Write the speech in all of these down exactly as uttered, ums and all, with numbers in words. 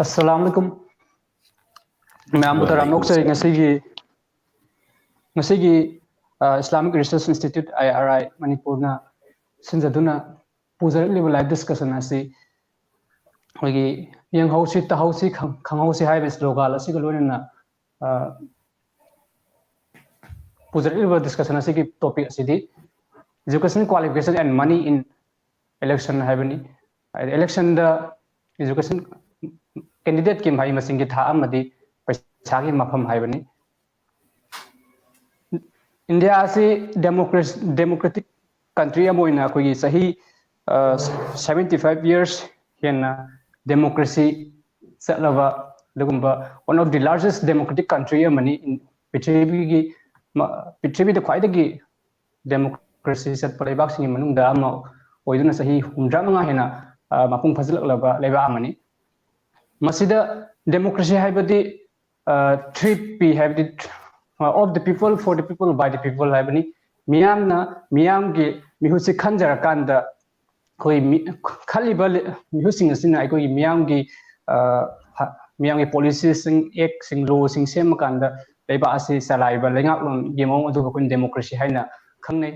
ꯑꯁꯂꯥꯃꯨ ꯑꯂꯥꯏꯀꯨꯝ꯫ ꯃꯌꯥꯝꯕꯨ ꯇꯔꯥꯝꯅ ꯑꯣꯛꯆꯔꯤ꯫ ꯉꯁꯤꯒꯤ, ꯉꯁꯤꯒꯤ, ꯑ, Islamic Research Institute, I R I, ꯃꯅꯤꯄꯨꯔꯅ ꯁꯤꯟꯖꯗꯨꯅ ꯄꯨꯖꯔꯛꯂꯤꯕ live discussion ꯑꯁꯤ ꯑꯩꯈꯣꯏꯒꯤ "ꯌꯦꯡꯍꯧꯁꯤ, ꯇꯥꯍꯧꯁꯤ, ꯈꯪ-, ꯈꯪꯍꯧꯁꯤ" ꯍꯥꯏꯕ slogan ꯑꯁꯤꯒ ꯂꯣꯏꯅꯅ, ꯑ, ꯄꯨꯖꯔꯛꯂꯤꯕ discussion ꯑꯁꯤꯒꯤ topic ꯑꯁꯤꯗꯤ "Education Qualification and Money in Election" ꯍꯥꯏꯕꯅꯤ꯫ ꯍꯥꯏꯗꯤ electionꯗ education candidateꯀꯤ ꯃꯍꯩ ꯃꯁꯤꯡꯒꯤ ꯊꯥꯛ ꯑꯃꯗꯤ ꯄꯩꯁꯥꯒꯤ ꯃꯐꯝ ꯍꯥꯏꯕꯅꯤ꯫ ꯏꯟꯗꯤꯌꯥ ꯑꯁꯤ democracy, democratic country ꯑꯃ ꯑꯣꯏꯅ ꯑꯩꯈꯣꯏꯒꯤ ꯆꯍꯤ, ꯑ, seventy five years ꯍꯦꯟꯅ democracy ꯆꯠꯂꯕ ꯑꯗꯨꯒꯨꯝꯕ one of the largest democratic country ꯑꯃꯅꯤ꯫ ꯄ꯭ꯔꯤꯊꯤꯕꯤꯒꯤ ꯃ-, ꯄ꯭ꯔꯤꯊꯤꯕꯤꯗ ꯈ꯭ꯋꯥꯏꯗꯒꯤ democracy ꯆꯠꯄ ꯂꯩꯕꯥꯛꯁꯤꯡꯒꯤ ꯃꯅꯨꯡꯗ ꯑꯃ ꯑꯣꯏꯗꯨꯅ ꯆꯍꯤ ꯍꯨꯝꯗ꯭ꯔꯥ ꯃꯉꯥ ꯍꯦꯟꯅ, ꯑ, ꯃꯄꯨꯡ ꯐꯥꯖꯤꯜꯂꯛꯂꯕ ꯂꯩꯕꯥꯛ ꯑꯃꯅꯤ꯫ ꯃꯁꯤꯗ democracy ꯍꯥꯏꯕꯗꯤ, ꯑ, three P ꯍꯥꯏꯕꯗꯤ, ꯑ, of the people, for the people, by the people ꯍꯥꯏꯕꯅꯤ꯫ ꯃꯤꯌꯥꯝꯅ ꯃꯤꯌꯥꯝꯒꯤ ꯃꯤꯍꯨꯠꯁꯤ ꯈꯟꯖꯔꯀꯥꯟꯗ ꯑꯩꯈꯣꯏ ꯃꯤ-, ꯈꯜꯂꯤꯕ ꯂꯤ-, ꯃꯤꯍꯨꯠꯁꯤꯡ ꯑꯁꯤꯅ ꯑꯩꯈꯣꯏꯒꯤ ꯃꯤꯌꯥꯝꯒꯤ, ꯑ, ꯍ-, ꯃꯤꯌꯥꯝꯒꯤ policyꯁꯤꯡ, actꯁꯤꯡ, lawꯁꯤꯡ ꯁꯦꯝꯃꯀꯥꯟꯗ ꯂꯩꯕꯥꯛ ꯑꯁꯤ ꯆꯂꯥꯏꯕ ꯂꯩꯉꯥꯛꯂꯣꯟꯒꯤ ꯃꯑꯣꯡ ꯑꯗꯨꯕꯨ ꯑꯩꯈꯣꯏꯅ democracy ꯍꯥꯏꯅ ꯈꯪꯅꯩ꯫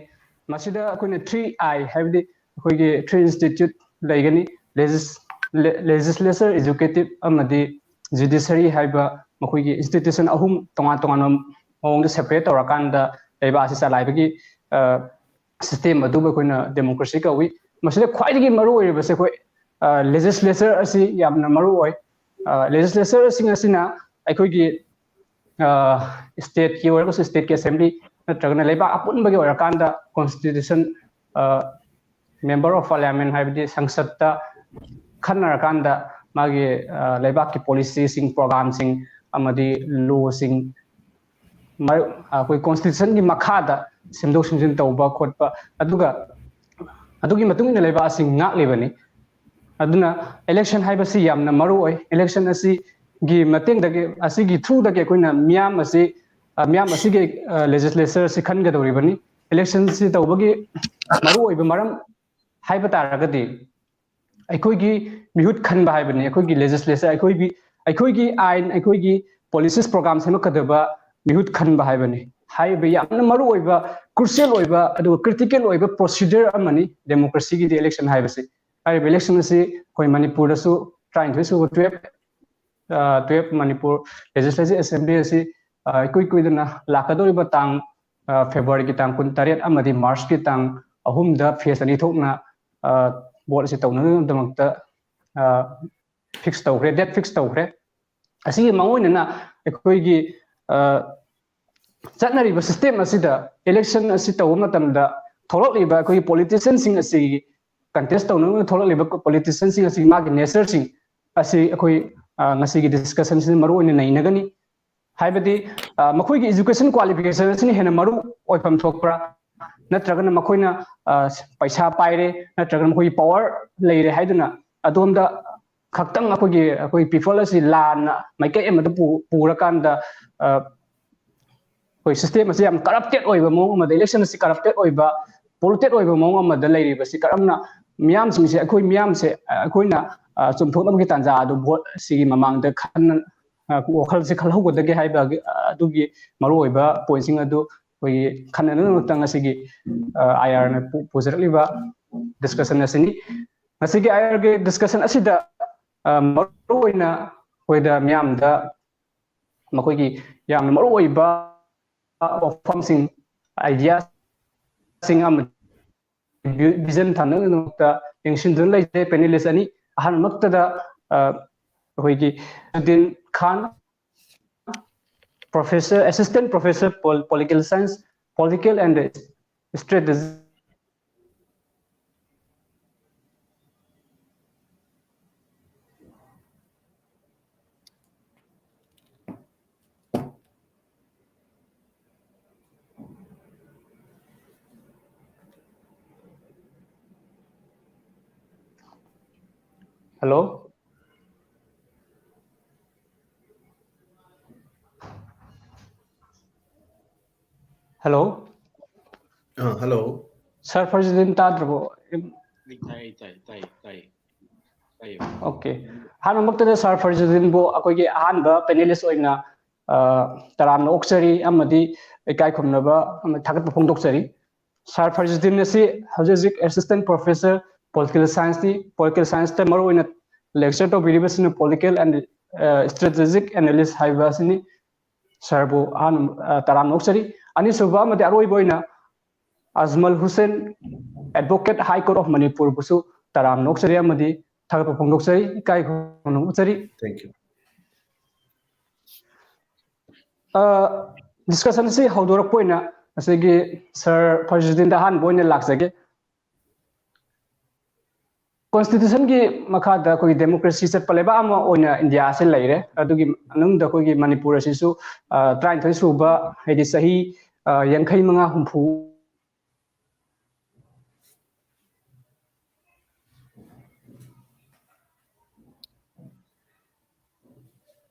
ꯃꯁꯤꯗ ꯑꯩꯈꯣꯏꯅ three I ꯍꯥꯏꯕꯗꯤ ꯑꯩꯈꯣꯏꯒꯤ three institute ꯂꯩꯒꯅꯤ, legis-, le-, legislature, executive ꯑꯃꯗꯤ judiciary ꯍꯥꯏꯕ ꯃꯈꯣꯏꯒꯤ institution ꯑꯍꯨꯝ ꯇꯣꯉꯥꯟ ꯇꯣꯉꯥꯟꯕ ꯃꯑꯣꯡꯗ separate ꯇꯧꯔꯀꯥꯟꯗ ꯂꯩꯕꯥꯛ ꯑꯁꯤ ꯆꯂꯥꯏꯕꯒꯤ, ꯑ, system ꯑꯗꯨꯕꯨ ꯑꯩꯈꯣꯏꯅ democracy ꯀꯧꯏ꯫ ꯃꯁꯤꯗ ꯈ꯭ꯋꯥꯏꯗꯒꯤ ꯃꯔꯨ ꯑꯣꯏꯔꯤꯕꯁꯦ ꯑꯩꯈꯣꯏ, ꯑ, legislature ꯑꯁꯤ ꯌꯥꯝꯅ ꯃꯔꯨ ꯑꯣꯏ꯫ ꯑ, legislatureꯁꯤꯡ ꯑꯁꯤꯅ ꯑꯩꯈꯣꯏꯒꯤ, ꯑ, stateꯀꯤ ꯑꯣꯏꯔꯒꯁꯨ stateꯀꯤ assembly ꯅꯠꯇ꯭ꯔꯒꯅ ꯂꯩꯕꯥꯛ ꯑꯄꯨꯟꯕꯒꯤ ꯑꯣꯏꯔꯀꯥꯟꯗ constitution, ꯑ, member of parliament ꯍꯥꯏꯕꯗꯤ ꯁꯪꯁꯠꯇ ꯈꯟꯅꯔꯀꯥꯟꯗ ꯃꯥꯒꯤ, ꯑ, ꯂꯩꯕꯥꯛꯀꯤ policyꯁꯤꯡ, programꯁꯤꯡ ꯑꯃꯗꯤ lawꯁꯤꯡ ꯃꯔ-, ꯑꯩꯈꯣꯏ constitutionꯒꯤ ꯃꯈꯥꯗ ꯁꯦꯝꯗꯣꯛ ꯁꯦꯝꯖꯤꯟ ꯇꯧꯕ ꯈꯣꯠꯄ, ꯑꯗꯨꯒ ꯑꯗꯨꯒꯤ ꯃꯇꯨꯡ ꯏꯟꯅ ꯂꯩꯕꯥꯛ ꯑꯁꯤ ꯉꯥꯛꯂꯤꯕꯅꯤ꯫ ꯑꯗꯨꯅ election ꯍꯥꯏꯕꯁꯤ ꯌꯥꯝꯅ ꯃꯔꯨ ꯑꯣꯏ꯫ Election ꯑꯁꯤ ꯒꯤ ꯃꯇꯦꯡꯗꯒꯤ, ꯑꯁꯤꯒꯤ through ꯗꯒꯤ ꯑꯩꯈꯣꯏꯅ ꯃꯤꯌꯥꯝ ꯑꯁꯤ, ꯑ, ꯃꯤꯌꯥꯝ ꯑꯁꯤꯒꯤ, ꯑ, legislature ꯑꯁꯤ ꯈꯟꯒꯗꯧꯔꯤꯕꯅꯤ꯫ Election ꯁꯤ ꯇꯧꯕꯒꯤ ꯃꯔꯨꯑꯣꯏꯕ ꯃꯔꯝ ꯍꯥꯏꯕ ꯇꯥꯔꯒꯗꯤ, ꯑꯩꯈꯣꯏꯒꯤ ꯃꯤꯍꯨꯠ ꯈꯟꯕ ꯍꯥꯏꯕꯅꯤ꯫ ꯑꯩꯈꯣꯏꯒꯤ legislature, ꯑꯩꯈꯣꯏꯒꯤ, ꯑꯩꯈꯣꯏꯒꯤ ꯑꯥꯏꯟ, ꯑꯩꯈꯣꯏꯒꯤ policies program ꯁꯦꯝꯃꯛꯀꯗꯕ ꯃꯤꯍꯨꯠ ꯈꯟꯕ ꯍꯥꯏꯕꯅꯤ꯫ ꯍꯥꯏꯔꯤꯕ ꯌꯥꯝꯅ ꯃꯔꯨꯑꯣꯏꯕ, crucial ꯑꯣꯏꯕ, ꯑꯗꯨꯒ critical ꯑꯣꯏꯕ procedure ꯑꯃꯅꯤ democracy ꯒꯤꯗꯤ election ꯍꯥꯏꯕꯁꯤ꯫ ꯍꯥꯏꯔꯤꯕ election ꯑꯁꯤ ꯑꯩꯈꯣꯏ ꯃꯅꯤꯄꯨꯔꯗꯁꯨ ꯇꯔꯥꯅꯤꯊꯣꯏ ꯁꯨꯕ, twelve, ꯑ, twelve Manipur Legislative Assembly ꯑꯁꯤ, ꯑ, ꯏꯀꯨꯏ ꯀꯨꯏꯗꯅ ꯂꯥꯛꯀꯗꯧꯔꯤꯕ ꯇꯥꯡ, ꯑ, February ꯒꯤ ꯇꯥꯡ ꯀꯨꯟꯇꯔꯦꯠ ꯑꯃꯗꯤ March ꯀꯤ ꯇꯥꯡ ꯑꯍꯨꯝꯗ phase ꯑꯅꯤ ꯊꯣꯛꯅ, ꯑ, vote ꯑꯁꯤ ꯇꯧꯅꯅꯕꯒꯤꯗꯃꯛꯇ, ꯑ, fix ꯇꯧꯈ꯭ꯔꯦ, date fix ꯇꯧꯈ꯭ꯔꯦ꯫ ꯑꯁꯤꯒꯤ ꯃꯥꯡꯑꯣꯏꯅꯅ ꯑꯩꯈꯣꯏꯒꯤ, ꯑ, ꯆꯠꯅꯔꯤꯕ system ꯑꯁꯤꯗ election ꯑꯁꯤ ꯇꯧꯕ ꯃꯇꯝꯗ ꯊꯣꯛꯂꯛꯂꯤꯕ ꯑꯩꯈꯣꯏꯒꯤ politician ꯁꯤꯡ ꯑꯁꯤ, contest ꯇꯧꯅꯕ ꯊꯣꯛꯂꯛꯂꯤꯕ politician ꯁꯤꯡ ꯑꯁꯤ, ꯃꯥꯒꯤ nature ꯁꯤꯡ ꯑꯁꯤ ꯑꯩꯈꯣꯏ, ꯑ, ꯉꯁꯤꯒꯤ discussion ꯁꯤꯗ ꯃꯔꯨ ꯑꯣꯏꯅ ꯅꯩꯅꯒꯅꯤ꯫ ꯍꯥꯏꯕꯗꯤ, ꯑ, ꯃꯈꯣꯏꯒꯤ education qualification ꯑꯁꯤꯅ ꯍꯦꯟꯅ ꯃꯔꯨ ꯑꯣꯏꯐꯝ ꯊꯣꯛꯄ꯭ꯔꯥ, ꯅꯠꯇ꯭ꯔꯒꯅ ꯃꯈꯣꯏꯅ, ꯑ, ꯄꯩꯁꯥ ꯄꯥꯏꯔꯦ, ꯅꯠꯇ꯭ꯔꯒꯅ ꯃꯈꯣꯏꯒꯤ power ꯂꯩꯔꯦ ꯍꯥꯏꯗꯨꯅ ꯑꯗꯣꯝꯗ ꯈꯛꯇꯪ ꯑꯩꯈꯣꯏꯒꯤ, ꯑꯩꯈꯣꯏ people ꯑꯁꯤ ꯂꯥꯟꯅ ꯃꯥꯏꯀꯩ ꯑꯃꯗ ꯄꯨ-, ꯄꯨꯔꯀꯥꯟꯗ, ꯑ, ꯑꯩꯈꯣꯏ system ꯑꯁꯤ ꯌꯥꯝ corrupted ꯑꯣꯏꯕ ꯃꯑꯣꯡ ꯑꯃꯗ, election ꯑꯁꯤ corrupted ꯑꯣꯏꯕ, polluted ꯑꯣꯏꯕ ꯃꯑꯣꯡ ꯑꯃꯗ ꯂꯩꯔꯤꯕꯁꯤ ꯀꯔꯝꯅ ꯃꯤꯌꯥꯝꯁꯤꯡꯁꯦ, ꯑꯩꯈꯣꯏ ꯃꯤꯌꯥꯝꯁꯦ, ꯑ, ꯑꯩꯈꯣꯏꯅ, ꯑ, ꯆꯨꯝꯊꯣꯛꯅꯕꯒꯤ ꯇꯥꯟꯖꯥ ꯑꯗꯨ vote ꯑꯁꯤꯒꯤ ꯃꯃꯥꯡꯗ ꯈꯟꯅ-, ꯑ, ꯋꯥꯈꯜꯁꯦ ꯈꯜꯍꯧꯒꯗꯒꯦ ꯍꯥꯏꯕ ꯑꯗꯨꯒꯤ ꯃꯔꯨꯑꯣꯏꯕ point ꯁꯤꯡ ꯑꯗꯨ ꯑꯩꯈꯣꯏꯒꯤ ꯈꯟꯅꯅꯕꯒꯤꯗꯃꯛꯇ ꯉꯁꯤꯒꯤ, ꯑ, IR ꯅ ꯄꯨ-, ꯄꯨꯖꯔꯛꯂꯤꯕ discussion ꯑꯁꯤꯅꯤ꯫ ꯉꯁꯤꯒꯤ IR ꯒꯤ discussion ꯑꯁꯤꯗ, ꯑ, ꯃꯔꯨꯑꯣꯏꯅ ꯑꯩꯈꯣꯏꯗ ꯃꯤꯌꯥꯝꯗ ꯃꯈꯣꯏꯒꯤ ꯌꯥꯝꯅ ꯃꯔꯨꯑꯣꯏꯕ ꯋꯥꯐꯝꯁꯤꯡ, idea ꯁꯤꯡ ꯑꯃꯗꯤ vision ꯊꯝꯅꯕꯒꯤꯗꯃꯛꯇ ꯌꯦꯡꯁꯤꯟꯗꯨꯅ ꯂꯩꯖꯩ panelist ꯑꯅꯤ꯫ ꯑꯍꯥꯟꯕꯃꯛꯇꯗ, ꯑ, ꯑꯩꯈꯣꯏꯒꯤ ꯁꯨꯗꯤꯟ ꯈꯥꯟ, professor, assistant professor, pol-, political science, political and strategy. Hello? Hello. Ah, hello. Sir ꯐꯔꯖꯨꯗꯤꯟ ꯇꯥꯗ꯭ꯔꯕꯣ? ꯇꯥꯏ ꯇꯥꯏ ꯇꯥꯏ ꯇꯥꯏ ꯇꯥꯏ Okay. ꯑꯍꯥꯟꯕꯃꯛꯇꯗ Sir ꯐꯔꯖꯨꯗꯤꯟꯕꯨ ꯑꯩꯈꯣꯏꯒꯤ ꯑꯍꯥꯟꯕ panelist ꯑꯣꯏꯅ ꯑ, ꯇꯔꯥꯝꯅ ꯑꯣꯛꯆꯔꯤ ꯑꯃꯗꯤ ꯏꯀꯥꯏ ꯈꯨꯝꯅꯕ ꯑꯃ ꯊꯥꯒꯠꯄ ꯐꯣꯡꯗꯣꯛꯆꯔꯤ꯫ Sir ꯐꯔꯖꯨꯗꯤꯟ ꯑꯁꯤ ꯍꯧꯖꯤꯛ ꯍꯧꯖꯤꯛ assistant professor political science ꯅꯤ꯫ Political science ꯇ ꯃꯔꯨꯑꯣꯏꯅ lecture ꯇꯧꯕꯤꯔꯤꯕꯁꯤꯅ political and strategic analyst ꯍꯥꯏꯕ ꯑꯁꯤꯅꯤ꯫ Sir ꯕꯨ ꯑꯍꯥꯟꯕ ꯑ, ꯇꯔꯥꯝꯅ ꯑꯣꯛꯆꯔꯤ꯫ ꯑꯅꯤꯁꯨꯕ ꯑꯃꯗꯤ ꯑꯔꯣꯏꯕ ꯑꯣꯏꯅ ꯑꯖꯃꯜ Hussain, Advocate High Court of Manipur ꯕꯨꯁꯨ ꯇꯔꯥꯝꯅ ꯑꯣꯛꯆꯔꯤ ꯑꯃꯗꯤ ꯊꯥꯒꯠꯄ ꯐꯣꯡꯗꯣꯛꯆꯔꯤ, ꯏꯀꯥꯏ ꯈꯨꯝꯅꯕ ꯎꯠꯆꯔꯤ꯫ Thank you. ꯑ, discussion ꯑꯁꯤ ꯍꯧꯗꯣꯔꯛꯄ ꯑꯣꯏꯅ ꯉꯁꯤꯒꯤ Sir ꯐꯔꯖꯨꯗꯤꯟꯗ ꯑꯍꯥꯟꯕ ꯑꯣꯏꯅ ꯂꯥꯛꯆꯒꯦ꯫ Constitution ꯒꯤ ꯃꯈꯥꯗ ꯑꯩꯈꯣꯏꯒꯤ democracy ꯆꯠꯄ ꯂꯩꯕꯥꯛ ꯑꯃ ꯑꯣꯏꯅ ꯏꯟꯗꯤꯌꯥ ꯑꯁꯤ ꯂꯩꯔꯦ꯫ ꯑꯗꯨꯒꯤ ꯃꯅꯨꯡꯗ ꯑꯩꯈꯣꯏꯒꯤ ꯃꯅꯤꯄꯨꯔ ꯑꯁꯤꯁꯨ, ꯑ, ꯇꯔꯥꯅꯤꯊꯣꯏ ꯁꯨꯕ, ꯍꯥꯏꯗꯤ ꯆꯍꯤ, ꯑ, ꯌꯥꯡꯈꯩ ꯃꯉꯥ ꯍꯨꯝꯐꯨ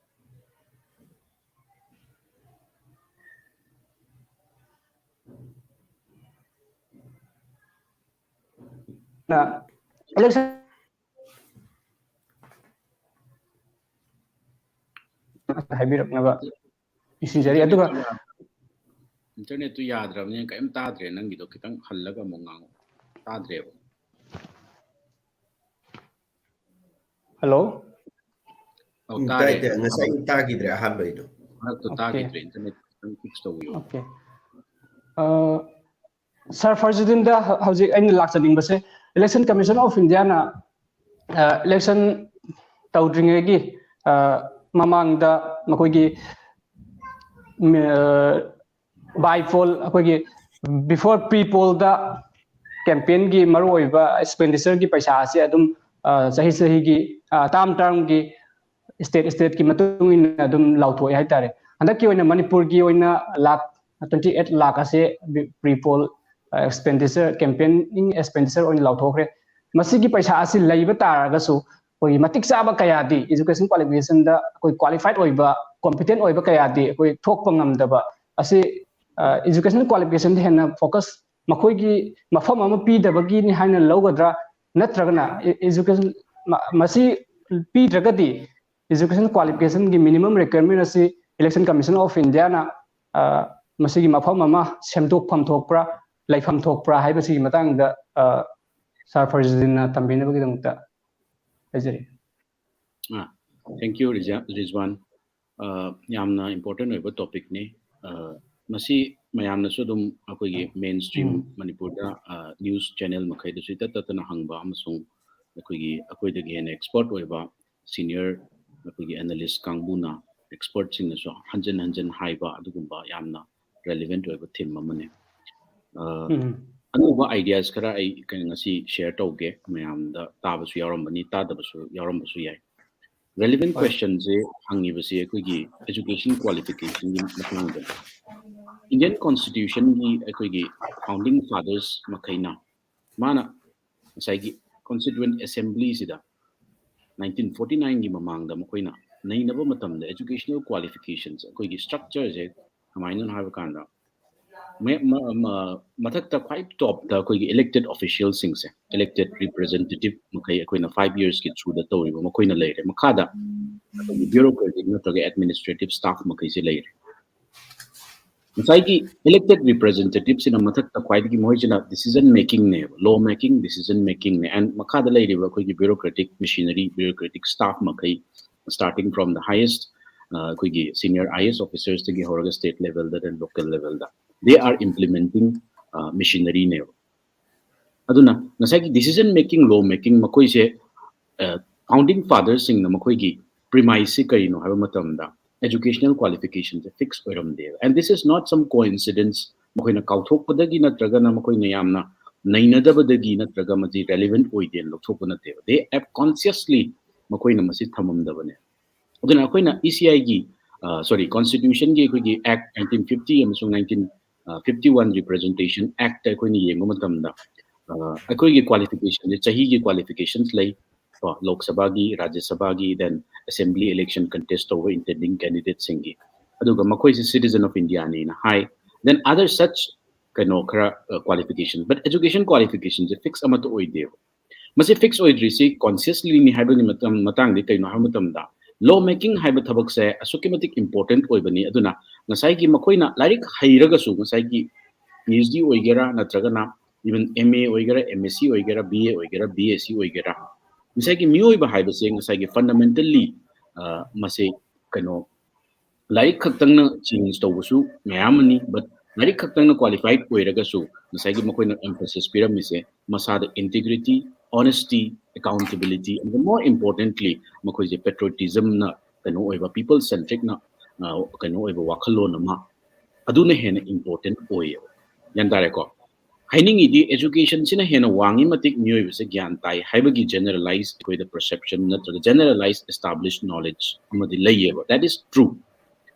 ꯅ election ꯍꯥꯏꯕꯤꯔꯛꯅꯕ ꯅꯤꯡꯁꯤꯡꯖꯔꯤ꯫ ꯑꯗꯨꯒ Internet ꯇꯨ ꯌꯥꯗ꯭ꯔꯕꯅꯤꯅ ꯀꯔꯤꯝ ꯇꯥꯗ꯭ꯔꯦ꯫ ꯅꯪꯒꯤꯗꯣ ꯈꯤꯇꯪ ꯍꯜꯂꯒ ꯑꯃꯨꯛ ꯉꯥꯡꯉꯣ꯫ ꯇꯥꯗ꯭ꯔꯦꯕ꯫ Hello. ꯑꯧ, ꯎꯝ, ꯇꯥꯔꯦ꯫ ꯇꯥꯏ, ꯇꯥꯏ꯫ ꯉꯁꯥꯏ ꯇꯥꯈꯤꯗ꯭ꯔꯦ ꯑꯍꯥꯟꯕꯩꯗꯣ꯫ ꯃꯔꯛꯇ Okay. ꯇꯥꯈꯤꯗ꯭ꯔꯦ꯫ Internet ꯈꯤꯇꯪ fix ꯇꯧꯕꯤꯌꯣ꯫ Okay. ꯑ, Sir ꯐꯔꯖꯨꯗꯤꯟꯗ ꯍ-, ꯍꯧꯖꯤꯛ ꯑꯩꯅ ꯂꯥꯛꯆꯅꯤꯡꯕꯁꯦ, Election Commission of India ꯅ, ꯑ, election ꯇꯧꯗ꯭ꯔꯤꯉꯩꯒꯤ, ꯑ, ꯃꯃꯥꯡꯗ ꯃꯈꯣꯏꯒꯤ, ꯎꯝ, ꯑ, by poll, ꯑꯩꯈꯣꯏꯒꯤ before pre poll ꯗ campaign ꯒꯤ ꯃꯔꯨꯑꯣꯏꯕ expenditure ꯒꯤ ꯄꯩꯁꯥ ꯑꯁꯤ ꯑꯗꯨꯝ, ꯑ, ꯆꯍꯤ ꯆꯍꯤꯒꯤ, ꯑ, term term ꯒꯤ state state ꯀꯤ ꯃꯇꯨꯡ ꯏꯟꯅ ꯑꯗꯨꯝ ꯂꯥꯎꯊꯣꯛꯑꯦ ꯍꯥꯏꯇꯥꯔꯦ꯫ ꯍꯟꯗꯛꯀꯤ ꯑꯣꯏꯅ ꯃꯅꯤꯄꯨꯔꯒꯤ ꯑꯣꯏꯅ ꯂꯥꯛ twenty eight ꯂꯥꯛ ꯑꯁꯦ pre poll, ꯑ, expenditure, campaigning expenditure ꯑꯣꯏꯅ ꯂꯥꯎꯊꯣꯛꯈ꯭ꯔꯦ꯫ ꯃꯁꯤꯒꯤ ꯄꯩꯁꯥ ꯑꯁꯤ ꯂꯩꯕ ꯇꯥꯔꯒꯁꯨ ꯑꯩꯈꯣꯏꯒꯤ ꯃꯇꯤꯛ ꯆꯥꯕ ꯀꯌꯥꯗꯤ education qualification ꯗ ꯑꯩꯈꯣꯏ qualified ꯑꯣꯏꯕ, competent ꯑꯣꯏꯕ ꯀꯌꯥꯗꯤ ꯑꯩꯈꯣꯏ ꯊꯣꯛꯄ ꯉꯝꯗꯕ ꯑꯁꯤ educational qualification ꯗ ꯍꯦꯟꯅ focus ꯃꯈꯣꯏꯒꯤ ꯃꯐꯝ ꯑꯃ ꯄꯤꯗꯕꯒꯤꯅꯤ ꯍꯥꯏꯅ ꯂꯧꯒꯗ꯭ꯔꯥ, ꯅꯠꯇ꯭ꯔꯒꯅ education ꯃꯁꯤ ꯄꯤꯗ꯭ꯔꯒꯗꯤ education qualification ꯒꯤ minimum requirement ꯑꯁꯤ Election Commission of India ꯅ ꯃꯁꯤꯒꯤ ꯃꯐꯝ ꯑꯃ ꯁꯦꯝꯗꯣꯛꯐꯝ ꯊꯣꯛꯄ꯭ꯔꯥ, ꯂꯩꯐꯝ ꯊꯣꯛꯄ꯭ꯔꯥ ꯍꯥꯏꯕꯁꯤꯒꯤ ꯃꯇꯥꯡꯗ ꯁꯥꯔ ꯐꯔꯖꯨꯗꯤꯟꯅ ꯊꯝꯕꯤꯅꯕꯒꯤꯗꯃꯛꯇ ꯍꯥꯏꯖꯔꯤ꯫ Thank you, ꯔꯤꯖ꯭ꯋꯥꯟ꯫ ꯌꯥꯝꯅ important ꯑꯣꯏꯕ topic ꯅꯤ꯫ ꯃꯁꯤ ꯃꯌꯥꯝꯅꯁꯨ ꯑꯗꯨꯝ ꯑꯩꯈꯣꯏꯒꯤ main stream ꯃꯅꯤꯄꯨꯔꯗ news channel ꯃꯈꯩꯗꯁꯨ ꯏꯇꯠ ꯇꯠꯇꯅ ꯍꯪꯕ ꯑꯃꯁꯨꯡ ꯑꯩꯈꯣꯏꯒꯤ ꯑꯩꯈꯣꯏꯗꯒꯤ ꯍꯦꯟꯅ expert ꯑꯣꯏꯕ senior ꯑꯩꯈꯣꯏꯒꯤ analyst ꯀꯥꯡꯕꯨꯅ, expert ꯁꯤꯡꯅꯁꯨ ꯍꯟꯖꯤꯟ ꯍꯟꯖꯤꯟ ꯍꯥꯏꯕ ꯑꯗꯨꯒꯨꯝꯕ ꯌꯥꯝꯅ relevant ꯑꯣꯏꯕ theme ꯑꯃꯅꯤ꯫ ꯑꯅꯧꯕ ideas ꯈꯔ ꯑꯩ ꯉꯁꯤ share ꯇꯧꯒꯦ, ꯃꯌꯥꯝꯗ ꯇꯥꯕꯁꯨ ꯌꯥꯎꯔꯝꯕꯅꯤ, ꯇꯥꯗꯕꯁꯨ ꯌꯥꯎꯔꯝꯕꯁꯨ ꯌꯥꯏ꯫ Relevant question ꯁꯦ ꯍꯪꯉꯤꯕꯁꯦ ꯑꯩꯈꯣꯏꯒꯤ education qualification ꯒꯤ ꯃꯇꯥꯡꯗ꯫ Indian Constitution ꯒꯤ ꯑꯩꯈꯣꯏꯒꯤ founding fathers ꯃꯈꯩꯅ ꯃꯥꯅ ꯉꯁꯥꯏꯒꯤ Constituent Assembly ꯁꯤꯗ nineteen forty nine ꯒꯤ ꯃꯃꯥꯡꯗ ꯃꯈꯣꯏꯅ ꯅꯩꯅꯕ ꯃꯇꯝꯗ educational qualification ꯁꯦ ꯑꯩꯈꯣꯏꯒꯤ structure ꯁꯦ ꯀꯃꯥꯏꯅꯅꯣ ꯍꯥꯏꯕ ꯀꯥꯟꯗ ꯃꯊꯛꯇ ꯈ꯭ꯋꯥꯏ top ꯇ ꯑꯩꯈꯣꯏꯒꯤ elected official ꯁꯤꯡꯁꯦ, elected representative ꯃꯈꯩ ꯑꯩꯈꯣꯏꯅ five years ꯀꯤ through ꯗ ꯇꯧꯔꯤꯕ ꯃꯈꯣꯏꯅ ꯂꯩꯔꯦ꯫ ꯃꯈꯥꯗ ꯑꯩꯈꯣꯏꯒꯤ bureaucratic ꯅꯠꯇ꯭ꯔꯒ administrative staff ꯃꯈꯩꯁꯦ ꯂꯩꯔꯦ꯫ ꯉꯁꯥꯏꯒꯤ elected representative ꯁꯤꯅ ꯃꯊꯛꯇ ꯈ꯭ꯋꯥꯏꯗꯒꯤ ꯃꯈꯣꯏꯁꯤꯅ decision making ꯅꯦꯕ, law making, decision making ꯅꯦ꯫ And ꯃꯈꯥꯗ ꯂꯩꯔꯤꯕ ꯑꯩꯈꯣꯏꯒꯤ bureaucratic machinery, bureaucratic staff ꯃꯈꯩ, starting from the highest ꯑꯩꯈꯣꯏꯒꯤ senior I A S officers ꯇꯒꯤ ꯍꯧꯔꯒ state level the, then local level the, they are implementing machinery ꯅꯦꯕ꯫ ꯑꯗꯨꯅ ꯉꯁꯥꯏꯒꯤ decision making, law making ꯃꯈꯣꯏꯁꯦ founding fathers ꯁꯤꯡꯅ ꯃꯈꯣꯏꯒꯤ premise ꯁꯤ ꯀꯔꯤꯅꯣ ꯍꯥꯏꯕ ꯃꯇꯝꯗ educational qualification say fix ꯑꯣꯏꯔꯝꯗꯦꯕ꯫ And this is not some coincidence, ꯃꯈꯣꯏꯅ ꯀꯥꯎꯊꯣꯛꯄꯗꯒꯤ ꯅꯠꯇ꯭ꯔꯒꯅ ꯃꯈꯣꯏꯅ ꯌꯥꯝꯅ ꯅꯩꯅꯗꯕꯗꯒꯤ ꯅꯠꯇ꯭ꯔꯒ ꯃꯁꯤ relevant ꯑꯣꯏꯗꯦꯅ ꯂꯧꯊꯣꯛꯄ ꯅꯠꯇꯦꯕ꯫ They have consciously ꯃꯈꯣꯏꯅ ꯃꯁꯤ ꯊꯝꯃꯝꯗꯕꯅꯦ꯫ ꯑꯗꯨꯅ ꯑꯩꯈꯣꯏꯅ E C I ꯒꯤ sorry, Constitution ꯒꯤ ꯑꯩꯈꯣꯏꯒꯤ Act nineteen fifty ꯑꯃꯁꯨꯡ nineteen fifty one Representation Act ꯇ ꯑꯩꯈꯣꯏꯅ ꯌꯦꯡꯕ ꯃꯇꯝꯗ ꯑꯩꯈꯣꯏꯒꯤ qualification ꯁꯦ, ꯆꯍꯤꯒꯤ qualifications ꯂꯩ ꯀꯣ, ꯂꯣꯛ ꯁꯚꯥꯒꯤ, ꯔꯥꯖ꯭ꯌ ꯁꯚꯥꯒꯤ, then assembly election contest ꯇꯧꯕ intending candidate ꯁꯤꯡꯒꯤ꯫ ꯑꯗꯨꯒ ꯃꯈꯣꯏꯁꯦ citizen of India ꯅꯦꯅ high. Then other such ꯀꯩꯅꯣ ꯈꯔ qualification, but education qualificationꯁꯦ fix ꯑꯃꯠꯇ ꯑꯣꯏꯗꯦꯕ꯫ ꯃꯁꯤ fix ꯑꯣꯏꯗ꯭ꯔꯤꯁꯤ consciouslyꯅꯤ ꯍꯥꯏꯕꯒꯤ ꯃꯇꯥꯡꯗꯤ ꯀꯩꯅꯣ ꯍꯥꯏꯕ ꯃꯇꯝꯗ, law making ꯍꯥꯏꯕ ꯊꯕꯛꯁꯦ ꯑꯁꯨꯛꯀꯤ ꯃꯇꯤꯛ important ꯑꯣꯏꯕꯅꯤ꯫ ꯑꯗꯨꯅ ꯉꯁꯥꯏꯒꯤ ꯃꯈꯣꯏꯅ ꯂꯥꯏꯔꯤꯛ ꯍꯩꯔꯒꯁꯨ, ꯉꯁꯥꯏꯒꯤ PhD ꯑꯣꯏꯒꯦꯔꯥ, ꯅꯠꯇ꯭ꯔꯒꯅ even MA ꯑꯣꯏꯒꯦꯔꯥ, MSc ꯑꯣꯏꯒꯦꯔꯥ, BA ꯑꯣꯏꯒꯦꯔꯥ, BSc ꯑꯣꯏꯒꯦꯔꯥ, ꯉꯁꯥꯏꯒꯤ ꯃꯤꯑꯣꯏꯕ ꯍꯥꯏꯕꯁꯦ ꯉꯁꯥꯏꯒꯤ fundamentally ꯃꯁꯦ ꯀꯩꯅꯣ ꯂꯥꯏꯔꯤꯛ ꯈꯛꯇꯪꯅ change ꯇꯧꯕꯁꯨ ꯃꯌꯥꯝ ꯑꯃꯅꯤ, but ꯂꯥꯏꯔꯤꯛ ꯈꯛꯇꯪꯅ qualified ꯑꯣꯏꯔꯒꯁꯨ ꯉꯁꯥꯏꯒꯤ ꯃꯈꯣꯏꯅ emphasis ꯄꯤꯔꯝꯃꯤꯁꯦ ꯃꯁꯥꯗ integrity, honesty, accountability, and the more importantly ꯃꯈꯣꯏꯁꯦ patriotismꯅ ꯀꯩꯅꯣ ꯑꯣꯏꯕ, people centricꯅ ꯀꯩꯅꯣ ꯑꯣꯏꯕ ꯋꯥꯈꯜꯂꯣꯟ ꯑꯃ, ꯑꯗꯨꯅ ꯍꯦꯟꯅ important ꯑꯣꯏꯌꯦꯕ꯫ ꯒ꯭ꯌꯥꯟ ꯇꯥꯔꯦꯀꯣ? ꯍꯥꯏꯅꯤꯡꯉꯤꯗꯤ educationꯁꯤꯅ ꯍꯦꯟꯅ ꯋꯥꯡꯉꯤ ꯃꯇꯤꯛ ꯃꯤꯑꯣꯏꯕꯁꯦ ꯒ꯭ꯌꯥꯟ ꯇꯥꯏ ꯍꯥꯏꯕꯒꯤ generalize ꯑꯩꯈꯣꯏꯗ perception ꯅꯠꯇ꯭ꯔꯒ generalize established knowledge ꯑꯃꯗꯤ ꯂꯩꯌꯦꯕ꯫ That is true.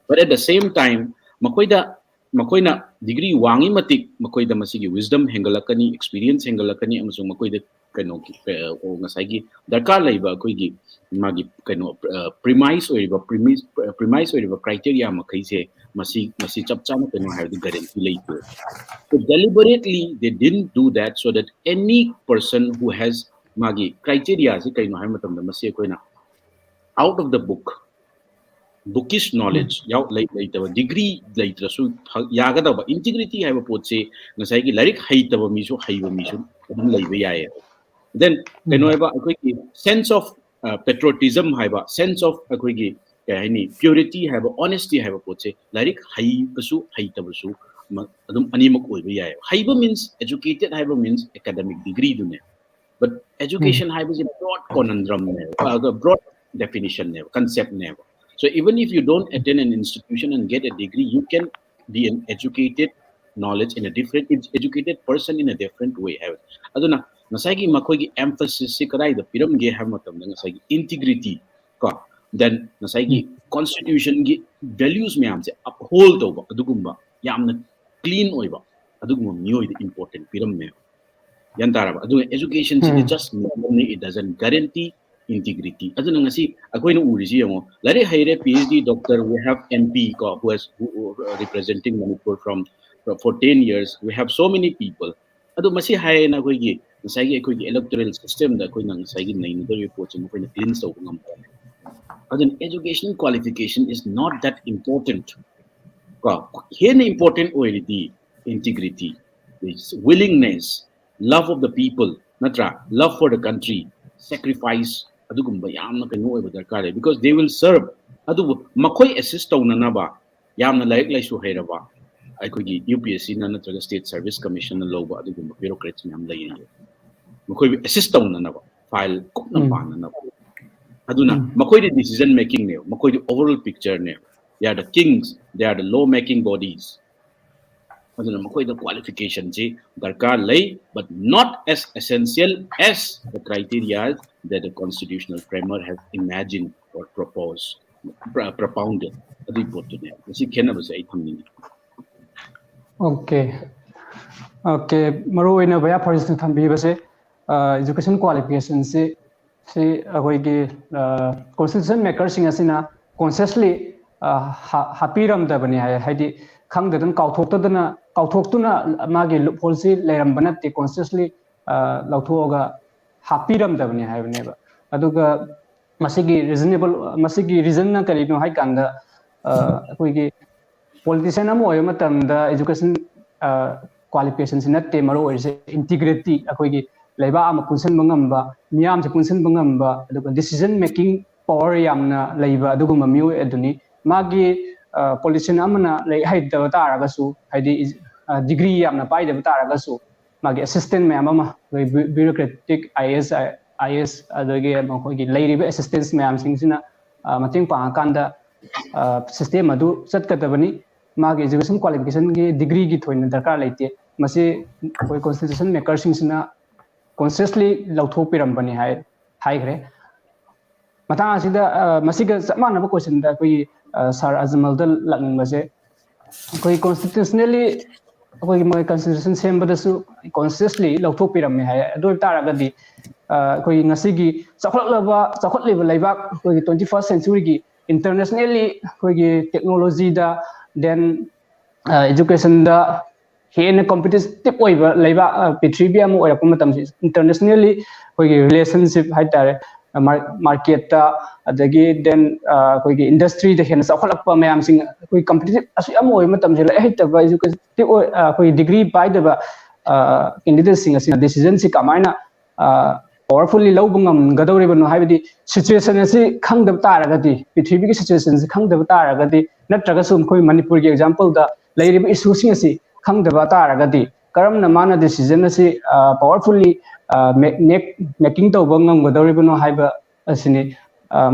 But at the same time ꯃꯈꯣꯏꯗ ꯃꯈꯣꯏꯅ degree ꯋꯥꯡꯉꯤ ꯃꯇꯤꯛ ꯃꯈꯣꯏꯗ ꯃꯁꯤꯒꯤ wisdom ꯍꯦꯟꯒꯠꯂꯛꯀꯅꯤ, experience ꯍꯦꯟꯒꯠꯂꯛꯀꯅꯤ, ꯑꯃꯁꯨꯡ ꯃꯈꯣꯏꯗ ꯀꯩꯅꯣꯒꯤ ꯉꯁꯥꯏꯒꯤ ꯗꯔꯀꯥꯔ ꯂꯩꯕ ꯑꯩꯈꯣꯏꯒꯤ ꯃꯥꯒꯤ ꯀꯩꯅꯣ premise ꯑꯣꯏꯔꯤꯕ premise premise ꯑꯣꯏꯔꯤꯕ criteria ꯃꯈꯩꯁꯦ ꯃꯁꯤ ꯃꯁꯤ ꯆꯞ ꯆꯥꯅ ꯀꯩꯅꯣ ꯍꯥꯏꯕꯗꯤ guarantee ꯂꯩꯇꯦ꯫ So deliberately they didn't do that so that any person who has ꯃꯥꯒꯤ criteriaꯁꯤ ꯀꯩꯅꯣ ꯍꯥꯏꯕ ꯃꯇꯝꯗ ꯃꯁꯤ ꯑꯩꯈꯣꯏꯅ out of the book bookish knowledge ꯌꯥꯎ ꯂꯩ ꯂꯩꯇꯕ degree ꯂꯩꯇ꯭ꯔꯁꯨ ꯌꯥꯒꯗꯕ integrity ꯍꯥꯏꯕ ꯄꯣꯠꯁꯤ ꯉꯁꯥꯏꯒꯤ ꯂꯥꯏꯔꯤꯛ ꯍꯩꯇꯕ ꯃꯤꯁꯨ ꯍꯩꯕ ꯃꯤꯁꯨ ꯑꯗꯨꯝ ꯂꯩꯕ ꯌꯥꯏꯌꯦꯕ꯫ Then ꯀꯩꯅꯣ ꯍꯥꯏꯕ ꯑꯩꯈꯣꯏꯒꯤ sense of patriotism ꯍꯥꯏꯕ sense of ꯑꯩꯈꯣꯏꯒꯤ ꯀꯩ ꯍꯥꯏꯅꯤ purity ꯍꯥꯏꯕ honesty ꯍꯥꯏꯕ ꯄꯣꯠꯁꯦ ꯂꯥꯏꯔꯤꯛ ꯍꯩꯕꯁꯨ ꯍꯩꯇꯕꯁꯨ ꯑꯗꯨꯝ ꯑꯅꯤꯃꯛ ꯑꯣꯏꯕ ꯌꯥꯏꯌꯦꯕ꯫ ꯍꯩꯕ means educated ꯍꯥꯏꯕ means academic degreeꯗꯨꯅꯦ꯫ But education ꯍꯥꯏꯕꯁꯤ broad conundrumꯅꯦꯕ, broad definitionꯅꯦꯕ, conceptꯅꯦꯕ꯫ So even if you don't attend an institution and get a degree, you can be an educated knowledge in a different educated person in a different way ꯍꯥꯏꯕ꯫ ꯑꯗꯨꯅ ꯉꯁꯥꯏꯒꯤ ꯃꯈꯣꯏꯒꯤ emphasis ꯁꯤ ꯀꯗꯥꯏꯗ ꯄꯤꯔꯝꯒꯦ ꯍꯥꯏꯕ ꯃꯇꯝꯗ ꯉꯁꯥꯏꯒꯤ integrity ꯀꯣ, then ꯉꯁꯥꯏꯒꯤ constitutionꯒꯤ values ꯃꯌꯥꯝꯁꯦ uphold ꯇꯧꯕ, ꯑꯗꯨꯒꯨꯝꯕ ꯌꯥꯝꯅ clean ꯑꯣꯏꯕ ꯑꯗꯨꯒꯨꯝꯕ ꯃꯤꯑꯣꯏꯗ important ꯄꯤꯔꯝꯃꯦꯕ꯫ ꯒ꯭ꯌꯥꯟ ꯇꯥꯔꯕ? ꯑꯗꯨꯅ educationꯁꯤꯗꯤ just mediumꯅꯤ, it doesn't guarantee Integrity. ꯑꯗꯨꯅ ꯉꯁꯤ ꯑꯩꯈꯣꯏꯅ ꯎꯔꯤꯁꯤ ꯌꯦꯡꯉꯣ, ꯂꯥꯏꯔꯤꯛ ꯍꯩꯔꯦ, PhD, doctor, we have MP ꯀꯣ, who has, who, who, representing Manipur from, for ten years, we have so many people. ꯑꯗꯣ ꯃꯁꯤ ꯍꯥꯏꯌꯦꯅ ꯑꯩꯈꯣꯏꯒꯤ ꯉꯁꯥꯏꯒꯤ ꯑꯩꯈꯣꯏꯒꯤ electoral systemꯗ ꯑꯩꯈꯣꯏꯅ ꯉꯁꯥꯏꯒꯤ ꯅꯩꯅꯗꯧꯔꯤꯕ ꯄꯣꯠꯁꯦ ꯃꯈꯣꯏꯅ cleanse ꯇꯧꯕ ꯉꯝꯕ꯫ ꯑꯗꯨꯅ education qualification is not that important ꯀꯣ, ꯍꯦꯟꯅ important ꯑꯣꯏꯔꯤꯗꯤ integrity, willingness, love of the people, ꯅꯠꯇ꯭ꯔꯥ, love for the country, sacrifice, ꯑꯗꯨꯒꯨꯝꯕ ꯌꯥꯝꯅ ꯀꯩꯅꯣ ꯑꯣꯏꯕ ꯗꯔꯀꯥꯔ ꯂꯩ, because they will serve. ꯑꯗꯨꯕꯨ ꯃꯈꯣꯏ assist ꯇꯧꯅꯅꯕ ꯌꯥꯝꯅ ꯂꯥꯏꯔꯤꯛ ꯂꯥꯏꯁꯨ ꯍꯩꯔꯕ ꯑꯩꯈꯣꯏꯒꯤ UPSCꯅ ꯅꯠꯇ꯭ꯔꯒ State Service Commissionꯅ ꯂꯧꯕ ꯑꯗꯨꯒꯨꯝꯕ bureaucrats ꯃꯌꯥꯝ ꯂꯩꯔꯤꯌꯦ, ꯃꯈꯣꯏꯕꯨ assist ꯇꯧꯅꯅꯕ, file ꯀꯨꯞꯅ ꯎꯝ꯫ ꯄꯥꯅꯅꯕ꯫ ꯑꯗꯨꯅ ꯎꯝ꯫ ꯃꯈꯣꯏꯗꯤ decision makingꯅꯦꯕ, ꯃꯈꯣꯏꯗꯤ overall pictureꯅꯦꯕ, they are the kings, they are the law making bodies. ꯑꯗꯨꯅ ꯃꯈꯣꯏꯗ qualificationꯁꯤ ꯗꯔꯀꯥꯔ ꯂꯩ, but not as essential as the criteria that the constitutional framer has imagined or proposed, propounded. ꯑꯗꯨꯒꯤ ꯄꯣꯠꯇꯨꯅꯦ꯫ ꯃꯁꯤ ꯈꯦꯠꯅꯕꯁꯦ ꯑꯩ ꯊꯝꯅꯤꯡꯉꯤ꯫ Okay, okay, ꯃꯔꯨ ꯑꯣꯏꯅ ꯚꯩꯌꯥ ꯐꯔꯤꯁꯅ ꯊꯝꯕꯤꯕꯁꯦ education qualificationꯁꯤ ꯁꯤ ꯑꯩꯈꯣꯏꯒꯤ constitution makerꯁꯤꯡ ꯑꯁꯤꯅ consciously ꯍꯥꯞꯄꯤꯔꯝꯗꯕꯅꯤ ꯍꯥꯏ꯫ ꯍꯥꯏꯗꯤ ꯈꯪꯗꯗꯅ, ꯀꯥꯎꯊꯣꯛꯇꯗꯅ, ꯀꯥꯎꯊꯣꯛꯇꯨꯅ ꯃꯥꯒꯤ loopholeꯁꯤ ꯂꯩꯔꯝꯕ ꯅꯠꯇꯦ, consciously ꯂꯧꯊꯣꯛꯑꯒ ꯍꯥꯞꯄꯤꯔꯝꯗꯕꯅꯤ ꯍꯥꯏꯕꯅꯦꯕ꯫ ꯑꯗꯨꯒ ꯃꯁꯤꯒꯤ reasonable, ꯃꯁꯤꯒꯤ reasonꯅ ꯀꯔꯤꯅꯣ ꯍꯥꯏ ꯀꯥꯟꯗ ꯑꯩꯈꯣꯏꯒꯤ politician ꯑꯃ ꯑꯣꯏꯕ ꯃꯇꯝꯗ education qualificationꯁꯤ ꯅꯠꯇꯦ ꯃꯔꯨ ꯑꯣꯏꯔꯤꯁꯦ, integrity, ꯑꯩꯈꯣꯏꯒꯤ ꯂꯩꯕꯥꯛ ꯑꯃ ꯄꯨꯟꯁꯤꯟꯕ ꯉꯝꯕ, ꯃꯤꯌꯥꯝꯁꯦ ꯄꯨꯟꯁꯤꯟꯕ ꯉꯝꯕ, ꯑꯗꯨꯒ decision making power ꯌꯥꯝꯅ ꯂꯩꯕ ꯑꯗꯨꯒꯨꯝꯕ ꯃꯤꯑꯣꯏ ꯑꯗꯨꯅꯤ꯫ ꯃꯥꯒꯤ politician ꯑꯃꯅ ꯂꯥꯏꯔꯤꯛ ꯍꯩꯇꯕ ꯇꯥꯔꯒꯁꯨ, ꯍꯥꯏꯗꯤ degree ꯌꯥꯝꯅ ꯄꯥꯏꯗꯕ ꯇꯥꯔꯒꯁꯨ, ꯃꯥꯒꯤ assistant ꯃꯌꯥꯝ ꯑꯃ, ꯑꯩꯈꯣꯏ bureaucratic, IAS, IAS, ꯑꯗꯒꯤ ꯃꯈꯣꯏꯒꯤ ꯂꯩꯔꯤꯕ assistants ꯃꯌꯥꯝꯁꯤꯡꯁꯤꯅ ꯃꯇꯦꯡ ꯄꯥꯡꯉꯀꯥꯟꯗ system ꯑꯗꯨ ꯆꯠꯀꯗꯕꯅꯤ꯫ ꯃꯥꯒꯤ education qualificationꯒꯤ degreeꯒꯤ ꯊꯣꯏꯅ ꯗꯔꯀꯥꯔ ꯂꯩꯇꯦ꯫ ꯃꯁꯤ ꯑꯩꯈꯣꯏ constitution makerꯁꯤꯡꯁꯤꯅ consciously ꯂꯧꯊꯣꯛꯄꯤꯔꯝꯕꯅꯤ ꯍꯥꯏ ꯍꯥꯏꯈ꯭ꯔꯦ꯫ ꯃꯇꯥꯡ ꯑꯁꯤꯗ ꯃꯁꯤꯒ ꯆꯞ ꯃꯥꯟꯅꯕ questionꯗ ꯑꯩꯈꯣꯏꯒꯤ sir ꯑꯖꯃꯜꯗ ꯂꯥꯛꯅꯤꯡꯕꯁꯦ, ꯑꯩꯈꯣꯏ constitutionally ꯑꯩꯈꯣꯏꯒꯤ ꯃꯣꯏ constitution ꯁꯦꯝꯕꯗꯁꯨ consciously ꯂꯧꯊꯣꯛꯄꯤꯔꯝꯃꯦ ꯍꯥꯏ꯫ ꯑꯗꯨ ꯑꯣꯏꯕ ꯇꯥꯔꯒꯗꯤ ꯑꯩꯈꯣꯏꯒꯤ ꯉꯁꯤꯒꯤ ꯆꯥꯎꯈꯠꯂꯕ ꯆꯥꯎꯈꯠꯂꯤꯕ ꯂꯩꯕꯥꯛ, ꯑꯩꯈꯣꯏꯒꯤ twenty first centuryꯒꯤ internationally ꯑꯩꯈꯣꯏꯒꯤ technologyꯗ, then educationꯗ ꯍꯦꯟꯅ competitive ꯑꯣꯏꯕ ꯂꯩꯕꯥꯛ, ꯄ꯭ꯔꯤꯊꯤꯕꯤ ꯑꯃ ꯑꯣꯏꯔꯛꯄ ꯃꯇꯝꯁꯤ, internationally ꯑꯩꯈꯣꯏꯒꯤ relationship ꯍꯥꯏꯇꯥꯔꯦ, marketꯇ, ꯑꯗꯒꯤ then ꯑꯩꯈꯣꯏꯒꯤ industryꯗ ꯍꯦꯟꯅ ꯆꯥꯎꯈꯠꯂꯛꯄ ꯃꯌꯥꯝꯁꯤꯡ, ꯑꯩꯈꯣꯏ competitive ꯑꯁꯨꯛ ꯌꯥꯝ ꯑꯣꯏꯕ ꯃꯇꯝꯁꯤ, ꯂꯥꯏꯔꯤꯛ ꯍꯩꯇꯕ, educative ꯑꯣꯏ-, ꯑꯩꯈꯣꯏꯒꯤ degree ꯄꯥꯏꯗꯕ candidateꯁꯤꯡ ꯑꯁꯤꯅ decisionꯁꯤ ꯀꯃꯥꯏꯅ powerfully ꯂꯧꯕ ꯉꯝꯒꯗꯧꯔꯤꯕꯅꯣ? ꯍꯥꯏꯕꯗꯤ situation ꯑꯁꯤ ꯈꯪꯗꯕ ꯇꯥꯔꯒꯗꯤ, ꯄ꯭ꯔꯤꯊꯤꯕꯤꯒꯤ situationꯁꯤ ꯈꯪꯗꯕ ꯇꯥꯔꯒꯗꯤ, ꯅꯠꯇ꯭ꯔꯒꯁꯨ ꯑꯩꯈꯣꯏ ꯃꯅꯤꯄꯨꯔꯒꯤ exampleꯗ ꯂꯩꯔꯤꯕ issueꯁꯤꯡ ꯑꯁꯤ ꯈꯪꯗꯕ ꯇꯥꯔꯒꯗꯤ, ꯀꯔꯝꯅ ꯃꯥꯅ decision ꯑꯁꯤ powerfully making ꯇꯧꯕ ꯉꯝꯒꯗꯧꯔꯤꯕꯅꯣ ꯍꯥꯏꯕ ꯑꯁꯤꯅꯤ꯫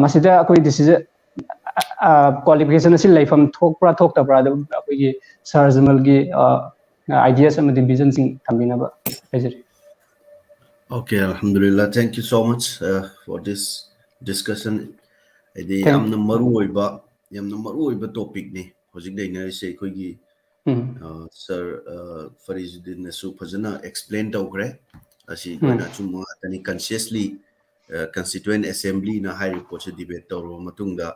ꯃꯁꯤꯗ ꯑꯩꯈꯣꯏ decision qualification ꯑꯁꯤ ꯂꯩꯐꯝ ꯊꯣꯛꯄ꯭ꯔꯥ ꯊꯣꯛꯇꯕ꯭ꯔꯥ, ꯑꯗꯨ ꯑꯩꯈꯣꯏꯒꯤ ꯁꯥꯔ ꯖꯃꯜꯒꯤ ideas ꯑꯃꯗꯤ visionꯁꯤꯡ ꯊꯝꯕꯤꯅꯕ ꯍꯥꯏꯖꯔꯤ꯫ Okay, alhamdulillah, thank you so much uh, for this discussion. ꯍꯥꯏꯗꯤ ꯌꯥꯝꯅ ꯃꯔꯨ ꯑꯣꯏꯕ, ꯌꯥꯝꯅ ꯃꯔꯨ ꯑꯣꯏꯕ topicꯅꯤ ꯍꯧꯖꯤꯛ ꯂꯩꯅꯔꯤꯁꯦ꯫ ꯑꯩꯈꯣꯏꯒꯤ ꯁꯥꯔ ꯐꯔꯤꯖꯨꯗꯤꯟꯅꯁꯨ ꯐꯖꯅ explain ꯇꯧꯈ꯭ꯔꯦ꯫ ꯑꯁꯤ ꯑꯩꯈꯣꯏꯅ ꯑꯆꯨꯝꯕ ꯉꯥꯛꯇꯅꯤ꯫ Consciously constituent assemblyꯅ ꯍꯥꯏꯔꯤꯕ ꯄꯣꯠꯁꯦ debate ꯇꯧꯔꯕ ꯃꯇꯨꯡꯗ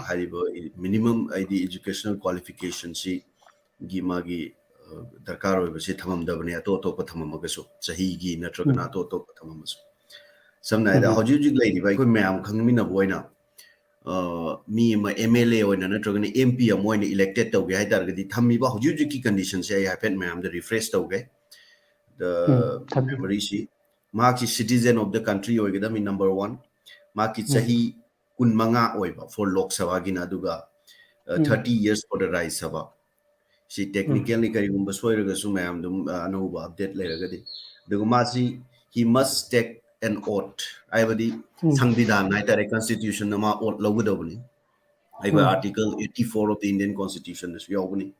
ꯍꯥꯏꯔꯤꯕ minimum ꯍꯥꯏꯗꯤ educational qualificationꯁꯤꯒꯤ ꯃꯥꯒꯤ ꯗꯔꯀꯥꯔ ꯑꯣꯏꯕꯁꯤ ꯊꯝꯃꯝꯗꯕꯅꯤ, ꯑꯇꯣꯞ ꯑꯇꯣꯞꯄ ꯊꯝꯃꯝꯃꯒꯁꯨ, ꯆꯍꯤꯒꯤ ꯅꯠꯇ꯭ꯔꯒꯅ ꯑꯇꯣꯞ ꯑꯇꯣꯞꯄ ꯊꯝꯃꯝꯃꯁꯨ꯫ ꯁꯝꯅ ꯍꯥꯏꯔꯕꯗ ꯍꯧꯖꯤꯛ ꯍꯧꯖꯤꯛ ꯂꯩꯔꯤꯕ ꯑꯩꯈꯣꯏ ꯃꯌꯥꯝ ꯈꯪꯃꯤꯟꯅꯕ ꯑꯣꯏꯅ ꯃꯤ ꯑꯃ M L A ꯑꯣꯏꯅ ꯅꯠꯇ꯭ꯔꯒꯅ M P ꯑꯃ ꯑꯣꯏꯅ elected ꯇꯧꯒꯦ ꯍꯥꯏ ꯇꯥꯔꯒꯗꯤ ꯊꯝꯃꯤꯕ ꯍꯧꯖꯤꯛ ꯍꯧꯖꯤꯛꯀꯤ conditionꯁꯦ ꯑꯩ ꯍꯥꯏꯐꯦꯠ ꯃꯌꯥꯝꯗ refresh ꯇꯧꯒꯦ꯫ The memoryꯁꯤ, ꯃꯍꯥꯛꯁꯤ citizen of the country ꯑꯣꯏꯒꯗꯕꯅꯤ, number one꯫ ꯃꯍꯥꯛꯀꯤ ꯆꯍꯤ ꯀꯨꯟꯃꯉꯥ ꯑꯣꯏꯕ for Lok Sabhaꯒꯤꯅ, ꯑꯗꯨꯒ thirty years for the Rajya Sabha꯫ ꯁꯤ technically ꯀꯔꯤꯒꯨꯝꯕ ꯁꯣꯏꯔꯒꯁꯨ ꯃꯌꯥꯝ ꯑꯗꯨꯝ ꯑꯅꯧꯕ update ꯂꯩꯔꯒꯗꯤ꯫ ꯑꯗꯨꯒ ꯃꯥꯁꯤ he must take an oath, ꯍꯥꯏꯕꯗꯤ ꯁꯪꯕꯤꯙꯥꯟ ꯍꯥꯏꯇꯥꯔꯦ, constitutionꯅ ꯃꯥ oath ꯂꯧꯒꯗꯧꯕꯅꯤ꯫ ꯍꯥꯏꯕ article eighty four of the Indian constitutionꯗꯁꯨ ꯌꯥꯎꯕꯅꯤ꯫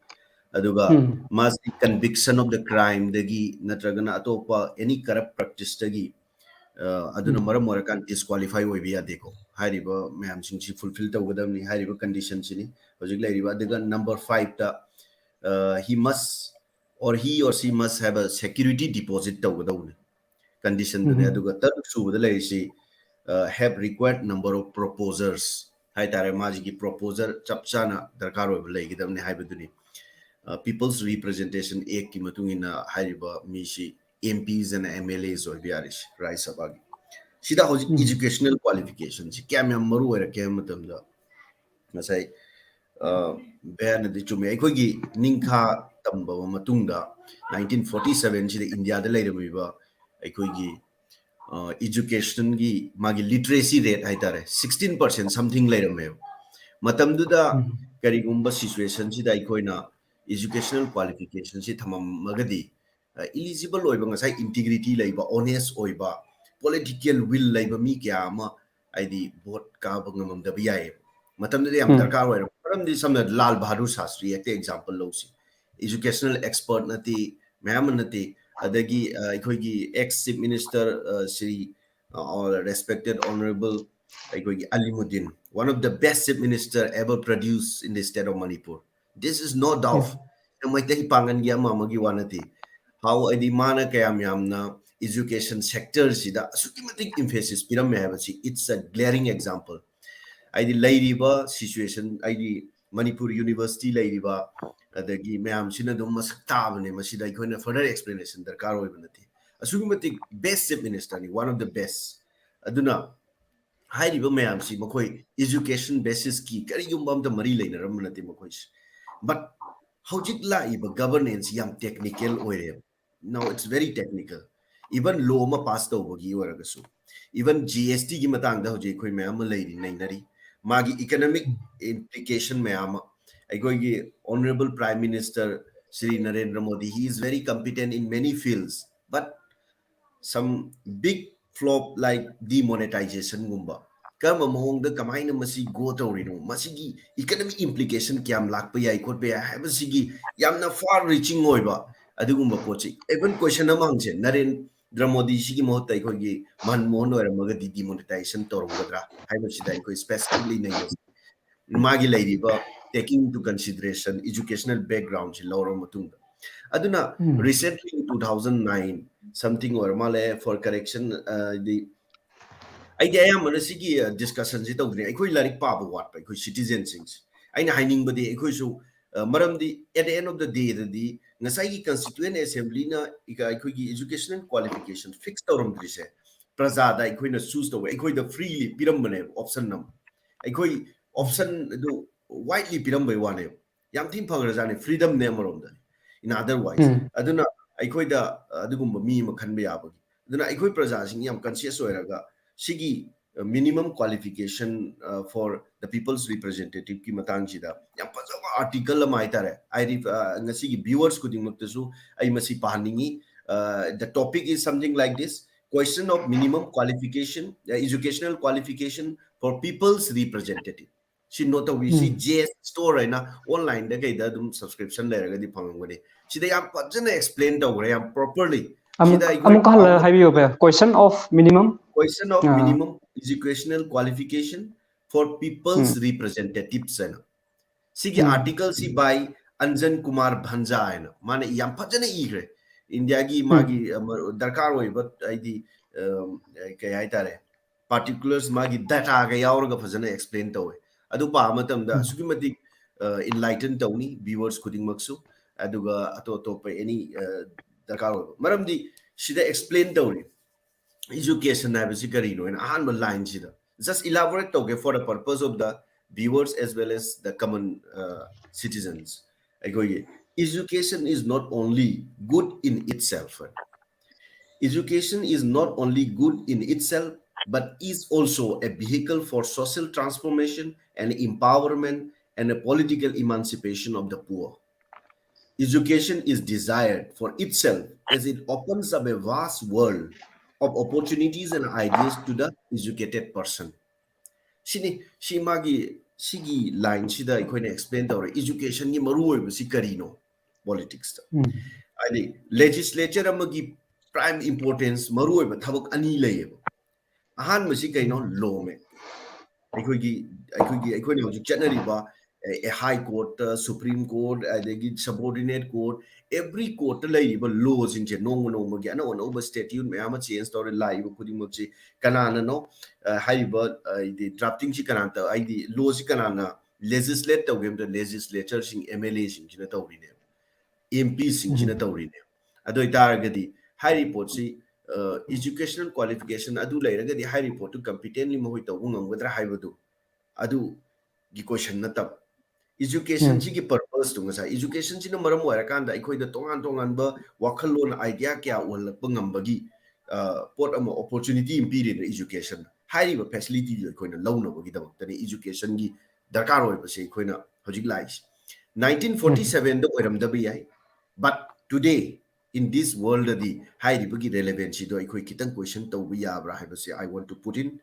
ꯑꯗꯨꯒ ꯃꯥꯁꯤ conviction of the crimeꯗꯒꯤ ꯅꯠꯇ꯭ꯔꯒꯅ ꯑꯇꯣꯞꯄ any corrupt practiceꯇꯒꯤ ꯑꯗꯨꯅ ꯃꯔꯝ ꯑꯣꯏꯔꯀꯥꯟꯗ disqualify ꯑꯣꯏꯕ ꯌꯥꯗꯦꯀꯣ꯫ ꯍꯥꯏꯔꯤꯕ ꯃꯌꯥꯝꯁꯤꯡꯁꯤ fulfill ꯇꯧꯒꯗꯕꯅꯤ, ꯍꯥꯏꯔꯤꯕ conditionꯁꯤꯅꯤ ꯍꯧꯖꯤꯛ ꯂꯩꯔꯤꯕ꯫ ꯑꯗꯨꯒ number fiveꯇ he must or he or she must have a security deposit ꯇꯧꯒꯗꯧꯕꯅꯤ꯫ condition ꯗꯨꯅꯦ꯫ ꯎꯝ꯫ ꯑꯗꯨꯒ ꯇꯔꯨꯛ ꯁꯨꯕꯗ ꯂꯩꯔꯤꯁꯤ, ꯑ, have required number of proposers ꯍꯥꯏꯇꯥꯔꯦ, ꯃꯥꯁꯤꯒꯤ proposal ꯆꯞ ꯆꯥꯅ ꯗꯔꯀꯥꯔ ꯑꯣꯏꯕ ꯂꯩꯒꯗꯕꯅꯤ ꯍꯥꯏꯕꯗꯨꯅꯤ꯫ ꯑ, People's Representation Act ꯀꯤ ꯃꯇꯨꯡ ꯏꯟꯅ ꯍꯥꯏꯔꯤꯕ ꯃꯤꯁꯤ M Ps and M L As ꯑꯣꯏꯕ ꯌꯥꯔꯤꯁꯤ ꯔꯥꯖ꯭ꯌ ꯁꯚꯥꯒꯤ꯫ ꯁꯤꯗ ꯍꯧꯖꯤꯛ ꯎꯝ꯫ Educational qualification ꯁꯤ ꯀꯌꯥꯝ ꯌꯥꯝ ꯃꯔꯨ ꯑꯣꯏꯔꯛꯀꯦ ꯍꯥꯏꯕ ꯃꯇꯝꯗ, ꯉꯁꯥꯏ, ꯑ, ꯚꯩꯌꯥꯅꯗꯤ ꯆꯨꯝꯃꯦ꯫ ꯑꯩꯈꯣꯏꯒꯤ ꯅꯤꯡꯊꯥ ꯇꯝꯕ ꯃꯇꯨꯡꯗ nineteen forty seven ꯁꯤꯗ ꯏꯟꯗꯤꯌꯥꯗ ꯂꯩꯔꯝꯃꯤꯕ ꯑꯩꯈꯣꯏꯒꯤ, ꯑ, education ꯒꯤ ꯃꯥꯒꯤ literacy rate ꯍꯥꯏꯇꯥꯔꯦ, sixteen percent something ꯂꯩꯔꯝꯃꯦꯕ꯫ ꯃꯇꯝꯗꯨꯗ ꯎꯝ꯫ ꯀꯔꯤꯒꯨꯝꯕ situation ꯁꯤꯗ ꯑꯩꯈꯣꯏꯅ educational qualification ꯁꯤ ꯊꯝꯃꯝꯃꯒꯗꯤ, ꯑ, eligible ꯑꯣꯏꯕ, ꯉꯁꯥꯏ integrity ꯂꯩꯕ, honest ꯑꯣꯏꯕ, political will ꯂꯩꯕ ꯃꯤ ꯀꯌꯥ ꯑꯃ ꯍꯥꯏꯗꯤ vote ꯀꯥꯕ ꯉꯝꯃꯝꯗꯕ ꯌꯥꯏꯌꯦꯕ꯫ ꯃꯇꯝꯗꯨꯗ ꯌꯥꯝ ꯎꯝ꯫ ꯗꯔꯀꯥꯔ ꯑꯣꯏꯔꯕ ꯃꯔꯝꯗꯤ, ꯁꯝꯅ ꯂꯥꯜ ꯕꯍꯥꯗꯨꯔ ꯁꯥꯁꯇ꯭ꯔꯤ ꯍꯦꯛꯇ example ꯂꯧꯁꯤ꯫ Educational expert ꯅꯠꯇꯦ, ꯃꯌꯥꯝ ꯑꯃ ꯅꯠꯇꯦ꯫ ꯑꯗꯒꯤ, ꯑ, ꯑꯩꯈꯣꯏꯒꯤ ex chief minister, ꯑ, ꯁ꯭ꯔꯤ, ꯑ, respected honorable ꯑꯩꯈꯣꯏꯒꯤ Alimuddin, one of the best chief minister ever produced in the state of Manipur. This is no doubt. ꯎꯝ꯫ ꯃꯩꯇꯩ ꯄꯥꯡꯒꯜꯒꯤ ꯑꯃ ꯑꯃꯒꯤ ꯋꯥ ꯅꯠꯇꯦ꯫ How ꯍꯥꯏꯗꯤ ꯃꯥꯅ ꯀꯌꯥꯝ ꯌꯥꯝꯅ education sector ꯁꯤꯗ ꯑꯁꯨꯛꯀꯤ ꯃꯇꯤꯛ emphasis ꯄꯤꯔꯝꯃꯦ ꯍꯥꯏꯕꯁꯤ, it's a glaring example. ꯍꯥꯏꯗꯤ ꯂꯩꯔꯤꯕ situation, ꯍꯥꯏꯗꯤ ꯃꯅꯤꯄꯨꯔ university ꯂꯩꯔꯤꯕ, ꯑꯗꯒꯤ ꯃꯌꯥꯝꯁꯤꯅ ꯑꯗꯨꯝ ꯃꯁꯛ ꯇꯥꯕꯅꯦ꯫ ꯃꯁꯤꯗ ꯑꯩꯈꯣꯏꯅ further explanation ꯗꯔꯀꯥꯔ ꯑꯣꯏꯕ ꯅꯠꯇꯦ꯫ ꯑꯁꯨꯛꯀꯤ ꯃꯇꯤꯛ best chief minister ꯅꯤ, one of the best꯫ ꯑꯗꯨꯅ ꯍꯥꯏꯔꯤꯕ ꯃꯌꯥꯝꯁꯤ ꯃꯈꯣꯏ education basis ꯀꯤ ꯀꯔꯤꯒꯨꯝꯕ ꯑꯝꯇ ꯃꯔꯤ ꯂꯩꯅꯔꯝꯕ ꯅꯠꯇꯦ ꯃꯈꯣꯏꯁꯦ꯫ But ꯍꯧꯖꯤꯛ ꯂꯥꯛꯏꯕ governance ꯁꯤ ꯌꯥꯝ technical ꯑꯣꯏꯔꯦꯕ꯫ Now it's very technical. Even law ꯑꯃ pass ꯇꯧꯕꯒꯤ ꯑꯣꯏꯔꯒꯁꯨ, even G S T ꯒꯤ ꯃꯇꯥꯡꯗ ꯍꯧꯖꯤꯛ ꯑꯩꯈꯣꯏ ꯃꯌꯥꯝ ꯑꯃ ꯂꯩꯔꯤ, ꯅꯩꯅꯔꯤ꯫ ꯃꯥꯒꯤ economic implication ꯃꯌꯥꯝ ꯑꯃ, ꯑꯩꯈꯣꯏꯒꯤ honorable Prime Minister Shri Narendra Modi, he is very competent in many fields, but some big flop like demonetization ꯒꯨꯝꯕ, ꯀꯔꯝꯕ ꯃꯑꯣꯡꯗ, ꯀꯃꯥꯏꯅ ꯃꯁꯤ go ꯇꯧꯔꯤꯅꯣ, ꯃꯁꯤꯒꯤ economic implication ꯀꯌꯥꯝ ꯂꯥꯛꯄ ꯌꯥꯏ ꯈꯣꯠꯄ ꯌꯥꯏ ꯍꯥꯏꯕꯁꯤꯒꯤ ꯌꯥꯝꯅ far reaching ꯑꯣꯏꯕ ꯑꯗꯨꯒꯨꯝꯕ ꯄꯣꯠꯁꯤ꯫ Even question ꯑꯃ ꯍꯪꯁꯦ, ꯅꯔꯦꯟꯗ꯭ꯔ ꯃꯣꯗꯤ ꯁꯤꯒꯤ ꯃꯍꯨꯠꯇ ꯑꯩꯈꯣꯏꯒꯤ ꯃꯟꯃꯣꯍꯟ ꯑꯣꯏꯔꯝꯃꯒꯗꯤ demonetization ꯇꯧꯔꯝꯒꯗ꯭ꯔꯥ ꯍꯥꯏꯕꯁꯤꯗ ꯑꯩꯈꯣꯏ specifically ꯅꯩꯅꯁꯤ꯫ ꯃꯥꯒꯤ ꯂꯩꯔꯤꯕ, taking into consideration educational background ꯁꯤ ꯂꯧꯔꯕ ꯃꯇꯨꯡꯗ, ꯑꯗꯨꯅ ꯎꯝ. Recently in two thousand nine something ꯑꯣꯏꯔ ꯃꯥꯜꯂꯦ, for correction, ꯑ, ꯗꯤ ꯑꯩꯗꯤ ꯑꯌꯥꯝꯕꯅ ꯁꯤꯒꯤ, ꯑ, discussion ꯁꯤ ꯇꯧꯗ꯭ꯔꯤ꯫ ꯑꯩꯈꯣꯏ ꯂꯥꯏꯔꯤꯛ ꯄꯥꯕ ꯋꯥꯠꯄ ꯑꯩꯈꯣꯏ citizen ꯁꯤꯡꯁꯦ꯫ ꯑꯩꯅ ꯍꯥꯏꯅꯤꯡꯕꯗꯤ ꯑꯩꯈꯣꯏꯁꯨ, ꯑ, ꯃꯔꯝꯗꯤ at the end of the day ꯗꯗꯤ ꯉꯁꯥꯏꯒꯤ Constituent Assembly ꯅ ꯏꯀ-, ꯑꯩꯈꯣꯏꯒꯤ educational qualification fix ꯇꯧꯔꯝꯗ꯭ꯔꯤꯁꯦ ꯄ꯭ꯔꯖꯥꯗ ꯑꯩꯈꯣꯏꯅ choose ꯇꯧꯕ, ꯑꯩꯈꯣꯏꯗ freely ꯄꯤꯔꯝꯕꯅꯦꯕ option ꯑꯃ꯫ ꯑꯩꯈꯣꯏ option ꯑꯗꯨ widely ꯄꯤꯔꯝꯕꯩ ꯋꯥꯅꯦꯕ꯫ ꯌꯥꯝ ꯊꯤꯅ ꯐꯈ꯭ꯔꯖꯥꯠꯅꯤ, freedom ꯅꯦ ꯑꯃꯔꯣꯝꯗ, in other wise꯫ ꯎꯝ. ꯑꯗꯨꯅ ꯑꯩꯈꯣꯏꯗ, ꯑ, ꯑꯗꯨꯒꯨꯝꯕ ꯃꯤ ꯑꯃ ꯈꯟꯕ ꯌꯥꯕꯒꯤ꯫ ꯑꯗꯨꯅ ꯑꯩꯈꯣꯏ ꯄ꯭ꯔꯖꯥꯁꯤꯡ ꯌꯥꯝ conscious ꯑꯣꯏꯔꯒ ꯁꯤꯒꯤ, ꯑ, minimum qualification, ꯑ, for the people's representative ꯀꯤ ꯃꯇꯥꯡꯁꯤꯗ ꯌꯥꯝ ꯐꯖꯕ article ꯑꯃ ꯍꯥꯏꯇꯥꯔꯦ꯫ I re-, ꯑ, ꯉꯁꯤꯒꯤ viewers ꯈꯨꯗꯤꯡꯃꯛꯇꯁꯨ ꯑꯩ ꯃꯁꯤ ꯄꯥꯍꯟꯅꯤꯡꯉꯤ꯫ ꯑ, the topic is something like this: Question of minimum qualification, uh, educational qualification for people's representative. ꯁꯤ note ꯇꯧꯕꯤ, ꯁꯤ ꯎꯝ. J S Store ꯍꯥꯏꯅ online ꯗ ꯀꯩꯗ ꯑꯗꯨꯝ subscription ꯂꯩꯔꯒꯗꯤ ꯐꯪꯉꯝꯒꯅꯤ꯫ ꯁꯤꯗ ꯌꯥꯝ ꯐꯖꯅ explain ꯇꯧꯈ꯭ꯔꯦ, ꯌꯥꯝ properly꯫ ꯑꯃꯨꯛ ꯁꯤꯗ ꯑꯩꯈꯣꯏ ꯑꯃꯨꯛꯀ ꯍꯜꯂ ꯄꯥꯕ- ꯍꯥꯏꯕꯤꯌꯨ ꯚꯩꯌꯥ, question of minimum. Question of ah. minimum educational qualification for people's um. representatives ꯍꯥꯏꯅ꯫ ꯁꯤꯒꯤ ꯎꯝ. article ꯁꯤ by Anjan Kumar Bhanja ꯍꯥꯏꯅ, ꯃꯥꯅ ꯌꯥꯝ ꯐꯖꯅ ꯏꯈ꯭ꯔꯦ꯫ ꯏꯟꯗꯤꯌꯥꯒꯤ ꯎꯝ. ꯃꯥꯒꯤ, ꯑ, ꯃꯔꯨ-, ꯗꯔꯀꯥꯔ ꯑꯣꯏꯕ, ꯍꯥꯏꯗꯤ, ꯑ, ꯀꯩ ꯍꯥꯏꯇꯥꯔꯦ, particulars, ꯃꯥꯒꯤ data ꯒ ꯌꯥꯎꯔꯒ ꯐꯖꯅ explain ꯇꯧꯋꯦ꯫ ꯑꯗꯨ ꯄꯥꯕ ꯃꯇꯝꯗ ꯎꯝ. ꯑꯁꯨꯛꯀꯤ ꯃꯇꯤꯛ, ꯑ, enlighten ꯇꯧꯅꯤ viewers ꯈꯨꯗꯤꯡꯃꯛꯁꯨ, ꯑꯗꯨꯒ ꯑꯇꯣꯞ ꯑꯇꯣꯞꯄ any, ꯑ, ꯗꯔꯀꯥꯔ ꯑꯣꯏꯕ꯫ ꯃꯔꯝꯗꯤ ꯁꯤꯗ explain ꯇꯧꯔꯤ, education ꯍꯥꯏꯕꯁꯤ ꯀꯔꯤꯅꯣ ꯍꯥꯏꯅ ꯑꯍꯥꯟꯕ line ꯁꯤꯗ꯫ Just elaborate ꯇꯧꯒꯦ for the purpose of the viewers as well as the common, uh, citizens. ꯑꯩꯈꯣꯏꯒꯤ education is not only good in itself. Education is not only good in itself, but is also a vehicle for social transformation and empowerment and a political emancipation of the poor. Education is desired for itself as it opens up a vast world of opportunities and ideas to the educated person. ꯁꯤꯅꯤ, ꯁꯤ ꯃꯥꯒꯤ, ꯁꯤꯒꯤ line ꯁꯤꯗ ꯑꯩꯈꯣꯏꯅ explain ꯇꯧꯔꯦ education ꯒꯤ ꯃꯔꯨꯑꯣꯏꯕꯁꯤ ꯀꯔꯤꯅꯣ politics ꯇ꯫ ꯎꯝ. ꯍꯥꯏꯗꯤ legislature ꯑꯃꯒꯤ prime importance, ꯃꯔꯨꯑꯣꯏꯕ ꯊꯕꯛ ꯑꯅꯤ ꯂꯩꯌꯦꯕ꯫ ꯑꯍꯥꯟꯕꯁꯤ ꯀꯩꯅꯣ? Law make꯫ ꯑꯩꯈꯣꯏꯒꯤ, ꯑꯩꯈꯣꯏꯒꯤ, ꯑꯩꯈꯣꯏꯅ ꯍꯧꯖꯤꯛ ꯆꯠꯅꯔꯤꯕ ꯍꯥꯏ ꯀꯣꯔꯠꯇ, ꯁꯨꯄ꯭ꯔꯤꯝ ꯀꯣꯔꯠ, ꯑꯗꯒꯤ ꯁꯕꯑꯣꯔꯗꯤꯅꯦꯠ ꯀꯣꯔꯠ, ꯑꯦꯕ꯭ꯔꯤ ꯀꯣꯔꯠꯇ ꯂꯩꯔꯤꯕ ꯂꯣꯁꯤꯡꯁꯦ ꯅꯣꯡꯃ ꯅꯣꯡꯃꯒꯤ ꯑꯅꯧ ꯑꯅꯧꯕ ꯁ꯭ꯇꯦꯇ꯭ꯌꯨꯠ ꯃꯌꯥꯝ ꯑꯃ ꯆꯦꯟꯖ ꯇꯧꯔꯦ꯫ ꯂꯥꯛꯏꯕ ꯈꯨꯗꯤꯡꯃꯛꯁꯤ ꯀꯅꯥꯅꯅꯣ? ꯑ, ꯍꯥꯏꯔꯤꯕ, ꯑ, ꯍꯥꯏꯗꯤ ꯗ꯭ꯔꯥꯐꯇꯤꯡꯁꯤ ꯀꯅꯥꯅ ꯇꯧ-, ꯍꯥꯏꯗꯤ ꯂꯣꯁꯤ ꯀꯅꯥꯅ ꯂꯦꯖꯤꯁꯂꯦꯠ ꯇꯧꯒꯦ ꯍꯥꯏꯕꯗ ꯂꯦꯖꯤꯁꯂꯦꯆꯔꯁꯤꯡ, ꯑꯦꯝ ꯑꯦꯜ ꯑꯦꯁꯤꯡꯁꯤꯅ ꯇꯧꯔꯤꯅꯦꯕ, ꯑꯦꯝ ꯄꯤꯁꯤꯡꯁꯤꯅ ꯇꯧꯔꯤꯅꯦꯕ꯫ ꯑꯗꯨ ꯑꯣꯏꯇꯥꯔꯒꯗꯤ ꯍꯥꯏꯔꯤꯕ ꯄꯣꯠꯁꯤ, ꯑ, ꯏꯖꯨꯀꯦꯁꯅꯦꯜ ꯀ꯭ꯋꯥꯂꯤꯐꯤꯀꯦꯁꯟ ꯑꯗꯨ ꯂꯩꯔꯒꯗꯤ ꯍꯥꯏꯔꯤꯕ ꯄꯣꯠꯇꯨ ꯀꯝꯄꯤꯇꯦꯟꯂꯤ ꯃꯈꯣꯏ ꯇꯧꯕ ꯉꯝꯒꯗ꯭ꯔꯥ ꯍꯥꯏꯕꯗꯨ ꯑꯗꯨꯒꯤ ꯀꯣꯏꯁꯟ ꯅꯠꯇꯕ꯫ ꯏꯖꯨꯀꯦꯁꯟꯁꯤꯒꯤ ꯄꯔꯄꯁꯇꯨ ꯉꯁꯥꯏ, ꯏꯖꯨꯀꯦꯁꯟꯁꯤꯅ ꯃꯔꯝ ꯑꯣꯏꯔꯀꯥꯟꯗ ꯑꯩꯈꯣꯏꯗ ꯇꯣꯉꯥꯟ ꯇꯣꯉꯥꯟꯕ ꯋꯥꯈꯜꯂꯣꯟ, ꯑꯥꯏꯗꯤꯌꯥ ꯀꯌꯥ ꯎꯍꯜꯂꯛꯄ ꯉꯝꯕꯒꯤ, ꯑ, ꯄꯣꯠ ꯑꯃ, ꯑꯣꯄꯣꯔꯆꯨꯅꯤꯇꯤ ꯑꯃ ꯄꯤꯔꯤꯅ ꯏꯖꯨꯀꯦꯁꯟ꯫ ꯍꯥꯏꯔꯤꯕ ꯐꯦꯁꯤꯂꯤꯇꯤꯗꯨ ꯑꯩꯈꯣꯏꯅ ꯂꯧꯅꯕꯒꯤꯗꯃꯛꯇꯅꯤ ꯏꯖꯨꯀꯦꯁꯟꯒꯤ ꯗꯔꯀꯥꯔ ꯑꯣꯏꯕꯁꯦ ꯑꯩꯈꯣꯏꯅ ꯍꯧꯖꯤꯛ ꯂꯥꯛꯏꯁꯦ꯫ ꯅꯥꯏꯟꯇꯤꯟ ꯐꯣꯔꯇꯤ ꯁꯚꯦꯟꯗ ꯑꯣꯏꯔꯝꯗꯕ ꯌꯥꯏ, but today, in this world ꯑꯗꯤ ꯍꯥꯏꯔꯤꯕꯒꯤ ꯔꯦꯂꯦꯚꯦꯟꯁꯤꯗꯣ ꯑꯩꯈꯣꯏ ꯈꯤꯇꯪ ꯀꯣꯏꯁꯟ ꯇꯧꯕ ꯌꯥꯕ꯭ꯔꯥ ꯍꯥꯏꯕꯁꯦ I want to put in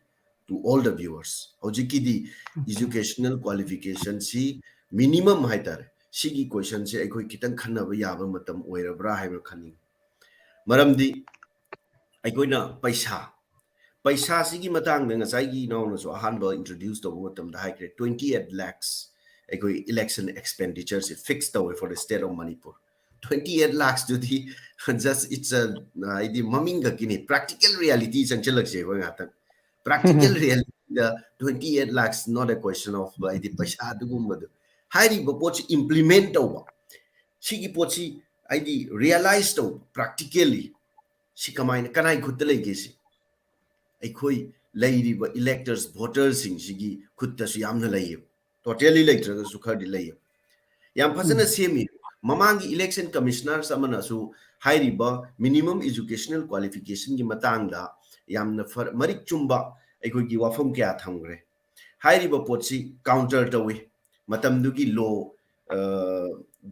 to all the viewers꯫ ꯍꯧꯖꯤꯛꯀꯤꯗꯤ ꯏꯖꯨꯀꯦꯁꯅꯦꯜ ꯀ꯭ꯋꯥꯂꯤꯐꯤꯀꯦꯁꯟꯁꯤ ꯃꯤꯅꯤꯃꯝ ꯍꯥꯏꯇꯥꯔꯦ, ꯁꯤꯒꯤ ꯀꯣꯏꯁꯟꯁꯦ ꯑꯩꯈꯣꯏ ꯈꯤꯇꯪ ꯈꯟꯅꯕ ꯌꯥꯕ ꯃꯇꯝ ꯑꯣꯏꯔꯕ꯭ꯔꯥ ꯍꯥꯏꯕ ꯈꯟꯅꯤꯡꯉꯤ꯫ ꯃꯔꯝꯗꯤ ꯑꯩꯈꯣꯏꯅ ꯄꯩꯁꯥ, ꯄꯩꯁꯥꯁꯤꯒꯤ ꯃꯇꯥꯡꯗ ꯉꯁꯥꯏꯒꯤ ꯏꯅꯥꯎꯅꯁꯨ ꯑꯍꯥꯟꯕ ꯏꯟꯇ꯭ꯔꯣꯗ꯭ꯌꯨꯁ ꯇꯧꯕ ꯃꯇꯝꯗ ꯍꯥꯏꯈ꯭ꯔꯦ, twenty eight lakhs ꯑꯩꯈꯣꯏ ꯏꯂꯦꯛꯁꯟ ꯑꯦꯛꯁꯄꯦꯟꯗꯤꯆꯔꯁꯦ ꯐꯤꯛꯁ ꯇꯧꯋꯦ for the state of Manipur꯫ Twenty eight lakhsꯇꯨꯗꯤ just it's a, ꯍꯥꯏꯗꯤ ꯃꯃꯤꯡ ꯈꯛꯀꯤꯅꯤ, ꯄ꯭ꯔꯦꯛꯇꯤꯀꯦꯜ ꯔꯤꯌꯦꯂꯤꯇꯤ ꯆꯪꯁꯤꯜꯂꯛꯁꯦ ꯑꯩꯈꯣꯏ ꯉꯥꯛꯇꯪ꯫ ꯄ꯭ꯔꯦꯛꯇꯤꯀꯦꯜ ꯔꯤꯌꯦꯂꯤꯇꯤꯗ twenty eight lakhs not a question of, ꯍꯥꯏꯗꯤ ꯄꯩꯁꯥ ꯑꯗꯨꯒꯨꯝꯕꯗꯣ꯫ ꯍꯥꯏꯔꯤꯕ ꯄꯣꯠꯁꯤ ꯏꯝꯄ꯭ꯂꯤꯃꯦꯟ ꯇꯧꯕ, ꯁꯤꯒꯤ ꯄꯣꯠꯁꯤ ꯍꯥꯏꯗꯤ ꯔꯤꯌꯦꯂꯥꯏꯁ ꯇꯧꯕ ꯄ꯭ꯔꯦꯛꯇꯤꯀꯦꯜꯂꯤ, ꯁꯤ ꯀꯃꯥꯏꯅ, ꯀꯅꯥꯏ ꯈꯨꯠꯇ ꯂꯩꯒꯦ? ꯁꯤ ꯑꯩꯈꯣꯏ ꯂꯩꯔꯤꯕ ꯏꯂꯦꯛꯇꯔꯁ, ꯚꯣꯇꯔꯁꯤꯡꯁꯤꯒꯤ ꯈꯨꯠꯇꯁꯨ ꯌꯥꯝꯅ ꯂꯩꯌꯦꯕ꯫ ꯇꯣꯇꯦꯜꯂꯤ ꯂꯩꯇ꯭ꯔꯒꯁꯨ ꯈꯔꯗꯤ ꯂꯩꯌꯦꯕ꯫ ꯌꯥꯝ ꯐꯖꯅ ꯁꯦꯝꯃꯤ꯫ ꯃꯃꯥꯡꯒꯤ ꯏꯂꯦꯛꯁꯟ ꯀꯃꯤꯁꯅꯔꯁ ꯑꯃꯅꯁꯨ ꯍꯥꯏꯔꯤꯕ ꯃꯤꯅꯤꯃꯝ ꯏꯖꯨꯀꯦꯁꯅꯦꯜ ꯀ꯭ꯋꯥꯂꯤꯐꯤꯀꯦꯁꯟꯒꯤ ꯃꯇꯥꯡꯗ ꯌꯥꯝꯅ ꯐ-, ꯃꯔꯤꯛ ꯆꯨꯝꯕ ꯑꯩꯈꯣꯏꯒꯤ ꯋꯥꯐꯝ ꯀꯌꯥ ꯊꯝꯈ꯭ꯔꯦ꯫ ꯍꯥꯏꯔꯤꯕ ꯄꯣꯠꯁꯤ ꯀꯥꯎꯟꯇꯔ ꯇꯧꯏ꯫ ꯃꯇꯝꯗꯨꯒꯤ ꯂꯣ, ꯑ,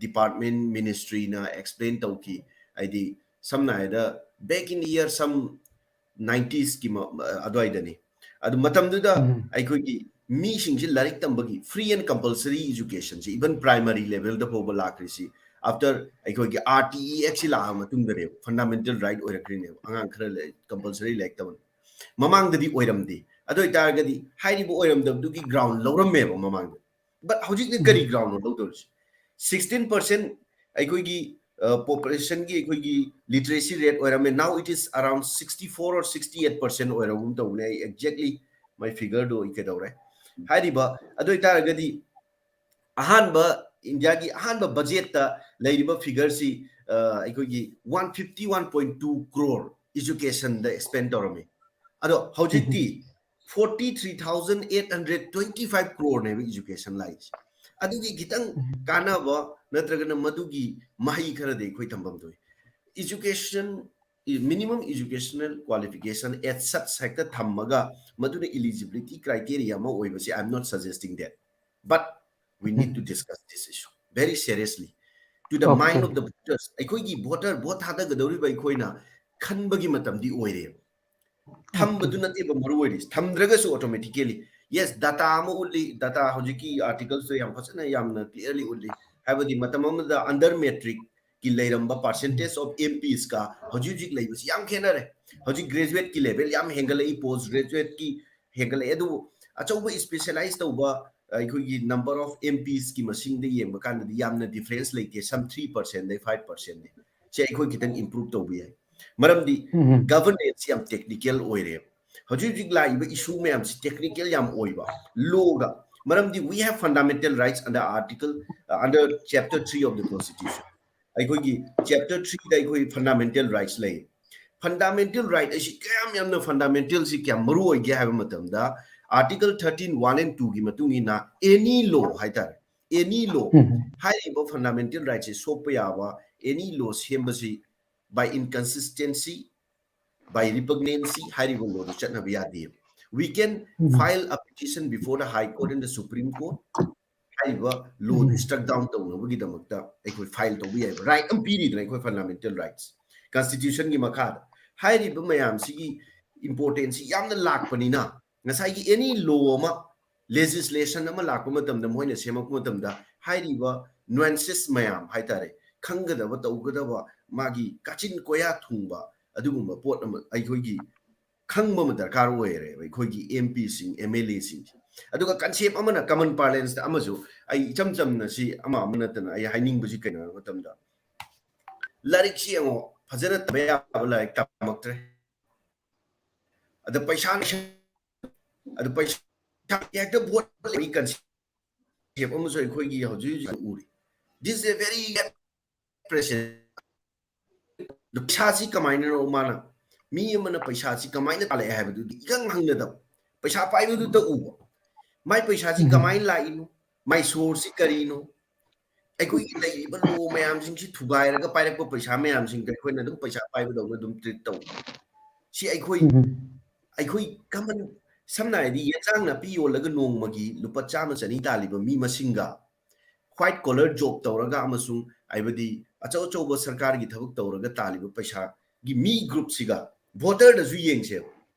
ꯗꯤꯄꯥꯔꯠꯃꯦꯟ, ꯃꯤꯅꯤꯁꯇ꯭ꯔꯤꯅ ꯑꯦꯛꯁꯄ꯭ꯂꯦꯟ ꯇꯧꯈꯤ꯫ ꯍꯥꯏꯗꯤ ꯁꯝꯅ ꯍꯥꯏꯔꯕꯗ back in the year some nineties ꯀꯤ ꯃ-, ꯑꯗꯨꯋꯥꯏꯗꯅꯤ꯫ ꯑꯗꯨ ꯃꯇꯝꯗꯨꯗ ꯑꯩꯈꯣꯏꯒꯤ ꯃꯤꯁꯤꯡꯁꯤ ꯂꯥꯏꯔꯤꯛ ꯇꯝꯕꯒꯤ free and compulsory educationꯁꯤ, even primary levelꯗ ꯐꯥꯎꯕ ꯂꯥꯛꯈ꯭ꯔꯤꯁꯤ after ꯑꯩꯈꯣꯏꯒꯤ R T E Actꯁꯤ ꯂꯥꯛꯑ ꯃꯇꯨꯡꯗꯅꯦꯕ ꯐꯟꯗꯥꯃꯦꯟꯇꯦꯜ ꯔꯥꯏꯠ ꯑꯣꯏꯔꯛꯈ꯭ꯔꯤꯅꯦꯕ꯫ ꯑꯉꯥꯡ ꯈꯔ ꯂꯥꯏꯔꯤꯛ ꯀꯝꯄꯜꯁꯔꯤ ꯂꯥꯏꯔꯤꯛ ꯇꯝꯍꯟ-, ꯃꯃꯥꯡꯗꯗꯤ ꯑꯣꯏꯔꯝꯗꯦ꯫ ꯑꯗꯨ ꯑꯣꯏꯇꯥꯔꯒꯗꯤ ꯍꯥꯏꯔꯤꯕ ꯑꯣꯏꯔꯝꯗꯕꯗꯨꯒꯤ ꯒ꯭ꯔꯥꯎꯟ ꯂꯧꯔꯝꯃꯦꯕ ꯃꯃꯥꯡꯗ꯫ But ꯍꯧꯖꯤꯛꯅ ꯀꯔꯤ ground ꯅꯣ ꯂꯧꯗꯧꯔꯤꯁꯦ? Sixteen percent ꯑꯩꯈꯣꯏꯒꯤ population ꯒꯤ ꯑꯩꯈꯣꯏꯒꯤ literacy rate ꯑꯣꯏꯔꯝꯃꯦ, now it is around sixty four or sixty eight percent ꯑꯣꯏꯔꯒꯨꯝ ꯇꯧꯕꯅꯦ꯫ ꯑꯩ exactly my figure ꯗꯣ ꯑꯩ ꯀꯩꯗꯧꯔꯦ ꯍꯥꯏꯔꯤꯕ꯫ ꯑꯗꯨ ꯑꯣꯏꯇꯥꯔꯒꯗꯤ ꯑꯍꯥꯟꯕ, ꯏꯟꯗꯤꯌꯥꯒꯤ ꯑꯍꯥꯟꯕ budget ꯇ ꯂꯩꯔꯤꯕ figure ꯁꯤ ꯑꯩꯈꯣꯏꯒꯤ one fifty one point two crore education ꯗ spend ꯇꯧꯔꯝꯃꯤ꯫ ꯑꯗꯣ ꯍꯧꯖꯤꯛꯇꯤ forty three thousand eight hundred twenty five crore ꯅꯦꯕ education ꯂꯥꯛꯏꯁꯦ꯫ ꯑꯗꯨꯒꯤ ꯈꯤꯇꯪ ꯀꯥꯟꯅꯕ ꯅꯠꯇ꯭ꯔꯒꯅ ꯃꯗꯨꯒꯤ ꯃꯍꯩ ꯈꯔꯗꯤ ꯑꯩꯈꯣꯏ ꯇꯝꯐꯝ ꯊꯣꯛꯏ꯫ Education, minimum educational qualification as such ꯍꯦꯛꯇ ꯊꯝꯃꯒ ꯃꯗꯨꯅ eligibility criteria ꯑꯃ ꯑꯣꯏꯕꯁꯤ, I am not suggesting that, but we need to discuss this issue very seriously to the mind of the voters. ꯑꯩꯈꯣꯏꯒꯤ voter, vote ꯊꯥꯗꯒꯗꯧꯔꯤꯕ ꯑꯩꯈꯣꯏꯅ ꯈꯟꯕꯒꯤ ꯃꯇꯝꯗꯤ ꯑꯣꯏꯔꯦ꯫ ꯊꯝꯕꯗꯨ ꯅꯠꯇꯦꯕ ꯃꯔꯨ ꯑꯣꯏꯔꯤꯁꯤ, ꯊꯝꯗ꯭ꯔꯒꯁꯨ automatically, yes, data ꯑꯃ ꯎꯠꯂꯤ, data ꯍꯧꯖꯤꯛꯀꯤ articles ꯇꯣ ꯌꯥꯝ ꯐꯖꯅ ꯌꯥꯝꯅ clearly ꯎꯠꯂꯤ꯫ ꯍꯥꯏꯕꯗꯤ ꯃꯇꯝ ꯑꯃꯗ under matric ꯀꯤ ꯂꯩꯔꯝꯕ percentage of M Ps ꯀ ꯍꯧꯖꯤꯛ ꯍꯧꯖꯤꯛ ꯂꯩꯕꯁꯤ ꯌꯥꯝ ꯈꯦꯠꯅꯔꯦ꯫ ꯍꯧꯖꯤꯛ graduate ꯀꯤ level ꯌꯥꯝ ꯍꯦꯟꯒꯠꯂꯛꯏ, post graduate ꯀꯤ ꯍꯦꯟꯒꯠꯂꯛꯑꯦ꯫ ꯑꯗꯨꯕꯨ ꯑꯆꯧꯕ specialize ꯇꯧꯕ ꯑꯩꯈꯣꯏꯒꯤ number of M Ps ꯀꯤ ꯃꯁꯤꯡꯗ ꯌꯦꯡꯕ ꯀꯥꯟꯗꯗꯤ ꯌꯥꯝꯅ difference ꯂꯩꯇꯦ, some three percent ꯗꯩ five percent ꯅꯤ꯫ ꯁꯤ ꯑꯩꯈꯣꯏ ꯈꯤꯇꯪ improve ꯇꯧꯕ ꯌꯥꯏ꯫ ꯃꯔꯝꯗꯤ governance ꯌꯥꯝ technical ꯑꯣꯏꯔꯦ꯫ ꯍꯧꯖꯤꯛ ꯍꯧꯖꯤꯛ ꯂꯥꯛꯏꯕ issue ꯃꯌꯥꯝꯁꯤ technical ꯌꯥꯝ ꯑꯣꯏꯕ, law ꯗ꯫ ꯃꯔꯝꯗꯤ we have fundamental rights under article, uh, under chapter three of the constitution. ꯑꯩꯈꯣꯏꯒꯤ chapter three ꯗ ꯑꯩꯈꯣꯏ fundamental rights ꯂꯩ꯫ Fundamental right ꯑꯁꯤ ꯀꯌꯥꯝ ꯌꯥꯝꯅ fundamental ꯁꯤ ꯀꯌꯥꯝ ꯃꯔꯨ ꯑꯣꯏꯒꯦ ꯍꯥꯏꯕ ꯃꯇꯝꯗ, article thirteen one and two ꯒꯤ ꯃꯇꯨꯡ ꯏꯟꯅ any law ꯍꯥꯏꯇꯥꯔꯦ, any law, ꯍꯥꯏꯔꯤꯕ fundamental right ꯁꯦ ꯁꯣꯛꯄ ꯌꯥꯕ any law ꯁꯦꯝꯕꯁꯤ by inconsistency, by repugnancy ꯍꯥꯏꯔꯤꯕ law ꯗꯨ ꯆꯠꯅꯕ ꯌꯥꯗꯦ꯫ We can file a petition before the High Court and the Supreme Court. ꯍꯥꯏꯔꯤꯕ law ꯗꯨ struck down ꯇꯧꯅꯕꯒꯤꯗꯃꯛꯇ ꯑꯩꯈꯣꯏ file ꯇꯧꯕ ꯌꯥꯏꯕ right ꯑꯃ ꯄꯤꯔꯤꯗꯅ ꯑꯩꯈꯣꯏ fundamental rights, constitution ꯒꯤ ꯃꯈꯥꯗ꯫ ꯍꯥꯏꯔꯤꯕ ꯃꯌꯥꯝꯁꯤꯒꯤ importance ꯁꯤ ꯌꯥꯝꯅ ꯂꯥꯛꯄꯅꯤꯅ, ꯉꯁꯥꯏꯒꯤ any law ꯑꯃ, legislation ꯑꯃ ꯂꯥꯛꯄ ꯃꯇꯝꯗ, ꯃꯣꯏꯅ ꯁꯦꯝꯃꯛꯄ ꯃꯇꯝꯗ, ꯍꯥꯏꯔꯤꯕ nuances ꯃꯌꯥꯝ ꯍꯥꯏꯇꯥꯔꯦ, ꯈꯪꯒꯗꯕ, ꯇꯧꯒꯗꯕ, ꯃꯥꯒꯤ ꯀꯥꯆꯤꯟ ꯀꯣꯌꯥ ꯊꯨꯡꯕ ꯑꯗꯨꯒꯨꯝꯕ ꯄꯣꯠ ꯑꯃ ꯑꯩꯈꯣꯏꯒꯤ ꯈꯪꯕ ꯑꯃ ꯗꯔꯀꯥꯔ ꯑꯣꯏꯔꯦꯕ ꯑꯩꯈꯣꯏꯒꯤ M P ꯁꯤꯡ, M L A ꯁꯤꯡꯁꯦ꯫ ꯑꯗꯨꯒ concept ꯑꯃꯅ common parlance ꯇ ꯑꯃꯁꯨ ꯑꯩ ꯏꯆꯝ ꯆꯝꯅ ꯁꯤ ꯑꯃ ꯑꯃ ꯅꯠꯇꯅ ꯑꯩ ꯍꯥꯏꯅꯤꯡꯕꯁꯤ ꯀꯩꯅꯣ ꯍꯥꯏꯕ ꯃꯇꯝꯗ ꯂꯥꯏꯔꯤꯛꯁꯤ ꯌꯦꯡꯉꯣ, ꯐꯖꯅ ꯇꯝꯕ ꯌꯥꯕ ꯂꯥꯏꯔꯤꯛ ꯇꯝꯃꯛꯇ꯭ꯔꯦ꯫ ꯑꯗ ꯄꯩꯁꯥ, ꯑꯗ ꯄꯩꯁꯥ ꯍꯦꯛꯇ ꯚꯣꯠ ꯂꯩꯕꯒꯤ concept ꯑꯃꯁꯨ ꯑꯩꯈꯣꯏꯒꯤ ꯍꯧꯖꯤꯛ ꯍꯧꯖꯤꯛ ꯎꯔꯤ꯫ This is a very bad precedent. ꯄꯩꯁꯥꯁꯤ ꯀꯃꯥꯏꯅꯅꯣ ꯃꯥꯅ, ꯃꯤ ꯑꯃꯅ ꯄꯩꯁꯥꯁꯤ ꯀꯃꯥꯏꯅ ꯇꯥꯜꯂꯛꯑꯦ ꯍꯥꯏꯕꯗꯨꯗꯤ ꯏꯈꯪ ꯈꯪꯅꯗꯕ, ꯄꯩꯁꯥ ꯄꯥꯏꯕꯗꯨꯗ ꯎꯕ, ꯃꯥꯏ ꯄꯩꯁꯥꯁꯤ ꯎꯝ꯫ ꯀꯃꯥꯏꯅ ꯂꯥꯛꯏꯅꯣ, ꯃꯥꯏ source ꯁꯤ ꯀꯔꯤꯅꯣ, ꯑꯩꯈꯣꯏꯒꯤ ꯂꯩꯔꯤꯕ law ꯃꯌꯥꯝꯁꯤꯡꯁꯤ ꯊꯨꯒꯥꯏꯔꯒ ꯄꯥꯏꯔꯛꯄ ꯄꯩꯁꯥ ꯃꯌꯥꯝꯁꯤꯡꯗꯣ ꯑꯩꯈꯣꯏꯅ ꯑꯗꯨꯝ ꯄꯩꯁꯥ ꯄꯥꯏꯕꯗꯧꯅ ꯑꯗꯨꯝ treat ꯇꯧꯕ꯫ ꯁꯤ ꯑꯩꯈꯣꯏ, ꯎꯝ꯫ ꯑꯩꯈꯣꯏ common, ꯁꯝꯅ ꯍꯥꯏꯔꯗꯤ ꯌꯦꯟꯁꯥꯡ ꯅꯥꯄꯤ ꯌꯣꯜꯂꯒ ꯅꯣꯡꯃꯒꯤ ꯂꯨꯄꯥ ꯆꯥꯝꯃ ꯆꯅꯤ ꯇꯥꯜꯂꯤꯕ ꯃꯤ ꯃꯁꯤꯡꯒ white collar job ꯇꯧꯔꯒ ꯑꯃꯁꯨꯡ ꯍꯥꯏꯕꯗꯤ ꯑꯆꯧ ꯑꯆꯧꯕ ꯁꯔꯀꯥꯔꯒꯤ ꯊꯕꯛ ꯇꯧꯔꯒ ꯇꯥꯜꯂꯤꯕ ꯄꯩꯁꯥꯒꯤ ꯃꯤ group ꯁꯤꯒ voter ꯗꯁꯨ ꯌꯦꯡꯁꯦꯕ,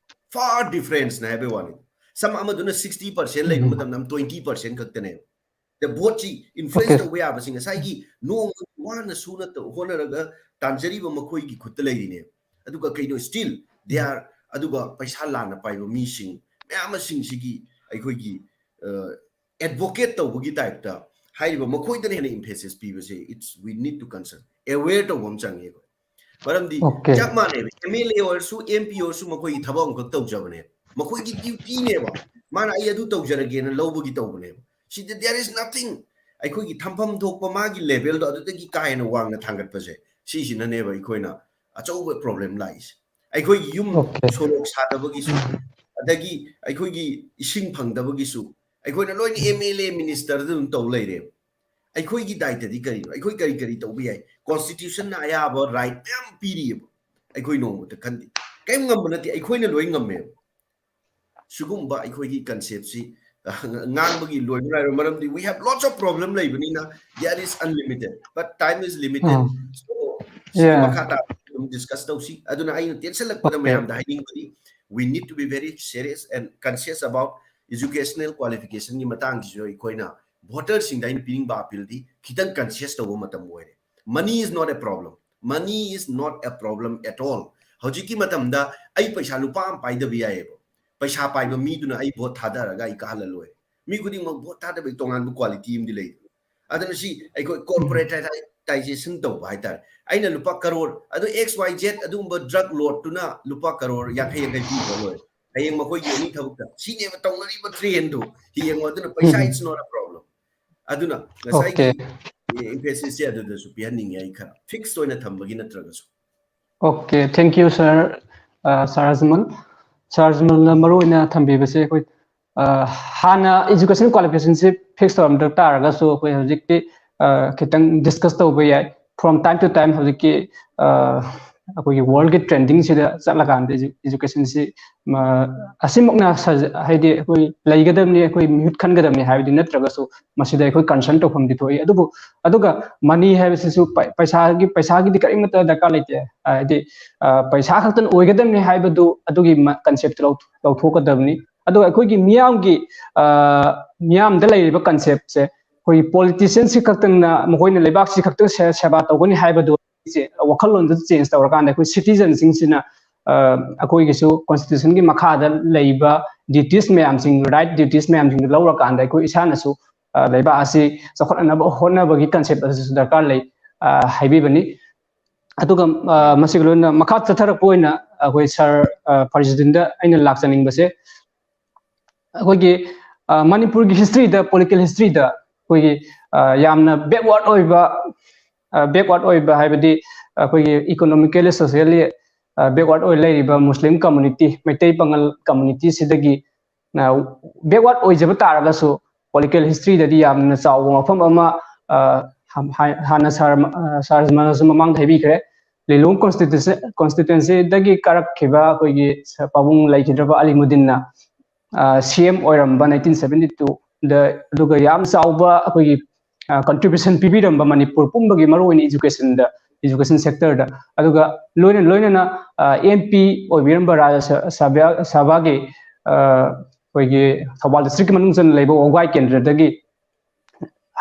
far difference ꯅꯦ ꯍꯥꯏꯕꯩ ꯋꯥꯅꯤ꯫ ꯁꯝ ꯑꯃꯗꯨꯅ sixty percent ꯂꯩꯕ ꯎꯝ꯫ ꯃꯇꯝꯗ ꯑꯃ twenty percent ꯈꯛꯇꯅꯦꯕ꯫ The vote ꯁꯤ influence Okay. ꯇꯧꯕ ꯌꯥꯕꯁꯤ ꯉꯁꯥꯏꯒꯤ ꯅꯣꯡꯃꯒꯤ ꯋꯥꯅ ꯁꯨꯅ ꯇꯧ-, ꯍꯣꯠꯅꯔꯒ ꯇꯥꯟꯖꯔꯤꯕ ꯃꯈꯣꯏꯒꯤ ꯈꯨꯠꯇ ꯂꯩꯔꯤꯅꯦꯕ꯫ ꯑꯗꯨꯒ ꯀꯩꯅꯣ, still they are, ꯑꯗꯨꯒ ꯄꯩꯁꯥ ꯂꯥꯟꯅ ꯄꯥꯏꯕ ꯃꯤꯁꯤꯡ ꯃꯌꯥꯝ ꯑꯁꯤꯡꯁꯤꯒꯤ ꯑꯩꯈꯣꯏꯒꯤ, ꯑ, advocate ꯇꯧꯕꯒꯤ type ꯇ ꯍꯥꯏꯔꯤꯕ ꯃꯈꯣꯏꯗꯅ ꯍꯦꯟꯅ emphasis ꯄꯤꯕꯁꯦ, it's, we need to concern, aware ꯇꯧꯕ ꯑꯃ ꯆꯪꯉꯦ ꯑꯩꯈꯣꯏ꯫ ꯃꯔꯝꯗꯤ Okay. ꯆꯞ ꯃꯥꯟꯅꯩꯕ, M L A ꯑꯣꯏꯔꯁꯨ, M P ꯑꯣꯏꯔꯁꯨ ꯃꯈꯣꯏꯒꯤ ꯊꯕꯛ ꯑꯃꯈꯛ ꯇꯧꯖꯕꯅꯦ, ꯃꯈꯣꯏꯒꯤ duty ꯅꯦꯕ꯫ ꯃꯥꯅ "ꯑꯩ ꯑꯗꯨ ꯇꯧꯖꯔꯒꯦꯅ" ꯂꯧꯕꯒꯤ ꯇꯧꯕꯅꯦꯕ꯫ ꯁꯤꯗ there is nothing, ꯑꯩꯈꯣꯏꯒꯤ ꯊꯝꯐꯝ ꯊꯣꯛꯄ ꯃꯥꯒꯤ level ꯗꯣ ꯑꯗꯨꯗꯒꯤ ꯀꯥ ꯍꯦꯟꯅ ꯋꯥꯡꯅ ꯊꯥꯡꯒꯠꯄꯁꯦ, ꯁꯤꯁꯤꯅꯅꯦꯕ ꯑꯩꯈꯣꯏꯅ ꯑꯆꯧꯕ problem ꯂꯥꯛꯏꯁꯦ꯫ ꯑꯩꯈꯣꯏꯒꯤ ꯌꯨꯝ Okay. ꯁꯣꯔꯣꯛ ꯁꯥꯗꯕꯒꯤꯁꯨ, ꯎꯝ꯫ ꯑꯗꯒꯤ ꯑꯩꯈꯣꯏꯒꯤ ꯏꯁꯤꯡ ꯐꯪꯗꯕꯒꯤꯁꯨ, ꯑꯩꯈꯣꯏꯅ ꯂꯣꯏꯅ M L A minister ꯗ ꯑꯗꯨꯝ ꯇꯧ ꯂꯩꯔꯦꯕ꯫ ꯑꯩꯈꯣꯏꯒꯤ ꯗꯥꯏꯇꯗꯤ ꯀꯔꯤꯅꯣ? ꯑꯩꯈꯣꯏ ꯀꯔꯤ ꯀꯔꯤ ꯇꯧꯕ ꯌꯥꯏ? Constitution ꯅ ꯑꯌꯥꯕ right ꯃꯌꯥꯝ ꯄꯤꯔꯤꯑꯕ꯫ ꯑꯩꯈꯣꯏ ꯅꯣꯡꯃꯇ ꯈꯟꯗꯦ꯫ ꯀꯔꯤꯝ ꯉꯝꯕ ꯅꯠꯇꯦ, ꯑꯩꯈꯣꯏꯅ ꯂꯣꯏ ꯉꯝꯃꯦꯕ꯫ ꯁꯤꯒꯨꯝꯕ ꯑꯩꯈꯣꯏꯒꯤ concept ꯁꯤ, ꯑ, ꯉꯥꯡꯕꯒꯤ ꯂꯣꯏꯕ ꯅꯥꯏꯔꯣꯏ, ꯃꯔꯝꯗꯤ we have lots of problem ꯂꯩꯕꯅꯤꯅ, there is unlimited, but time is limited꯫ Ah. So, ꯁꯤꯒꯤ Yeah. ꯃꯈꯥ ꯇꯥꯕ ꯑꯗꯨꯝ discuss ꯇꯧꯁꯤ꯫ ꯑꯗꯨꯅ ꯑꯩꯅ ꯇꯦꯟꯁꯤꯜꯂꯛꯄꯗ Okay. ꯃꯌꯥꯝꯗ ꯍꯥꯏꯅꯤꯡꯕꯗꯤ, we need to be very serious and conscious about educational qualification ꯒꯤ ꯃꯇꯥꯡꯁꯤꯁꯨ ꯑꯩꯈꯣꯏꯅ voter ꯁꯤꯡꯗ ꯑꯩꯅ ꯄꯤꯅꯤꯡꯕ appeal ꯗꯤ ꯈꯤꯇꯪ conscious ꯇꯧꯕ ꯃꯇꯝ ꯑꯣꯏꯔꯦ꯫ Money is not a problem. Money is not a problem at all. ꯍꯧꯖꯤꯛꯀꯤ ꯃꯇꯝꯗ ꯑꯩ ꯄꯩꯁꯥ ꯂꯨꯄꯥ ꯑꯃ ꯄꯥꯏꯗꯕ ꯌꯥꯏꯑꯕ꯫ ꯄꯩꯁꯥ ꯄꯥꯏꯕ ꯃꯤꯗꯨꯅ ꯑꯩ ꯚꯣꯠ ꯊꯥꯗꯔꯒ ꯑꯩ ꯀꯥꯍꯜꯂ ꯂꯣꯏꯔꯦ꯫ ꯃꯤ ꯈꯨꯗꯤꯡꯃꯛ ꯚꯣꯠ ꯊꯥꯗꯕꯒꯤ ꯇꯣꯉꯥꯟꯕ quality ꯑꯃꯗꯤ ꯂꯩꯗꯅ꯫ ꯑꯗꯨꯅ ꯁꯤ ꯑꯩꯈꯣꯏ corporatization ꯇꯧꯕ ꯍꯥꯏꯇꯥꯔꯦ꯫ ꯑꯩꯅ ꯂꯨꯄꯥ ꯀꯔꯣꯔ, ꯑꯗꯨ X Y Z ꯑꯗꯨꯒꯨꯝꯕ drug lordꯇꯨꯅ ꯂꯨꯄꯥ ꯀꯔꯣꯔ ꯌꯥꯡꯈꯩ ꯌꯥꯡꯈꯩ ꯄꯤꯈ꯭ꯔ ꯂꯣꯏꯔꯦ꯫ ꯍꯌꯦꯡ ꯃꯈꯣꯏꯒꯤ ꯑꯅꯤ ꯊꯕꯛꯇ ꯁꯤꯅꯦꯕ ꯇꯧꯅꯔꯤꯕ trendꯗꯨ꯫ ꯌꯦꯡꯉꯣ, ꯑꯗꯨꯅ ꯄꯩꯁꯥ, it's not a problem꯫ ꯑꯗꯨꯅ ꯉꯁꯥꯏꯒꯤ Okay. emphasis ꯁꯦ ꯑꯗꯨꯗꯁꯨ ꯄꯤꯍꯟꯅꯤꯡꯉꯦ ꯑꯩ, ꯈꯔ fixed ꯑꯣꯏꯅ ꯊꯝꯕꯒꯤ ꯅꯠꯇ꯭ꯔꯒꯁꯨ꯫ Okay, thank you, sir. Uh, Sir Ajmal. Sir Ajmalꯅ ꯃꯔꯨ ꯑꯣꯏꯅ ꯊꯝꯕꯤꯕꯁꯦ ꯑꯩꯈꯣꯏ, ꯑ, ꯍꯥꯟꯅ education qualification ꯁꯦ fix ꯇꯧꯔꯝꯗ ꯇꯥꯔꯒꯁꯨ ꯑꯩꯈꯣꯏ ꯍꯧꯖꯤꯛꯇꯤ, ꯑ, ꯈꯤꯇꯪ discuss ꯇꯧꯕ ꯌꯥꯏ꯫ From time to time ꯍꯧꯖꯤꯛꯀꯤ, ꯑ, ꯑꯩꯈꯣꯏꯒꯤ world ꯀꯤ trending ꯁꯤꯗ ꯆꯠꯂꯀꯥꯟꯗ edu-, education ꯁꯤ, ꯃ-, ꯑꯁꯤꯃꯛꯅ ꯁꯖ-, ꯍꯥꯏꯗꯤ ꯑꯩꯈꯣꯏ ꯂꯩꯒꯗꯕꯅꯤ, ꯑꯩꯈꯣꯏ ꯃꯤꯍꯨꯠ ꯈꯟꯒꯗꯕꯅꯤ ꯍꯥꯏꯕꯗꯤ ꯅꯠꯇ꯭ꯔꯒꯁꯨ ꯃꯁꯤꯗ ꯑꯩꯈꯣꯏ concern ꯇꯧꯐꯝꯗꯤ ꯊꯣꯛꯏ꯫ ꯑꯗꯨꯕꯨ, ꯑꯗꯨꯒ money ꯍꯥꯏꯕꯁꯤꯁꯨ ꯄꯩ-, ꯄꯩꯁꯥꯒꯤ, ꯄꯩꯁꯥꯒꯤꯗꯤ ꯀꯔꯤꯃꯠꯇ ꯗꯔꯀꯥꯔ ꯂꯩꯇꯦ꯫ ꯍꯥꯏꯗꯤ, ꯑ, ꯄꯩꯁꯥ ꯈꯛꯇꯅ ꯑꯣꯏꯒꯗꯕꯅꯤ ꯍꯥꯏꯕꯗꯨ ꯑꯗꯨꯒꯤ ꯃ-, concept ꯇꯨ ꯂꯧ-, ꯂꯧꯊꯣꯛꯀꯗꯕꯅꯤ꯫ ꯑꯗꯨꯒ ꯑꯩꯈꯣꯏꯒꯤ ꯃꯤꯌꯥꯝꯒꯤ, ꯑ, ꯃꯤꯌꯥꯝꯗ ꯂꯩꯔꯤꯕ concept ꯁꯦ ꯑꯩꯈꯣꯏꯒꯤ politician ꯁꯤ ꯈꯛꯇꯪꯅ ꯃꯈꯣꯏꯅ ꯂꯩꯕꯥꯛꯁꯤ ꯈꯛꯇꯪ ꯁꯦ-, ꯁꯦꯕꯥ ꯇꯧꯒꯅꯤ ꯍꯥꯏꯕꯗꯨ ꯁꯦ ꯋꯥꯈꯜꯂꯣꯟꯗꯨ change ꯇꯧꯔꯀꯥꯟꯗ ꯑꯩꯈꯣꯏ citizen ꯁꯤꯡꯁꯤꯅ, ꯑ, ꯑꯩꯈꯣꯏꯒꯤꯁꯨ constitution ꯒꯤ ꯃꯈꯥꯗ ꯂꯩꯕ duties ꯃꯌꯥꯝꯁꯤꯡ, right duties ꯃꯌꯥꯝꯁꯤꯡꯗꯨ ꯂꯧꯔꯀꯥꯟꯗ ꯑꯩꯈꯣꯏ ꯏꯁꯥꯅꯁꯨ, ꯑ, ꯂꯩꯕꯥꯛ ꯑꯁꯤ ꯆꯥꯎꯈꯠꯅꯅꯕ ꯍꯣꯠꯅꯕꯒꯤ concept ꯑꯁꯤꯁꯨ ꯗꯔꯀꯥꯔ ꯂꯩ, ꯑ, ꯍꯥꯏꯕꯤꯕꯅꯤ꯫ ꯑꯗꯨꯒ, ꯑ, ꯃꯁꯤꯒ ꯂꯣꯏꯅꯅ ꯃꯈꯥ ꯆꯠꯊꯔꯛꯄ ꯑꯣꯏꯅ ꯑꯩꯈꯣꯏ sir, ꯑ, ꯐꯔꯖꯨꯗꯤꯟꯗ ꯑꯩꯅ ꯂꯥꯛꯆꯅꯤꯡꯕꯁꯦ, ꯑꯩꯈꯣꯏꯒꯤ, ꯑ, ꯃꯅꯤꯄꯨꯔꯒꯤ history ꯗ, political history ꯗ ꯑꯩꯈꯣꯏꯒꯤ, ꯑ, ꯌꯥꯝꯅ backward ꯑꯣꯏꯕ, ꯑ, backward ꯑꯣꯏꯕ ꯍꯥꯏꯕꯗꯤ ꯑꯩꯈꯣꯏꯒꯤ economically, socially, ꯑ, backward ꯑꯣꯏ ꯂꯩꯔꯤꯕ Muslim community, ꯃꯩꯇꯩ ꯄꯥꯉꯜ community ꯁꯤꯗꯒꯤ, ꯑ, backward ꯑꯣꯏꯖꯕ ꯇꯥꯔꯒꯁꯨ political history ꯗꯗꯤ ꯌꯥꯝꯅ ꯆꯥꯎꯕ ꯃꯐꯝ ꯑꯃ, ꯑ, ꯍꯥꯟ-, ꯍꯥꯟꯅ sir, ꯑ, sir ꯃꯅꯁꯨ ꯃꯃꯥꯡꯗ ꯍꯥꯏꯕꯤꯈ꯭ꯔꯦ꯫ ꯂꯤꯂꯣꯡ constituency, constituency ꯗꯒꯤ ꯀꯥꯔꯛꯈꯤꯕ ꯑꯩꯈꯣꯏꯒꯤ ꯁ-, ꯄꯥꯕꯨꯡ ꯂꯩꯈꯤꯗ꯭ꯔꯕ ꯑꯂꯤꯃꯨꯗꯤꯟꯅ, ꯑ, C M ꯑꯣꯏꯔꯝꯕ nineteen seventy two ꯗ, ꯑꯗꯨꯒ ꯌꯥꯝ ꯆꯥꯎꯕ ꯑꯩꯈꯣꯏꯒꯤ, ꯑ, contribution ꯄꯤꯕꯤꯔꯝꯕ ꯃꯅꯤꯄꯨꯔ ꯄꯨꯝꯕꯒꯤ ꯃꯔꯨꯑꯣꯏꯅ education ꯗ, education sector ꯗ, ꯑꯗꯨꯒ ꯂꯣꯏꯅ ꯂꯣꯏꯅꯅ, ꯑ, M P ꯑꯣꯏꯕꯤꯔꯝꯕ ꯔꯥꯖ꯭ꯌ ꯁ-, ꯁꯚꯥ-, ꯁꯚꯥꯒꯤ, ꯑ, ꯑꯩꯈꯣꯏꯒꯤ ꯊꯧꯕꯥꯜ district ꯀꯤ ꯃꯅꯨꯡ ꯆꯟꯅ ꯂꯩꯕ ꯋꯥꯕꯒꯥꯏ ꯀꯦꯟꯗ꯭ꯔꯗꯒꯤ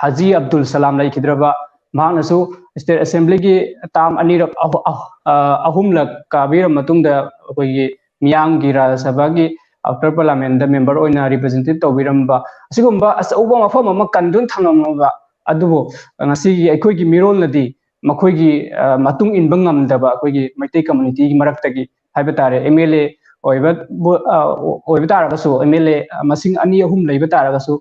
ꯍꯥꯖꯤ ꯑꯕꯗꯨꯜ ꯁꯂꯥꯝ ꯂꯩꯈꯤꯗ꯭ꯔꯕ, ꯃꯍꯥꯛꯅꯁꯨ state assembly ꯒꯤ term ꯑꯅꯤꯔꯛ ꯑꯍꯨ-, ꯑꯍ-, ꯑ, ꯑꯍꯨꯝꯂꯛ ꯀꯥꯕꯤꯔꯕ ꯃꯇꯨꯡꯗ ꯑꯩꯈꯣꯏꯒꯤ ꯃꯤꯌꯥꯝꯒꯤ ꯔꯥꯖ꯭ꯌ ꯁꯚꯥꯒꯤ, ꯑꯥꯎꯇꯔ ꯄꯥꯔꯂꯤꯌꯥꯃꯦꯟꯗ ꯃꯦꯝꯕꯔ ꯑꯣꯏꯅ ꯔꯤꯄ꯭ꯔꯖꯦꯟꯇꯦꯠ ꯇꯧꯕꯤꯔꯝꯕ, ꯑꯁꯤꯒꯨꯝꯕ ꯑꯆꯧꯕ ꯃꯐꯝ ꯑꯃ ꯀꯟꯗꯨꯅ ꯊꯝꯂꯝꯃꯕ, ꯑꯗꯨꯕꯨ ꯉꯁꯤꯒꯤ ꯑꯩꯈꯣꯏꯒꯤ ꯃꯤꯔꯣꯜꯅꯗꯤ ꯃꯈꯣꯏꯒꯤ, ꯑ, ꯃꯇꯨꯡ ꯏꯟꯕ ꯉꯝꯗꯕ ꯑꯩꯈꯣꯏꯒꯤ ꯃꯩꯇꯩ ꯀꯝꯃ꯭ꯌꯨꯅꯤꯇꯤꯒꯤ ꯃꯔꯛꯇꯒꯤ ꯍꯥꯏꯕ ꯇꯥꯔꯦ, ꯑꯦꯝ ꯑꯦꯜ ꯑꯦ ꯑꯣꯏꯕ, ꯑ, ꯑꯣꯏꯕ ꯇꯥꯔꯒꯁꯨ, ꯑꯦꯝ ꯑꯦꯜ ꯑꯦ ꯃꯁꯤꯡ ꯑꯅꯤ ꯑꯍꯨꯝ ꯂꯩꯕ ꯇꯥꯔꯒꯁꯨ,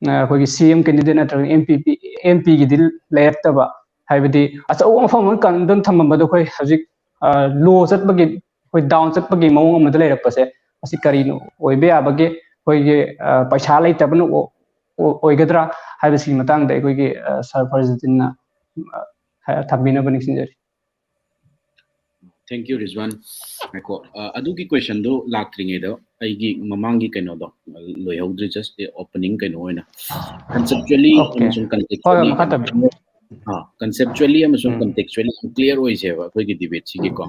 ꯑ, ꯑꯩꯈꯣꯏꯒꯤ ꯁꯤ ꯑꯦꯝ ꯀꯦꯟꯗꯤꯗꯦꯠ ꯅꯠꯇ꯭ꯔꯒ ꯑꯦꯝ ꯄꯤ ꯄꯤ, ꯑꯦꯝ ꯄꯤꯒꯤꯗꯤ ꯂꯩꯔꯛꯇꯕ, ꯍꯥꯏꯕꯗꯤ ꯑꯆꯧꯕ ꯃꯐꯝ ꯑꯃ ꯀꯟꯗꯨꯅ ꯊꯝꯃꯝꯕꯗꯣ ꯑꯩꯈꯣꯏ ꯍꯧꯖꯤꯛ, ꯑ, ꯂꯣ ꯆꯠꯄꯒꯤ, ꯑꯩꯈꯣꯏ ꯗꯥꯎꯟ ꯆꯠꯄꯒꯤ ꯃꯑꯣꯡ ꯑꯃꯗ ꯂꯩꯔꯛꯄꯁꯦ, ꯑꯁꯤ ꯀꯔꯤꯅꯣ ꯑꯣꯏꯕ ꯌꯥꯕꯒꯦ? ꯑꯩꯈꯣꯏꯒꯤ, ꯑ, ꯄꯩꯁꯥ ꯂꯩꯇꯕꯅ ꯑꯣ-, ꯑꯣ-, ꯑꯣꯏꯒꯗ꯭ꯔꯥ ꯍꯥꯏꯕꯁꯤꯒꯤ ꯃꯇꯥꯡꯗ ꯑꯩꯈꯣꯏꯒꯤ, ꯑ, ꯁꯥꯔ ꯐꯔꯖꯨꯗꯤꯟꯅ, ꯑ, ꯍꯥꯏ-, ꯊꯝꯕꯤꯅꯕ ꯅꯤꯡꯁꯤꯡꯖꯔꯤ꯫ Thank you, Rizwan. ꯉꯥꯏꯈꯣ, ꯑ, ꯑꯗꯨꯒꯤ questionꯗꯨ ꯂꯥꯛꯇ꯭ꯔꯤꯉꯩꯗ ꯑꯩꯒꯤ ꯃꯃꯥꯡꯒꯤ ꯀꯩꯅꯣꯗꯣ, ꯑ, ꯂꯣꯏꯍꯧꯗ꯭ꯔꯤ, just opening ꯀꯩꯅꯣ ꯑꯣꯏꯅ꯫ Conceptually Okay. ꯑꯃꯁꯨꯡ ꯍꯣꯏ, contextually ꯃꯈꯥ ꯌꯥꯝ, ꯇꯥꯕꯤꯌꯨ꯫ ꯑ, conceptually ꯑꯃꯁꯨꯡ ꯎꯝ꯫ Contextually ꯌꯥꯝ clear ꯑꯣꯏꯁꯦꯕ ꯑꯩꯈꯣꯏꯒꯤ debateꯁꯤꯒꯤꯀꯣ,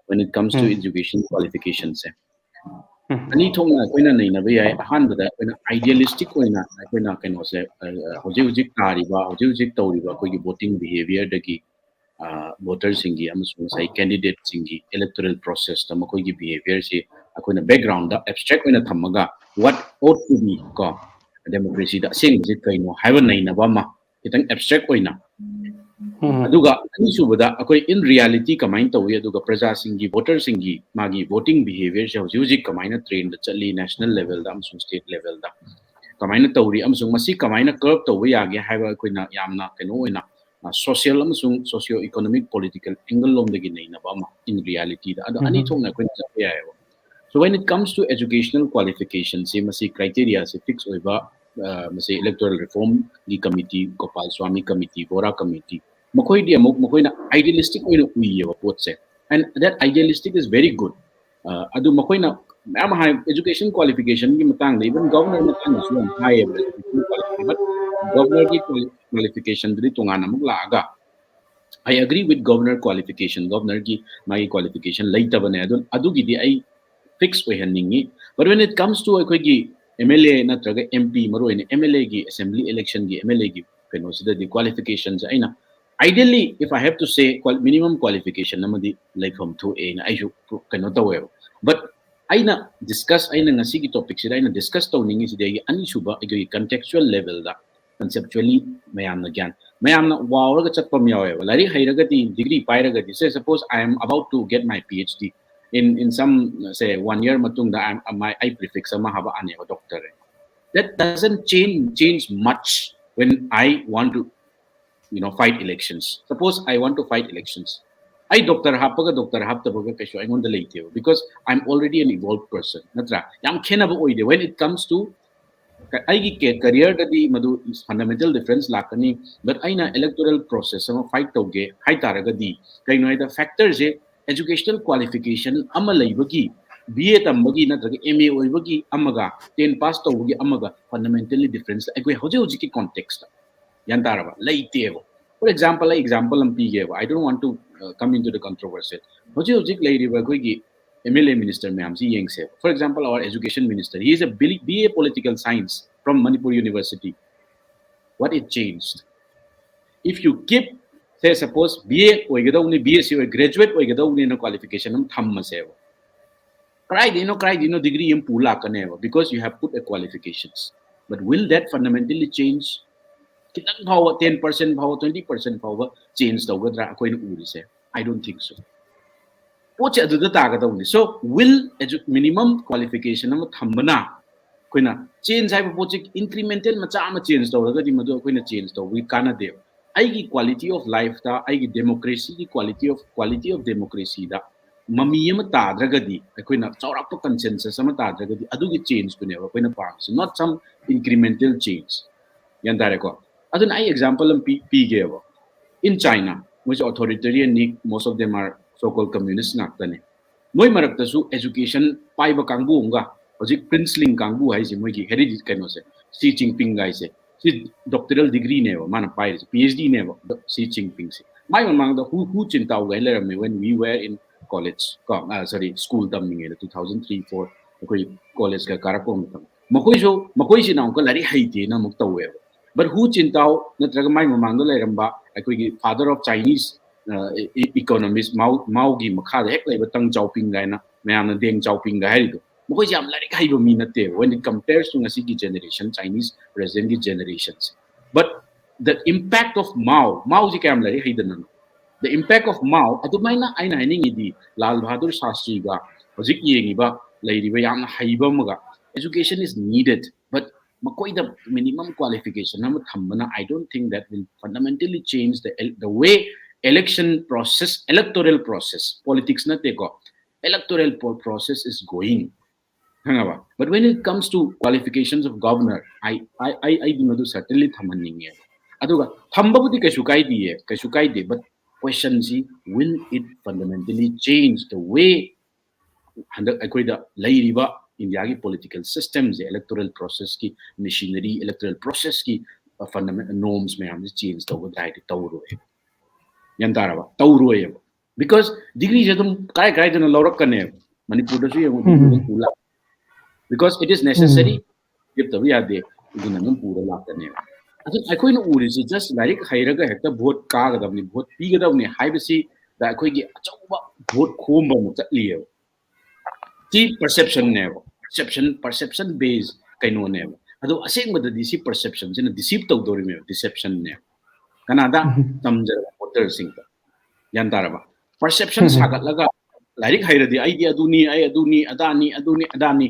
when it comes to um. Education qualificationꯁꯦ꯫ ꯎꯝ꯫ ꯑꯅꯤ ꯊꯣꯛꯅ ꯑꯩꯈꯣꯏꯅ ꯅꯩꯅꯕ ꯌꯥꯏ꯫ ꯑꯍꯥꯟꯕꯗ ꯑꯩꯈꯣꯏꯅ idealistic ꯑꯣꯏꯅ ꯑꯩꯈꯣꯏꯅ ꯀꯩꯅꯣꯁꯦ, ꯑ, ꯑ, ꯍꯧꯖꯤꯛ ꯍꯧꯖꯤꯛ ꯇꯥꯔꯤꯕ, ꯍꯧꯖꯤꯛ ꯍꯧꯖꯤꯛ ꯇꯧꯔꯤꯕ ꯑꯩꯈꯣꯏꯒꯤ voting behaviourꯗꯒꯤ, ꯑ, voterꯁꯤꯡꯒꯤ ꯑꯃꯁꯨꯡ ꯉꯁꯥꯏ candidateꯁꯤꯡꯒꯤ electoral processꯇ ꯃꯈꯣꯏꯒꯤ behaviourꯁꯤ ꯑꯩꯈꯣꯏꯅ backgroundꯗ abstract ꯑꯣꯏꯅ ꯊꯝꯃꯒ, what ought to be ꯀꯣ, democracyꯗ ꯑꯁꯦꯡꯕꯁꯤ ꯀꯩꯅꯣ ꯍꯥꯏꯕ ꯅꯩꯅꯕ ꯑꯃ, ꯈꯤꯇꯪ abstract ꯑꯣꯏꯅ꯫ ꯎꯝ꯫ ꯑꯗꯨꯒ ꯑꯅꯤꯁꯨꯕꯗ ꯑꯩꯈꯣꯏ in reality ꯀꯃꯥꯏꯅ ꯇꯧꯏ, ꯑꯗꯨꯒ ꯄ꯭ꯔꯖꯥꯁꯤꯡꯒꯤ, voterꯁꯤꯡꯒꯤ ꯃꯥꯒꯤ voting behaviourꯁꯦ ꯍꯧꯖꯤꯛ ꯍꯧꯖꯤꯛ ꯀꯃꯥꯏꯅ trendꯗ ꯆꯠꯂꯤ, national levelꯗ ꯑꯃꯁꯨꯡ state levelꯗ ꯀꯃꯥꯏꯅ ꯇꯧꯔꯤ, ꯑꯃꯁꯨꯡ ꯃꯁꯤ ꯀꯃꯥꯏꯅ curb ꯇꯧꯕ ꯌꯥꯒꯦ ꯍꯥꯏꯕ ꯑꯩꯈꯣꯏꯅ ꯌꯥꯝꯅ ꯀꯩꯅꯣ ꯑꯣꯏꯅ, ꯑ, social ꯑꯃꯁꯨꯡ socio economic political angle ꯂꯣꯝꯗꯒꯤ ꯅꯩꯅꯕ ꯑꯃ in realityꯗ꯫ ꯑꯗꯣ ꯑꯅꯤ ꯎꯝ꯫ ꯊꯣꯛꯅ ꯑꯩꯈꯣꯏꯅ ꯆꯠꯄ ꯌꯥꯏꯑꯕ꯫ So when it comes to educational qualificationꯁꯤ, ꯃꯁꯤ criteriaꯁꯤ fix ꯑꯣꯏꯕ, ꯑ, ꯃꯁꯤ electoral reformꯒꯤ committee, Gopal swami committee, ꯕꯣꯔꯥ committee, ꯃꯈꯣꯏꯗꯤ ꯑꯃꯨꯛ ꯃꯈꯣꯏꯅ idealistic ꯑꯣꯏꯅ ꯎꯏꯌꯦꯕ ꯄꯣꯠꯁꯦ, and that idealistic is very good꯫ ꯑ, ꯑꯗꯨ ꯃꯈꯣꯏꯅ ꯃꯌꯥꯝ ꯍꯥꯏ, education qualificationꯒꯤ ꯃꯇꯥꯡꯗ, even governor ꯃꯇꯥꯡꯗꯁꯨ ꯌꯥꯝ ꯍꯥꯏꯌꯦꯕ, education qualification, but governorꯒꯤ quali-, qualificationꯗꯨꯗꯤ ꯇꯣꯉꯥꯟꯅ ꯑꯃꯨꯛ ꯂꯥꯛꯑꯒ, I agree with governor qualification, governorꯒꯤ ꯃꯥꯒꯤ qualification ꯂꯩꯇꯕꯅꯦ, ꯑꯗꯨ, ꯑꯗꯨꯒꯤꯗꯤ ꯑꯩ fix ꯑꯣꯏꯍꯟꯅꯤꯡꯉꯤ꯫ But when it comes to ꯑꯩꯈꯣꯏꯒꯤ M L A ꯅꯠꯇ꯭ꯔꯒ M P, ꯃꯔꯨꯑꯣꯏꯅ M L Aꯒꯤ, assembly electionꯒꯤ M L Aꯒꯤ ꯀꯩꯅꯣꯁꯤꯗꯗꯤ qualificationꯁꯦ ꯑꯩꯅ, ideally, if I have to say, qual-, minimum qualification ꯑꯃꯗꯤ ꯂꯩꯐꯝ ꯊꯣꯛꯑꯦꯅ ꯑꯩꯁꯨ ꯀꯩꯅꯣ ꯇꯧꯋꯦꯕ꯫ But ꯑꯩꯅ ꯗꯤꯁꯀꯁ ꯑꯩꯅ ꯉꯁꯤꯒꯤ ꯇꯣꯄꯤꯛꯁꯤꯗ ꯑꯩꯅ ꯗꯤꯁꯀꯁ ꯇꯧꯅꯤꯡꯉꯤꯁꯤꯗꯤ ꯑꯩꯒꯤ ꯑꯅꯤꯁꯨꯕ ꯑꯩꯈꯣꯏꯒꯤ ꯀꯟꯇꯦꯛꯆꯨꯋꯦꯜ ꯂꯦꯚꯦꯜꯗ ꯀꯟꯁꯦꯞꯆꯨꯋꯦꯜꯂꯤ ꯃꯌꯥꯝꯅ ꯒ꯭ꯌꯥꯟ ꯃꯌꯥꯝꯅ ꯋꯥꯎꯔꯒ ꯆꯠꯄ ꯑꯃ ꯌꯥꯎꯋꯦꯕ꯫ ꯂꯥꯏꯔꯤꯛ ꯍꯩꯔꯒꯗꯤ ꯗꯤꯒ꯭ꯔꯤ ꯄꯥꯏꯔꯒꯗꯤ say suppose I am about to get my PhD in in some say one year ꯃꯇꯨꯡꯗ I am my ꯑꯩ prefix ꯑꯃ ꯍꯥꯕꯛꯑꯅꯦꯕ doctor꯫ That doesn't change change much when I want to you know fight elections. Suppose I want to fight elections. ꯑꯩ doctor ꯍꯥꯞꯄꯒ doctor ꯍꯥꯞꯇꯕꯒ ꯀꯩꯁꯨ ꯑꯩꯉꯣꯟꯗ ꯂꯩꯇꯦꯕ because I am already an evolved person ꯅꯠꯇ꯭ꯔꯥ? ꯌꯥꯝ ꯈꯦꯠꯅꯕ ꯑꯣꯏꯗꯦ when it comes to ꯑꯩꯒꯤ careerꯗꯗꯤ ꯃꯗꯨ fundamental difference ꯂꯥꯛꯀꯅꯤ꯫ But ꯑꯩꯅ electoral process ꯑꯃ fight ꯇꯧꯒꯦ ꯍꯥꯏꯇꯥꯔꯒꯗꯤ ꯀꯩꯅꯣ ꯍꯥꯏꯗ factorꯁꯦ educational qualification ꯑꯃ ꯂꯩꯕꯒꯤ B A ꯇꯝꯕꯒꯤ ꯅꯠꯇ꯭ꯔꯒ M A ꯑꯣꯏꯕꯒꯤ ꯑꯃꯒ ten pass ꯇꯧꯕꯒꯤ ꯑꯃꯒ fundamentally difference ꯑꯩꯈꯣꯏ ꯍꯧꯖꯤꯛ ꯍꯧꯖꯤꯛꯀꯤ contextꯇ ꯒ꯭ꯌꯥꯟ ꯇꯥꯔꯕ ꯂꯩꯇꯦꯕ꯫ For example ꯑꯩ example ꯑꯃ ꯄꯤꯒꯦꯕ꯫ I don't want to come into the controversy꯫ ꯍꯧꯖꯤꯛ ꯍꯧꯖꯤꯛ ꯂꯩꯔꯤꯕ ꯑꯩꯈꯣꯏꯒꯤ M L A minister ꯃꯌꯥꯝꯁꯤ ꯌꯦꯡꯁꯦꯕ꯫ For example our education minister, he is a B A political science from Manipur University. What it changed? If you keep say suppose B A ꯑꯣꯏꯒꯗꯧꯅꯤ, B S C ꯑꯣꯏ graduate ꯑꯣꯏꯒꯗꯧꯅꯤꯅ qualification ꯑꯃ ꯊꯝꯃꯁꯦꯕ꯫ ꯀꯗꯥꯏꯗꯩꯅꯣ ꯀꯗꯥꯏꯗꯩꯅꯣ degree ꯑꯃ ꯄꯨ ꯂꯥꯛꯀꯅꯦꯕ because you have put a qualifications. But will that fundamentally change? ꯈꯤꯇꯪ ꯐꯥꯎꯕ ten percent ꯐꯥꯎꯕ twenty percent ꯐꯥꯎꯕ change ꯇꯧꯒꯗ꯭ꯔꯥ ꯑꯩꯈꯣꯏꯅ ꯎꯔꯤꯁꯦ? I don't think so. ꯄꯣꯠꯁꯦ ꯑꯗꯨꯗ ꯇꯥꯒꯗꯧꯕꯅꯤ꯫ So will minimum qualification ꯑꯃ ꯊꯝꯕꯅ ꯑꯩꯈꯣꯏꯅ change ꯍꯥꯏꯕ ꯄꯣꯠꯁꯦ incremental ꯃꯆꯥ ꯑꯃ change ꯇꯧꯔꯒꯗꯤ ꯃꯗꯨ ꯑꯩꯈꯣꯏꯅ change ꯇꯧꯕꯒꯤ ꯀꯥꯟꯅꯗꯦꯕ꯫ ꯑꯩꯒꯤ quality of lifeꯇ ꯑꯩꯒꯤ democracyꯒꯤ quality of quality of democracyꯗ ꯃꯃꯤ ꯑꯃ ꯇꯥꯗ꯭ꯔꯒꯗꯤ ꯑꯩꯈꯣꯏꯅ ꯆꯥꯎꯔꯥꯛꯄ consensus ꯑꯃ ꯇꯥꯗ꯭ꯔꯒꯗꯤ ꯑꯗꯨꯒꯤ changeꯇꯨꯅꯦꯕ ꯑꯩꯈꯣꯏꯅ ꯄꯥꯝꯃꯤꯁꯦ, not some incremental change꯫ ꯒ꯭ꯌꯥꯟ ꯇꯥꯔꯦꯀꯣ? ꯑꯗꯨꯅ ꯑꯩ example ꯑꯃ ꯄꯤ ꯄꯤꯒꯦꯕ꯫ In China ꯃꯣꯏꯁꯨ authoritarianꯅꯤ, most of them are so called communist ꯉꯥꯛꯇꯅꯦ꯫ ꯃꯣꯏ ꯃꯔꯛꯇꯁꯨ education ꯄꯥꯏꯕ ꯀꯥꯡꯕꯨ ꯑꯃꯒ ꯍꯧꯖꯤꯛ ꯄ꯭ꯔꯤꯟꯁꯂꯤꯡ ꯀꯥꯡꯕꯨ ꯍꯥꯏꯁꯦ ꯃꯣꯏꯒꯤ ꯍꯦꯔꯤꯗꯤ ꯀꯩꯅꯣꯁꯦ ꯁꯤ ꯆꯤꯡꯄꯤꯡ ꯍꯥꯏꯁꯦ ꯁꯤ doctoral degreeꯅꯦꯕ ꯃꯥꯅ ꯄꯥꯏꯔꯤꯁꯦ, PhDꯅꯦꯕ ꯁꯤ ꯆꯤꯡꯄꯤꯡꯁꯦ꯫ ꯃꯥꯏ ꯃꯃꯥꯡꯗ ꯍꯨ ꯍꯨ ꯆꯤꯟꯇꯥꯎ ꯀꯥꯏꯅ ꯂꯩꯔꯝꯃꯦ when we were in college ꯀꯣ, sorry school ꯇꯝꯃꯤꯉꯩꯗ two thousand three four ꯑꯩꯈꯣꯏ collegeꯀ ꯀꯥꯔꯛꯄ ꯃꯇꯝ ꯃꯈꯣꯏꯁꯨ ꯃꯈꯣꯏꯁꯤꯅ ꯑꯃꯨꯛꯀ ꯂꯥꯏꯔꯤꯛ ꯍꯩꯇꯦꯅ ꯑꯃꯨꯛ ꯇꯧꯋꯦꯕ꯫ But ꯍꯨ ꯆꯤꯟꯇꯥꯎ ꯅꯠꯇ꯭ꯔꯒ ꯃꯥꯏ ꯃꯃꯥꯡꯗ ꯂꯩꯔꯝꯕ ꯑꯩꯈꯣꯏꯒꯤ father of Chinese economist ꯃꯥꯎ ꯃꯥꯎꯒꯤ ꯃꯈꯥꯗ ꯍꯦꯛ ꯂꯩꯕ ꯇꯪ ꯆꯥꯎꯄꯤꯡ ꯀꯥꯏꯅ ꯃꯌꯥꯝꯅ ꯗꯦꯡ ꯆꯥꯎꯄꯤꯡꯒ ꯍꯥꯏꯔꯤꯗꯣ, ꯃꯈꯣꯏꯁꯦ ꯌꯥꯝ ꯂꯥꯏꯔꯤꯛ ꯍꯩꯕ ꯃꯤ ꯅꯠꯇꯦꯕ, when it compares to ꯉꯁꯤꯒꯤ generation, Chinese presidentꯒꯤ generationꯁꯦ. But the impact of Mao, Maoꯁꯤ ꯀꯌꯥꯝ ꯂꯥꯏꯔꯤꯛ ꯍꯩꯗꯅꯅꯣ? The impact of Mao, ꯑꯗꯨꯃꯥꯏꯅ ꯑꯩꯅ ꯍꯥꯏꯅꯤꯡꯉꯤꯗꯤ ꯂꯥꯜ ꯕꯍꯥꯗꯨꯔ ꯁꯥꯁꯇ꯭ꯔꯤꯒ ꯍꯧꯖꯤꯛ ꯌꯦꯡꯉꯤꯕ, ꯂꯩꯔꯤꯕ ꯌꯥꯝꯅ ꯍꯩꯕ ꯑꯃꯒ, education is needed, but ꯃꯈꯣꯏꯗ minimum qualification ꯑꯃ ꯊꯝꯕꯅ, I don't think that will fundamentally change the, the way election process, electoral process, politics ꯅꯠꯇꯦꯀꯣ, electoral pro-, process is going. ꯈꯪꯉꯕ? But when it comes to qualifications of governor, I, I, I, ꯑꯩꯗꯤ ꯃꯗꯨ certainly ꯊꯝꯍꯟꯅꯤꯡꯉꯦ꯫ ꯑꯗꯨꯒ ꯊꯝꯕꯕꯨꯗꯤ ꯀꯩꯁꯨ ꯀꯥꯏꯗꯤꯌꯦ, ꯀꯩꯁꯨ ꯀꯥꯏꯗꯦ, but questionꯁꯤ, will it fundamentally change the way ꯍꯟꯗꯛ ꯑꯩꯈꯣꯏꯗ ꯂꯩꯔꯤꯕ ꯏꯟꯗꯤꯌꯥꯒꯤ political systemꯁꯦ, electoral processꯀꯤ machinery, electoral processꯀꯤ fundamental norms ꯃꯌꯥꯝꯁꯦ change ꯇꯧꯒꯗ꯭ꯔꯥ ꯍꯥꯏꯗꯤ ꯇꯧꯔꯣꯏ꯫ ꯒ꯭ꯌꯥꯟ ꯇꯥꯔꯕ? ꯇꯧꯔꯣꯏꯌꯦꯕ꯫ Because degreeꯁꯦ ꯑꯗꯨꯝ ꯀꯥꯏ ꯀꯥꯏꯗꯅ ꯂꯧꯔꯛꯀꯅꯦꯕ꯫ ꯃꯅꯤꯄꯨꯔꯗꯁꯨ ꯌꯦꯡꯉꯨ, degree ꯑꯗꯨꯝ ꯄꯨ ꯂꯥꯛ-, because it is necessary, ꯂꯦꯞꯇꯕ ꯌꯥꯗꯦ, ꯑꯗꯨꯅ ꯑꯗꯨꯝ ꯄꯨꯔ ꯂꯥꯛꯀꯅꯦꯕ꯫ ꯑꯗꯨ ꯑꯩꯈꯣꯏꯅ ꯎꯔꯤꯁꯤ just ꯂꯥꯏꯔꯤꯛ ꯍꯩꯔꯒ ꯍꯦꯛꯇ vote ꯀꯥꯒꯗꯕꯅꯤ, vote ꯄꯤꯒꯗꯕꯅꯤ ꯍꯥꯏꯕꯁꯤꯗ ꯑꯩꯈꯣꯏꯒꯤ ꯑꯆꯧꯕ vote ꯈꯣꯝꯕ ꯑꯃ ꯆꯠꯂꯤꯑꯕ꯫ ꯁꯤ perceptionꯅꯦꯕ, perception, perception base ꯀꯩꯅꯣꯅꯦꯕ꯫ ꯑꯗꯣ ꯑꯁꯦꯡꯕꯗꯗꯤ ꯁꯤ perceptionꯁꯤꯅ deceive ꯇꯧꯗꯧꯔꯤꯕꯅꯦꯕ, deceptionꯅꯦꯕ꯫ ꯀꯅꯥꯗ? ꯇꯝꯖꯔꯕ voterꯁꯤꯡꯗ꯫ ꯒ꯭ꯌꯥꯟ ꯇꯥꯔꯕ? Perception ꯁꯥꯒꯠꯂꯒ ꯂꯥꯏꯔꯤꯛ ꯍꯩꯔꯗꯤ ꯑꯩꯗꯤ ꯑꯗꯨꯅꯤ, ꯑꯩ ꯑꯗꯨꯅꯤ, ꯑꯗꯥꯅꯤ, ꯑꯗꯨꯅꯤ, ꯑꯗꯥꯅꯤ꯫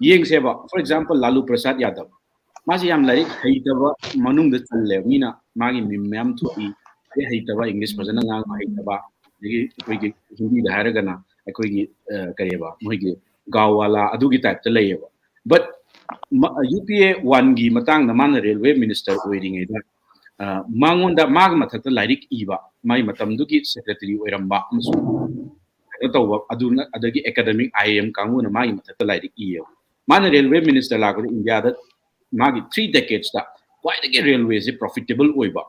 ꯌꯦꯡꯁꯦꯕ, for example, ꯂꯥꯂꯨ ꯄ꯭ꯔꯁꯥꯗ ꯌꯥꯗꯕ꯫ ꯃꯥꯁꯦ ꯌꯥꯝ ꯂꯥꯏꯔꯤꯛ ꯍꯩꯇꯕ ꯃꯅꯨꯡꯗ ꯆꯜꯂꯦꯕ꯫ ꯃꯤꯅ ꯃꯥꯒꯤ meme ꯃꯌꯥꯝ ꯊꯣꯛꯏ, ꯂꯥꯏꯔꯤꯛ ꯍꯩꯇꯕ, English ꯐꯖꯅ ꯉꯥꯡꯕ ꯍꯩꯇꯕ, ꯑꯗꯒꯤ ꯑꯩꯈꯣꯏꯒꯤ ꯍꯤꯟꯗꯤꯗ ꯍꯥꯏꯔꯒꯅ ꯑꯩꯈꯣꯏꯒꯤ, ꯑ, ꯀꯔꯤꯑꯕ, ꯃꯣꯏꯒꯤ ꯒꯥꯎꯋꯥꯂꯥ ꯑꯗꯨꯒꯤ typeꯇ ꯂꯩꯌꯦꯕ꯫ But ꯃ-, UPA oneꯒꯤ ꯃꯇꯥꯡꯗ ꯃꯥꯅ railway minister ꯑꯣꯏꯔꯤꯉꯩꯗ, ꯑ, ꯃꯉꯣꯟꯗ, ꯃꯥꯒꯤ ꯃꯊꯛꯇ ꯂꯥꯏꯔꯤꯛ ꯏꯕ, ꯃꯥꯒꯤ ꯃꯇꯝꯗꯨꯒꯤ secretary ꯑꯣꯏꯔꯝꯕ ꯑꯃꯁꯨꯡ ꯀꯩꯅꯣ ꯇꯧꯕ, ꯑꯗꯨꯅ, ꯑꯗꯒꯤ academic IIM ꯀꯥꯡꯕꯨꯅ ꯃꯥꯒꯤ ꯃꯊꯛꯇ ꯂꯥꯏꯔꯤꯛ ꯏꯌꯦꯕ꯫ ꯃꯥꯅ railway minister ꯂꯥꯛꯄꯗ ꯏꯟꯗꯤꯌꯥꯗ ꯃꯥꯒꯤ three decadesꯇ ꯈ꯭ꯋꯥꯏꯗꯒꯤ railwayꯁꯦ profitable ꯑꯣꯏꯕ,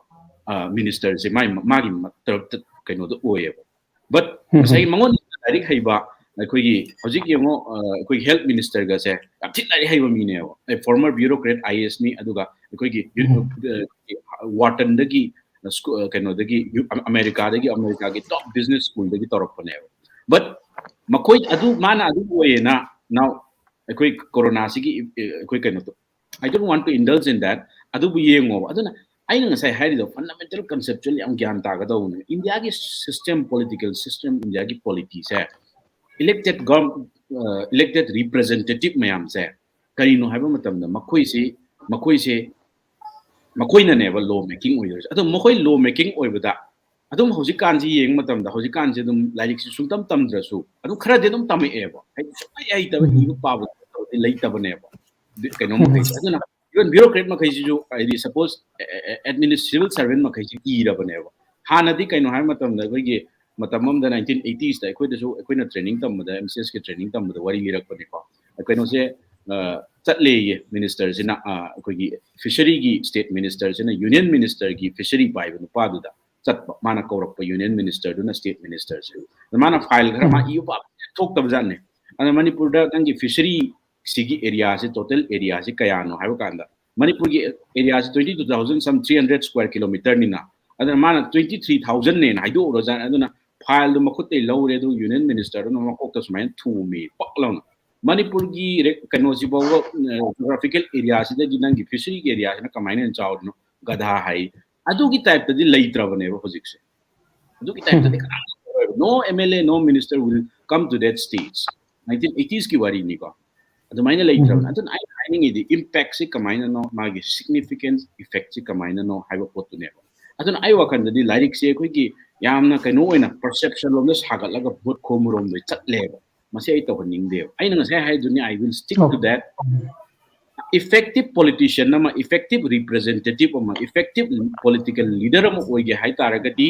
ꯑ, ministerꯁꯦ ꯃꯥꯒꯤ, ꯃꯥꯒꯤ ꯃ-, ꯇꯔꯞꯇ ꯀꯩꯅꯣꯗ ꯑꯣꯏꯌꯦꯕ꯫ But ꯉꯁꯥꯏꯒꯤ ꯃꯉꯣꯟꯗ ꯂꯥꯏꯔꯤꯛ ꯍꯩꯕ, ꯑꯩꯈꯣꯏꯒꯤ ꯍꯧꯖꯤꯛ ꯌꯦꯡꯉꯣ, ꯑ, ꯑꯩꯈꯣꯏꯒꯤ health ministerꯒꯁꯦ ꯌꯥꯝ ꯊꯤꯅ ꯂꯥꯏꯔꯤꯛ ꯍꯩꯕ ꯃꯤꯅꯦꯕ꯫ ꯑꯩ former bureaucrat IASꯅꯤ, ꯑꯗꯨꯒ ꯑꯩꯈꯣꯏꯒꯤ ꯌꯨ-, ꯑ, Whartonꯗꯒꯤ, ꯑ, ꯁ꯭ꯀꯨ-, ꯑ, ꯀꯩꯅꯣꯗꯒꯤ, ꯌꯨ-, ꯑ-, ꯑꯃꯦꯔꯤꯀꯥꯗꯒꯤ, ꯑꯃꯦꯔꯤꯀꯥꯒꯤ top business schoolꯗꯒꯤ ꯇꯧꯔꯛꯄꯅꯦꯕ꯫ But ꯃꯈꯣꯏ ꯑꯗꯨ ꯃꯥꯅ ꯑꯗꯨ ꯑꯣꯏꯌꯦꯅ now ꯑꯩꯈꯣꯏ ꯀꯣꯔꯣꯅꯥꯁꯤꯒꯤ ꯑꯩꯈꯣꯏ ꯀꯩꯅꯣꯗꯣ, I don't want to indulge in that. ꯑꯗꯨꯕꯨ ꯌꯦꯡꯉꯣꯕ꯫ ꯑꯗꯨꯅ ꯑꯩꯅ ꯉꯁꯥꯏ ꯍꯥꯏꯔꯤꯗꯣ fundamental conceptual ꯌꯥꯝ ꯒ꯭ꯌꯥꯟ ꯇꯥꯒꯗꯧꯕꯅꯦ꯫ ꯏꯟꯗꯤꯌꯥꯒꯤ system, political system, ꯏꯟꯗꯤꯌꯥꯒꯤ polityꯁꯦ, elected government, elected representative ꯃꯌꯥꯝꯁꯦ ꯀꯔꯤꯅꯣ ꯍꯥꯏꯕ ꯃꯇꯝꯗ ꯃꯈꯣꯏꯁꯤ ꯃꯈꯣꯏꯁꯦ ꯃꯈꯣꯏꯅꯅꯦꯕ law making ꯑꯣꯏꯗꯣꯏꯁꯦ꯫ ꯑꯗꯣ ꯃꯈꯣꯏ law making ꯑꯣꯏꯕꯗ ꯑꯗꯨꯝ ꯍꯧꯖꯤꯛꯀꯥꯟꯁꯤ ꯌꯦꯡꯕ ꯃꯇꯝꯗ ꯍꯧꯖꯤꯛꯀꯥꯟꯁꯤ ꯑꯗꯨꯝ ꯂꯥꯏꯔꯤꯛꯁꯤ ꯁꯨꯡꯇꯝ ꯇꯝꯗ꯭ꯔꯁꯨ ꯑꯗꯨꯝ ꯈꯔꯗꯤ ꯑꯗꯨꯝ ꯇꯝꯃꯛꯑꯦꯕ꯫ ꯍꯥꯏꯗꯤ ꯁꯨꯡꯍꯩ ꯍꯩꯇꯕ ꯏꯕ ꯄꯥꯕ ꯇꯧꯔꯗꯤ ꯂꯩꯇꯕꯅꯦꯕ꯫ ꯀꯩꯅꯣ ꯃꯈꯩꯁꯦ꯫ ꯑꯗꯨꯅ even bureaucrat ꯃꯈꯩꯁꯤꯁꯨ ꯍꯥꯏꯗꯤ suppose administrative civil servant ꯃꯈꯩꯁꯤ ꯏꯔꯕꯅꯦꯕ꯫ ꯍꯥꯟꯅꯗꯤ ꯀꯩꯅꯣ ꯍꯥꯏꯕ ꯃꯇꯝꯗ ꯑꯩꯈꯣꯏꯒꯤ ꯃꯇꯝ ꯑꯃꯗ nineteen eightiesꯇ ꯑꯩꯈꯣꯏꯗꯁꯨ ꯑꯩꯈꯣꯏꯅ training ꯇꯝꯕꯗ, M C Sꯀꯤ training ꯇꯝꯕꯗ ꯋꯥꯔꯤ ꯂꯤꯔꯛꯄꯅꯤꯀꯣ꯫ ꯀꯩꯅꯣꯁꯦ ꯆꯠꯂꯦꯌꯦ ministerꯁꯤꯅ, ꯑꯩꯈꯣꯏꯒꯤ fisheryꯒꯤ state ministerꯁꯤꯅ union ministerꯒꯤ fishery ꯄꯥꯏꯕ ꯅꯨꯄꯥꯗꯨꯗ ꯆꯠꯄ꯫ ꯃꯥꯅ ꯀꯧꯔꯛꯄ union ministerꯗꯨꯅ state ministerꯁꯦ꯫ ꯃꯥꯅ file ꯈꯔ ꯃꯥ ꯏꯕ ꯄꯥꯕ ꯊꯣꯛꯇꯕ ꯖꯥꯠꯅꯦ꯫ ꯑꯗ ꯃꯅꯤꯄꯨꯔꯗ ꯅꯪꯒꯤ fishery ꯁꯤꯒꯤ areaꯁꯦ, total areaꯁꯦ ꯀꯌꯥꯅꯣ ꯍꯥꯏꯕ ꯀꯥꯟꯗ ꯃꯅꯤꯄꯨꯔꯒꯤ areaꯁꯦ twenty two thousand some three hundred square kilometerꯅꯤꯅ꯫ ꯑꯗꯨꯅ ꯃꯥꯅ twenty three thousandꯅꯦꯅ ꯍꯥꯏꯗꯣꯛꯎꯔꯖꯥꯠꯅꯤ꯫ ꯑꯗꯨꯅ fileꯗꯨ ꯃꯈꯨꯠꯇꯩ ꯂꯧꯔꯦ, ꯑꯗꯨ union ministerꯗꯨꯅ ꯃꯀꯣꯛꯇ ꯁꯨꯃꯥꯏꯅ ꯊꯣꯝꯃꯤ ꯄꯛ ꯂꯥꯎꯅ꯫ ꯃꯅꯤꯄꯨꯔꯒꯤ ꯀꯩꯅꯣꯁꯤ ꯐꯥꯎꯕ geographical areaꯁꯤꯗꯒꯤ ꯅꯪꯒꯤ fisheryꯒꯤ areaꯁꯤꯅ ꯀꯃꯥꯏꯅ ꯍꯦꯟꯅ ꯆꯥꯎꯔꯤꯅꯣ ꯒꯙꯥ ꯍꯥꯏ꯫ ꯑꯗꯨꯒꯤ typeꯇꯗꯤ ꯂꯩꯇ꯭ꯔꯕꯅꯦꯕ ꯍꯧꯖꯤꯛꯁꯦ꯫ ꯑꯗꯨꯒꯤ typeꯇꯗꯤ ꯀꯅꯥꯝꯇ ꯇꯧꯔꯣꯏꯕ꯫ No M L A, no minister will come to that stage. Nineteen eightiesꯀꯤ ꯋꯥꯔꯤꯅꯤꯀꯣ꯫ ꯑꯗꯨꯃꯥꯏꯅ ꯂꯩꯇ꯭ꯔꯕꯅꯦ꯫ ꯑꯗꯨꯅ ꯑꯩꯅ ꯍꯥꯏꯅꯤꯡꯉꯤꯗꯤ impactꯁꯤ ꯀꯃꯥꯏꯅꯅꯣ, ꯃꯥꯒꯤ significance effectꯁꯤ ꯀꯃꯥꯏꯅꯅꯣ ꯍꯥꯏꯕ ꯄꯣꯠꯇꯨꯅꯦꯕ꯫ ꯑꯗꯨꯅ ꯑꯩ ꯋꯥꯈꯜꯗꯗꯤ ꯂꯥꯏꯔꯤꯛꯁꯦ ꯑꯩꯈꯣꯏꯒꯤ ꯌꯥꯝꯅ ꯀꯩꯅꯣ ꯑꯣꯏꯅ perception ꯂꯣꯝꯗ ꯁꯥꯒꯠꯂꯒ vote ꯈꯣꯝꯕꯔꯣꯝꯗ ꯆꯠꯂꯦꯕ꯫ ꯃꯁꯤ ꯑꯩ ꯇꯧꯍꯟꯅꯤꯡꯗꯦꯕ꯫ ꯑꯩꯅ ꯉꯁꯥꯏ ꯍꯥꯏꯗꯨꯅꯤ, I will stick to that. Effective politician ꯑꯃ, effective representative ꯑꯃ, effective political leader ꯑꯃ ꯑꯣꯏꯒꯦ ꯍꯥꯏ ꯇꯥꯔꯒꯗꯤ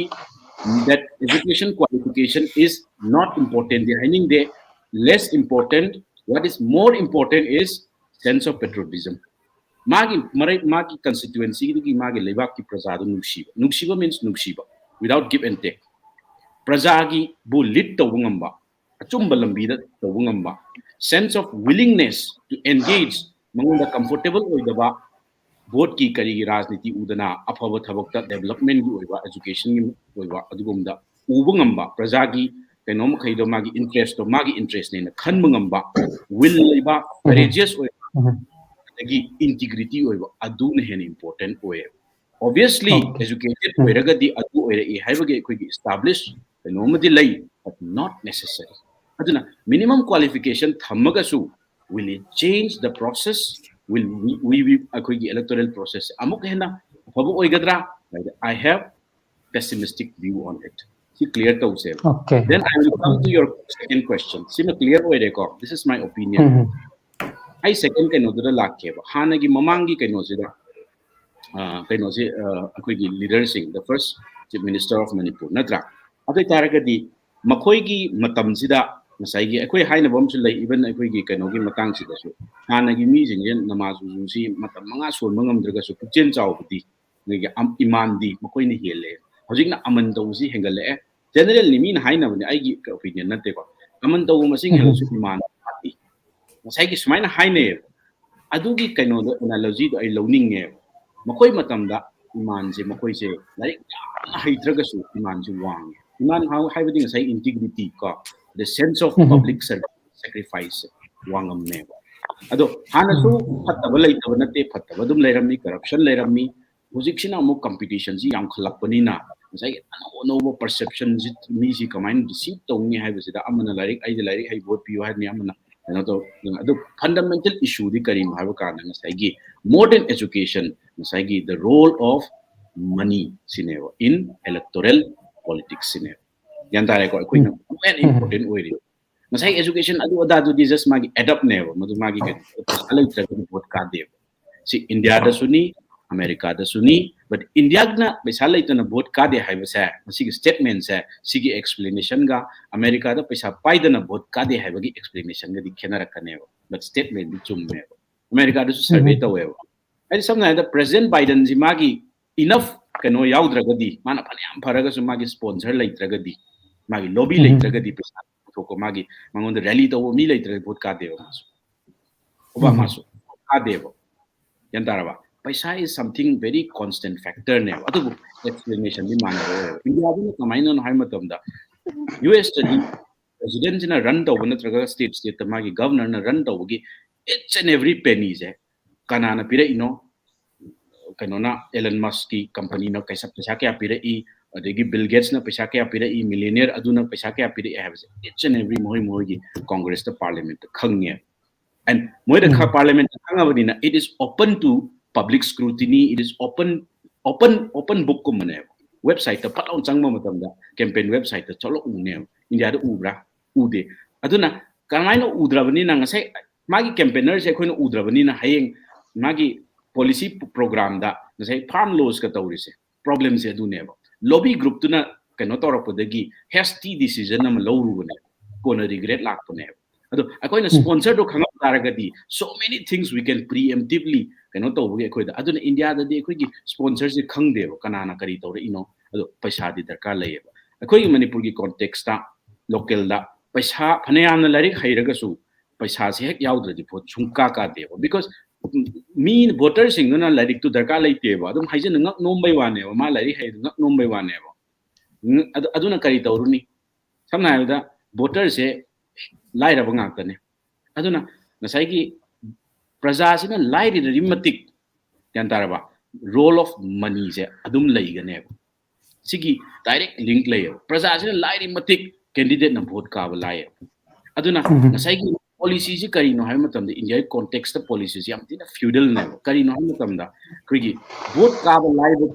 that education qualification is not importantꯗꯤ ꯍꯥꯏꯅꯤꯡꯗꯦ, less important. What is more important is sense of patriotism. ꯃꯥꯒꯤ ꯃꯔꯩ ꯃꯥꯒꯤ constituencyꯗꯨꯒꯤ ꯃꯥꯒꯤ ꯂꯩꯕꯥꯛꯀꯤ ꯄ꯭ꯔꯖꯥꯗꯨ ꯅꯨꯡꯁꯤꯕ꯫ ꯅꯨꯡꯁꯤꯕ means ꯅꯨꯡꯁꯤꯕ without give and take. ꯄ꯭ꯔꯖꯥꯒꯤꯕꯨ lead ꯇꯧꯕ ꯉꯝꯕ, ꯑꯆꯨꯝꯕ ꯂꯝꯕꯤꯗ ꯇꯧꯕ ꯉꯝꯕ, sense of willingness to engage, ꯃꯉꯣꯟꯗ comfortable ꯑꯣꯏꯗꯕ, voteꯀꯤ ꯀꯔꯤꯒꯤ ꯔꯥꯖꯅꯤꯇꯤ ꯎꯗꯅ ꯑꯐꯕ ꯊꯕꯛꯇ developmentꯀꯤ ꯑꯣꯏꯕ, educationꯒꯤ ꯑꯣꯏꯕ ꯑꯗꯨꯒꯨꯝꯕꯗ ꯎꯕ ꯉꯝꯕ, ꯄ꯭ꯔꯖꯥꯒꯤ ꯀꯩꯅꯣ ꯃꯈꯩꯗꯣ ꯃꯥꯒꯤ interest ꯇꯣ ꯃꯥꯒꯤ interest ꯅꯦꯅ ꯈꯟꯕ ꯉꯝꯕ, will ꯂꯩꯕ, courageous ꯑꯣꯏꯕ, ꯑꯗꯒꯤ integrity ꯑꯣꯏꯕ, ꯑꯗꯨꯅ ꯍꯦꯟꯅ important ꯑꯣꯏꯌꯦꯕ꯫ Obviously, educated ꯑꯣꯏꯔꯒꯗꯤ ꯑꯗꯨ ꯑꯣꯏꯔꯛꯏ ꯍꯥꯏꯕꯒꯤ ꯑꯩꯈꯣꯏꯒꯤ establish ꯀꯩꯅꯣꯝꯃꯗꯤ ꯂꯩ, but not necessary. ꯑꯗꯨꯅ minimum qualification ꯊꯝꯃꯒꯁꯨ, will it change the process? Will we, we, we, ꯑꯩꯈꯣꯏꯒꯤ electoral process ꯑꯃꯨꯛ ꯍꯦꯟꯅ ꯑꯐꯕ ꯑꯣꯏꯒꯗ꯭ꯔꯥ? I have pessimistic view on it. ꯁꯤ clear ꯇꯧꯁꯦꯕ꯫ Okay. Then I will come to your second question. ꯁꯤꯃ clear ꯑꯣꯏꯔꯦꯀꯣ? This is my opinion. ꯑꯩ second ꯀꯩꯅꯣꯗꯨꯗ ꯂꯥꯛꯀꯦꯕ꯫ ꯍꯥꯟꯅꯒꯤ ꯃꯃꯥꯡꯒꯤ ꯀꯩꯅꯣꯁꯤꯗ, ꯑ, ꯀꯩꯅꯣꯁꯤ, ꯑ, ꯑꯩꯈꯣꯏꯒꯤ leader ꯁꯤꯡ, the first Chief Minister of Manipur, ꯅꯠꯇ꯭ꯔꯥ? ꯑꯗꯨ ꯑꯣꯏꯇꯥꯔꯒꯗꯤ ꯃꯈꯣꯏꯒꯤ ꯃꯇꯝꯁꯤꯗ ꯉꯁꯥꯏꯒꯤ ꯑꯩꯈꯣꯏ ꯍꯥꯏꯅꯕ ꯑꯃꯁꯨ ꯂꯩ, even ꯑꯩꯈꯣꯏꯒꯤ ꯀꯩꯅꯣꯒꯤ ꯃꯇꯥꯡꯁꯤꯗꯁꯨ꯫ ꯍꯥꯟꯅꯒꯤ ꯃꯤꯁꯤꯡꯁꯦ ꯅꯃꯥꯖ ꯋꯨꯖꯨꯁꯤ ꯃꯇꯝ ꯃꯉꯥ ꯁꯣꯟꯕ ꯉꯝꯗ꯭ꯔꯒꯁꯨ ꯄꯨꯛꯆꯦꯜ ꯆꯥꯎꯕꯗꯤ, ꯑꯗꯒꯤ ꯑꯝ-, ꯏꯃꯥꯟꯗꯤ ꯃꯈꯣꯏꯅ ꯍꯦꯜꯂꯦ꯫ ꯍꯧꯖꯤꯛꯅ ꯑꯃꯟ ꯇꯧꯕꯁꯤ ꯍꯦꯟꯒꯠꯂꯛꯑꯦ꯫ Generally ꯃꯤꯅ ꯍꯥꯏꯅꯕꯅꯦ, ꯑꯩꯒꯤ opinion ꯅꯠꯇꯦꯀꯣ꯫ ꯑꯃꯟ ꯇꯧꯕ ꯃꯁꯤꯡ ꯍꯦꯜꯂꯁꯨ ꯏꯃꯥꯟ ꯋꯥꯠꯂꯤ꯫ ꯉꯁꯥꯏꯒꯤ ꯁꯨꯃꯥꯏꯅ ꯍꯥꯏꯅꯩꯌꯦꯕ꯫ ꯑꯗꯨꯒꯤ ꯀꯩꯅꯣꯗꯣ, analogy ꯗꯣ ꯑꯩ ꯂꯧꯅꯤꯡꯉꯦꯕ꯫ ꯃꯈꯣꯏ ꯃꯇꯝꯗ ꯏꯃꯥꯟꯁꯦ, ꯃꯈꯣꯏꯁꯦ ꯂꯥꯏꯔꯤꯛ ꯌꯥꯝꯅ ꯍꯩꯇ꯭ꯔꯒꯁꯨ ꯏꯃꯥꯟꯁꯦ ꯋꯥꯡꯉꯦ꯫ ꯏꯃꯥꯟ ꯍꯥꯏ-, ꯍꯥꯏꯕꯗꯤ ꯉꯁꯥꯏ integrity ꯀꯣ, the sense of public service, sacrifice ꯁꯦ ꯋꯥꯡꯉꯝꯃꯦꯕ꯫ ꯑꯗꯣ ꯍꯥꯟꯅꯁꯨ ꯐꯠꯇꯕ ꯂꯩꯇꯕ ꯅꯠꯇꯦ, ꯐꯠꯇꯕ ꯑꯗꯨꯝ ꯂꯩꯔꯝꯃꯤ, corruption ꯂꯩꯔꯝꯃꯤ꯫ ꯍꯧꯖꯤꯛꯁꯤꯅ ꯑꯃꯨꯛ competition ꯁꯤ ꯌꯥꯝꯈꯠꯂꯛꯄꯅꯤꯅ ꯉꯁꯥꯏꯒꯤ ꯑꯅꯧ ꯑꯅꯧꯕ perception ꯁꯤ ꯃꯤꯁꯤ ꯀꯃꯥꯏꯅ receive ꯇꯧꯅꯤ ꯍꯥꯏꯕꯁꯤꯗ, ꯑꯃꯅ ꯂꯥꯏꯔꯤꯛ, "ꯑꯩꯗꯤ ꯂꯥꯏꯔꯤꯛ ꯍꯩ, vote ꯄꯤꯌꯨ" ꯍꯥꯏꯔꯅꯤ, ꯑꯃꯅ ꯀꯩꯅꯣ ꯇꯧ-, ꯑꯗꯨ fundamental issue ꯗꯤ ꯀꯔꯤꯅꯣ ꯍꯥꯏꯕ ꯀꯥꯟꯗ ꯉꯁꯥꯏꯒꯤ more than education, ꯉꯁꯥꯏꯒꯤ the role of money ꯁꯤꯅꯦꯕ in electoral politics ꯁꯤꯅꯦꯕ꯫ ꯒ꯭ꯌꯥꯟ ꯇꯥꯔꯦꯀꯣ? ꯑꯩꯈꯣꯏꯅ main important ꯑꯣꯏꯔꯤ꯫ ꯉꯁꯥꯏ education ꯑꯗꯨ ꯑꯗꯥꯗꯨꯗꯤ just ꯃꯥꯒꯤ add up ꯅꯦꯕ, ꯃꯗꯨ ꯃꯥꯒꯤ ꯀꯩꯅꯣ, ꯄꯩꯁꯥ ꯂꯩꯇ꯭ꯔꯒꯗꯤ vote ꯀꯥꯗꯦꯕ꯫ ꯁꯤ ꯏꯟꯗꯤꯌꯥꯗꯁꯨꯅꯤ, ꯑꯃꯦꯔꯤꯀꯥꯗꯁꯨꯅꯤ, but ꯏꯟꯗꯤꯌꯥꯅ ꯄꯩꯁꯥ ꯂꯩꯇꯅ vote ꯀꯥꯗꯦ ꯍꯥꯏꯕꯁꯦ, ꯃꯁꯤꯒꯤ statement ꯁꯦ, ꯁꯤꯒꯤ explanation ꯒ ꯑꯃꯦꯔꯤꯀꯥꯗ ꯄꯩꯁꯥ ꯄꯥꯏꯗꯅ vote ꯀꯥꯗꯦ ꯍꯥꯏꯕꯒꯤ explanation ꯒꯗꯤ ꯈꯦꯠꯅꯔꯛꯀꯅꯦꯕ, but statement D ꯆꯨꯝꯃꯦꯕ꯫ ꯑꯃꯦꯔꯤꯀꯥꯗꯁꯨ survey ꯇꯧꯋꯦꯕ꯫ ꯍꯥꯏꯗꯤ ꯁꯝꯅ ꯍꯥꯏꯔꯕꯗ President Biden ꯁꯤ ꯃꯥꯒꯤ enough ꯀꯩꯅꯣ ꯌꯥꯎꯗ꯭ꯔꯒꯗꯤ, ꯃꯥꯅ ꯐꯅꯌꯥꯝ ꯐꯔꯒꯁꯨ ꯃꯥꯒꯤ sponsor ꯂꯩꯇ꯭ꯔꯒꯗꯤ, ꯃꯥꯒꯤ lobby ꯂꯩꯇ꯭ꯔꯒꯗꯤ, ꯄꯩꯁꯥ ꯄꯨꯊꯣꯛꯄ, ꯃꯥꯒꯤ ꯃꯉꯣꯟꯗ rally ꯇꯧꯕ ꯃꯤ ꯂꯩꯇ꯭ꯔꯒꯗꯤ vote ꯀꯥꯗꯦꯕ ꯃꯥꯁꯨ, ꯑꯣꯕꯥꯃꯥꯁꯨ꯫ ꯀꯥꯗꯦꯕ꯫ ꯒ꯭ꯌꯥꯟ ꯇꯥꯔꯕ? ꯄꯩꯁꯥ is something very constant factor ꯅꯦꯕ꯫ ꯑꯗꯨꯕꯨ explanation ꯗꯤ ꯃꯥꯟꯅꯔꯣꯏꯕ꯫ ꯏꯟꯗꯤꯌꯥꯗꯅ ꯀꯃꯥꯏꯅꯅꯣ ꯍꯥꯏꯕ ꯃꯇꯝꯗ, ꯌꯨ ꯑꯦꯁꯇꯗꯤ ꯄ꯭ꯔꯦꯁꯤꯗꯦꯟꯁꯤꯅ ꯔꯟ ꯇꯧꯕ ꯅꯠꯇ꯭ꯔꯒ ꯁ꯭ꯇꯦꯠ ꯁ꯭ꯇꯦꯠꯇ ꯃꯥꯒꯤ ꯒꯕꯔꯅꯔꯅ ꯔꯟ ꯇꯧꯕꯒꯤ each and every pennyꯁꯦ ꯀꯅꯥꯅ ꯄꯤꯔꯛꯏꯅꯣ? ꯀꯩꯅꯣꯅ, ꯑꯦꯂꯟ ꯃꯁꯀꯤ ꯀꯝꯄꯅꯤꯅ ꯀꯩꯁꯥ ꯄꯩꯁꯥ ꯀꯌꯥ ꯄꯤꯔꯛꯏ, ꯑꯗꯒꯤ ꯕꯤꯜ ꯒꯦꯠꯁꯅ ꯄꯩꯁꯥ ꯀꯌꯥ ꯄꯤꯔꯛꯏ, ꯃꯤꯂꯤꯅꯤꯌꯔ ꯑꯗꯨꯅ ꯄꯩꯁꯥ ꯀꯌꯥ ꯄꯤꯔꯛꯏ ꯍꯥꯏꯕꯁꯦ each and every ꯃꯈꯣꯏ ꯃꯈꯣꯏꯒꯤ ꯀꯣꯡꯒ꯭ꯔꯦꯁꯇ, ꯄꯥꯔꯂꯤꯌꯥꯃꯦꯟꯠꯇ ꯈꯪꯉꯦ꯫ And ꯃꯣꯏꯗ ꯎꯝ꯫ ꯄꯥꯔꯂꯤꯌꯥꯃꯦꯟꯠꯇ ꯈꯪꯉꯕꯅꯤꯅ, it is open to public scrutiny, it is open, open, open bookꯀꯨꯝꯕꯅꯦꯕ꯫ ꯋꯦꯕꯁꯥꯏꯠꯇ ꯐꯠ ꯂꯥꯎꯅ ꯆꯪꯕ ꯃꯇꯝꯗ, ꯀꯦꯝꯄꯦꯟ ꯋꯦꯕꯁꯥꯏꯠꯇ ꯆꯠꯂ ꯎꯅꯦꯕ꯫ ꯏꯟꯗꯤꯌꯥꯗ ꯎꯕ꯭ꯔꯥ? ꯎꯗꯦ꯫ ꯑꯗꯨꯅ ꯀꯃꯥꯏꯅ ꯎꯗ꯭ꯔꯕꯅꯤꯅ, ꯉꯁꯥꯏ ꯃꯥꯒꯤ ꯀꯦꯝꯄꯦꯅꯔꯁꯦ ꯑꯩꯈꯣꯏꯅ ꯎꯗ꯭ꯔꯕꯅꯤꯅ, ꯍꯌꯦꯡ ꯃꯥꯒꯤ ꯄꯣꯂꯤꯁꯤ ꯄ꯭ꯔꯣꯒ꯭ꯔꯥꯝꯗ ꯉꯁꯥꯏ ꯐꯥꯔꯝ ꯂꯣꯁꯀ ꯇꯧꯔꯤꯁꯦ, ꯄ꯭ꯔꯣꯕ꯭ꯂꯦꯝꯁꯦ ꯑꯗꯨꯅꯦꯕ꯫ ꯂꯣꯕꯤ ꯒ꯭ꯔꯨꯞꯇꯨꯅ ꯀꯩꯅꯣ ꯇꯧꯔꯛꯄꯗꯒꯤ ꯍꯦꯁꯇꯤ ꯗꯤꯁꯤꯖꯟ ꯑꯃ ꯂꯧꯔꯨꯕꯅꯦꯕ, ꯀꯣꯟꯅ ꯔꯤꯒ꯭ꯔꯦꯠ ꯂꯥꯛꯄꯅꯦꯕ꯫ ꯑꯗꯣ ꯑꯩꯈꯣꯏꯅ ꯎꯝ꯫ ꯁ꯭ꯄꯣꯟꯁꯔꯗꯣ ꯈꯪꯉꯝ ꯇꯥꯔꯒꯗꯤ, so many things we can preemptively ꯀꯩꯅꯣ ꯇꯧꯕꯒꯤ ꯑꯩꯈꯣꯏꯗ꯫ ꯑꯗꯨꯅ ꯏꯟꯗꯤꯌꯥꯗꯗꯤ ꯑꯩꯈꯣꯏꯒꯤ ꯁ꯭ꯄꯣꯟꯁꯔꯁꯦ ꯈꯪꯗꯦꯕ, ꯀꯅꯥꯅ ꯀꯔꯤ ꯇꯧꯔꯛꯏꯅꯣ꯫ ꯑꯗꯣ ꯄꯩꯁꯥꯗꯤ ꯗꯔꯀꯥꯔ ꯂꯩꯌꯦꯕ꯫ ꯑꯩꯈꯣꯏꯒꯤ ꯃꯅꯤꯄꯨꯔꯒꯤ ꯀꯣꯟꯇꯦꯛꯁꯇ, ꯂꯣꯀꯦꯜꯗ ꯄꯩꯁꯥ ꯐꯅꯌꯥꯝꯅ ꯂꯥꯏꯔꯤꯛ ꯍꯩꯔꯒꯁꯨ ꯄꯩꯁꯥꯁꯦ ꯍꯦꯛ ꯌꯥꯎꯗ꯭ꯔꯗꯤ ꯚꯣꯠ ꯁꯨꯡꯀꯥ ꯀꯥꯗꯦꯕ꯫ Because ꯃꯤ, ꯚꯣꯇꯔꯁꯤꯡꯗꯨꯅ ꯂꯥꯏꯔꯤꯛꯇꯨ ꯗꯔꯀꯥꯔ ꯂꯩꯇꯦꯕ, ꯑꯗꯨꯝ ꯍꯥꯏꯖꯤꯟꯅ ꯉꯛ ꯅꯣꯝꯕꯩ ꯋꯥꯅꯦꯕ, ꯃꯥ ꯂꯥꯏꯔꯤꯛ ꯍꯩꯗꯨ ꯉꯛ ꯅꯣꯝꯕꯩ ꯋꯥꯅꯦꯕ꯫ ꯎꯝ, ꯑꯗꯨ, ꯑꯗꯨꯅ ꯀꯔꯤ ꯇꯧꯔꯨꯅꯤ? ꯁꯝꯅ ꯍꯥꯏꯔꯕꯗ, ꯚꯣꯇꯔꯁꯦ ꯂꯥꯏꯔꯕ ꯉꯥꯛꯇꯅꯦ꯫ ꯑꯗꯨꯅ ꯉꯁꯥꯏꯒꯤ ꯄ꯭ꯔꯖꯥꯁꯤꯅ ꯂꯥꯏꯔꯔꯤ ꯃꯇꯤꯛ, ꯒ꯭ꯌꯥꯟ ꯇꯥꯔꯕ, role of moneyꯁꯦ ꯑꯗꯨꯝ ꯂꯩꯒꯅꯦꯕ꯫ ꯁꯤꯒꯤ direct link ꯂꯩꯌꯦꯕ꯫ ꯄ꯭ꯔꯖꯥꯁꯤꯅ ꯂꯥꯏꯔꯤ ꯃꯇꯤꯛ candidateꯅ ꯚꯣꯠ ꯀꯥꯕ ꯂꯥꯏꯌꯦꯕ꯫ ꯑꯗꯨꯅ ꯎꯝ꯫ ꯉꯁꯥꯏꯒꯤ ꯄꯣꯂꯤꯁꯤꯁꯤ ꯀꯔꯤꯅꯣ ꯍꯥꯏꯕ ꯃꯇꯝꯗ, ꯏꯟꯗꯤꯌꯥꯒꯤ ꯀꯣꯟꯇꯦꯛꯁꯇ ꯄꯣꯂꯤꯁꯤꯁꯤ ꯌꯥꯝ ꯊꯤꯅ ꯐ꯭ꯌꯨꯗꯜꯅꯦꯕ꯫ ꯀꯔꯤꯅꯣ ꯍꯥꯏꯕ ꯃꯇꯝꯗ, ꯑꯩꯈꯣꯏꯒꯤ ꯚꯣꯠ ꯀꯥꯕ ꯂꯥꯏꯕ,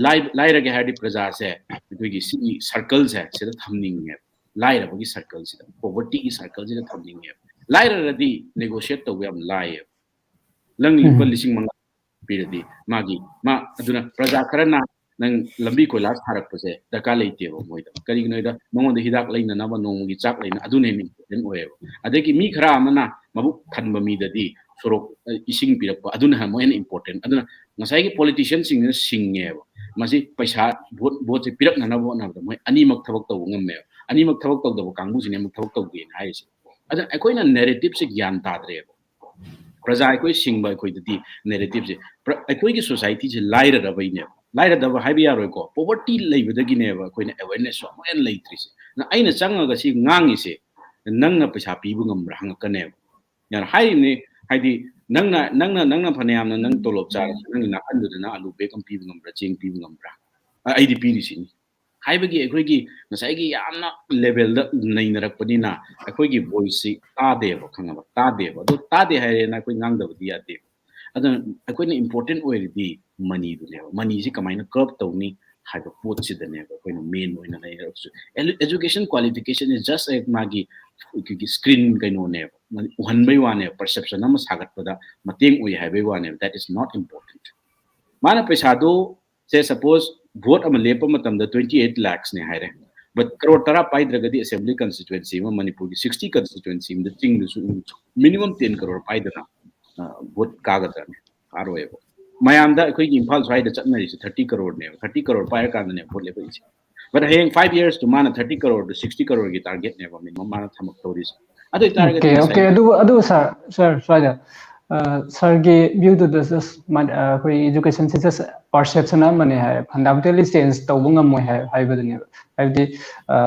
ꯂꯥꯏ-, ꯂꯥꯏꯔꯒꯦ ꯍꯥꯏꯔꯗꯤ ꯄ꯭ꯔꯖꯥꯁꯦ ꯑꯩꯈꯣꯏꯒꯤ ꯁꯤꯒꯤ ꯁꯔꯀꯜꯁꯦ ꯁꯤꯗ ꯊꯝꯅꯤꯡꯉꯦꯕ꯫ ꯂꯥꯏꯔꯕꯒꯤ ꯁꯔꯀꯜꯁꯤꯗ, ꯄꯣꯚꯔꯇꯤꯒꯤ ꯁꯔꯀꯜꯁꯤꯗ ꯊꯝꯅꯤꯡꯉꯦꯕ꯫ ꯂꯥꯏꯔꯔꯗꯤ negotiate ꯇꯧꯕ ꯌꯥꯝ ꯂꯥꯏꯌꯦꯕ꯫ ꯅꯪ ꯂꯨꯄꯥ ꯎꯝ꯫ ꯂꯤꯁꯤꯡ ꯃꯉꯥ ꯄꯤꯔꯗꯤ ꯃꯥꯒꯤ, ꯃꯥ, ꯑꯗꯨꯅ ꯄ꯭ꯔꯖꯥ ꯈꯔꯅ ꯅꯪ ꯂꯝꯕꯤ ꯀꯣꯏꯂꯥꯁ ꯊꯥꯔꯛꯄꯁꯦ ꯗꯔꯀꯥꯔ ꯂꯩꯇꯦꯕ ꯃꯣꯏꯗ꯫ ꯀꯔꯤꯒꯤꯅꯣ ꯍꯥꯏꯗ, ꯃꯉꯣꯟꯗ ꯍꯤꯗꯥꯛ ꯂꯩꯅꯅꯕ, ꯅꯣꯡꯃꯒꯤ ꯆꯥꯛ ꯂꯩꯅ, ꯑꯗꯨꯅ ꯍꯦꯟꯅ important ꯑꯣꯏꯌꯦꯕ꯫ ꯑꯗꯒꯤ ꯃꯤ ꯈꯔ ꯑꯃꯅ ꯃꯕꯨꯛ ꯊꯟꯕ ꯃꯤꯗꯗꯤ ꯁꯣꯔꯣꯛ, ꯑ, ꯏꯁꯤꯡ ꯄꯤꯔꯛꯄ, ꯑꯗꯨꯅ ꯍꯦꯟꯅ, ꯃꯣꯏ ꯍꯦꯟꯅ important꯫ ꯑꯗꯨꯅ ꯉꯁꯥꯏꯒꯤ ꯄꯣꯂꯤꯇꯤꯁꯤꯌꯟꯁꯤꯡꯁꯤꯅ ꯁꯤꯡꯉꯦꯕ꯫ ꯃꯁꯤ ꯄꯩꯁꯥ, ꯚꯣꯠ, ꯚꯣꯠꯁꯦ ꯄꯤꯔꯛꯅꯅꯕ ꯍꯣꯠꯅꯕꯗ ꯃꯣꯏ ꯑꯅꯤꯃꯛ ꯊꯕꯛ ꯇꯧꯕ ꯉꯝꯃꯦꯕ꯫ ꯑꯅꯤꯃꯛ ꯊꯕꯛ ꯇꯧꯗꯕ ꯀꯥꯡꯕꯨꯁꯤꯅꯦ ꯑꯃꯨꯛ ꯊꯕꯛ ꯇꯧꯗꯦꯅ ꯍꯥꯏꯔꯤꯁꯦ꯫ ꯑꯗꯨꯅ ꯑꯩꯈꯣꯏꯅ narrativeꯁꯦ ꯒ꯭ꯌꯥꯟ ꯇꯥꯗ꯭ꯔꯦꯕ꯫ ꯄ꯭ꯔꯖꯥ ꯑꯩꯈꯣꯏ ꯁꯤꯡꯕ ꯑꯩꯈꯣꯏꯗꯗꯤ narrativeꯁꯦ, ꯄ꯭ꯔ-, ꯑꯩꯈꯣꯏꯒꯤ societyꯁꯦ ꯂꯥꯏꯔꯔꯕꯩꯅꯦꯕ꯫ ꯂꯥꯏꯔꯗꯕ ꯍꯥꯏꯕ ꯌꯥꯔꯣꯏꯀꯣ, poverty ꯂꯩꯕꯗꯒꯤꯅꯦꯕ ꯑꯩꯈꯣꯏꯅ awareness ꯑꯃꯨꯛ ꯍꯦꯟꯅ ꯂꯩꯇ꯭ꯔꯤꯁꯦ꯫ ꯑꯗꯨꯅ ꯑꯩꯅ ꯆꯪꯉꯒ ꯁꯤ ꯉꯥꯡꯉꯤꯁꯦ, ꯅꯪꯅ ꯄꯩꯁꯥ ꯄꯤꯕ ꯉꯝꯕ꯭ꯔꯥ ꯍꯪꯉꯛꯀꯅꯦꯕ꯫ ꯌꯥꯔꯦ, ꯍꯥꯏꯔꯤꯕꯅꯤ, ꯍꯥꯏꯗꯤ ꯅꯪꯅ ꯅꯪꯅ ꯅꯪꯅ ꯐꯅꯌꯥꯝꯅ ꯅꯪ ꯇꯣꯂꯣꯞ ꯆꯥꯔꯁꯨ, ꯅꯪꯒꯤ ꯅꯥꯀꯟꯗꯨꯗ ꯅꯪ ꯑꯂꯨ bag ꯑꯃ ꯄꯤꯕ ꯉꯝꯕ꯭ꯔꯥ, ꯆꯦꯡ ꯄꯤꯕ ꯉꯝꯕ꯭ꯔꯥ? ꯑ, ꯑꯩꯗꯤ ꯄꯤꯔꯤꯁꯤꯅꯤ ꯍꯥꯏꯕꯒꯤ ꯑꯩꯈꯣꯏꯒꯤ ꯉꯁꯥꯏꯒꯤ ꯌꯥꯝꯅ levelꯗ ꯅꯩꯅꯔꯛꯄꯅꯤꯅ ꯑꯩꯈꯣꯏꯒꯤ voiceꯁꯤ ꯇꯥꯗꯦꯕ, ꯈꯪꯉꯕ? ꯇꯥꯗꯦꯕ꯫ ꯑꯗꯨ ꯇꯥꯗꯦ ꯍꯥꯏꯔꯦꯅ ꯑꯩꯈꯣꯏ ꯉꯥꯡꯗꯕꯗꯤ ꯌꯥꯗꯦ꯫ ꯑꯗꯨꯅ ꯑꯩꯈꯣꯏꯅ important ꯑꯣꯏꯔꯤꯗꯤ moneyꯗꯨꯅꯦꯕ꯫ Moneyꯁꯤ ꯀꯃꯥꯏꯅ curb ꯇꯧꯅꯤ ꯍꯥꯏꯕ ꯄꯣꯠꯁꯤꯗꯅꯦꯕ ꯑꯩꯈꯣꯏꯅ main ꯑꯣꯏꯅ ꯂꯩꯔꯛꯁꯨ꯫ Education qualification is just a ꯃꯥꯒꯤ ꯑꯩꯈꯣꯏꯒꯤ screen ꯀꯩꯅꯣꯅꯦꯕ, ꯎꯍꯟꯕꯩ ꯋꯥꯅꯦꯕ, perception ꯑꯃ ꯁꯥꯒꯠꯄꯗ ꯃꯇꯦꯡ ꯑꯣꯏ ꯍꯥꯏꯕꯩ ꯋꯥꯅꯦꯕ꯫ That is not important꯫ ꯃꯥꯅ ꯄꯩꯁꯥꯗꯣ, say suppose, vote ꯑꯃ ꯂꯦꯞꯄ ꯃꯇꯝꯗ twenty eight lakhsꯅꯦ ꯍꯥꯏꯔꯦ, but ꯀꯔꯣꯔ ꯇꯔꯥ ꯄꯥꯏꯗ꯭ꯔꯒꯗꯤ assembly constituency ꯑꯃ ꯃꯅꯤꯄꯨꯔꯒꯤ sixty constituency ꯑꯃꯗ ꯆꯤꯡꯗꯁꯨ minimum ten ꯀꯔꯣꯔ ꯄꯥꯏꯗꯅ vote ꯀꯥꯒꯗ꯭ꯔꯅꯦ? ꯀꯥꯔꯣꯏꯕ꯫ ꯃꯌꯥꯝꯗ ꯑꯩꯈꯣꯏꯒꯤ ꯏꯝꯐꯥꯜ ꯁ꯭ꯋꯥꯏꯗ ꯆꯠꯅꯔꯤꯁꯦ thirty ꯀꯔꯣꯔꯅꯦꯕ꯫ Thirty crore ꯄꯥꯏꯔꯀꯥꯟꯗꯅꯦ vote ꯂꯦꯞꯄꯛꯏꯁꯦ꯫ But ꯍꯌꯦꯡ five yearsꯇꯨ ꯃꯥꯅ thirty ꯀꯔꯣꯔꯗꯨ sixty ꯀꯔꯣꯔꯒꯤ targetꯅꯦꯕ minimum ꯃꯥꯅ ꯊꯝꯃꯛꯇꯧꯔꯤꯁꯦ꯫ ꯑꯗꯨ ꯑꯣꯏꯇꯥꯔꯒꯗꯤ Okay, okay. ꯑꯗꯨꯕꯨ ꯑꯗꯨ sir, sir, ꯁ꯭ꯋꯥꯏꯗ, ꯑ, sirꯒꯤ viewꯗꯨꯗ just ꯃꯥ-, ꯑ, ꯑꯩꯈꯣꯏ educationꯁꯦ just perception ꯑꯃꯅꯦ ꯍꯥꯏ, fundamentally change ꯇꯧꯕ ꯉꯝꯃꯣꯏ ꯍꯥꯏ, ꯍꯥꯏꯕꯗꯨꯅꯦꯕ꯫ ꯍꯥꯏꯕꯗꯤ, ꯑ,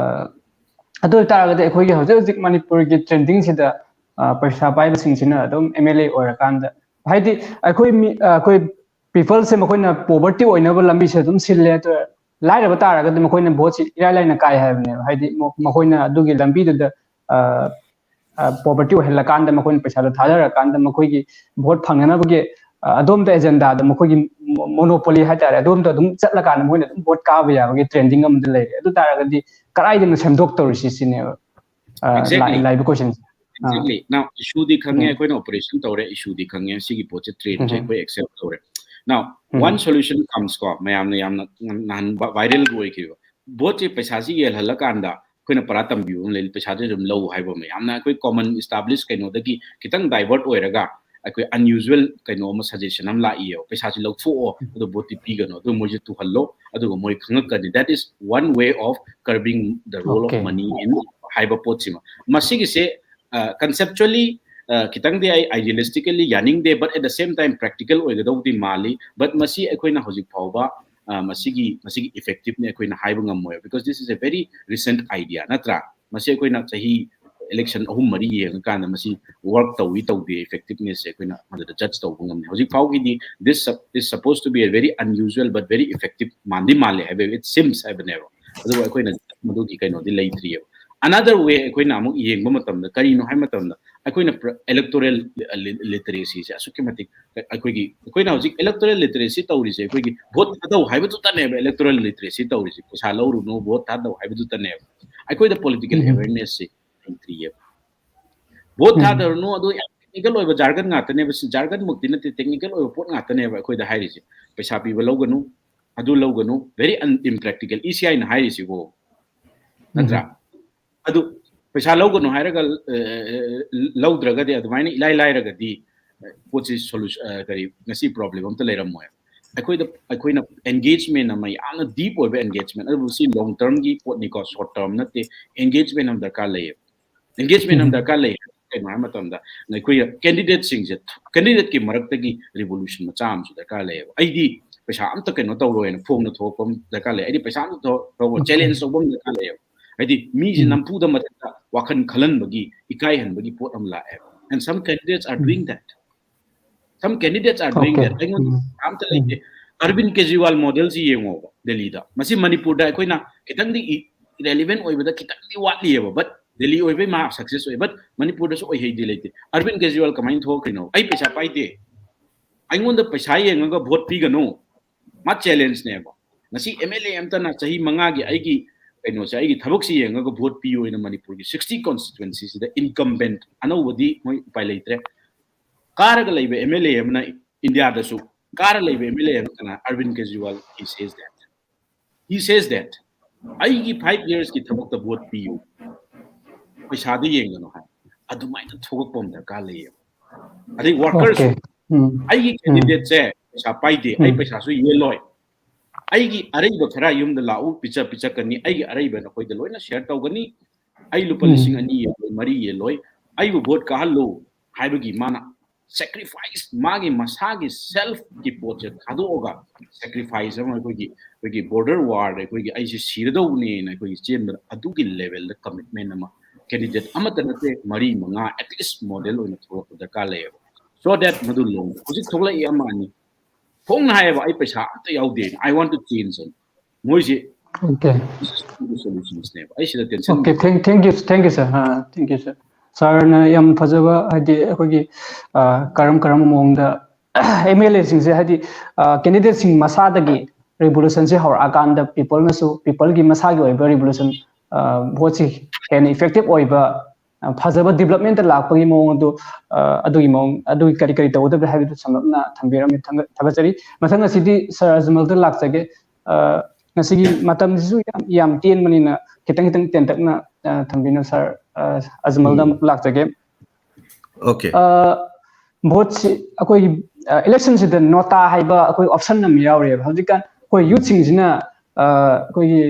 ꯑꯗꯨ ꯑꯣꯏꯇꯥꯔꯒꯗꯤ ꯑꯩꯈꯣꯏꯒꯤ ꯍꯧꯖꯤꯛ ꯍꯧꯖꯤꯛ ꯃꯅꯤꯄꯨꯔꯒꯤ trendingꯁꯤꯗ, ꯑ, ꯄꯩꯁꯥ ꯄꯥꯏꯕꯁꯤꯡꯁꯤꯅ ꯑꯗꯨꯝ MLA ꯑꯣꯏꯔꯀꯥꯟꯗ, ꯍꯥꯏꯗꯤ ꯑꯩꯈꯣꯏ ꯃꯤ, ꯑ, ꯑꯩꯈꯣꯏ peopleꯁꯦ ꯃꯈꯣꯏꯅ poverty ꯑꯣꯏꯅꯕ ꯂꯝꯕꯤꯁꯦ ꯑꯗꯨꯝ ꯁꯤꯜꯂꯦ꯫ ꯑꯗꯨ ꯂꯥꯏꯔꯕ ꯇꯥꯔꯒꯗꯤ ꯃꯈꯣꯏꯅ voteꯁꯤ ꯏꯔꯥꯏ ꯂꯥꯏꯅ ꯀꯥꯏ ꯍꯥꯏꯕꯅꯦꯕ꯫ ꯍꯥꯏꯗꯤ ꯃ-, ꯃꯈꯣꯏꯅ ꯑꯗꯨꯒꯤ ꯂꯝꯕꯤꯗꯨꯗ, ꯑ, ꯑ, poverty ꯑꯣꯏꯍꯜꯂꯀꯥꯟꯗ, ꯃꯈꯣꯏꯅ ꯄꯩꯁꯥꯗꯣ ꯊꯥꯗꯔꯀꯥꯟꯗ ꯃꯈꯣꯏꯒꯤ vote ꯐꯪꯅꯅꯕꯒꯤ, ꯑ, ꯑꯗꯣꯝꯗ agendaꯗ ꯃꯈꯣꯏꯒꯤ mo-, monopoly ꯍꯥꯏꯇꯥꯔꯦ, ꯑꯗꯣꯝꯗ ꯑꯗꯨꯝ ꯆꯠꯂꯀꯥꯟꯗ ꯃꯣꯏꯅ ꯑꯗꯨꯝ vote ꯀꯥꯕ ꯌꯥꯕꯒꯤ trending ꯑꯃꯗ ꯂꯩꯔꯦ꯫ ꯑꯗꯨ ꯇꯥꯔꯒꯗꯤ ꯀꯗꯥꯏꯗꯅꯣ ꯁꯦꯝꯗꯣꯛꯇꯧꯔꯤꯁꯤ ꯁꯤꯅꯦꯕ, ꯑ, Exactly. ꯂꯥꯛ-, ꯂꯥꯛꯏꯕ questionꯁꯦ꯫ Exactly. Now, issueꯗꯤ ꯈꯪꯉꯦ, ꯎꯝ꯫ ꯑꯩꯈꯣꯏꯅ operation ꯇꯧꯔꯦ, issueꯗꯤ ꯈꯪꯉꯦ, ꯁꯤꯒꯤ ꯄꯣꯠꯁꯦ trendꯁꯦ ꯎꯝ꯫ ꯑꯩꯈꯣꯏ accept ꯇꯧꯔꯦ꯫ Now, ꯎꯝ꯫ One solution comes ꯀꯣ, ꯃꯌꯥꯝꯅ ꯌꯥꯝꯅ ꯅꯍꯥꯟ viralꯒ ꯑꯣꯏꯈꯤꯕ꯫ Voteꯁꯦ ꯄꯩꯁꯥꯁꯤ ꯌꯦꯜꯍꯜꯂꯀꯥꯟꯗ ꯑꯩꯈꯣꯏꯅ ꯄꯔꯥ ꯇꯝꯕꯤꯕ ꯑꯃ ꯂꯩ, ꯄꯩꯁꯥꯁꯦ ꯑꯗꯨꯝ ꯂꯧ ꯍꯥꯏꯕ ꯑꯃ, ꯌꯥꯝꯅ ꯑꯩꯈꯣꯏ common established ꯀꯩꯅꯣꯗꯒꯤ ꯈꯤꯇꯪ divert ꯑꯣꯏꯔꯒ ꯑꯩꯈꯣꯏ unusual ꯀꯩꯅꯣ ꯑꯃ, suggestion ꯑꯃ ꯂꯥꯛꯏꯌꯦꯕ, ꯄꯩꯁꯥꯁꯤ ꯂꯧꯊꯣꯛꯑꯣ, ꯑꯗꯣ voteꯇꯤ ꯄꯤꯒꯅꯨ, ꯑꯗꯣ ꯃꯣꯏꯁꯦ ꯇꯨꯍꯜꯂꯣ, ꯑꯗꯨꯒ ꯃꯣꯏ ꯈꯪꯉꯛꯀꯅꯤ꯫ That is one way of curbing the role of Okay. money in ꯍꯥꯏꯕ ꯄꯣꯠꯁꯤꯃ꯫ ꯃꯁꯤꯒꯤꯁꯦ, ꯑ, conceptually, ꯑ, ꯈꯤꯇꯪꯗꯤ ꯑꯩ idealistically ꯌꯥꯅꯤꯡꯗꯦ, but at the same time practical ꯑꯣꯏꯒꯗꯧꯕꯗꯤ ꯃꯥꯜꯂꯤ꯫ But ꯃꯁꯤ ꯑꯩꯈꯣꯏꯅ ꯍꯧꯖꯤꯛ ꯐꯥꯎꯕ, ꯑ, ꯃꯁꯤꯒꯤ, ꯃꯁꯤꯒꯤ effectiveness ꯑꯩꯈꯣꯏꯅ ꯍꯥꯏꯕ ꯉꯝꯃꯣꯏ, because this is a very recent idea, ꯅꯠꯇ꯭ꯔꯥ? ꯃꯁꯤ ꯑꯩꯈꯣꯏꯅ ꯆꯍꯤ election ꯑꯍꯨꯝ ꯃꯔꯤ ꯌꯦꯡꯉꯀꯥꯟꯗ ꯃꯁꯤ work ꯇꯧꯏ ꯇꯧꯗꯦ, effectiveness ꯁꯦ ꯑꯩꯈꯣꯏꯅ ꯃꯗꯨꯗ judge ꯇꯧꯕ ꯉꯝꯃꯤ꯫ ꯍꯧꯖꯤꯛ ꯐꯥꯎꯒꯤꯗꯤ this sup-, is supposed to be a very unusual but very effective ꯃꯥꯟꯗꯤ ꯃꯥꯜꯂꯦ ꯍꯥꯏꯕ, it seems ꯍꯥꯏꯕꯅꯦꯕ, ꯑꯗꯨꯕꯨ ꯑꯩꯈꯣꯏꯅ ꯃꯗꯨꯒꯤ ꯀꯩꯅꯣꯗꯤ ꯂꯩꯇ꯭ꯔꯤꯑꯕ꯫ Another way ꯑꯩꯈꯣꯏꯅ ꯑꯃꯨꯛ ꯌꯦꯡꯕ ꯃꯇꯝꯗ ꯀꯔꯤꯅꯣ ꯍꯥꯏꯕ ꯃꯇꯝꯗ, ꯑꯩꯈꯣꯏꯅ electoral literacy ꯁꯦ ꯑꯁꯨꯛꯀꯤ ꯃꯇꯤꯛ, ꯑꯩꯈꯣꯏꯒꯤ, ꯑꯩꯈꯣꯏꯅ ꯍꯧꯖꯤꯛ electoral literacy ꯇꯧꯔꯤꯁꯦ ꯑꯩꯈꯣꯏꯒꯤ vote ꯊꯥꯗꯧ ꯍꯥꯏꯕꯗꯨꯇꯅꯦꯕ electoral literacy ꯇꯧꯔꯤꯁꯦ, ꯄꯩꯁꯥ ꯂꯧꯔꯨꯅꯨ, vote ꯊꯥꯗꯧ ꯍꯥꯏꯕꯗꯨꯇꯅꯦꯕ꯫ ꯑꯩꯈꯣꯏꯗ political awareness ꯁꯦ ꯂꯩꯇ꯭ꯔꯤꯑꯕ꯫ Vote ꯊꯥꯗꯔꯨꯅꯨ, ꯑꯗꯨ ꯌꯥꯝ technical ꯑꯣꯏꯕ jargon ꯉꯥꯛꯇꯅꯦꯕ, jargon ꯃꯛꯇꯤ ꯅꯠꯇꯦ, technical ꯑꯣꯏꯕ ꯄꯣꯠ ꯉꯥꯛꯇꯅꯦꯕ ꯑꯩꯈꯣꯏꯗ ꯍꯥꯏꯔꯤꯁꯦ꯫ ꯄꯩꯁꯥ ꯄꯤꯕ ꯂꯧꯒꯅꯨ, ꯑꯗꯨ ꯂꯧꯒꯅꯨ, very un-, impractical, E C I ꯅ ꯍꯥꯏꯔꯤꯁꯤꯕꯣ, ꯅꯠꯇ꯭ꯔꯥ? ꯑꯗꯨ ꯄꯩꯁꯥ ꯂꯧꯒꯅꯨ ꯍꯥꯏꯔꯒ, ꯑ, ꯂꯧꯗ꯭ꯔꯒꯗꯤ, ꯑꯗꯨꯃꯥꯏꯅ ꯏꯂꯥꯏ ꯂꯥꯏꯔꯒꯗꯤ, ꯑ, ꯄꯣꯠꯁꯤ solution, ꯑ, ꯀꯔꯤ, ꯉꯁꯤ problem ꯑꯝꯇ ꯂꯩꯔꯝꯃꯣꯏ꯫ ꯑꯩꯈꯣꯏꯗ, ꯑꯩꯈꯣꯏꯅ engagement ꯑꯃ, ꯌꯥꯝꯅ deep ꯑꯣꯏꯕ engagement, ꯑꯗꯨꯕꯨ ꯁꯤ long term ꯒꯤ ꯄꯣꯠꯅꯤꯀꯣ, short term ꯅꯠꯇꯦ, engagement ꯑꯃ ꯗꯔꯀꯥꯔ ꯂꯩꯌꯦꯕ꯫ Engagement ꯑꯃ ꯗꯔꯀꯥꯔ ꯂꯩ꯫ ꯀꯩꯅꯣ ꯍꯥꯏꯕ ꯃꯇꯝꯗ, ꯑꯩꯈꯣꯏ candidate ꯁꯤꯡꯁꯦ, candidate ꯀꯤ ꯃꯔꯛꯇꯒꯤ revolution ꯃꯆꯥ ꯑꯃꯁꯨ ꯗꯔꯀꯥꯔ ꯂꯩꯌꯦꯕ꯫ ꯑꯩꯗꯤ ꯄꯩꯁꯥ ꯑꯝꯇ ꯀꯩꯅꯣ ꯇꯧꯔꯣꯏꯅ ꯐꯣꯡꯅ ꯊꯣꯛꯂꯛꯄ ꯑꯃ ꯗꯔꯀꯥꯔ ꯂꯩ꯫ ꯑꯩꯗꯤ ꯄꯩꯁꯥ ꯑꯝꯇ ꯊꯣꯛ-, ꯊꯣꯛꯂꯛꯑꯣꯏ, challenge ꯇꯧꯕ ꯑꯃ ꯗꯔꯀꯥꯔ ꯂꯩꯌꯦꯕ꯫ ꯍꯥꯏꯗꯤ ꯃꯤꯁꯦ ꯅꯝꯐꯨꯗ ꯃꯊꯛꯇ ꯋꯥꯈꯜ ꯈꯜꯍꯟꯕꯒꯤ, ꯏꯀꯥꯏꯍꯟꯕꯒꯤ ꯄꯣꯠ ꯑꯃ ꯂꯥꯛꯑꯦꯕ꯫ And some candidates are doing that. Some candidates are doing that. ꯑꯩꯉꯣꯟꯗ ꯑꯝꯇ ꯂꯩꯇꯦ꯫ ꯑꯔꯕꯤꯟ ꯀꯦꯖ꯭ꯔꯤꯋꯥꯜ model ꯁꯤ ꯌꯦꯡꯉꯣꯕ, ꯗꯦꯜꯂꯤꯗ꯫ ꯃꯁꯤ ꯃꯅꯤꯄꯨꯔꯗ ꯑꯩꯈꯣꯏꯅ ꯈꯤꯇꯪꯗꯤ ꯏ-, relevant ꯑꯣꯏꯕꯗ ꯈꯤꯇꯪꯗꯤ ꯋꯥꯠꯂꯤꯑꯕ, but ꯗꯦꯜꯂꯤ ꯑꯣꯏꯕꯩ ꯃꯥ success ꯑꯣꯏ, but ꯃꯅꯤꯄꯨꯔꯗꯁꯨ ꯑꯣꯏꯍꯩꯗꯤ ꯂꯩꯇꯦ꯫ ꯑꯔꯕꯤꯟ ꯀꯦꯖ꯭ꯔꯤꯋꯥꯜ ꯀꯃꯥꯏꯅ ꯊꯣꯛꯈ꯭ꯔꯤꯅꯣ? "ꯑꯩ ꯄꯩꯁꯥ ꯄꯥꯏꯗꯦ, ꯑꯩꯉꯣꯟꯗ ꯄꯩꯁꯥ ꯌꯦꯡꯉꯒ vote ꯄꯤꯒꯅꯨ", ꯃꯥ challenge ꯅꯦꯕ꯫ ꯉꯁꯤ M L A ꯑꯝꯇꯅ ꯆꯍꯤ ꯃꯉꯥꯒꯤ ꯑꯩꯒꯤ ꯀꯩꯅꯣꯁꯦ, ꯑꯩꯒꯤ ꯊꯕꯛꯁꯤ ꯌꯦꯡꯉꯒ vote ꯄꯤꯌꯨ ꯍꯥꯏꯅ ꯃꯅꯤꯄꯨꯔꯒꯤ sixty constituency ꯁꯤꯗ incumbent ꯑꯅꯧꯕꯗꯤ ꯃꯣꯏ ꯎꯄꯥꯏ ꯂꯩꯇ꯭ꯔꯦ꯫ ꯀꯥꯔꯒ ꯂꯩꯕ M L A ꯑꯃꯅ, ꯏꯟꯗꯤꯌꯥꯗꯁꯨ ꯀꯥꯔ ꯂꯩꯕ M L A ꯑꯃ ꯀꯅꯥ? ꯑꯔꯕꯤꯟ ꯀꯦꯖ꯭ꯔꯤꯋꯥꯜ, he says that. He says that, "ꯑꯩꯒꯤ five years ꯀꯤ ꯊꯕꯛꯇ vote ꯄꯤꯌꯨ, ꯄꯩꯁꯥꯗ ꯌꯦꯡꯒꯅꯨ" ꯍꯥꯏ꯫ ꯑꯗꯨꯃꯥꯏꯅ ꯊꯣꯛꯂꯛꯄ ꯑꯃ ꯗꯔꯀꯥꯔ ꯂꯩꯌꯦꯕ꯫ ꯑꯗꯩ workers ꯁꯨ, "ꯑꯩꯒꯤ candidate ꯁꯦ ꯄꯩꯁꯥ ꯄꯥꯏꯗꯦ, ꯑꯩ ꯄꯩꯁꯥꯁꯨ ꯌꯦꯜꯂꯣꯏ, ꯑꯩꯒꯤ ꯑꯔꯩꯕ ꯈꯔ ꯌꯨꯝꯗ ꯂꯥꯛꯎ, ꯄꯤꯖ ꯄꯤꯖꯀꯅꯤ, ꯑꯩꯒꯤ ꯑꯔꯩꯕ ꯅꯈꯣꯏꯗ ꯂꯣꯏꯅ share ꯇꯧꯒꯅꯤ, ꯑꯩ ꯂꯨꯄꯥ ꯂꯤꯁꯤꯡ ꯑꯅꯤ ꯌꯦꯜꯂꯣꯏ, ꯃꯔꯤ ꯌꯦꯜꯂꯣꯏ, ꯑꯩꯕꯨ vote ꯀꯥꯍꯜꯂꯨ" ꯍꯥꯏꯕꯒꯤ ꯃꯥꯅ sacrifice, ꯃꯥꯒꯤ ꯃꯁꯥꯒꯤ self ꯀꯤ ꯄꯣꯠꯁꯦ ꯊꯥꯗꯣꯛꯑꯒ sacrifice ꯑꯃ ꯑꯩꯈꯣꯏꯒꯤ ꯑꯩꯈꯣꯏꯒꯤ border war ꯗ ꯑꯩꯈꯣꯏꯒꯤ ꯑꯩꯁꯦ ꯁꯤꯔꯗꯧꯕꯅꯦꯅ ꯑꯩꯈꯣꯏꯒꯤ ꯆꯦꯟꯕꯗ ꯑꯗꯨꯒꯤ level ꯗ commitment ꯑꯃ candidate ꯑꯃꯠꯇ ꯅꯠꯇꯦ, ꯃꯔꯤ ꯃꯉꯥ at least model ꯑꯣꯏꯅ ꯊꯣꯛꯂꯛꯄ ꯗꯔꯀꯥꯔ ꯂꯩꯌꯦꯕ꯫ So that ꯃꯗꯨ ꯂꯣꯟ ꯍꯧꯖꯤꯛ ꯊꯣꯛꯂꯛꯏ ꯑꯃ ꯑꯅꯤ ꯐꯣꯡꯅ ꯍꯥꯏꯌꯦꯕ, "ꯑꯩ ꯄꯩꯁꯥ ꯑꯝꯇ ꯌꯥꯎꯗꯦ, I want to change" ꯍꯥꯏꯅ꯫ ꯃꯣꯏꯁꯦ Okay. Solutions ꯅꯦꯕ꯫ ꯑꯩ ꯁꯤꯗ tension Okay, thank, thank you, thank you, sir. Uh, thank you, sir. Sir ꯅ ꯌꯥꯝ ꯐꯖꯕ, ꯍꯥꯏꯗꯤ ꯑꯩꯈꯣꯏꯒꯤ ꯑ, ꯀꯔꯝ ꯀꯔꯝꯕ ꯃꯑꯣꯡꯗ M L A ꯁꯤꯡꯁꯦ, ꯍꯥꯏꯗꯤ candidate ꯁꯤꯡ ꯃꯁꯥꯗꯒꯤ revolution ꯁꯦ ꯍꯧꯔꯛꯑꯀꯥꯟꯗ people ꯅꯁꯨ, people ꯒꯤ ꯃꯁꯥꯒꯤ ꯑꯣꯏꯕ revolution, vote ꯁꯤ ꯍꯦꯟꯅ effective ꯑꯣꯏꯕ, ꯑ, ꯐꯖꯕ development ꯇ ꯂꯥꯛꯄꯒꯤ ꯃꯑꯣꯡ ꯑꯗꯨ, ꯑ, ꯑꯗꯨꯒꯤ ꯃꯑꯣꯡ, ꯑꯗꯨꯒꯤ ꯀꯔꯤ ꯀꯔꯤ ꯇꯧꯒꯗꯕ ꯍꯥꯏꯕꯗꯨ ꯁꯝꯂꯞꯅ ꯊꯝꯕꯤꯔꯝꯃꯤ꯫ ꯊꯥꯒꯠ-, ꯊꯥꯒꯠꯆꯔꯤ꯫ ꯃꯊꯪ ꯑꯁꯤꯗꯤ Sir ꯑꯖꯃꯜꯗ ꯂꯥꯛꯆꯒꯦ꯫ ꯑ, ꯉꯁꯤꯒꯤ ꯃꯇꯝꯁꯤꯁꯨ ꯌꯥꯝ, ꯌꯥꯝ ꯇꯦꯟꯕꯅꯤꯅ ꯈꯤꯇꯪ ꯈꯤꯇꯪ ꯇꯦꯟꯇꯛꯅ, ꯑ, ꯊꯝꯕꯤꯅꯣ꯫ Sir, ꯑ, ꯑꯖꯃꯜꯗ ꯑꯃꯨꯛ ꯂꯥꯛꯆꯒꯦ꯫ Okay. ꯑ, vote ꯁꯤ ꯑꯩꯈꯣꯏꯒꯤ, ꯑ, election ꯁꯤꯗ ꯅꯣꯇꯥ ꯍꯥꯏꯕ ꯑꯩꯈꯣꯏ option ꯑꯃ ꯌꯥꯎꯔꯤꯑꯕ꯫ ꯍꯧꯖꯤꯛꯀꯥꯟ ꯑꯩꯈꯣꯏ youth ꯁꯤꯡꯁꯤꯅ, ꯑ, ꯑꯩꯈꯣꯏꯒꯤ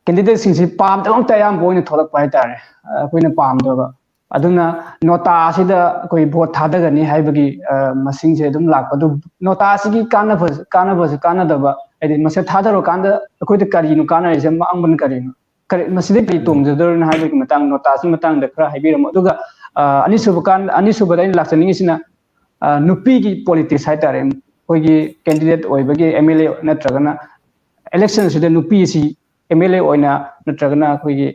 candidate ꯁꯤꯡꯁꯤ ꯄꯥꯝꯗꯕ ꯑꯃꯇ ꯑꯌꯥꯝꯕ ꯑꯣꯏꯅ ꯊꯣꯛꯂꯛꯄ ꯍꯥꯏꯇꯥꯔꯦ꯫ ꯑ, ꯑꯩꯈꯣꯏꯅ ꯄꯥꯝꯗꯕ꯫ ꯑꯗꯨꯅ ꯅꯣꯇꯥ ꯑꯁꯤꯗ ꯑꯩꯈꯣꯏ vote ꯊꯥꯗꯒꯅꯤ ꯍꯥꯏꯕꯒꯤ, ꯑ, ꯃꯁꯤꯡꯁꯦ ꯑꯗꯨꯝ ꯂꯥꯛꯄ꯫ ꯑꯗꯨ ꯅꯣꯇꯥ ꯑꯁꯤꯒꯤ ꯀꯥꯟꯅꯕ, ꯀꯥꯟꯅꯕꯁꯨ ꯀꯥꯟꯅꯗꯕ, ꯍꯥꯏꯗꯤ ꯃꯁꯤ ꯊꯥꯗꯔꯀꯥꯟꯗ ꯑꯩꯈꯣꯏꯗ ꯀꯔꯤꯅꯣ ꯀꯥꯟꯅꯔꯤꯁꯦ, ꯃꯥꯡꯕꯅ ꯀꯔꯤꯅꯣ? ꯀꯔꯤ, ꯃꯁꯤꯗ ꯀꯔꯤ ꯇꯣꯡꯖꯗꯣꯏꯅꯣ ꯍꯥꯏꯕꯒꯤ ꯃꯇꯥꯡ, ꯅꯣꯇꯥꯁꯤꯒꯤ ꯃꯇꯥꯡꯗ ꯈꯔ ꯍꯥꯏꯕꯤꯔꯝꯃꯣ꯫ ꯑꯗꯨꯒ, ꯑ, ꯑꯅꯤꯁꯨꯕ ꯀꯥꯟ-, ꯑꯅꯤꯁꯨꯕꯗ ꯑꯩꯅ ꯂꯥꯛꯆꯅꯤꯡꯉꯤꯁꯤꯅ, ꯑ, ꯅꯨꯄꯤꯒꯤ politics ꯍꯥꯏꯇꯥꯔꯦ꯫ ꯑꯩꯈꯣꯏꯒꯤ candidate ꯑꯣꯏꯕꯒꯤ M L A ꯅꯠꯇ꯭ꯔꯒꯅ election ꯑꯁꯤꯗ ꯅꯨꯄꯤ ꯑꯁꯤ M L A ꯑꯣꯏꯅ ꯅꯠꯇ꯭ꯔꯒꯅ ꯑꯩꯈꯣꯏꯒꯤ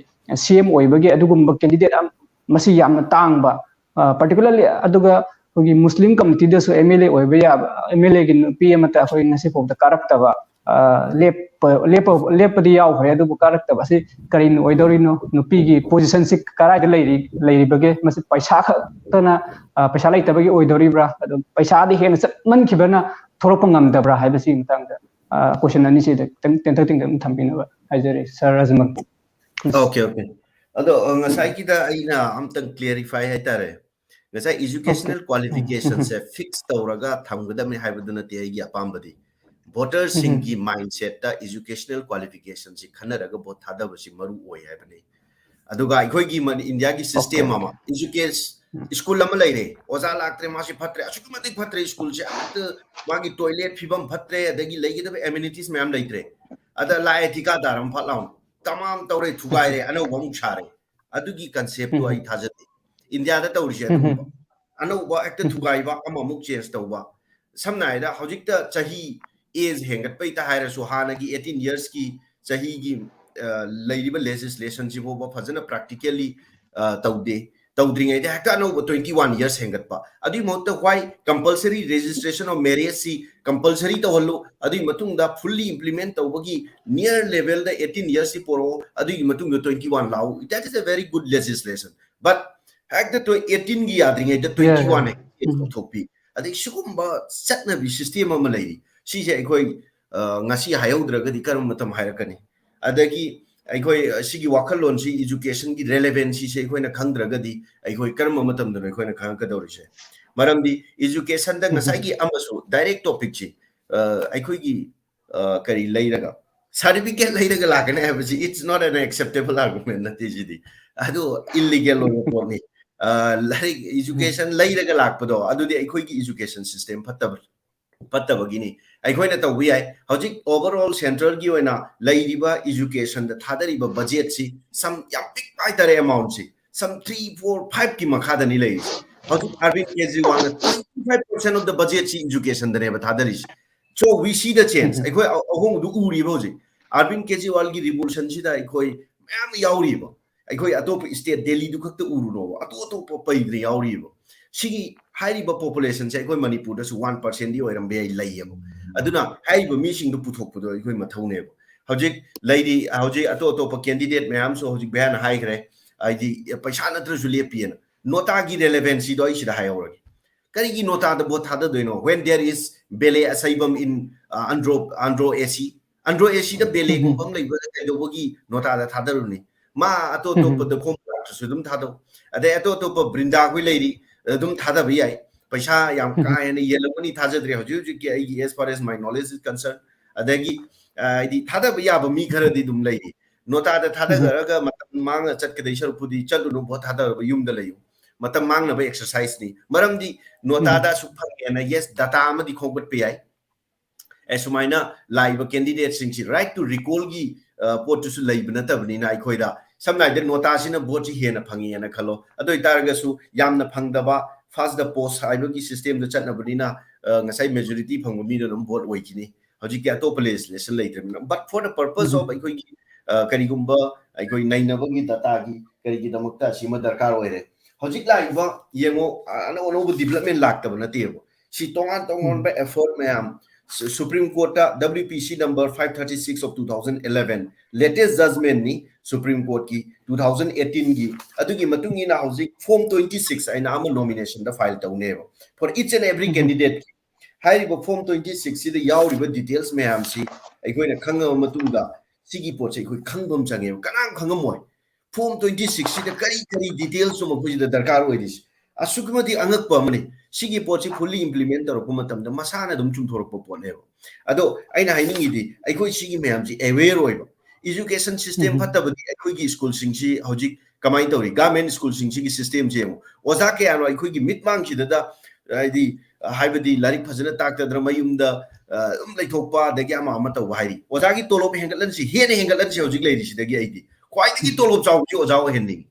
C M ꯑꯣꯏꯕꯒꯤ ꯑꯗꯨꯒꯨꯝꯕ candidate ꯑꯃ, ꯃꯁꯤ ꯌꯥꯝꯅ ꯇꯥꯡꯕ, ꯑ, particularly ꯑꯗꯨꯒ ꯑꯩꯈꯣꯏꯒꯤ Muslim community ꯗꯁꯨ M L A ꯑꯣꯏꯕ ꯌꯥꯕ, M L A ꯒꯤ ꯅꯨꯄꯤ ꯑꯃꯠꯇ ꯑꯩꯈꯣꯏ ꯉꯁꯤ ꯐꯥꯎꯗ ꯀꯥꯔꯛꯇꯕ, ꯑ, ꯂꯦꯞꯄ, ꯂꯦꯞꯄ, ꯂꯦꯞꯄꯗꯤ ꯌꯥꯎꯈ꯭ꯔꯦ, ꯑꯗꯨꯕꯨ ꯀꯥꯔꯛꯇꯕ ꯑꯁꯤ ꯀꯔꯤꯅ ꯑꯣꯏꯗꯧꯔꯤꯅꯣ? ꯅꯨꯄꯤꯒꯤ position ꯁꯤ ꯀꯗꯥꯏꯗ ꯂꯩꯔꯤ, ꯂꯩꯔꯤꯕꯒꯦ? ꯃꯁꯤ ꯄꯩꯁꯥ ꯈꯛꯇꯅ, ꯑ, ꯄꯩꯁꯥ ꯂꯩꯇꯕꯒꯤ ꯑꯣꯏꯗꯧꯔꯤꯕ꯭ꯔꯥ? ꯑꯗꯣ ꯄꯩꯁꯥꯗꯤ ꯍꯦꯟꯅ ꯆꯠꯃꯟꯈꯤꯕꯅ ꯊꯣꯛꯂꯛꯄ ꯉꯝꯗꯕ꯭ꯔꯥ ꯍꯥꯏꯕꯁꯤꯒꯤ ꯃꯇꯥꯡꯗ, ꯑ, question ꯑꯅꯤꯁꯤꯗ ꯈꯤꯇꯪ ꯇꯦꯟꯇꯛ ꯇꯦꯟꯇꯛꯅ ꯊꯝꯕꯤꯅꯕ ꯍꯥꯏꯖꯔꯤ, Sir ꯑꯖꯃꯜ꯫ Okay, okay. ꯑꯗꯣ, ꯑ, ꯉꯁꯥꯏꯒꯤꯗ ꯑꯩꯅ ꯑꯝꯇꯪ clarify ꯍꯥꯏꯇꯥꯔꯦ꯫ ꯉꯁꯥꯏ educational qualification ꯁꯦ fix ꯇꯧꯔꯒ ꯊꯝꯒꯗꯕꯅꯤ ꯍꯥꯏꯕꯗꯨ ꯅꯠꯇꯦ ꯑꯩꯒꯤ ꯑꯄꯥꯝꯕꯗꯤ꯫ Voter ꯁꯤꯡꯒꯤ mindset ꯇ educational qualification ꯁꯤ ꯈꯟꯅꯔꯒ vote ꯊꯥꯗꯕꯁꯤ ꯃꯔꯨ ꯑꯣꯏ ꯍꯥꯏꯕꯅꯤ꯫ ꯑꯗꯨꯒ ꯑꯩꯈꯣꯏꯒꯤ ꯃꯅꯤ-, ꯏꯟꯗꯤꯌꯥꯒꯤ system ꯑꯃ, education, school ꯑꯃ ꯂꯩꯔꯦ, ꯑꯣꯖꯥ ꯂꯥꯛꯇ꯭ꯔꯦ, ꯃꯥꯁꯤ ꯐꯠꯇ꯭ꯔꯦ, ꯑꯁꯨꯛꯀꯤ ꯃꯇꯤꯛ ꯐꯠꯇ꯭ꯔꯦ, schoolꯁꯦ ꯑꯃꯠꯇ, ꯃꯥꯒꯤ toilet ꯐꯤꯕꯝ ꯐꯠꯇ꯭ꯔꯦ, ꯑꯗꯒꯤ ꯂꯩꯒꯗꯕ amenities ꯃꯌꯥꯝ ꯂꯩꯇ꯭ꯔꯦ꯫ ꯑꯗ ꯂꯥꯛꯑꯦ ꯊꯤꯀꯥꯗꯥꯔ ꯑꯃ ꯐꯠ ꯂꯥꯎꯅ ꯇꯃꯥꯝ ꯇꯧꯔꯦ, ꯊꯨꯒꯥꯏꯔꯦ, ꯑꯅꯧꯕ ꯑꯃꯨꯛ ꯁꯥꯔꯦ꯫ ꯑꯗꯨꯒꯤ conceptꯇꯣ ꯑꯩ ꯊꯥꯖꯗꯦ꯫ ꯏꯟꯗꯤꯌꯥꯗ ꯇꯧꯔꯤꯁꯦ ꯑꯗꯨꯒꯨꯝꯕ꯫ ꯑꯅꯧꯕ ꯍꯦꯛꯇ ꯊꯨꯒꯥꯏꯕ, ꯑꯃꯃꯨꯛ change ꯇꯧꯕ꯫ ꯁꯝꯅ ꯍꯥꯏꯔꯕꯗ ꯍꯧꯖꯤꯛꯇ ꯆꯍꯤ age ꯍꯦꯟꯒꯠꯄꯩꯇ ꯍꯥꯏꯔꯁꯨ, ꯍꯥꯟꯅꯒꯤ eighteen yearsꯀꯤ ꯆꯍꯤꯒꯤ, ꯑ, ꯂꯩꯔꯤꯕ legislationꯁꯤ ꯐꯥꯎꯕ ꯐꯖꯅ practically, ꯑ, ꯇꯧꯗꯦ꯫ ꯇꯧꯗ꯭ꯔꯤꯉꯩꯗ ꯍꯦꯛꯇ ꯑꯅꯧꯕ twenty one years ꯍꯦꯟꯒꯠꯄ꯫ ꯑꯗꯨꯒꯤ ꯃꯍꯨꯠꯇ why compulsory registration of marriageꯁꯤ compulsory ꯇꯧꯍꯜꯂꯨ, ꯑꯗꯨꯒꯤ ꯃꯇꯨꯡꯗ fully implement ꯇꯧꯕꯒꯤ near levelꯗ eighteen yearsꯁꯤ ꯄꯣꯔꯛꯑꯣ, ꯑꯗꯨꯒꯤ ꯃꯇꯨꯡꯗ twenty one ꯂꯥꯛꯎ꯫ That is a very good legislation. But ꯍꯦꯛꯇ twe-, eighteenꯒꯤ ꯌꯥꯗ꯭ꯔꯤꯉꯩꯗ twenty one ꯍꯦꯛꯇ ꯂꯧꯊꯣꯛꯄꯤ꯫ ꯑꯗꯩ ꯁꯤꯒꯨꯝꯕ ꯆꯠꯅꯕꯤ system ꯑꯃ ꯂꯩꯔꯤ꯫ ꯁꯤꯁꯦ ꯑꯩꯈꯣꯏ, ꯑ, ꯉꯁꯤ ꯍꯥꯏꯍꯧꯗ꯭ꯔꯒꯗꯤ ꯀꯔꯝꯕ ꯃꯇꯝ ꯍꯥꯏꯔꯛꯀꯅꯤ? ꯑꯗꯒꯤ ꯑꯩꯈꯣꯏ, ꯑ, ꯁꯤꯒꯤ ꯋꯥꯈꯜꯂꯣꯟꯁꯤ, educationꯒꯤ relevancyꯁꯦ ꯑꯩꯈꯣꯏꯅ ꯈꯪꯗ꯭ꯔꯒꯗꯤ ꯑꯩꯈꯣꯏ ꯀꯔꯝꯕ ꯃꯇꯝꯗꯅꯣ ꯑꯩꯈꯣꯏꯅ ꯈꯪꯉꯛꯀꯗꯧꯔꯤꯁꯦ? ꯃꯔꯝꯗꯤ educationꯗ ꯉꯁꯥꯏꯒꯤ ꯑꯃꯁꯨ direct topicꯁꯤ, ꯑ, ꯑꯩꯈꯣꯏꯒꯤ, ꯑ, ꯀꯔꯤ ꯂꯩꯔꯒ, certificate ꯂꯩꯔꯒ ꯂꯥꯛꯀꯅꯤ ꯍꯥꯏꯕꯁꯤ, it's not an acceptable argument ꯅꯠꯇꯦ ꯁꯤꯗꯤ꯫ ꯑꯗꯨ illegal ꯑꯣꯏꯕ ꯄꯣꯠꯅꯤ꯫ ꯑ, ꯂꯥꯏꯔꯤꯛ, education ꯂꯩꯔꯒ ꯂꯥꯛꯄꯗꯣ, ꯑꯗꯨꯗꯤ ꯑꯩꯈꯣꯏꯒꯤ education system ꯐꯠꯇꯕ, ꯐꯠꯇꯕꯒꯤꯅꯤ꯫ ꯑꯩꯈꯣꯏꯅ ꯇꯧꯕ ꯌꯥꯏ꯫ ꯍꯧꯖꯤꯛ overall centralꯒꯤ ꯑꯣꯏꯅ ꯂꯩꯔꯤꯕ educationꯗ ꯊꯥꯗꯔꯤꯕ budgetꯁꯤ ꯁꯝ ꯌꯥꯝ ꯄꯤꯛꯄ ꯍꯥꯏꯇꯥꯔꯦ, amountꯁꯤ꯫ Some three, four, fiveꯀꯤ ꯃꯈꯥꯗꯅꯤ ꯂꯩꯔꯤꯁꯦ꯫ ꯍꯧꯖꯤꯛ ꯑꯔꯕꯤꯟ ꯀꯦꯖ꯭ꯔꯤꯋꯥꯜꯅ twenty five percent of the budgetꯁꯤ educationꯗꯅꯦꯕ ꯊꯥꯗꯔꯤꯁꯦ꯫ So we see the change. ꯑꯩꯈꯣꯏ ꯑ-, ꯑꯍꯣꯡꯕꯗꯨ ꯎꯔꯤꯕ ꯍꯧꯖꯤꯛ꯫ ꯑꯔꯕꯤꯟ ꯀꯦꯖ꯭ꯔꯤꯋꯥꯜꯒꯤ revolutionꯁꯤꯗ ꯑꯩꯈꯣꯏ ꯃꯌꯥꯝ ꯌꯥꯎꯔꯤꯕ꯫ ꯑꯩꯈꯣꯏ ꯑꯇꯣꯞꯄ state, ꯗꯦꯜꯂꯤꯗꯨ ꯈꯛꯇ ꯎꯔꯨꯅꯣꯕ, ꯑꯇꯣꯞ ꯑꯇꯣꯞꯄ ꯄꯩꯗ꯭ꯔ ꯌꯥꯎꯔꯤꯕ꯫ ꯁꯤꯒꯤ ꯍꯥꯏꯔꯤꯕ populationꯁꯦ ꯑꯩꯈꯣꯏ ꯃꯅꯤꯄꯨꯔꯗꯁꯨ one percentꯗꯤ ꯑꯣꯏꯔꯝꯕ ꯌꯥꯏ, ꯂꯩꯌꯦꯕ꯫ ꯑꯗꯨꯅ ꯍꯥꯏꯔꯤꯕ ꯃꯤꯁꯤꯡꯗꯨ ꯄꯨꯊꯣꯛꯄꯗꯣ ꯑꯩꯈꯣꯏ ꯃꯊꯧꯅꯦꯕ꯫ ꯍꯧꯖꯤꯛ ꯂꯩꯔꯤ, ꯍꯧꯖꯤꯛ ꯑꯇꯣꯞ ꯑꯇꯣꯞꯄ candidate ꯃꯌꯥꯝꯁꯨ ꯍꯧꯖꯤꯛ ꯚꯩꯌꯥꯅ ꯍꯥꯏꯈ꯭ꯔꯦ, ꯍꯥꯏꯗꯤ ꯄꯩꯁꯥ ꯅꯠꯇ꯭ꯔꯁꯨ ꯂꯦꯞꯄꯤꯑꯅ꯫ ꯅꯣꯇꯥꯒꯤ relevancyꯗꯣ ꯑꯩ ꯁꯤꯗ ꯍꯥꯏꯍꯧꯔꯒꯦ꯫ ꯀꯔꯤꯒꯤ ꯅꯣꯇꯥꯗ vote ꯊꯥꯗꯗꯣꯏꯅꯣ? When there is ꯕꯦꯂꯦ ꯑꯁꯩꯕꯝ in, uh, Andro, Andro AC꯫ Andro ACꯗ ꯕꯦꯂꯦꯒꯨꯝꯕ ꯑꯃ ꯂꯩꯕꯗ ꯀꯩꯗꯧꯕꯒꯤ ꯅꯣꯇꯥꯗ ꯊꯥꯗꯔꯨꯅꯤ? ꯃꯥ ꯑꯇꯣꯞ ꯑꯇꯣꯞꯄꯗ ꯈꯣꯝ ꯂꯥꯛꯇ꯭ꯔꯁꯨ ꯑꯗꯨꯝ ꯊꯥꯗꯧ꯫ ꯑꯗꯩ ꯑꯇꯣꯞ ꯑꯇꯣꯞꯄ ꯕ꯭ꯔꯤꯟꯗꯥ ꯈꯣꯏ ꯂꯩꯔꯤ, ꯑꯗꯨꯝ ꯊꯥꯗꯕ ꯌꯥꯏ꯫ ꯄꯩꯁꯥ ꯌꯥꯝ ꯀꯥ ꯍꯦꯟꯅ ꯌꯦꯜꯂꯝꯒꯅꯤ ꯊꯥꯖꯗ꯭ꯔꯦ ꯍꯧꯖꯤꯛ ꯍꯧꯖꯤꯛꯀꯤ ꯑꯩꯒꯤ, as far as my knowledge is concerned꯫ ꯑꯗꯒꯤ, ꯑ, ꯍꯥꯏꯗꯤ ꯊꯥꯗꯕ ꯌꯥꯕ ꯃꯤ ꯈꯔꯗꯤ ꯑꯗꯨꯝ ꯂꯩꯔꯤ꯫ ꯅꯣꯇꯥꯗ ꯊꯥꯗꯈ꯭ꯔꯒ ꯃꯇꯝ ꯃꯥꯡꯅ ꯆꯠꯀꯗꯩ ꯁꯔꯨꯛꯄꯨꯗꯤ ꯆꯠꯂꯨꯅꯨ, ꯚꯣꯠ ꯊꯥꯗꯔꯕ ꯌꯨꯝꯗ ꯂꯩꯌꯨ꯫ ꯃꯇꯝ ꯃꯥꯡꯅꯕ exercise ꯅꯤ꯫ ꯃꯔꯝꯗꯤ ꯅꯣꯇꯥꯗ ꯑꯁꯨꯛ ꯐꯪꯉꯦꯅ, yes, data ꯑꯃꯗꯤ ꯈꯣꯝꯒꯠꯄ ꯌꯥꯏ꯫ ꯑꯦ, ꯁꯨꯃꯥꯏꯅ ꯂꯥꯛꯏꯕ candidate ꯁꯤꯡꯁꯤ right to recall ꯒꯤ, ꯑ, ꯄꯣꯠꯇꯨꯁꯨ ꯂꯩꯕ ꯅꯠꯇꯕꯅꯤꯅ ꯑꯩꯈꯣꯏꯗ, ꯁꯝꯅ ꯍꯥꯏꯔꯕꯗ ꯅꯣꯇꯥꯁꯤꯅ ꯚꯣꯠꯁꯤ ꯍꯦꯟꯅ ꯐꯪꯉꯦꯅ ꯈꯜꯂꯣ꯫ ꯑꯗꯨ ꯑꯣꯏꯇꯥꯔꯒꯁꯨ ꯌꯥꯝꯅ ꯐꯪꯗꯕ, first the post ꯍꯥꯏꯕꯒꯤ system ꯗ ꯆꯠꯅꯕꯅꯤꯅ, ꯑ, ꯉꯁꯥꯏ majority ꯐꯪꯕ ꯃꯤꯗꯨ ꯑꯗꯨꯝ ꯚꯣꯠ ꯑꯣꯏꯈꯤꯅꯤ꯫ ꯍꯧꯖꯤꯛꯇꯤ ꯑꯇꯣꯞꯄ legislation ꯂꯩꯇ꯭ꯔꯕꯅꯤꯅ, but for the purpose of ꯑꯩꯈꯣꯏꯒꯤ, ꯑ, ꯀꯔꯤꯒꯨꯝꯕ ꯑꯩꯈꯣꯏ ꯅꯩꯅꯕꯒꯤ data ꯒꯤ ꯀꯔꯤꯒꯤꯗꯃꯛꯇ ꯑꯁꯤꯃ ꯗꯔꯀꯥꯔ ꯑꯣꯏꯔꯦ꯫ ꯍꯧꯖꯤꯛ ꯂꯥꯛꯏꯕ ꯌꯦꯡꯉꯣ, ꯑ, ꯑꯅꯧ ꯑꯅꯧꯕ development ꯂꯥꯛꯇꯕ ꯅꯠꯇꯦꯕ꯫ ꯁꯤ ꯇꯣꯉꯥꯟ ꯇꯣꯉꯥꯟꯕ effort ꯃꯌꯥꯝ, Su-, Supreme Court ꯇ W P C number five thirty six of two thousand eleven, latest judgment ꯅꯤ Supreme Court ꯀꯤ two thousand eighteen ꯒꯤ꯫ ꯑꯗꯨꯒꯤ ꯃꯇꯨꯡ ꯏꯟꯅ ꯍꯧꯖꯤꯛ form twenty six ꯍꯥꯏꯅ ꯑꯃ nomination ꯗ file ꯇꯧꯅꯦꯕ, for each and every candidate꯫ ꯍꯥꯏꯔꯤꯕ form twenty six ꯁꯤꯗ ꯌꯥꯎꯔꯤꯕ details ꯃꯌꯥꯝꯁꯤ ꯑꯩꯈꯣꯏꯅ ꯈꯪꯉꯕ ꯃꯇꯨꯡꯗ, ꯁꯤꯒꯤ ꯄꯣꯠꯁꯦ ꯑꯩꯈꯣꯏ ꯈꯪꯕ ꯑꯃ ꯆꯪꯉꯦꯕ, ꯀꯅꯥꯝ ꯈꯪꯉꯝꯃꯣꯏ꯫ Form twenty six ꯁꯤꯗ ꯀꯔꯤ ꯀꯔꯤ details ꯆꯨꯝꯕ ꯑꯩꯈꯣꯏꯁꯤꯗ ꯗꯔꯀꯥꯔ ꯑꯣꯏꯔꯤꯁꯦ? ꯑꯁꯨꯛꯀꯤ ꯃꯇꯤꯛ ꯑꯉꯛꯄ ꯑꯃꯅꯤ꯫ ꯁꯤꯒꯤ ꯄꯣꯠꯁꯤ fully implement ꯇꯧꯔꯛꯄ ꯃꯇꯝꯗ ꯃꯁꯥꯅ ꯑꯗꯨꯝ ꯆꯨꯝꯊꯣꯔꯛꯄ ꯄꯣꯠꯅꯦꯕ꯫ ꯑꯗꯣ ꯑꯩꯅ ꯍꯥꯏꯅꯤꯡꯉꯤꯗꯤ, ꯑꯩꯈꯣꯏ ꯁꯤꯒꯤ ꯃꯌꯥꯝꯁꯤ aware ꯑꯣꯏꯕ꯫ Education system ꯐꯠꯇꯕꯗꯤ ꯑꯩꯈꯣꯏꯒꯤ school ꯁꯤꯡꯁꯤ ꯍꯧꯖꯤꯛ ꯀꯃꯥꯏꯅ ꯇꯧꯔꯤ? Government school ꯁꯤꯡꯁꯤꯒꯤ system ꯁꯦ ꯌꯦꯡꯉꯨ꯫ ꯑꯣꯖꯥ ꯀꯌꯥꯅꯣ ꯑꯩꯈꯣꯏꯒꯤ ꯃꯤꯠꯃꯥꯡꯁꯤꯗꯗ, ꯍꯥꯏꯗꯤ, ꯍꯥꯏꯕꯗꯤ ꯂꯥꯏꯔꯤꯛ ꯐꯖꯅ ꯇꯥꯛꯇꯗꯅ ꯃꯌꯨꯝꯗ, ꯑ, ꯑꯗꯨꯝ ꯂꯩꯊꯣꯛꯄ, ꯑꯗꯒꯤ ꯑꯃ ꯑꯃ ꯇꯧꯕ ꯍꯥꯏꯔꯤ꯫ ꯑꯣꯖꯥꯒꯤ ꯇꯣꯂꯣꯞ ꯍꯦꯟꯒꯠꯍꯟꯁꯤ, ꯍꯦꯟꯅ ꯍꯦꯟꯒꯠꯍꯟꯁꯤ ꯍꯧꯖꯤꯛ ꯂꯩꯔꯤꯁꯤꯗꯒꯤ꯫ ꯑꯩꯗꯤ ꯈ꯭ꯋꯥꯏꯗꯒꯤ ꯇꯣꯂꯣꯞ ꯆꯥꯎꯕꯁꯤ ꯑꯣꯖꯥ ꯑꯣꯏꯍꯟꯅꯤꯡꯉꯤ꯫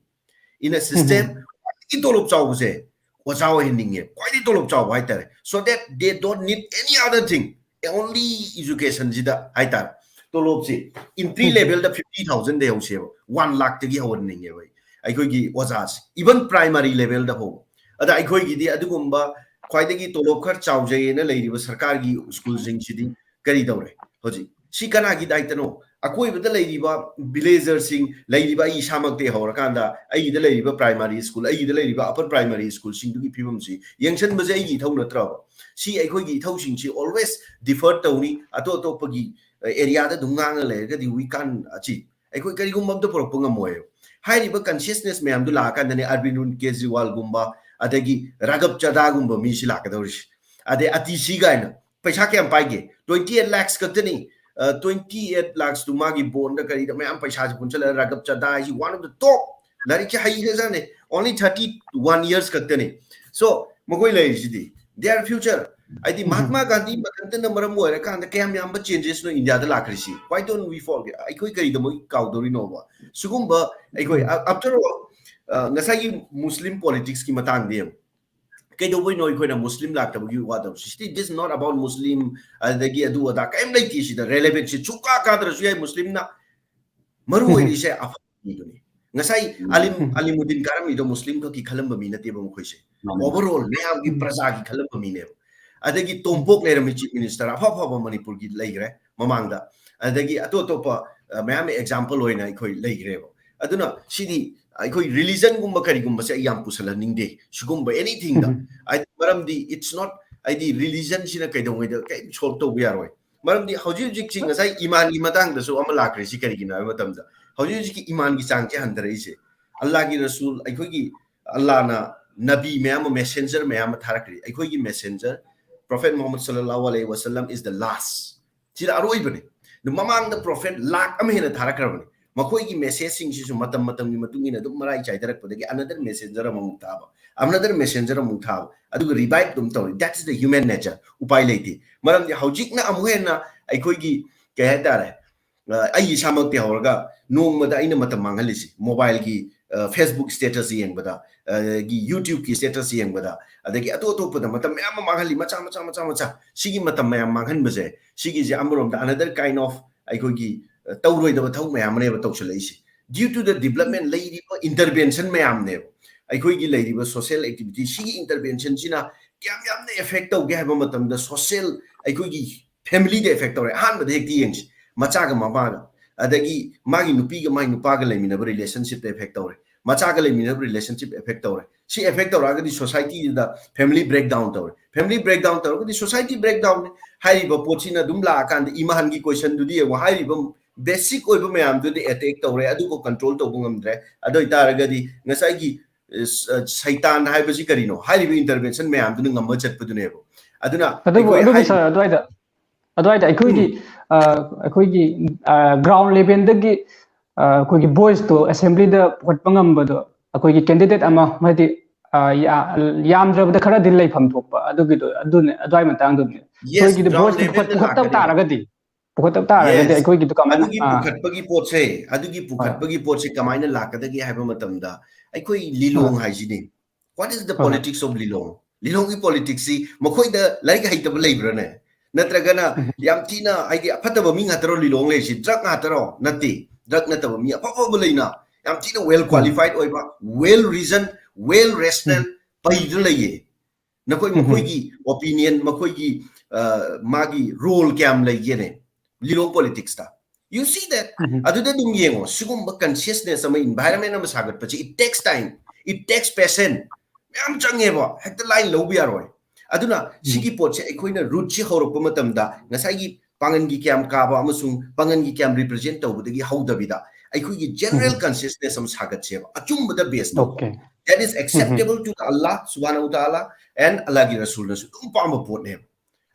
In a system, ꯈ꯭ꯋꯥꯏꯗꯒꯤ ꯇꯣꯂꯣꯞ ꯆꯥꯎꯕꯁꯦ ꯑꯣꯖꯥ ꯑꯣꯏꯍꯟꯅꯤꯡꯉꯦ, ꯈ꯭ꯋꯥꯏꯗꯒꯤ ꯇꯣꯂꯣꯞ ꯆꯥꯎꯕ ꯍꯥꯏꯇꯥꯔꯦ, so that they don't need any other thing, only education ꯁꯤꯗ ꯍꯥꯏꯇꯥꯔꯦ꯫ ꯇꯣꯂꯣꯞꯁꯤ entry level ꯗ fifty thousand ꯗꯩ ꯍꯧꯁꯦꯕ, one lakh ꯇꯒꯤ ꯍꯧꯍꯟꯅꯤꯡꯉꯦꯕ ꯑꯩ, ꯑꯩꯈꯣꯏꯒꯤ ꯑꯣꯖꯥꯁꯤ, even primary level ꯗ ꯐꯥꯎꯕ꯫ ꯑꯗ ꯑꯩꯈꯣꯏꯒꯤꯗꯤ ꯑꯗꯨꯒꯨꯝꯕ ꯈ꯭ꯋꯥꯏꯗꯒꯤ ꯇꯣꯂꯣꯞ ꯈꯔ ꯆꯥꯎꯖꯩꯅ ꯂꯩꯔꯤꯕ ꯁꯔꯀꯥꯔꯒꯤ school ꯁꯤꯡꯁꯤꯗꯤ ꯀꯔꯤ ꯇꯧꯔꯦ ꯍꯧꯖꯤꯛ? ꯁꯤ ꯀꯅꯥꯒꯤ ꯗꯥꯏꯇꯅꯣ? ꯑꯀꯣꯏꯕꯗ ꯂꯩꯔꯤꯕ villager ꯁꯤꯡ, ꯂꯩꯔꯤꯕ ꯑꯩ ꯏꯁꯥꯃꯛꯇꯒꯤ ꯍꯧꯔꯀꯥꯟꯗ ꯑꯩꯒꯤꯗ ꯂꯩꯔꯤꯕ primary school, ꯑꯩꯒꯤꯗ ꯂꯩꯔꯤꯕ upper primary school ꯁꯤꯡꯗꯨꯒꯤ ꯐꯤꯕꯝꯁꯤ ꯌꯦꯡꯁꯤꯟꯕꯁꯦ ꯑꯩꯒꯤ ꯏꯊꯧ ꯅꯠꯇ꯭ꯔꯕ? ꯁꯤ ꯑꯩꯈꯣꯏꯒꯤ ꯏꯊꯧꯁꯤꯡꯁꯤ always defer ꯇꯧꯅꯤ꯫ ꯑꯇꯣꯞ ꯑꯇꯣꯞꯄꯒꯤ, ꯑ, area ꯗ ꯑꯗꯨꯝ ꯉꯥꯡꯉ ꯂꯩꯔꯒꯗꯤ we can't achieve꯫ ꯑꯩꯈꯣꯏ ꯀꯔꯤꯒꯨꯝꯕ ꯑꯝꯇ ꯄꯨꯔꯛꯄ ꯉꯝꯃꯣꯏꯕ꯫ ꯍꯥꯏꯔꯤꯕ consciousness ꯃꯌꯥꯝꯗꯨ ꯂꯥꯛꯑꯀꯥꯟꯗꯅꯦ ꯑꯔꯕꯤꯟꯗ ꯀꯦꯖꯔꯤꯋꯥꯜꯒꯨꯝꯕ, ꯑꯗꯒꯤ ꯔꯥꯘꯕ ꯆꯗꯥꯒꯨꯝꯕ ꯃꯤꯁꯤ ꯂꯥꯛꯀꯗꯧꯔꯤꯁꯤ꯫ ꯑꯗꯩ ꯑꯇꯤꯁꯤ ꯀꯥꯏꯅ ꯄꯩꯁꯥ ꯀꯌꯥꯝ ꯄꯥꯏꯒꯦ? Twenty eight lakhs ꯈꯛꯇꯅꯤ꯫ twenty eight lakhs ꯇꯨ ꯃꯥꯒꯤ ꯕꯣꯟꯗ ꯀꯔꯤꯗ ꯃꯌꯥꯝ ꯄꯩꯁꯥꯁꯦ ꯄꯨꯟꯁꯤꯜꯂꯒ ꯔꯥꯒꯕ ꯆꯗꯥ ꯍꯥꯏꯁꯤ one of the top, ꯂꯥꯏꯔꯤꯛꯁꯦ ꯍꯩꯈ꯭ꯔꯖꯥꯠꯅꯦ, only thirty one years ꯈꯛꯇꯅꯤ꯫ So ꯃꯈꯣꯏ ꯂꯩꯔꯤꯁꯤꯗꯤ their future, ꯍꯥꯏꯗꯤ ꯃꯍꯥꯠꯃꯥ ꯒꯥꯟꯙꯤ ꯃꯊꯟꯇꯅ ꯃꯔꯝ ꯑꯣꯏꯔꯀꯥꯟꯗ ꯀꯌꯥꯝ ꯌꯥꯝꯕ changes ꯅꯣ ꯏꯟꯗꯤꯌꯥꯗ ꯂꯥꯛꯈ꯭ꯔꯤꯁꯤ? Why don't we forget? ꯑꯩꯈꯣꯏ ꯀꯔꯤꯗꯃꯛ ꯀꯥꯎꯗꯧꯔꯤꯅꯣꯕ? ꯁꯤꯒꯨꯝꯕ ꯑꯩꯈꯣꯏ, after all, ꯉꯁꯥꯏꯒꯤ ꯃꯨꯁꯂꯤꯝ politics ꯀꯤ ꯃꯇꯥꯡꯗꯤ ꯌꯦꯡꯉꯨ꯫ ꯀꯩꯗꯧꯕꯩꯅꯣ ꯑꯩꯈꯣꯏꯅ ꯃꯨꯁꯂꯤꯝ ꯂꯥꯛꯇꯕꯒꯤ ꯋꯥ ꯇꯧꯔꯤꯁꯤ? This is not about ꯃꯨꯁꯂꯤꯝ ꯑꯗꯒꯤ ꯑꯗꯨ ꯑꯗꯥ ꯀꯔꯤꯝ ꯂꯩꯇꯦ ꯁꯤꯗ꯫ Relevant ꯁꯤ ꯁꯨꯡꯀꯥ ꯀꯥꯗ꯭ꯔꯁꯨ ꯌꯥꯏ ꯃꯨꯁꯂꯤꯝꯅ꯫ ꯃꯔꯨ ꯑꯣꯏꯔꯤꯁꯦ ꯑꯐꯕ ꯃꯤꯗꯨꯅꯤ꯫ ꯉꯁꯥꯏ ꯑꯂꯤꯝ, ꯑꯂꯤꯃꯨꯗꯤꯟ ꯀꯥꯔꯝꯃꯤꯗꯣ ꯃꯨꯁꯂꯤꯝ ꯈꯛꯀꯤ ꯈꯜꯂꯝꯕ ꯃꯤ ꯅꯠꯇꯦꯕ ꯃꯈꯣꯏꯁꯦ꯫ Overall ꯃꯌꯥꯝꯒꯤ ꯄ꯭ꯔꯖꯥꯒꯤ ꯈꯜꯂꯝꯕ ꯃꯤꯅꯦꯕ꯫ ꯑꯗꯒꯤ ꯇꯣꯝꯄꯣꯛ ꯂꯩꯔꯝꯃꯤ chief minister ꯑꯐ ꯑꯐꯕ ꯃꯅꯤꯄꯨꯔꯒꯤ ꯂꯩꯈ꯭ꯔꯦ ꯃꯃꯥꯡꯗ꯫ ꯑꯗꯒꯤ ꯑꯇꯣꯞ ꯑꯇꯣꯞꯄ ꯃꯌꯥꯝ example ꯑꯣꯏꯅ ꯑꯩꯈꯣꯏ ꯂꯩꯈ꯭ꯔꯦꯕ꯫ ꯑꯗꯨꯅ ꯁꯤꯗꯤ ꯑꯩꯈꯣꯏ religion ꯒꯨꯝꯕ ꯀꯔꯤꯒꯨꯝꯕꯁꯦ ꯑꯩ ꯌꯥꯝ ꯄꯨꯁꯜꯍꯟꯅꯤꯡꯗꯦ ꯁꯤꯒꯨꯝꯕ anything ꯗ꯫ ꯍꯥꯏꯗꯤ ꯃꯔꯝꯗꯤ it's not, ꯍꯥꯏꯗꯤ religion ꯁꯤꯅ ꯀꯩꯗꯧꯉꯩꯗ ꯀꯔꯤꯝ solve ꯇꯧꯕ ꯌꯥꯔꯣꯏ꯫ ꯃꯔꯝꯗꯤ ꯍꯧꯖꯤꯛ ꯍꯧꯖꯤꯛꯁꯤ ꯉꯁꯥꯏ ꯏꯃꯥꯟꯒꯤ ꯃꯇꯥꯡꯗꯁꯨ ꯑꯃ ꯂꯥꯛꯈ꯭ꯔꯤꯁꯤ ꯀꯔꯤꯒꯤꯅꯣ ꯍꯥꯏꯕ ꯃꯇꯝꯗ, ꯍꯧꯖꯤꯛ ꯍꯧꯖꯤꯛꯀꯤ ꯏꯃꯥꯟꯒꯤ ꯆꯥꯡꯁꯦ ꯍꯟꯊꯔꯛꯏꯁꯦ꯫ ꯑꯜꯂꯥꯒꯤ ꯔꯁꯨꯜ, ꯑꯩꯈꯣꯏꯒꯤ ꯑꯜꯂꯥꯅ ꯅꯕꯤ ꯃꯌꯥꯝ ꯑꯃ, messenger ꯃꯌꯥꯝ ꯑꯃ ꯊꯥꯔꯛꯈ꯭ꯔꯦ꯫ ꯑꯩꯈꯣꯏꯒꯤ messenger Prophet Muhammad sallallahu alaihi wasallam is the last. ꯁꯤꯗ ꯑꯔꯣꯏꯕꯅꯤ꯫ ꯑꯗꯨ ꯃꯃꯥꯡꯗ prophet ꯂꯥꯛ ꯑꯃ ꯍꯦꯟꯅ ꯊꯥꯔꯛꯈ꯭ꯔꯕꯅꯤ꯫ ꯃꯈꯣꯏꯒꯤ message ꯁꯤꯡꯁꯤꯁꯨ ꯃꯇꯝ ꯃꯇꯝꯒꯤ ꯃꯇꯨꯡ ꯏꯟꯅ ꯑꯗꯨꯝ ꯃꯔꯥꯏ ꯆꯥꯏꯊꯔꯛꯄꯗꯒꯤ another messenger ꯑꯃꯃꯨꯛ ꯊꯥꯕ, another messenger ꯑꯃꯨꯛ ꯊꯥꯕ, ꯑꯗꯨꯒ revive ꯑꯗꯨꯝ ꯇꯧꯔꯤ꯫ That is the human nature. ꯎꯄꯥꯏ ꯂꯩꯇꯦ꯫ ꯃꯔꯝꯗꯤ ꯍꯧꯖꯤꯛꯅ ꯑꯃꯨꯛ ꯍꯦꯟꯅ ꯑꯩꯈꯣꯏꯒꯤ ꯀꯩ ꯍꯥꯏꯇꯥꯔꯦ, ꯑ, ꯑꯩ ꯏꯁꯥꯃꯛꯇꯤ ꯍꯧꯔꯒ ꯅꯣꯡꯃꯗ ꯑꯩꯅ ꯃꯇꯝ ꯃꯥꯡꯍꯜꯂꯤꯁꯤ mobile ꯒꯤ, ꯑ, Facebook status ꯌꯦꯡꯕꯗ, ꯑꯗꯒꯤ YouTube ꯀꯤ status ꯌꯦꯡꯕꯗ, ꯑꯗꯒꯤ ꯑꯇꯣꯞ ꯑꯇꯣꯞꯄꯗ ꯃꯇꯝ ꯃꯌꯥꯝ ꯑꯃ ꯃꯥꯡꯍꯜꯂꯤ, ꯃꯆꯥ ꯃꯆꯥ ꯃꯆꯥ ꯃꯆꯥ꯫ ꯁꯤꯒꯤ ꯃꯇꯝ ꯃꯌꯥꯝ ꯃꯥꯡꯍꯟꯕꯁꯦ, ꯁꯤꯒꯤꯁꯦ ꯑꯃꯔꯣꯝꯗ another kind of ꯑꯩꯈꯣꯏꯒꯤ, ꯑ, ꯇꯧꯔꯣꯏꯗꯕ ꯊꯕꯛ ꯃꯌꯥꯝ ꯑꯃꯅꯦꯕ ꯇꯧꯁꯜꯂꯛꯏꯁꯦ꯫ Due to the development, ꯂꯩꯔꯤꯕ intervention ꯃꯌꯥꯝꯅꯦꯕ, ꯑꯩꯈꯣꯏꯒꯤ ꯂꯩꯔꯤꯕ social activity ꯁꯤꯒꯤ intervention ꯁꯤꯅ ꯀꯌꯥꯝ ꯌꯥꯝꯅ effect ꯇꯧꯒꯦ ꯍꯥꯏꯕ ꯃꯇꯝꯗ, social, ꯑꯩꯈꯣꯏꯒꯤ family ꯗ effect ꯇꯧꯔꯦ꯫ ꯑꯍꯥꯟꯕꯗ ꯍꯦꯛꯇ ꯌꯦꯡꯁꯤ, ꯃꯆꯥꯒ ꯃꯃꯥꯒ, ꯑꯗꯒꯤ ꯃꯥꯒꯤ ꯅꯨꯄꯤꯒ ꯃꯥꯒꯤ ꯅꯨꯄꯥꯒ ꯂꯩꯃꯤꯟꯅꯕ relationship ꯇ effect ꯇꯧꯔꯦ, ꯃꯆꯥꯒ ꯂꯩꯃꯤꯟꯅꯕ relationship effect ꯇꯧꯔꯦ꯫ ꯁꯤ effect ꯇꯧꯔꯛꯑꯒꯗꯤ society ꯗ family breakdown ꯇꯧꯔꯦ, family breakdown ꯇꯧꯔꯒꯗꯤ society breakdown ꯅꯤ꯫ ꯍꯥꯏꯔꯤꯕ ꯄꯣꯠꯁꯤꯅ ꯑꯗꯨꯝ ꯂꯥꯛꯑꯀꯥꯟꯗ ꯏꯃꯥꯟꯒꯤ question ꯗꯨꯗꯤ ꯌꯦꯡꯉꯣ, ꯍꯥꯏꯔꯤꯕ basic ꯑꯣꯏꯕ ꯃꯌꯥꯝꯗꯨꯗꯤ attack ꯇꯧꯔꯦ, ꯑꯗꯨꯕꯨ control ꯇꯧꯕ ꯉꯝꯗ꯭ꯔꯦ꯫ ꯑꯗꯨ ꯑꯣꯏꯇꯥꯔꯒꯗꯤ ꯉꯁꯥꯏꯒꯤ, ꯑ, ꯁ-, ꯑ, ꯁꯩꯇꯥꯟ ꯍꯥꯏꯕꯁꯤ ꯀꯔꯤꯅꯣ? ꯍꯥꯏꯔꯤꯕ intervention ꯃꯌꯥꯝꯗꯨꯅ ꯉꯝꯃ ꯆꯠꯄꯗꯨꯅꯦꯕ꯫ ꯑꯗꯨꯅ ꯑꯗꯨꯕꯨ, ꯑꯩꯈꯣꯏ ꯑꯗꯨꯕꯨ ꯍꯥꯏ- sir, ꯑꯗꯨꯋꯥꯏꯗ, ꯑꯗꯨꯋꯥꯏꯗ ꯑꯩꯈꯣꯏꯒꯤ ꯑ, ꯑꯩꯈꯣꯏꯒꯤ ꯒ꯭ꯔꯥꯎꯟ ꯂꯦꯚꯦꯜꯗꯒꯤ ꯑꯩꯈꯣꯏꯒꯤ ꯚꯣꯏꯁꯇꯣ ꯑꯦꯁꯦꯝꯕ꯭ꯂꯤꯗ ꯄꯨꯈꯠꯄ ꯉꯝꯕꯗꯣ ꯑꯩꯈꯣꯏꯒꯤ ꯀꯦꯟꯗꯤꯗꯦꯠ ꯑꯃ ꯍꯥꯏꯗꯤ ꯑ, ꯌꯥ- ꯌꯥꯝꯗ꯭ꯔꯕꯗ ꯈꯔꯗꯤ ꯂꯩꯐꯝ ꯊꯣꯛꯄ ꯑꯗꯨꯒꯤꯗꯣ ꯑꯗꯨꯅꯦ ꯑꯗꯨꯋꯥꯏ ꯃꯇꯥꯡꯗꯨꯅꯦ Yes, ꯑꯩꯈꯣꯏꯒꯤꯗꯤ ground ꯚꯣꯏꯁꯇꯣ ꯄꯨꯈꯠ- levelꯗ ꯄꯨꯈꯠꯇꯕ ꯂꯥꯛꯀꯅꯤ꯫ ꯇꯥꯔꯒꯗꯤ ꯄꯨꯈꯠꯇꯕ ꯇꯥꯔꯒꯗꯤ Yes. ꯑꯩꯈꯣꯏꯒꯤꯗꯣ ꯀꯃꯥꯏꯅ ꯑꯗꯨꯒꯤ ꯑꯥ, ꯄꯨꯈꯠꯄꯒꯤ ꯄꯣꯠꯁꯦ ꯑꯗꯨꯒꯤ ꯄꯨꯈꯠꯄꯒꯤ ꯄꯣꯠꯁꯦ ꯀꯃꯥꯏꯅ ꯂꯥꯛꯀꯗꯒꯦ ꯍꯥꯏꯕ ꯃꯇꯝꯗ ꯑꯩꯈꯣꯏ ꯂꯤꯂꯣꯡ ꯍꯥꯏꯁꯤꯅꯤ꯫ What is the ꯍꯣꯏ, ꯍꯣꯏ. politics of ꯂꯤꯂꯣꯡ? ꯂꯤꯂꯣꯡꯒꯤ ꯄꯣꯂꯤꯇꯤꯛꯁꯁꯤ ꯃꯈꯣꯏꯗ ꯂꯥꯏꯔꯤꯛ ꯍꯩꯇꯕ ꯂꯩꯕ꯭ꯔꯥꯅꯦ? ꯅꯠꯇ꯭ꯔꯒꯅ ꯌꯥꯝ ꯊꯤꯅ ꯍꯥꯏꯗꯤ ꯑꯐꯠꯇꯕ ꯃꯤ ꯉꯥꯛꯇꯔꯣ ꯂꯤꯂꯣꯡ ꯂꯩꯔꯤꯁꯤ? ꯗ꯭ꯔꯒ ꯉꯥꯛꯇꯔꯣ? ꯅꯠꯇꯦ, ꯗ꯭ꯔꯒ ꯅꯠꯇꯕ ꯃꯤ ꯑꯐ ꯑꯐꯕ ꯂꯩꯅ, ꯌꯥꯝ ꯊꯤꯅ ꯋꯦꯜ ꯀ꯭ꯋꯥꯂꯤꯐꯥꯏꯠ ꯑꯣꯏꯕ, ꯋꯦꯜ ꯔꯤꯖꯟ, ꯋꯦꯜ ꯔꯦꯁꯅꯦꯜ ꯄꯩꯗꯨꯅ ꯂꯩꯌꯦ꯫ ꯅꯈꯣꯏ ꯃꯈꯣꯏꯒꯤ ꯑꯣꯄꯤꯅꯤꯌꯟ, ꯃꯈꯣꯏꯒꯤ ꯑ, ꯃꯥꯒꯤ ꯔꯣꯜ ꯀꯌꯥꯝ ꯂꯩꯒꯦꯅꯦ ꯂꯤꯂꯣꯡ ꯄꯣꯂꯤꯇꯤꯛꯁꯇ? You see that? ꯑꯗꯨꯗ ꯑꯗꯨꯝ ꯌꯦꯡꯉꯣ, ꯁꯤꯒꯨꯝꯕ ꯀꯟꯁꯤꯌꯁꯅꯦꯁ ꯑꯃ, ꯏꯟꯚꯥꯏꯔꯟꯃꯦꯟ ꯑꯃ ꯁꯥꯒꯠꯄꯁꯤ, it takes time, it takes patience. ꯃꯌꯥꯝ ꯆꯪꯉꯦꯕ, ꯍꯦꯛꯇ ꯂꯥꯏꯅ ꯂꯧꯕ ꯌꯥꯔꯣꯏ꯫ ꯑꯗꯨꯅ ꯁꯤꯒꯤ ꯄꯣꯠꯁꯦ ꯑꯩꯈꯣꯏꯅ ꯔꯨꯠꯁꯤ ꯍꯧꯔꯛꯄ ꯃꯇꯝꯗ ꯉꯁꯥꯏꯒꯤ ꯄꯥꯡꯒꯟꯒꯤ ꯀꯌꯥꯝ ꯀꯥꯕ ꯑꯃꯁꯨꯡ ꯄꯥꯡꯒꯟꯒꯤ ꯀꯌꯥꯝ ꯔꯤꯄ꯭ꯔꯖꯦꯟ ꯇꯧꯕꯗꯒꯤ ꯍꯧꯗꯕꯤꯗ ꯑꯩꯈꯣꯏꯒꯤ ꯖꯦꯅꯔꯦꯜ ꯀꯟꯁꯤꯌꯁꯅꯦꯁ ꯑꯃ ꯁꯥꯒꯠꯁꯦꯕ, ꯑꯆꯨꯝꯕꯗ ꯕꯦꯁ ꯇꯧꯕ꯫ Okay. That is acceptable to the Allah subhanahu wa ta'ala and Allahꯒꯤ ꯔꯁꯨꯜꯅꯁꯨ ꯑꯗꯨꯝ ꯄꯥꯝꯕ ꯄꯣꯠꯅꯦꯕ꯫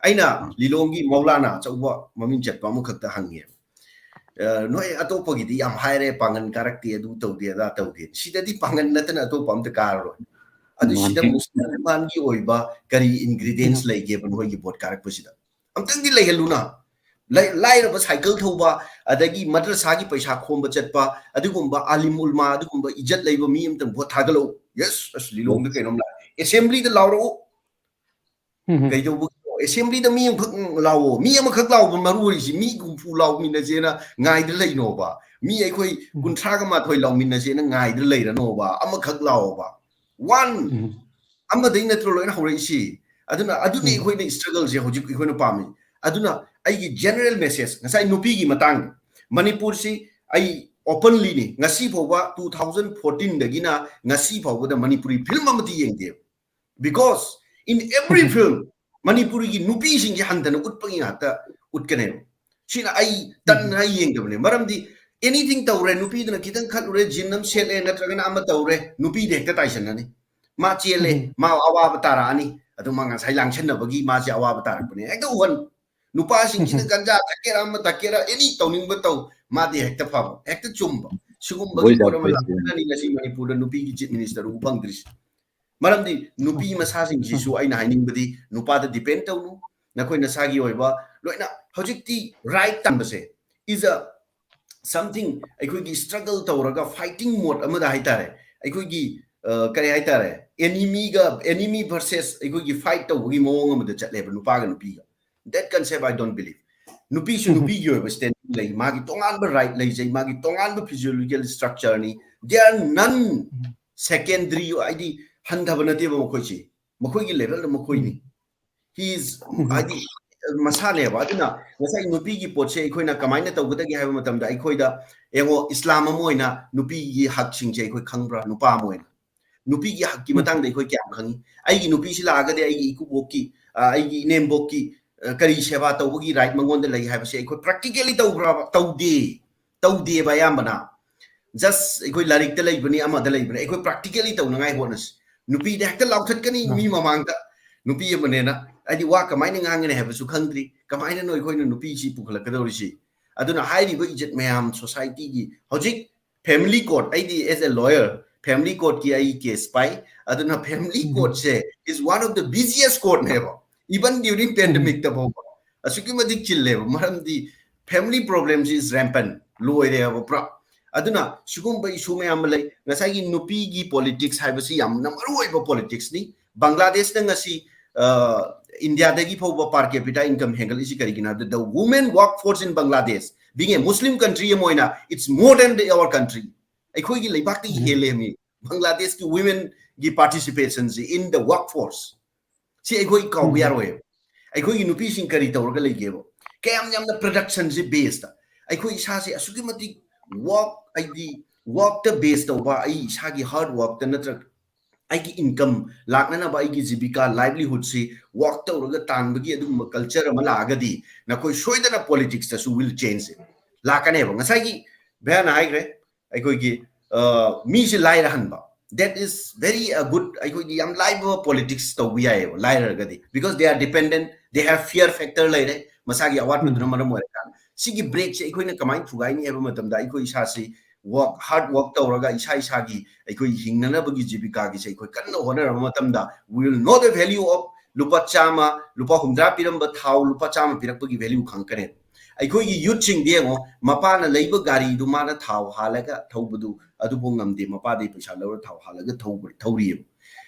ꯑꯩꯅ ꯂꯤꯂꯣꯡꯒꯤ ꯃꯧꯂꯥꯅꯥ ꯑꯆꯧꯕ ꯃꯃꯤꯡ ꯆꯠꯄ ꯑꯃꯈꯛꯇ ꯍꯪꯉꯦꯕ꯫ ꯑ, ꯅꯣꯏ ꯑꯇꯣꯞꯄꯒꯤꯗꯤ ꯌꯥꯝ ꯍꯥꯏꯔꯦ, ꯄꯥꯡꯒꯟ ꯀꯥꯔꯛꯇꯦ, ꯑꯗꯨ ꯇꯧꯗꯦ, ꯑꯗꯥ ꯇꯧꯗꯦ, ꯁꯤꯗꯗꯤ ꯄꯥꯡꯒꯟ ꯅꯠꯇꯅ ꯑꯇꯣꯞꯄ ꯑꯝꯇ ꯀꯥꯔꯔꯣꯏ꯫ ꯑꯗꯨ ꯁꯤꯗ ꯃꯥꯅꯦ꯫ ꯃꯨꯁꯜꯃꯥꯟꯒꯤ ꯑꯣꯏꯕ ꯀꯔꯤ ꯏꯟꯒ꯭ꯔꯤꯗꯤꯌꯦꯟꯁ ꯂꯩꯒꯦꯕ ꯅꯣꯏꯒꯤ ꯚꯣꯠ ꯀꯥꯔꯛꯄꯁꯤꯗ? ꯑꯝꯇꯪꯗꯤ ꯂꯩꯍꯜꯂꯨꯅ꯫ ꯂꯥꯏ-, ꯂꯥꯏꯔꯕ ꯁꯥꯏꯀꯜ ꯊꯧꯕ, ꯑꯗꯒꯤ ꯃꯗ꯭ꯔꯁꯥꯒꯤ ꯄꯩꯁꯥ ꯈꯣꯝꯕ ꯆꯠꯄ, ꯑꯗꯨꯒꯨꯝꯕ ꯑꯥꯂꯤꯝ ꯎꯜꯃꯥ, ꯑꯗꯨꯒꯨꯝꯕ ꯏꯖꯠ ꯂꯩꯕ ꯃꯤ ꯑꯝꯇꯪ ꯚꯣꯠ ꯊꯥꯗꯂꯛꯎ꯫ Yes, ꯑꯁ, ꯂꯤꯂꯣꯡꯗ ꯀꯩꯅꯣꯝ ꯂꯥꯛꯑꯦ꯫ ꯑꯦꯁꯦꯝꯕ꯭ꯂꯤꯗ ꯂꯥꯎꯔꯛꯎ꯫ ꯀꯩꯗꯧꯕꯒꯤꯅꯣ? ꯑꯦꯁꯦꯝꯕ꯭ꯂꯤꯗ ꯃꯤ ꯑꯃꯈꯛ ꯂꯥꯎꯑꯣ꯫ ꯃꯤ ꯑꯃꯈꯛ ꯂꯥꯎꯕ ꯃꯔꯨ ꯑꯣꯏꯔꯤꯁꯤ, ꯃꯤ ꯍꯨꯝꯐꯨ ꯂꯥꯎꯃꯤꯟꯅꯁꯦꯅ ꯉꯥꯏꯗ ꯂꯩꯅꯣꯕ? ꯃꯤ ꯑꯩꯈꯣꯏ ꯀꯨꯟꯊ꯭ꯔꯥꯒ ꯃꯥꯊꯣꯏ ꯂꯥꯎꯃꯤꯟꯅꯁꯦꯅ ꯉꯥꯏꯗ ꯂꯩꯔꯅꯣꯕ? ꯑꯃꯈꯛ ꯂꯥꯎꯑꯣꯕ꯫ One. ꯑꯃꯗꯩ ꯅꯠꯇ꯭ꯔꯣ ꯂꯣꯏꯅ ꯍꯧꯔꯛꯏꯁꯤ? ꯑꯗꯨꯅ ꯑꯗꯨꯅꯤ ꯑꯩꯈꯣꯏꯅ ꯁ꯭ꯇ꯭ꯔꯒꯜꯁꯦ ꯍꯧꯖꯤꯛ ꯑꯩꯈꯣꯏꯅ ꯄꯥꯝꯃꯤ꯫ ꯑꯗꯨꯅ ꯑꯩꯒꯤ ꯖꯦꯅꯔꯦꯜ ꯃꯦꯁꯦꯖ, ꯉꯁꯥꯏ ꯅꯨꯄꯤꯒꯤ ꯃꯇꯥꯡꯗ, ꯃꯅꯤꯄꯨꯔꯁꯤ ꯑꯩ ꯑꯣꯄꯟꯂꯤꯅꯤ, ꯉꯁꯤ ꯐꯥꯎꯕ two thousand fourteen ꯗꯒꯤꯅ ꯉꯁꯤ ꯐꯥꯎꯕꯗ ꯃꯅꯤꯄꯨꯔꯤ ꯐꯤꯂꯝ ꯑꯃꯗꯤ ꯌꯦꯡꯗꯦꯕ꯫ Because in every film ꯃꯅꯤꯄꯨꯔꯤꯒꯤ ꯅꯨꯄꯤꯁꯤꯡꯁꯦ ꯍꯟꯊꯅ ꯎꯠꯄꯒꯤ ꯉꯥꯛꯇ ꯎꯠꯀꯅꯦꯕ꯫ ꯁꯤꯅ ꯑꯩ ꯇꯟꯅ ꯑꯩ ꯌꯦꯡꯗꯕꯅꯦ꯫ ꯃꯔꯝꯗꯤ anything ꯇꯧꯔꯦ, ꯅꯨꯄꯤꯗꯨꯅ ꯈꯤꯇꯪ ꯈꯠꯂꯨꯔꯦ, ꯖꯤꯟ ꯑꯃ ꯁꯦꯠꯂꯦ, ꯅꯠꯇ꯭ꯔꯒꯅ ꯑꯃ ꯇꯧꯔꯦ, ꯅꯨꯄꯤꯗ ꯍꯦꯛꯇ ꯇꯥꯏꯁꯟꯅꯅꯤ꯫ ꯃꯥ ꯆꯦꯜꯂꯦ, ꯃꯥ ꯑꯋꯥꯕ ꯇꯥꯔꯛꯑꯅꯤ꯫ ꯑꯗꯨ ꯃꯥ ꯉꯁꯥꯏ ꯂꯥꯡꯁꯟꯅꯕꯒꯤ ꯃꯥꯁꯦ ꯑꯋꯥꯕ ꯇꯥꯔꯛꯄꯅꯦ꯫ ꯍꯦꯛꯇ ꯎꯍꯟ꯫ ꯅꯨꯄꯥꯁꯤꯡꯁꯤꯅ ꯒꯟꯖꯥ ꯊꯛꯀꯦꯔꯥ ꯑꯃ ꯊꯛꯀꯦꯔꯥ, ꯑꯦꯅꯤ ꯇꯧꯅꯤꯡꯕ ꯇꯧ, ꯃꯥꯗꯤ ꯍꯦꯛꯇ ꯐꯕ, ꯍꯦꯛꯇ ꯆꯨꯝꯕ꯫ ꯁꯤꯒꯨꯝꯕꯒꯤ ꯄꯣꯠ ꯑꯃ ꯂꯥꯛꯇꯅꯅꯤ ꯉꯁꯤ ꯃꯅꯤꯄꯨꯔꯗ ꯅꯨꯄꯤꯒꯤ ꯆꯤꯐ ꯃꯤꯅꯤꯁꯇꯔ ꯎꯕ ꯐꯪꯗ꯭ꯔꯤꯁꯦ꯫ ꯃꯔꯝꯗꯤ ꯅꯨꯄꯤ ꯃꯁꯥꯁꯤꯡꯁꯤꯁꯨ ꯑꯩꯅ ꯍꯥꯏꯅꯤꯡꯕꯗꯤ ꯅꯨꯄꯥꯗ ꯗꯤꯄꯦꯟ ꯇꯧꯅꯨ꯫ ꯅꯈꯣꯏ ꯅꯁꯥꯒꯤ ꯑꯣꯏꯕ ꯂꯣꯏꯅ, ꯍꯧꯖꯤꯛꯇꯤ ꯔꯥꯏꯠ ꯇꯝꯕꯁꯦ is a something, ꯑꯩꯈꯣꯏꯒꯤ ꯁ꯭ꯇ꯭ꯔꯒꯜ ꯇꯧꯔꯒ ꯐꯥꯏꯇꯤꯡ ꯃꯣꯗ ꯑꯃꯗ ꯍꯥꯏꯇꯥꯔꯦ, ꯑꯩꯈꯣꯏꯒꯤ, ꯑ, ꯀꯔꯤ ꯍꯥꯏꯇꯥꯔꯦ, ꯑꯦꯅꯤꯃꯤꯒ, ꯑꯦꯅꯤꯃꯤ ꯚꯔꯁꯦꯁ ꯑꯩꯈꯣꯏꯒꯤ ꯐꯥꯏꯠ ꯇꯧꯕꯒꯤ ꯃꯑꯣꯡ ꯑꯃꯗ ꯆꯠꯂꯦꯕ ꯅꯨꯄꯥꯒ ꯅꯨꯄꯤꯒ꯫ That concept I don't believe. ꯅꯨꯄꯤꯁꯨ ꯅꯨꯄꯤꯒꯤ ꯑꯣꯏꯕ ꯁ꯭ꯇꯦꯟꯗꯔꯗ ꯂꯩ, ꯃꯥꯒꯤ ꯇꯣꯉꯥꯟꯕ ꯔꯥꯏꯠ ꯂꯩꯖꯩ, ꯃꯥꯒꯤ ꯇꯣꯉꯥꯟꯕ physiological ꯁ꯭ꯇ꯭ꯔꯛꯆꯔꯅꯤ꯫ They are non secondary, ꯍꯥꯏꯗꯤ ꯍꯟꯊꯕ ꯅꯠꯇꯦꯕ ꯃꯈꯣꯏꯁꯤ, ꯃꯈꯣꯏꯒꯤ ꯂꯦꯚꯦꯜꯗ ꯃꯈꯣꯏꯅꯤ꯫ He is, ꯍꯥꯏꯗꯤ ꯃꯁꯥꯅꯦꯕ꯫ ꯑꯗꯨꯅ ꯉꯁꯥꯏ ꯅꯨꯄꯤꯒꯤ ꯄꯣꯠꯁꯦ ꯑꯩꯈꯣꯏꯅ ꯀꯃꯥꯏꯅ ꯇꯧꯒꯗꯒꯦ ꯍꯥꯏꯕ ꯃꯇꯝꯗ, ꯑꯩꯈꯣꯏꯗ ꯌꯦꯡꯉꯣ, ꯏꯁꯂꯥꯝ ꯑꯃ ꯑꯣꯏꯅ ꯅꯨꯄꯤꯒꯤ ꯍꯛꯁꯤꯡꯁꯦ ꯑꯩꯈꯣꯏ ꯈꯪꯕ꯭ꯔꯥ? ꯅꯨꯄꯥ ꯑꯃ ꯑꯣꯏꯅ ꯅꯨꯄꯤꯒꯤ ꯍꯛꯀꯤ ꯃꯇꯥꯡꯗ ꯑꯩꯈꯣꯏ ꯀꯌꯥꯝ ꯈꯪꯉꯤ? ꯑꯩꯒꯤ ꯅꯨꯄꯤꯁꯤ ꯂꯥꯛꯑꯒꯗꯤ ꯑꯩꯒꯤ ꯏꯀꯨꯕꯣꯛꯀꯤ, ꯑ, ꯑꯩꯒꯤ ꯏꯅꯦꯝꯕꯣꯛꯀꯤ, ꯑ, ꯀꯔꯤ ꯁꯦꯕꯥ ꯇꯧꯕꯒꯤ ꯔꯥꯏꯠ ꯃꯉꯣꯟꯗ ꯂꯩ ꯍꯥꯏꯕꯁꯦ ꯑꯩꯈꯣꯏ ꯄ꯭ꯔꯦꯛꯇꯤꯀꯦꯂꯤ ꯇꯧꯕ꯭ꯔꯥ? ꯇꯧꯗꯦ, ꯇꯧꯗꯦꯕ ꯑꯌꯥꯝꯕꯅ꯫ ꯖꯁ ꯑꯩꯈꯣꯏ ꯂꯥꯏꯔꯤꯛꯇ ꯂꯩꯕꯅꯤ, ꯑꯃꯗ ꯂꯩꯕꯅꯤ, ꯑꯩꯈꯣꯏ ꯄ꯭ꯔꯦꯛꯇꯤꯀꯦꯂꯤ ꯇꯧꯅꯉꯥꯏ ꯍꯣꯠꯅꯁꯤ꯫ ꯅꯨꯄꯤꯗ ꯍꯦꯛꯇ ꯂꯥꯎꯊꯠꯀꯅꯤ ꯃꯤ ꯃꯃꯥꯡꯗ, ꯅꯨꯄꯤ ꯑꯃꯅꯦꯅ꯫ ꯍꯥꯏꯗꯤ ꯋꯥ ꯀꯃꯥꯏꯅ ꯉꯥꯡꯒꯅꯤ ꯍꯥꯏꯕꯁꯨ ꯈꯪꯗ꯭ꯔꯤ, ꯀꯃꯥꯏꯅꯅꯣ ꯑꯩꯈꯣꯏꯅ ꯅꯨꯄꯤꯁꯤ ꯄꯨꯈꯠꯂꯛꯀꯗꯧꯔꯤꯁꯤ? ꯑꯗꯨꯅ ꯍꯥꯏꯔꯤꯕ ꯏꯖꯠ ꯃꯌꯥꯝ ꯁꯣꯁꯥꯏꯇꯤꯒꯤ ꯍꯧꯖꯤꯛ ꯐꯦꯃꯤꯂꯤ ꯀꯣꯔꯠ, ꯑꯩꯗꯤ as a lawyer ꯐꯦꯃꯤꯂꯤ ꯀꯣꯔꯠꯀꯤ ꯑꯩ ꯀꯦꯁ ꯄꯥꯏ꯫ ꯑꯗꯨꯅ ꯐꯦꯃꯤꯂꯤ ꯀꯣꯔꯠꯁꯦ is one of the busiest courtꯅꯦꯕ, even during pandemicꯇ ꯐꯥꯎꯕ꯫ ꯑꯁꯨꯛꯀꯤ ꯃꯇꯤꯛ ꯆꯤꯜꯂꯦꯕ, ꯃꯔꯝꯗꯤ family problemꯁꯤ is rampant, ꯂꯣꯏꯔꯦꯕ ꯄꯨꯔꯥ꯫ ꯑꯗꯨꯅ ꯁꯤꯒꯨꯝꯕ ꯏꯁꯨ ꯃꯌꯥꯝ ꯑꯃ ꯂꯩ꯫ ꯉꯁꯥꯏꯒꯤ ꯅꯨꯄꯤꯒꯤ ꯄꯣꯂꯤꯇꯤꯛꯁ ꯍꯥꯏꯕꯁꯤ ꯌꯥꯝꯅ ꯃꯔꯨ ꯑꯣꯏꯕ ꯄꯣꯂꯤꯇꯤꯛꯁꯅꯤ꯫ ꯕꯪꯒ꯭ꯂꯥꯗꯦꯁꯅ ꯉꯁꯤ, ꯑ, ꯏꯟꯗꯤꯌꯥꯗꯒꯤ ꯐꯥꯎꯕ per capita income ꯍꯦꯟꯒꯠꯂꯤꯁꯤ ꯀꯔꯤꯒꯤꯅꯣ ꯍꯥꯏꯕꯗ, the women workforce in Bangladesh, being a Muslim country ꯑꯃ ꯑꯣꯏꯅ, it's more than the, our country꯫ ꯑꯩꯈꯣꯏꯒꯤ ꯂꯩꯕꯥꯛꯇꯒꯤ ꯍꯦꯜꯂꯦ ꯃꯤ, ꯕꯪꯒ꯭ꯂꯥꯗꯦꯁꯀꯤ womenꯒꯤ participationꯁꯤ in the workforce꯫ ꯁꯤ ꯑꯩꯈꯣꯏ ꯀꯥꯎꯕ ꯌꯥꯔꯣꯏ꯫ ꯑꯩꯈꯣꯏꯒꯤ ꯅꯨꯄꯤꯁꯤꯡ ꯀꯔꯤ ꯇꯧꯔꯒ ꯂꯩꯒꯦꯕ? ꯀꯌꯥꯝ ꯌꯥꯝꯅ productionꯁꯦ baseꯇ꯫ ꯑꯩꯈꯣꯏ ꯏꯁꯥꯁꯦ ꯑꯁꯨꯛꯀꯤ ꯃꯇꯤꯛ work, ꯍꯥꯏꯗꯤ workꯇ base ꯇꯧꯕ, ꯑꯩ ꯏꯁꯥꯒꯤ hard workꯇ ꯅꯠꯇ꯭ꯔꯒ ꯑꯩꯒꯤ income ꯂꯥꯛꯅꯅꯕ, ꯑꯩꯒꯤ ꯖꯤꯕꯤꯀꯥ, livelihoodꯁꯤ work ꯇꯧꯔꯒ ꯇꯥꯟꯕꯒꯤ ꯑꯗꯨꯒꯨꯝꯕ culture ꯑꯃ ꯂꯥꯛꯑꯒꯗꯤ, ꯅꯈꯣꯏ ꯁꯣꯏꯗꯅ ꯄꯣꯂꯤꯇꯤꯛꯁꯇꯁꯨ will change꯫ ꯂꯥꯛꯀꯅꯦꯕ꯫ ꯉꯁꯥꯏꯒꯤ ꯚꯌꯥꯅ ꯍꯥꯏꯈ꯭ꯔꯦ, ꯑꯩꯈꯣꯏꯒꯤ, ꯑ, ꯃꯤꯁꯦ ꯂꯥꯏꯔꯍꯟꯕ, that is very a good, ꯑꯩꯈꯣꯏꯒꯤ ꯌꯥꯝ ꯂꯥꯏꯕ ꯄꯣꯂꯤꯇꯤꯛꯁ ꯇꯧꯕ ꯌꯥꯏꯑꯕ ꯂꯥꯏꯔꯒꯗꯤ, because they are dependent, they have fear factor ꯂꯩꯔꯦ, ꯃꯁꯥꯒꯤ ꯑꯋꯥꯠꯄꯗꯨꯅ ꯃꯔꯝ ꯑꯣꯏꯔꯀꯥꯟꯗ꯫ ꯁꯤꯒꯤ break ꯁꯦ ꯑꯩꯈꯣꯏꯅ ꯀꯃꯥꯏꯅ ꯊꯨꯒꯥꯏꯅꯤ ꯍꯥꯏꯕ ꯃꯇꯝꯗ, ꯑꯩꯈꯣꯏ ꯏꯁꯥꯁꯤ work, hard work ꯇꯧꯔꯒ ꯏꯁꯥ ꯏꯁꯥꯒꯤ ꯑꯩꯈꯣꯏ ꯍꯤꯡꯅꯅꯕꯒꯤ ꯖꯤꯕꯤꯀꯥꯒꯤꯁꯦ ꯑꯩꯈꯣꯏ ꯀꯟꯅ ꯍꯣꯠꯅꯔꯕ ꯃꯇꯝꯗ, we will know the value of ꯂꯨꯄꯥ ꯆꯥꯝꯃ, ꯂꯨꯄꯥ ꯍꯨꯝꯗ꯭ꯔꯥ ꯄꯤꯔꯝꯕ ꯊꯥꯎ ꯂꯨꯄꯥ ꯆꯥꯝꯃ ꯄꯤꯔꯛꯄꯒꯤ value ꯈꯪꯉꯛꯀꯅꯤ꯫ ꯑꯩꯈꯣꯏꯒꯤ youth ꯁꯤꯡꯗꯤ ꯌꯦꯡꯉꯣ, ꯃꯄꯥꯅ ꯂꯩꯕ ꯒꯥꯔꯤꯗꯨ ꯃꯥꯅ ꯊꯥꯎ ꯍꯥꯜꯂꯒ ꯊꯧꯕꯗꯨ ꯑꯗꯨꯐꯥꯎ ꯉꯝꯗꯦ, ꯃꯄꯥꯗꯒꯤ ꯄꯩꯁꯥ ꯂꯧꯔ ꯊꯥꯎ ꯍꯥꯜꯂꯒ ꯊꯧꯕ-, ꯊꯧꯔꯤꯑꯕ꯫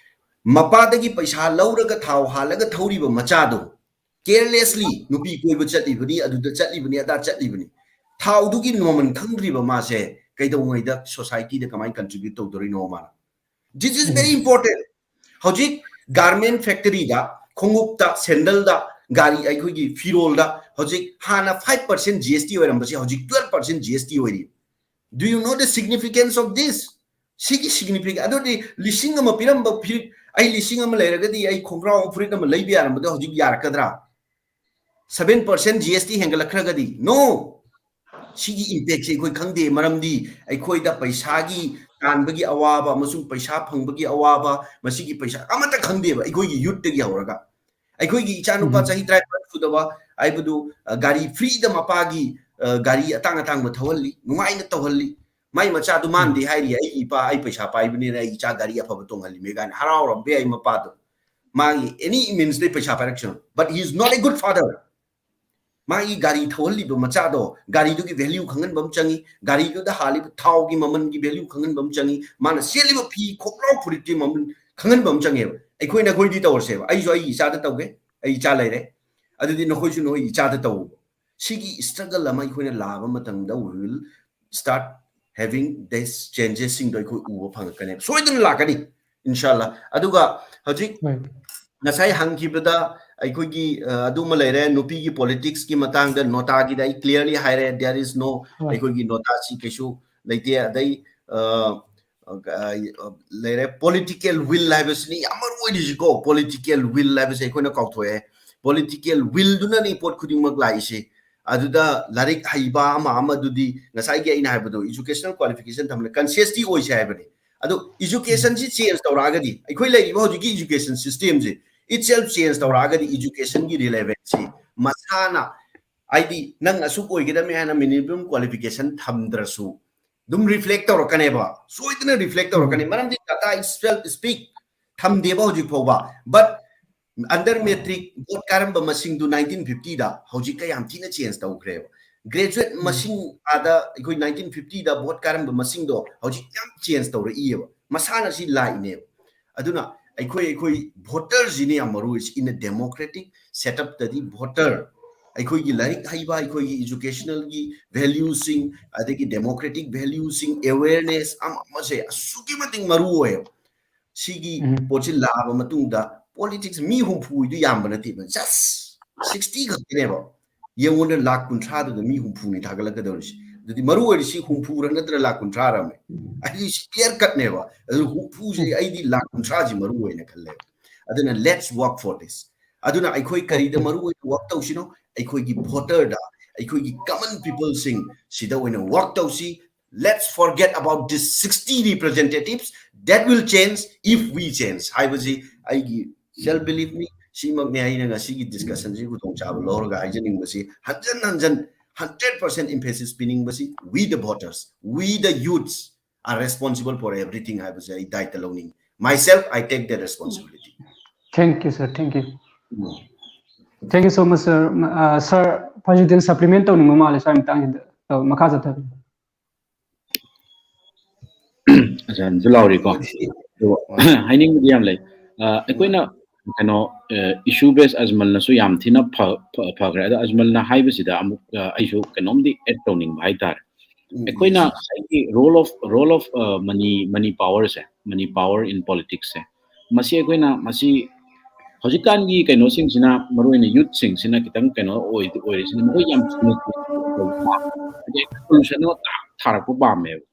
ꯃꯄꯥꯗꯒꯤ ꯄꯩꯁꯥ ꯂꯧꯔꯒ ꯊꯥꯎ ꯍꯥꯜꯂꯒ ꯊꯧꯔꯤꯕ ꯃꯆꯥꯗꯣ, carelessly ꯅꯨꯄꯤ ꯀꯣꯏꯕ ꯆꯠꯂꯤꯕꯅꯤ, ꯑꯗꯨꯗ ꯆꯠꯂꯤꯕꯅꯤ, ꯑꯗꯥ ꯆꯠꯂꯤꯕꯅꯤ, ꯊꯥꯎꯗꯨꯒꯤ ꯃꯃꯜ ꯈꯪꯗ꯭ꯔꯤꯕ ꯃꯥꯁꯦ ꯀꯩꯗꯧꯉꯩꯗ society ꯗ ꯀꯃꯥꯏꯅ contribute ꯇꯧꯗꯣꯔꯤꯅꯣ ꯃꯥꯅ? This is very important. ꯍꯧꯖꯤꯛ garment factory ꯗ, ꯈꯣꯡꯎꯞꯇ, sandal ꯗ, ꯒꯥꯔꯤ, ꯑꯩꯈꯣꯏꯒꯤ ꯐꯤꯔꯣꯜꯗ ꯍꯧꯖꯤꯛ ꯍꯥꯟꯅ five percent G S T ꯑꯣꯏꯔꯝꯕꯁꯦ ꯍꯧꯖꯤꯛ twelve percent G S T ꯑꯣꯏꯔꯤ꯫ Do you know the significance of this? ꯁꯤꯒꯤ significance, ꯑꯗꯨꯗꯤ ꯂꯤꯁꯤꯡ ꯑꯃ ꯄꯤꯔꯝꯕ ꯐꯨꯔꯤꯠ, ꯑꯩ ꯂꯤꯁꯤꯡ ꯑꯃ ꯂꯩꯔꯒꯗꯤ ꯑꯩ ꯈꯣꯡꯒ꯭ꯔꯥꯎ ꯐꯨꯔꯤꯠ ꯑꯃ ꯂꯩꯕ ꯌꯥꯔꯝꯕꯗꯣ ꯍꯧꯖꯤꯛ ꯌꯥꯔꯛꯀꯗ꯭ꯔꯥ? Seven percent G S T ꯍꯦꯟꯒꯠꯂꯛꯈ꯭ꯔꯒꯗꯤ? No! ꯁꯤꯒꯤ impact ꯁꯦ ꯑꯩꯈꯣꯏ ꯈꯪꯗꯦ, ꯃꯔꯝꯗꯤ ꯑꯩꯈꯣꯏꯗ ꯄꯩꯁꯥꯒꯤ ꯇꯥꯟꯕꯒꯤ ꯑꯋꯥꯕ ꯑꯃꯁꯨꯡ ꯄꯩꯁꯥ ꯐꯪꯕꯒꯤ ꯑꯋꯥꯕ, ꯃꯁꯤꯒꯤ ꯄꯩꯁꯥ ꯑꯃꯠꯇ ꯈꯪꯗꯦꯕ ꯑꯩꯈꯣꯏꯒꯤ youth ꯇꯒꯤ ꯍꯧꯔꯒ꯫ ꯑꯩꯈꯣꯏꯒꯤ ꯏꯆꯥꯅꯨꯄꯥ ꯎꯝ꯫ ꯆꯍꯤ ꯇꯔꯥꯅꯤꯄꯥꯟ ꯁꯨꯗꯕ ꯍꯥꯏꯕꯗꯨ, ꯑ, ꯒꯥꯔꯤ free ꯗ ꯃꯄꯥꯒꯤ, ꯑ, ꯒꯥꯔꯤ ꯑꯇꯥꯡ ꯑꯇꯥꯡꯕ ꯊꯧꯍꯜꯂꯤ, ꯅꯨꯡꯉꯥꯏꯅ ꯇꯧꯍꯜꯂꯤ꯫ ꯃꯥꯏ ꯃꯆꯥꯗꯨ ꯃꯥꯅꯗꯤ ꯎꯝ꯫ ꯍꯥꯏꯔꯤ, "ꯑꯩꯒꯤ ꯏꯄꯥ, ꯑꯩ ꯄꯩꯁꯥ ꯄꯥꯏꯕꯅꯤꯅ ꯑꯩ ꯏꯆꯥ ꯒꯥꯔꯤ ꯑꯐꯕ ꯇꯣꯡꯍꯜꯂꯤꯃꯦ" ꯀꯥꯏꯅ ꯍꯔꯥꯎꯔꯝꯕ ꯌꯥꯏ ꯃꯄꯥꯗꯣ꯫ ꯃꯥꯒꯤ any means ꯇꯩ ꯄꯩꯁꯥ ꯄꯥꯏꯔꯛꯁꯅꯨ꯫ But he is not a good father. ꯃꯥꯒꯤ ꯒꯥꯔꯤ ꯊꯧꯍꯜꯂꯤꯕ ꯃꯆꯥꯗꯣ, ꯒꯥꯔꯤꯗꯨꯒꯤ value ꯈꯪꯍꯟꯕ ꯑꯃ ꯆꯪꯉꯤ, ꯒꯥꯔꯤꯗꯨꯗ ꯍꯥꯜꯂꯤꯕ ꯊꯥꯎꯒꯤ ꯃꯃꯜꯒꯤ value ꯈꯪꯍꯟꯕ ꯑꯃ ꯆꯪꯉꯤ, ꯃꯥꯅ ꯁꯦꯠꯂꯤꯕ ꯐꯤ, ꯈꯣꯡꯒ꯭ꯔꯥꯎ ꯐꯨꯔꯤꯠꯀꯤ ꯃꯃꯜ ꯈꯪꯍꯟꯕ ꯑꯃ ꯆꯪꯉꯦꯕ꯫ ꯑꯩꯈꯣꯏ ꯅꯈꯣꯏꯗꯤ ꯇꯧꯔꯁꯦꯕ, ꯑꯩꯁꯨ ꯑꯩꯒꯤ ꯏꯆꯥꯗ ꯇꯧꯒꯦ, ꯑꯩ ꯏꯆꯥ ꯂꯩꯔꯦ, ꯑꯗꯨꯗꯤ ꯅꯈꯣꯏꯁꯨ ꯅꯈꯣꯏ ꯏꯆꯥꯗ ꯇꯧ꯫ ꯁꯤꯒꯤ struggle ꯑꯃ ꯑꯩꯈꯣꯏꯅ ꯂꯥꯛꯑꯕ ꯃꯇꯝꯗ, we will start having this changes ꯁꯤꯡꯗꯣ ꯑꯩꯈꯣꯏ ꯎꯕ ꯐꯪꯉꯛꯀꯅꯦꯕ, ꯁꯣꯏꯗꯅ ꯂꯥꯛꯀꯅꯤ, ꯏꯟꯁꯥꯜꯂꯥ꯫ ꯑꯗꯨꯒ ꯍꯧꯖꯤꯛ ꯍꯣꯏ꯫ ꯉꯁꯥꯏ ꯍꯪꯈꯤꯕꯗ ꯑꯩꯈꯣꯏꯒꯤ, ꯑ, ꯑꯗꯨꯃ ꯂꯩꯔꯦ, ꯅꯨꯄꯤꯒꯤ politics ꯀꯤ ꯃꯇꯥꯡꯗ ꯅꯣꯇꯥꯒꯤꯗ ꯑꯩ clearly ꯍꯥꯏꯔꯦ, there is no, ꯍꯣꯏ꯫ ꯑꯩꯈꯣꯏꯒꯤ ꯅꯣꯇꯥꯁꯤ ꯀꯩꯁꯨ ꯂꯩꯇꯦ꯫ ꯑꯗꯩ, ꯑ, ꯑ, ꯑ, ꯂꯩꯔꯦ, political will ꯍꯥꯏꯕꯁꯤꯅꯤ ꯌꯥꯝ ꯃꯔꯨ ꯑꯣꯏꯔꯤꯁꯤꯀꯣ꯫ Political will ꯍꯥꯏꯕꯁꯦ ꯑꯩꯈꯣꯏꯅ ꯀꯥꯎꯊꯣꯛꯑꯦ꯫ Political will ꯗꯨꯅꯅꯤ ꯄꯣꯠ ꯈꯨꯗꯤꯡꯃꯛ ꯂꯥꯛꯏꯁꯦ꯫ ꯑꯗꯨꯗ ꯂꯥꯏꯔꯤꯛ ꯍꯩꯕ ꯑꯃ ꯑꯃꯗꯨꯗꯤ ꯉꯁꯥꯏꯒꯤ ꯑꯩꯅ ꯍꯥꯏꯕꯗꯣ, educational qualification ꯊꯝꯕꯅ conscious ꯇꯤ ꯑꯣꯏꯁꯦ ꯍꯥꯏꯕꯅꯤ꯫ ꯑꯗꯣ education ꯁꯤ change ꯇꯧꯔꯛꯑꯒꯗꯤ, ꯑꯩꯈꯣꯏ ꯂꯩꯔꯤꯕ ꯍꯧꯖꯤꯛꯀꯤ education system ꯁꯦ itself change ꯇꯧꯔꯛꯑꯒꯗꯤ education ꯒꯤ relevance ꯁꯤ ꯃꯁꯥꯅ, ꯍꯥꯏꯗꯤ ꯅꯪ ꯑꯁꯨꯛ ꯑꯣꯏꯒꯗꯕꯅꯤ ꯍꯥꯏꯅ minimum qualification ꯊꯝꯗ꯭ꯔꯁꯨ ꯑꯗꯨꯝ reflect ꯇꯧꯔꯛꯀꯅꯦꯕ, ꯁꯣꯏꯗꯅ reflect ꯇꯧꯔꯛꯀꯅꯤ꯫ ꯎꯝ꯫ ꯃꯔꯝꯗꯤ data itself speak, ꯊꯝꯗꯦꯕ ꯍꯧꯖꯤꯛ ꯐꯥꯎꯕ꯫ But under matric vote ꯀꯥꯔꯝꯕ ꯃꯁꯤꯡꯗꯨ nineteen fifty ꯗ ꯍꯧꯖꯤꯛꯀ ꯌꯥꯝ ꯊꯤꯅ change ꯇꯧꯈ꯭ꯔꯦꯕ꯫ Graduate ꯎꯝ꯫ ꯃꯁꯤꯡ ꯑꯥꯗ ꯑꯩꯈꯣꯏ nineteen fifty ꯗ vote ꯀꯥꯔꯝꯕ ꯃꯁꯤꯡꯗꯣ ꯍꯧꯖꯤꯛ ꯌꯥꯝ change ꯇꯧꯔꯛꯏꯑꯕ꯫ ꯃꯁꯥꯅ ꯁꯤ ꯂꯥꯛꯏꯅꯦꯕ꯫ ꯑꯗꯨꯅ ꯑꯩꯈꯣꯏ, ꯑꯩꯈꯣꯏ voter ꯁꯤꯅ ꯌꯥꯝ ꯃꯔꯨ ꯑꯣꯏꯁꯤ꯫ In a democratic setup ꯇꯗꯤ voter, ꯑꯩꯈꯣꯏꯒꯤ ꯂꯥꯏꯔꯤꯛ ꯍꯩꯕ, ꯑꯩꯈꯣꯏꯒꯤ educational ꯒꯤ value ꯁꯤꯡ, ꯑꯗꯒꯤ democratic value ꯁꯤꯡ, awareness ꯑꯃ ꯑꯃꯁꯦ ꯑꯁꯨꯛꯀꯤ ꯃꯇꯤꯛ ꯃꯔꯨ ꯑꯣꯏꯌꯦꯕ꯫ ꯁꯤꯒꯤ ꯎꯝ꯫ ꯄꯣꯠꯁꯤ ꯂꯥꯛꯑꯕ ꯃꯇꯨꯡꯗ politics ꯃꯤ ꯍꯨꯝꯐꯨ ꯑꯣꯏꯗꯨ ꯌꯥꯝꯕ ꯅꯠꯇꯦꯕ, just sixty ꯈꯛꯇꯅꯦꯕ꯫ ꯌꯦꯡꯉꯣꯅꯦ, ꯂꯥꯛ ꯀꯨꯟꯊ꯭ꯔꯥꯗꯨꯗ ꯃꯤ ꯍꯨꯝꯐꯨꯅꯤ ꯊꯥꯒꯠꯂꯛꯀꯗꯧꯔꯤꯁꯤ꯫ ꯑꯗꯨꯗꯤ ꯃꯔꯨ ꯑꯣꯏꯔꯤꯁꯤ ꯍꯨꯝꯐꯨꯔ ꯅꯠꯇ꯭ꯔ ꯂꯥꯛ ꯀꯨꯟꯊ꯭ꯔꯥꯔ ꯑꯃ? ꯑꯩꯗꯤ ꯁꯤ clear cut ꯅꯦꯕ꯫ ꯑꯗꯨ ꯍꯨꯝꯐꯨꯁꯦ ꯎꯝ꯫ ꯑꯩꯗꯤ ꯂꯥꯛ ꯀꯨꯟꯊ꯭ꯔꯥꯁꯤ ꯃꯔꯨ ꯑꯣꯏꯅ ꯈꯜꯂꯦꯕ꯫ ꯑꯗꯨꯅ let's work for this꯫ ꯑꯗꯨꯅ ꯑꯩꯈꯣꯏ ꯀꯔꯤꯗ Okay꯫ ꯃꯔꯨ ꯑꯣꯏꯅ work ꯇꯧꯁꯤꯅꯣ? ꯑꯩꯈꯣꯏꯒꯤ voter ꯗ, ꯑꯩꯈꯣꯏꯒꯤ common people ꯁꯤꯡ ꯁꯤꯗ ꯑꯣꯏꯅ work ꯇꯧꯁꯤ꯫ Let's forget about this sixty representatives. That will change if we change ꯍꯥꯏꯕꯁꯤ ꯑꯩꯒꯤ self belief ꯅꯤ꯫ ꯁꯤꯃꯛꯅꯤ ꯑꯩꯅ ꯉꯁꯤꯒꯤ discussion ꯁꯤ ꯈꯨꯗꯣꯡꯆꯥꯕ ꯂꯧꯔꯒ ꯍꯥꯏꯖꯅꯤꯡꯕꯁꯤ꯫ ꯍꯟꯖꯟ ꯍꯟꯖꯟ hundred percent emphasis ꯄꯤꯅꯤꯡꯕꯁꯤ, we the voters, we the youths are responsible for everything ꯍꯥꯏꯕꯁꯦ ꯑꯩ ꯗꯥꯏꯇ ꯂꯧꯅꯤꯡꯉꯤ꯫ Myself, I take the responsibility. Thank you, sir. Thank you. Um. Thank you so much, sir. ꯑ, sir, ꯐꯖꯤꯗꯤꯟ supplement ꯇꯧꯅꯤꯡꯕ ꯃꯥꯜꯂꯦ ꯁ꯭ꯋꯥꯏ ꯃꯇꯥꯡꯁꯤꯗ꯫ ꯑ, ꯃꯈꯥ ꯆꯠꯊꯕꯤꯌꯨ꯫ ꯑꯆꯥ, ꯑꯗꯨ ꯂꯥꯎꯔꯤꯀꯣ꯫ ꯑꯗꯣ, ꯍꯥꯏꯅꯤꯡꯕꯗꯤ ꯌꯥꯝ ꯂꯩ꯫ ꯑ, ꯑꯩꯈꯣꯏꯅ ꯀꯩꯅꯣ, ꯑ, issue based ꯑꯖꯃꯜꯅꯁꯨ ꯌꯥꯝ ꯊꯤꯅ ꯐ-, ꯐ-, ꯐꯈ꯭ꯔꯦ꯫ ꯑꯗꯣ ꯑꯖꯃꯜꯅ ꯍꯥꯏꯕꯁꯤꯗ ꯑꯃꯨꯛ, ꯑ, ꯑꯩꯁꯨ ꯀꯩꯅꯣꯝꯗꯤ add ꯇꯧꯅꯤꯡꯕ ꯍꯥꯏꯇꯥꯔꯦ꯫ ꯎꯝ, ꯎꯝ, ꯑꯩꯈꯣꯏꯅ ꯎꯝ꯫ ꯉꯁꯥꯏꯒꯤ role of, role of, ꯑ, money, money power say, money power in politics ꯁꯦ, ꯃꯁꯤ ꯑꯩꯈꯣꯏꯅ ꯃꯁꯤ ꯍꯧꯖꯤꯛꯀꯥꯟꯒꯤ ꯀꯩꯅꯣꯁꯤꯡꯁꯤꯅ, ꯃꯔꯨꯑꯣꯏꯅ youth ꯁꯤꯡꯁꯤꯅ ꯈꯤꯇꯪ ꯀꯩꯅꯣ ꯑꯣꯏ-, ꯑꯣꯏꯔꯤꯁꯤꯅ ꯃꯈꯣꯏ ꯌꯥꯝ ꯊꯨꯅ ꯍꯥꯏꯗꯤ solution ꯑꯃ ꯇꯥꯛ ꯊꯥꯔꯛꯄ ꯄꯥꯝꯃꯦꯕ꯫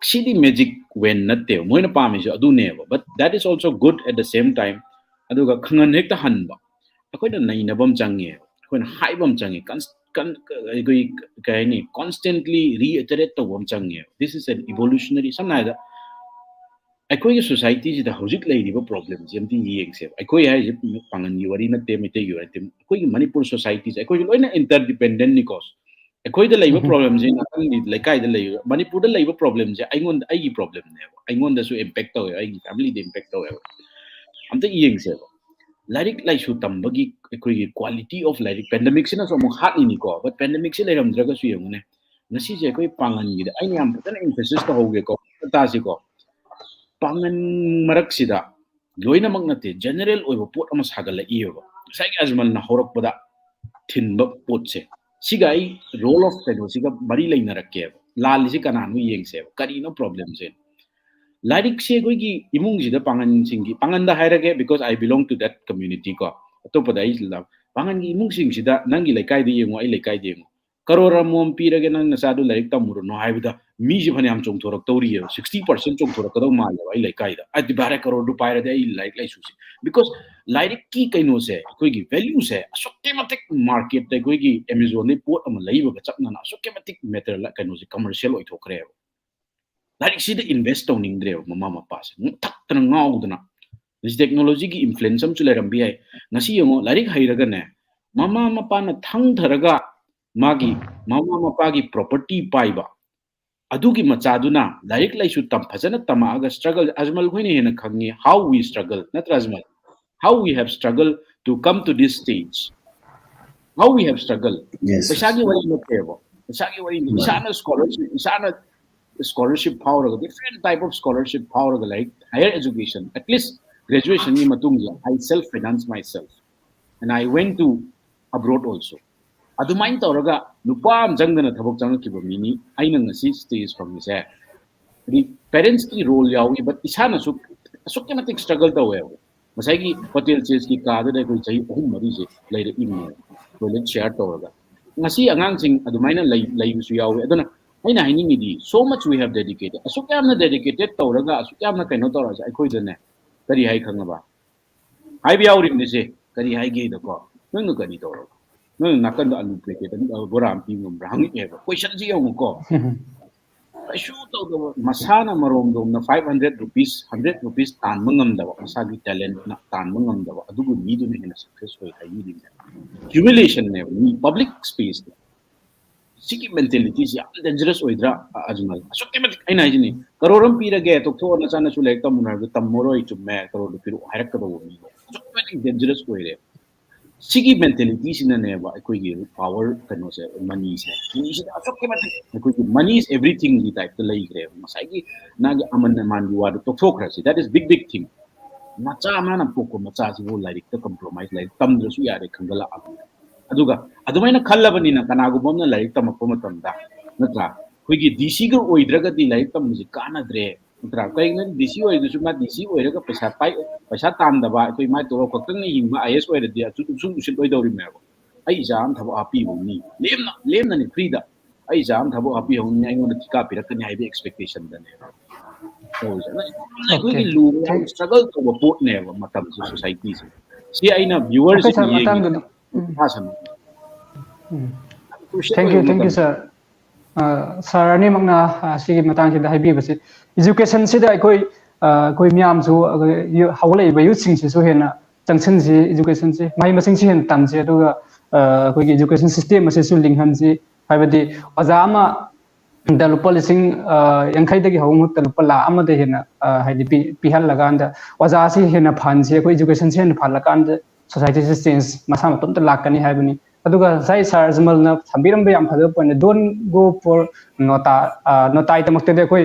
ꯁꯤꯗꯤ magic wand ꯅꯠꯇꯦꯕ, ꯃꯣꯏꯅ ꯄꯥꯝꯃꯤꯁꯦ ꯑꯗꯨꯅꯦꯕ, but that is also good at the same time꯫ ꯑꯗꯨꯒ ꯈꯪꯍꯟ ꯍꯦꯛꯇ ꯍꯟꯕ, ꯑꯩꯈꯣꯏꯅ ꯅꯩꯅꯕ ꯑꯃ ꯆꯪꯉꯦ, ꯑꯩꯈꯣꯏꯅ ꯍꯥꯏꯕ ꯑꯃ ꯆꯪꯉꯦ, cons-, con-, ꯑꯩꯈꯣꯏ ꯀꯩ ꯍꯥꯏꯅꯤ, constantly reiterate ꯇꯧꯕ ꯑꯃ ꯆꯪꯉꯦ꯫ This is an evolutionary, ꯁꯝꯅ ꯍꯥꯏꯔꯕꯗ ꯑꯩꯈꯣꯏꯒꯤ ꯁꯣꯁꯥꯏꯇꯤꯁꯤꯗ ꯍꯧꯖꯤꯛ ꯂꯩꯔꯤꯕ ꯄ꯭ꯔꯣꯕ꯭ꯂꯦꯝꯁꯦ ꯑꯝꯇ ꯌꯦꯡꯁꯦꯕ꯫ ꯑꯩꯈꯣꯏ ꯍꯥꯏꯁꯦ ꯄꯥꯡꯒꯜꯒꯤ ꯋꯥꯔꯤ ꯅꯠꯇꯦ, ꯃꯩꯇꯩꯒꯤ ꯋꯥꯔꯤ ꯅꯠꯇꯦ, ꯑꯩꯈꯣꯏꯒꯤ ꯃꯅꯤꯄꯨꯔ ꯁꯣꯁꯥꯏꯇꯤꯁꯦ ꯑꯩꯈꯣꯏꯁꯨ ꯂꯣꯏꯅ ꯏꯟꯇꯔꯗꯤꯄꯦꯟꯗꯦꯟꯅꯤꯀꯣ꯫ ꯑꯩꯈꯣꯏꯗ ꯂꯩꯕ ꯄ꯭ꯔꯣꯕ꯭ꯂꯦꯝꯁꯦ ꯅꯥꯀꯟꯒꯤ ꯂꯩꯀꯥꯏꯗ ꯂꯩꯕ, ꯃꯅꯤꯄꯨꯔꯗ ꯂꯩꯕ ꯄ꯭ꯔꯣꯕ꯭ꯂꯦꯝꯁꯦ ꯑꯩꯉꯣꯟꯗ, ꯑꯩꯒꯤ ꯄ꯭ꯔꯣꯕ꯭ꯂꯦꯝꯅꯦꯕ, ꯑꯩꯉꯣꯟꯗꯁꯨ ꯏꯝꯄꯦꯛ ꯇꯧꯋꯦꯕ, ꯑꯩꯒꯤ ꯐꯦꯃꯤꯂꯤꯗ ꯏꯝꯄꯦꯛ ꯇꯧꯋꯦꯕ꯫ ꯑꯝꯇ ꯌꯦꯡꯁꯦꯕ, ꯂꯥꯏꯔꯤꯛ ꯂꯥꯏꯁꯨ ꯇꯝꯕꯒꯤ ꯑꯩꯈꯣꯏꯒꯤ quality of ꯂꯥꯏꯔꯤꯛ, ꯄꯦꯟꯗꯦꯃꯤꯛꯁꯤꯅꯁꯨ ꯑꯃꯨꯛ ꯍꯥꯠꯂꯤꯅꯤꯀꯣ, but ꯄꯦꯟꯗꯦꯃꯤꯛꯁꯤ ꯂꯩꯔꯝꯗ꯭ꯔꯒꯁꯨ ꯌꯦꯡꯉꯨꯅꯦ, ꯉꯁꯤꯁꯦ ꯑꯩꯈꯣꯏ ꯄꯥꯡꯒꯟꯒꯤꯗ ꯑꯩꯅ ꯌꯥꯝ ꯐꯖꯅ emphasis ꯇꯧꯍꯧꯒꯦꯀꯣ, ꯇꯥꯁꯤꯀꯣ꯫ ꯄꯥꯡꯒꯟ ꯃꯔꯛꯁꯤꯗ ꯂꯣꯏꯅꯃꯛ ꯅꯠꯇꯦ, ꯖꯦꯅꯔꯦꯜ ꯑꯣꯏꯕ ꯄꯣꯠ ꯑꯃ ꯁꯥꯒꯠꯂꯛꯏꯑꯕ꯫ ꯉꯁꯥꯏꯒꯤ ꯑꯖꯃꯜꯅ ꯍꯧꯔꯛꯄꯗ ꯊꯤꯟꯕ ꯄꯣꯠꯁꯦ, ꯁꯤꯒ ꯑꯩ role of ꯀꯩꯅꯣꯁꯤꯒ ꯃꯔꯤ ꯂꯩꯅꯔꯛꯀꯦꯕ꯫ ꯂꯥꯜꯂꯤꯁꯤ ꯀꯅꯥꯅꯣ ꯌꯦꯡꯁꯦꯕ, ꯀꯔꯤꯅꯣ ꯄ꯭ꯔꯣꯕ꯭ꯂꯦꯝꯁꯦ? ꯂꯥꯏꯔꯤꯛꯁꯦ ꯑꯩꯈꯣꯏꯒꯤ ꯏꯃꯨꯡꯁꯤꯗ ꯄꯥꯡꯒꯟꯁꯤꯡꯒꯤ, ꯄꯥꯡꯒꯟꯗ ꯍꯥꯏꯔꯒꯦ, because I belong to that community ꯀꯣ, ꯑꯇꯣꯞꯄꯗ ꯑꯩ ꯂ-, ꯄꯥꯡꯒꯟꯒꯤ ꯏꯃꯨꯡꯁꯤꯡꯁꯤꯗ ꯅꯪꯒꯤ ꯂꯩꯀꯥꯏꯗ ꯌꯦꯡꯉꯣ, ꯑꯩ ꯂꯩꯀꯥꯏꯗ ꯌꯦꯡꯉꯣ, ꯀꯔꯣꯔ ꯑꯃꯃꯝ ꯄꯤꯔꯒꯦ ꯅꯪ ꯅꯆꯥꯗꯨ ꯂꯥꯏꯔꯤꯛ ꯇꯝꯃꯨꯔꯅꯣ ꯍꯥꯏꯕꯗ ꯃꯤꯁꯦ ꯐꯅꯌꯥꯝ ꯆꯣꯡꯊꯣꯔꯛꯇꯧꯔꯤꯑꯕ, sixty percent ꯆꯣꯡꯊꯣꯔꯛꯀꯗꯧ ꯃꯥꯜꯂꯦꯕ ꯑꯩ ꯂꯩꯀꯥꯏꯗ꯫ ꯑꯗꯤ ꯚꯥꯔꯦ, ꯀꯔꯣꯔꯗꯨ ꯄꯥꯏꯔꯗꯤ ꯑꯩ ꯂꯥꯏꯔꯤꯛ ꯂꯥꯏꯁꯨꯁꯦ, because ꯂꯥꯏꯔꯤꯛꯀꯤ ꯀꯩꯅꯣꯁꯦ, ꯑꯩꯈꯣꯏꯒꯤ ꯚꯦꯂ꯭ꯌꯨꯁꯦ ꯑꯁꯨꯛꯀꯤ ꯃꯇꯤꯛ ꯃꯥꯔꯀꯦꯠꯇ ꯑꯩꯈꯣꯏꯒꯤ ꯑꯦꯃꯦꯖꯣꯟꯗꯩ ꯄꯣꯠ ꯑꯃ ꯂꯩꯕꯒ ꯆꯞ ꯃꯥꯟꯅ ꯑꯁꯨꯛꯀꯤ ꯃꯇꯤꯛ ꯃꯦꯇꯔ ꯀꯩꯅꯣꯁꯦ ꯀꯃꯔꯁꯤꯌꯦꯜ ꯑꯣꯏꯊꯣꯛꯈ꯭ꯔꯦꯕ꯫ ꯂꯥꯏꯔꯤꯛꯁꯤꯗ ꯏꯟꯚꯦꯁ ꯇꯧꯅꯤꯡꯗ꯭ꯔꯦꯕ ꯃꯃꯥ ꯃꯄꯥꯁꯦ, ꯊꯛꯇꯅ ꯉꯥꯎꯗꯅ꯫ ꯃꯁꯤ ꯇꯦꯛꯅꯣꯂꯣꯖꯤꯒꯤ ꯏꯟꯐ꯭ꯂꯨꯌꯦꯟꯁ ꯑꯃꯁꯨ ꯂꯩꯔꯝꯕ ꯌꯥꯏ꯫ ꯉꯁꯤ ꯌꯦꯡꯉꯣ, ꯂꯥꯏꯔꯤꯛ ꯍꯩꯔꯒꯅꯦ, ꯃꯃꯥ ꯃꯄꯥꯅ ꯊꯪꯊꯔꯒ ꯃꯥꯒꯤ ꯃꯃꯥ ꯃꯄꯥꯒꯤ ꯄ꯭ꯔꯣꯄꯔꯇꯤ ꯄꯥꯏꯕ, ꯑꯗꯨꯒꯤ ꯃꯆꯥꯗꯨꯅ ꯂꯥꯏꯔꯤꯛ ꯂꯥꯏꯁꯨ ꯇꯝ-, ꯐꯖꯅ ꯇꯝꯃꯛꯑꯒ ꯁ꯭ꯇ꯭ꯔꯒꯜ, ꯑꯖꯃꯜ ꯈꯣꯏꯅ ꯍꯦꯟꯅ ꯈꯪꯉꯤ, how we struggle, ꯅꯠꯇ꯭ꯔꯥ ꯑꯖꯃꯜ? How we have struggled to come to this stage, how we have struggled. Yes. ꯄꯩꯁꯥꯒꯤ ꯋꯥꯔꯤ ꯅꯠꯇꯦꯕ, ꯄꯩꯁꯥꯒꯤ ꯋꯥꯔꯤ ꯅꯠꯇꯦ꯫ ꯃꯥꯅꯦ꯫ ꯏꯁꯥꯅ ꯁ꯭ꯀꯣꯂꯔꯁꯤꯞ, ꯏꯁꯥꯅ ꯁ꯭ꯀꯣꯂꯔꯁꯤꯞ ꯐꯥꯎꯔꯒ, different type of scholarship ꯐꯥꯎꯔꯒ, ꯂꯥꯏꯔꯤꯛ, higher education, at least graduationꯒꯤ ꯃꯇꯨꯡꯗ I self finance myself and I went to abroad also. ꯑꯗꯨꯃꯥꯏꯅ ꯇꯧꯔꯒ ꯂꯨꯄꯥ ꯑꯃ ꯆꯪꯗꯅ ꯊꯕꯛ ꯆꯪꯉꯛꯈꯤꯕ ꯃꯤꯅꯤ ꯑꯩꯅ ꯉꯁꯤ ꯁ꯭ꯇꯦꯖ ꯐꯪꯉꯤꯁꯦ꯫ ꯍꯥꯏꯗꯤ ꯄꯦꯔꯦꯟꯠꯁꯀꯤ ꯔꯣꯜ ꯌꯥꯎꯏ, but ꯏꯁꯥꯅꯁꯨ ꯑꯁꯨꯛꯀꯤ ꯃꯇꯤꯛ ꯁ꯭ꯇ꯭ꯔꯒꯜ ꯇꯧꯋꯦꯕ꯫ ꯉꯁꯥꯏꯒꯤ ꯍꯣꯇꯦꯜ ꯆꯦꯁꯀꯤ ꯀꯥꯗꯨꯗ ꯑꯩꯈꯣꯏ ꯆꯍꯤ ꯑꯍꯨꯝ ꯃꯔꯤꯁꯦ ꯂꯩꯔꯛꯏꯕꯅꯦꯕ, ꯇꯣꯏꯂꯦꯠ ꯁꯤꯌꯥꯔ ꯇꯧꯔꯒ꯫ ꯉꯁꯤ ꯑꯉꯥꯡꯁꯤꯡ ꯑꯗꯨꯃꯥꯏꯅ ꯂꯩ-, ꯂꯩꯕꯁꯨ ꯌꯥꯎꯋꯦ꯫ ꯑꯗꯨꯅ ꯑꯩꯅ ꯍꯥꯏꯅꯤꯡꯉꯤꯗꯤ, so much we have dedicated, ꯑꯁꯨꯛ ꯌꯥꯝꯅ dedicated ꯇꯧꯔꯒ, ꯑꯁꯨꯛ ꯌꯥꯝꯅ ꯀꯩꯅꯣ ꯇꯧꯔꯁꯦ, ꯑꯩꯈꯣꯏꯗꯅꯦ ꯀꯔꯤ ꯍꯥꯏ ꯈꯪꯉꯕ? ꯍꯥꯏꯕ ꯌꯥꯎꯔꯤꯕꯅꯤꯁꯦ꯫ ꯀꯔꯤ ꯍꯥꯏꯒꯦꯗꯀꯣ, "ꯅꯪꯅ ꯀꯔꯤ ꯇꯧꯔꯕ? ꯅꯪꯅ ꯅꯥꯀꯟꯗ ꯑꯂꯨ ꯄꯦꯀꯦꯠ ꯑꯃ, ꯕꯣꯔꯥ ꯑꯃ ꯄꯤ ꯉꯝꯕ꯭ꯔꯥ?" ꯍꯪꯉꯛꯑꯦꯕ꯫ ꯀꯣꯏꯁꯟꯁꯤ ꯌꯦꯡꯉꯨꯀꯣ꯫ ꯀꯩꯁꯨ ꯇꯧꯗꯕ, ꯃꯁꯥꯅ ꯃꯔꯣꯝꯗꯣꯝꯅ five hundred rupees, hundred rupees ꯇꯥꯟꯕ ꯉꯝꯗꯕ, ꯃꯁꯥꯒꯤ talentꯅ ꯇꯥꯟꯕ ꯉꯝꯗꯕ ꯑꯗꯨꯒꯤ ꯃꯤꯗꯨꯅ ꯍꯦꯟꯅ success ꯑꯣꯏ ꯍꯥꯏꯕꯤꯔꯤꯅꯦ꯫ Humiliationꯅꯦꯕ ꯃꯤ public spaceꯇ꯫ ꯁꯤꯒꯤ mentalityꯁꯤ ꯌꯥꯝ dangerous ꯑꯣꯏꯗ꯭ꯔꯥ? ꯑ-, ꯑꯖꯃꯜ, ꯑꯁꯨꯛꯀꯤ ꯃꯇꯤꯛ, ꯑꯩꯅ ꯍꯥꯏꯁꯤꯅꯤ, ꯀꯔꯣꯔ ꯑꯃ ꯄꯤꯔꯒꯦ, ꯇꯣꯛꯊꯣꯛꯑꯣ, ꯅꯆꯥꯅꯁꯨ ꯂꯥꯏꯔꯤꯛ ꯇꯝꯃꯨꯅ ꯍꯥꯏꯕꯗ ꯇꯝꯃꯔꯣꯏ, ꯆꯨꯝꯃꯦ, ꯀꯔꯣꯔꯗꯨ ꯄꯤꯔꯛꯑꯣ ꯍꯥꯏꯔꯛꯀꯗꯧꯕ ꯃꯤꯅꯦ꯫ ꯑꯁꯨꯛꯀꯤ ꯃꯇꯤꯛ dangerous ꯑꯣꯏꯔꯦ꯫ ꯁꯤꯒꯤ mentalityꯁꯤꯅꯅꯦꯕ ꯑꯩꯈꯣꯏꯒꯤ power ꯀꯩꯅꯣꯁꯦ, moneyꯁꯦ, moneyꯁꯤꯗ ꯑꯁꯨꯛꯀꯤ ꯃꯇꯤꯛ ꯑꯩꯈꯣꯏꯒꯤ money is everythingꯒꯤ typeꯇ ꯂꯩꯈ꯭ꯔꯦꯕ꯫ ꯉꯁꯥꯏꯒꯤ ꯅꯪꯒꯤ ꯑꯃꯟ ꯑꯃꯥꯟꯒꯤ ꯋꯥꯗꯣ ꯇꯣꯛꯊꯣꯛꯈ꯭ꯔꯁꯤ, that is big big thing꯫ ꯃꯆꯥ, ꯃꯥꯅ ꯄꯣꯛꯄ ꯃꯆꯥꯁꯤꯕꯨ ꯂꯥꯏꯔꯤꯛꯇ compromise, ꯂꯥꯏꯔꯤꯛ ꯇꯝꯗ꯭ꯔꯁꯨ ꯌꯥꯔꯦ ꯈꯟꯒꯠꯂꯛꯑꯕꯅꯤ꯫ ꯑꯗꯨꯒ ꯑꯗꯨꯃꯥꯏꯅ ꯈꯜꯂꯕꯅꯤꯅ ꯀꯅꯥꯒꯨꯝꯕ ꯑꯃꯅ ꯂꯥꯏꯔꯤꯛ ꯇꯝꯃꯛꯄ ꯃꯇꯝꯗ, ꯅꯠꯇ꯭ꯔꯥ, ꯑꯩꯈꯣꯏꯒꯤ ꯗꯤ ꯁꯤꯒ ꯑꯣꯏꯗ꯭ꯔꯒꯗꯤ ꯂꯥꯏꯔꯤꯛ ꯇꯝꯕꯁꯤ ꯀꯥꯟꯅꯗ꯭ꯔꯦ, ꯅꯠꯇ꯭ꯔꯥ? ꯀꯩꯒꯤꯅꯣ, ꯗꯤ ꯁꯤ ꯑꯣꯏꯔꯒꯁꯨ ꯃꯥ ꯗꯤ ꯁꯤ ꯑꯣꯏꯔꯒ ꯄꯩꯁꯥ ꯄꯥꯏ, ꯄꯩꯁꯥ ꯇꯥꯟꯗꯕ, ꯑꯩꯈꯣꯏ ꯃꯥꯏ ꯇꯣꯂꯣꯞ ꯈꯛꯇꯪꯅ ꯍꯤꯡꯕ ꯑꯥꯏ ꯑꯦꯁ ꯑꯣꯏꯔꯗꯤ ꯑꯗꯨ ꯁꯨꯝ ꯎꯁꯤꯠꯂꯣꯏꯗꯧꯔꯤꯕꯅꯦꯕ꯫ ꯑꯩ ꯏꯆꯥ ꯑꯃ ꯊꯕꯛ ꯍꯥꯞꯄꯤꯕꯅꯤ, ꯂꯦꯝꯅ, ꯂꯦꯝꯅꯅꯤ, freeꯗ꯫ ꯑꯩ ꯏꯆꯥ ꯑꯃ ꯊꯕꯛ ꯍꯥꯞꯄꯤꯍꯧꯅꯤ, ꯑꯩꯉꯣꯟꯗ ꯊꯤꯀꯥ ꯄꯤꯔꯛꯀꯅꯤ ꯍꯥꯏꯕ expectationꯗꯅꯦꯕ ꯇꯧꯔꯤꯁꯦ꯫ ꯑꯗꯨꯅ ꯑꯩꯈꯣꯏꯒꯤ Okay. ꯂꯨꯕ ꯌꯥꯝ struggle ꯇꯧꯕ ꯄꯣꯠꯅꯦꯕ ꯃꯇꯝꯁꯦ, societyꯁꯦ꯫ ꯁꯤ ꯑꯩꯅ viewers Okay, sir, ꯃꯇꯥꯡꯗꯨꯗꯤ, ꯎꯝ. ꯃꯈꯥ ꯁꯝꯅ ꯎꯝ. crucial Thank you, ꯑꯣꯏꯕ thank you, ꯃꯇꯝ꯫ Sir. ꯑ, sir ꯑꯅꯤꯃꯛꯅ, ꯑ, ꯁꯤꯒꯤ ꯃꯇꯥꯡꯁꯤꯗ ꯍꯥꯏꯕꯤꯕꯁꯦ, educationꯁꯤꯗ ꯑꯩꯈꯣꯏ, ꯑ, ꯑꯩꯈꯣꯏ ꯃꯤꯌꯥꯝꯁꯨ, ꯑ, ꯌꯨ-, ꯍꯧꯒꯠꯂꯛꯏꯕ youthꯁꯤꯡꯁꯤꯁꯨ ꯍꯦꯟꯅ ꯆꯪꯁꯤꯟꯁꯤ, educationꯁꯤ, ꯃꯍꯩ ꯃꯁꯤꯡꯁꯤ ꯍꯦꯟꯅ ꯇꯝꯁꯤ, ꯑꯗꯨꯒ, ꯑ, ꯑꯩꯈꯣꯏꯒꯤ education system ꯑꯁꯤꯁꯨ ꯂꯤꯡꯍꯟꯁꯤ꯫ ꯍꯥꯏꯕꯗꯤ ꯑꯣꯖꯥ ꯑꯃꯗ ꯂꯨꯄꯥ ꯂꯤꯁꯤꯡ, ꯑ, ꯌꯥꯡꯈꯩꯗꯒꯤ ꯍꯧꯕ ꯃꯍꯨꯠꯇ ꯂꯨꯄꯥ ꯂꯥꯈ ꯑꯃꯗ ꯍꯦꯟꯅ, ꯑ, ꯍꯥꯏꯗꯤ ꯄꯤ-, ꯄꯤꯍꯜꯂꯀꯥꯟꯗ ꯑꯣꯖꯥꯁꯤ ꯍꯦꯟꯅ ꯐꯍꯟꯁꯤ, ꯑꯩꯈꯣꯏ educationꯁꯤ ꯍꯦꯟꯅ ꯐꯍꯜꯂꯀꯥꯟꯗ societyꯁꯤ change ꯃꯁꯥ ꯃꯇꯣꯝꯇ ꯂꯥꯛꯀꯅꯤ ꯍꯥꯏꯕꯅꯤ꯫ ꯑꯗꯨꯒ ꯉꯁꯥꯏ sir ꯑꯖꯃꯜꯅ ꯊꯝꯕꯤꯔꯝꯕ ꯌꯥꯝ ꯐꯖꯕ point, don't go for ꯅꯣꯇꯥ, ꯑ, ꯅꯣꯇꯥꯒꯤꯗꯃꯛꯇꯗꯤ ꯑꯩꯈꯣꯏ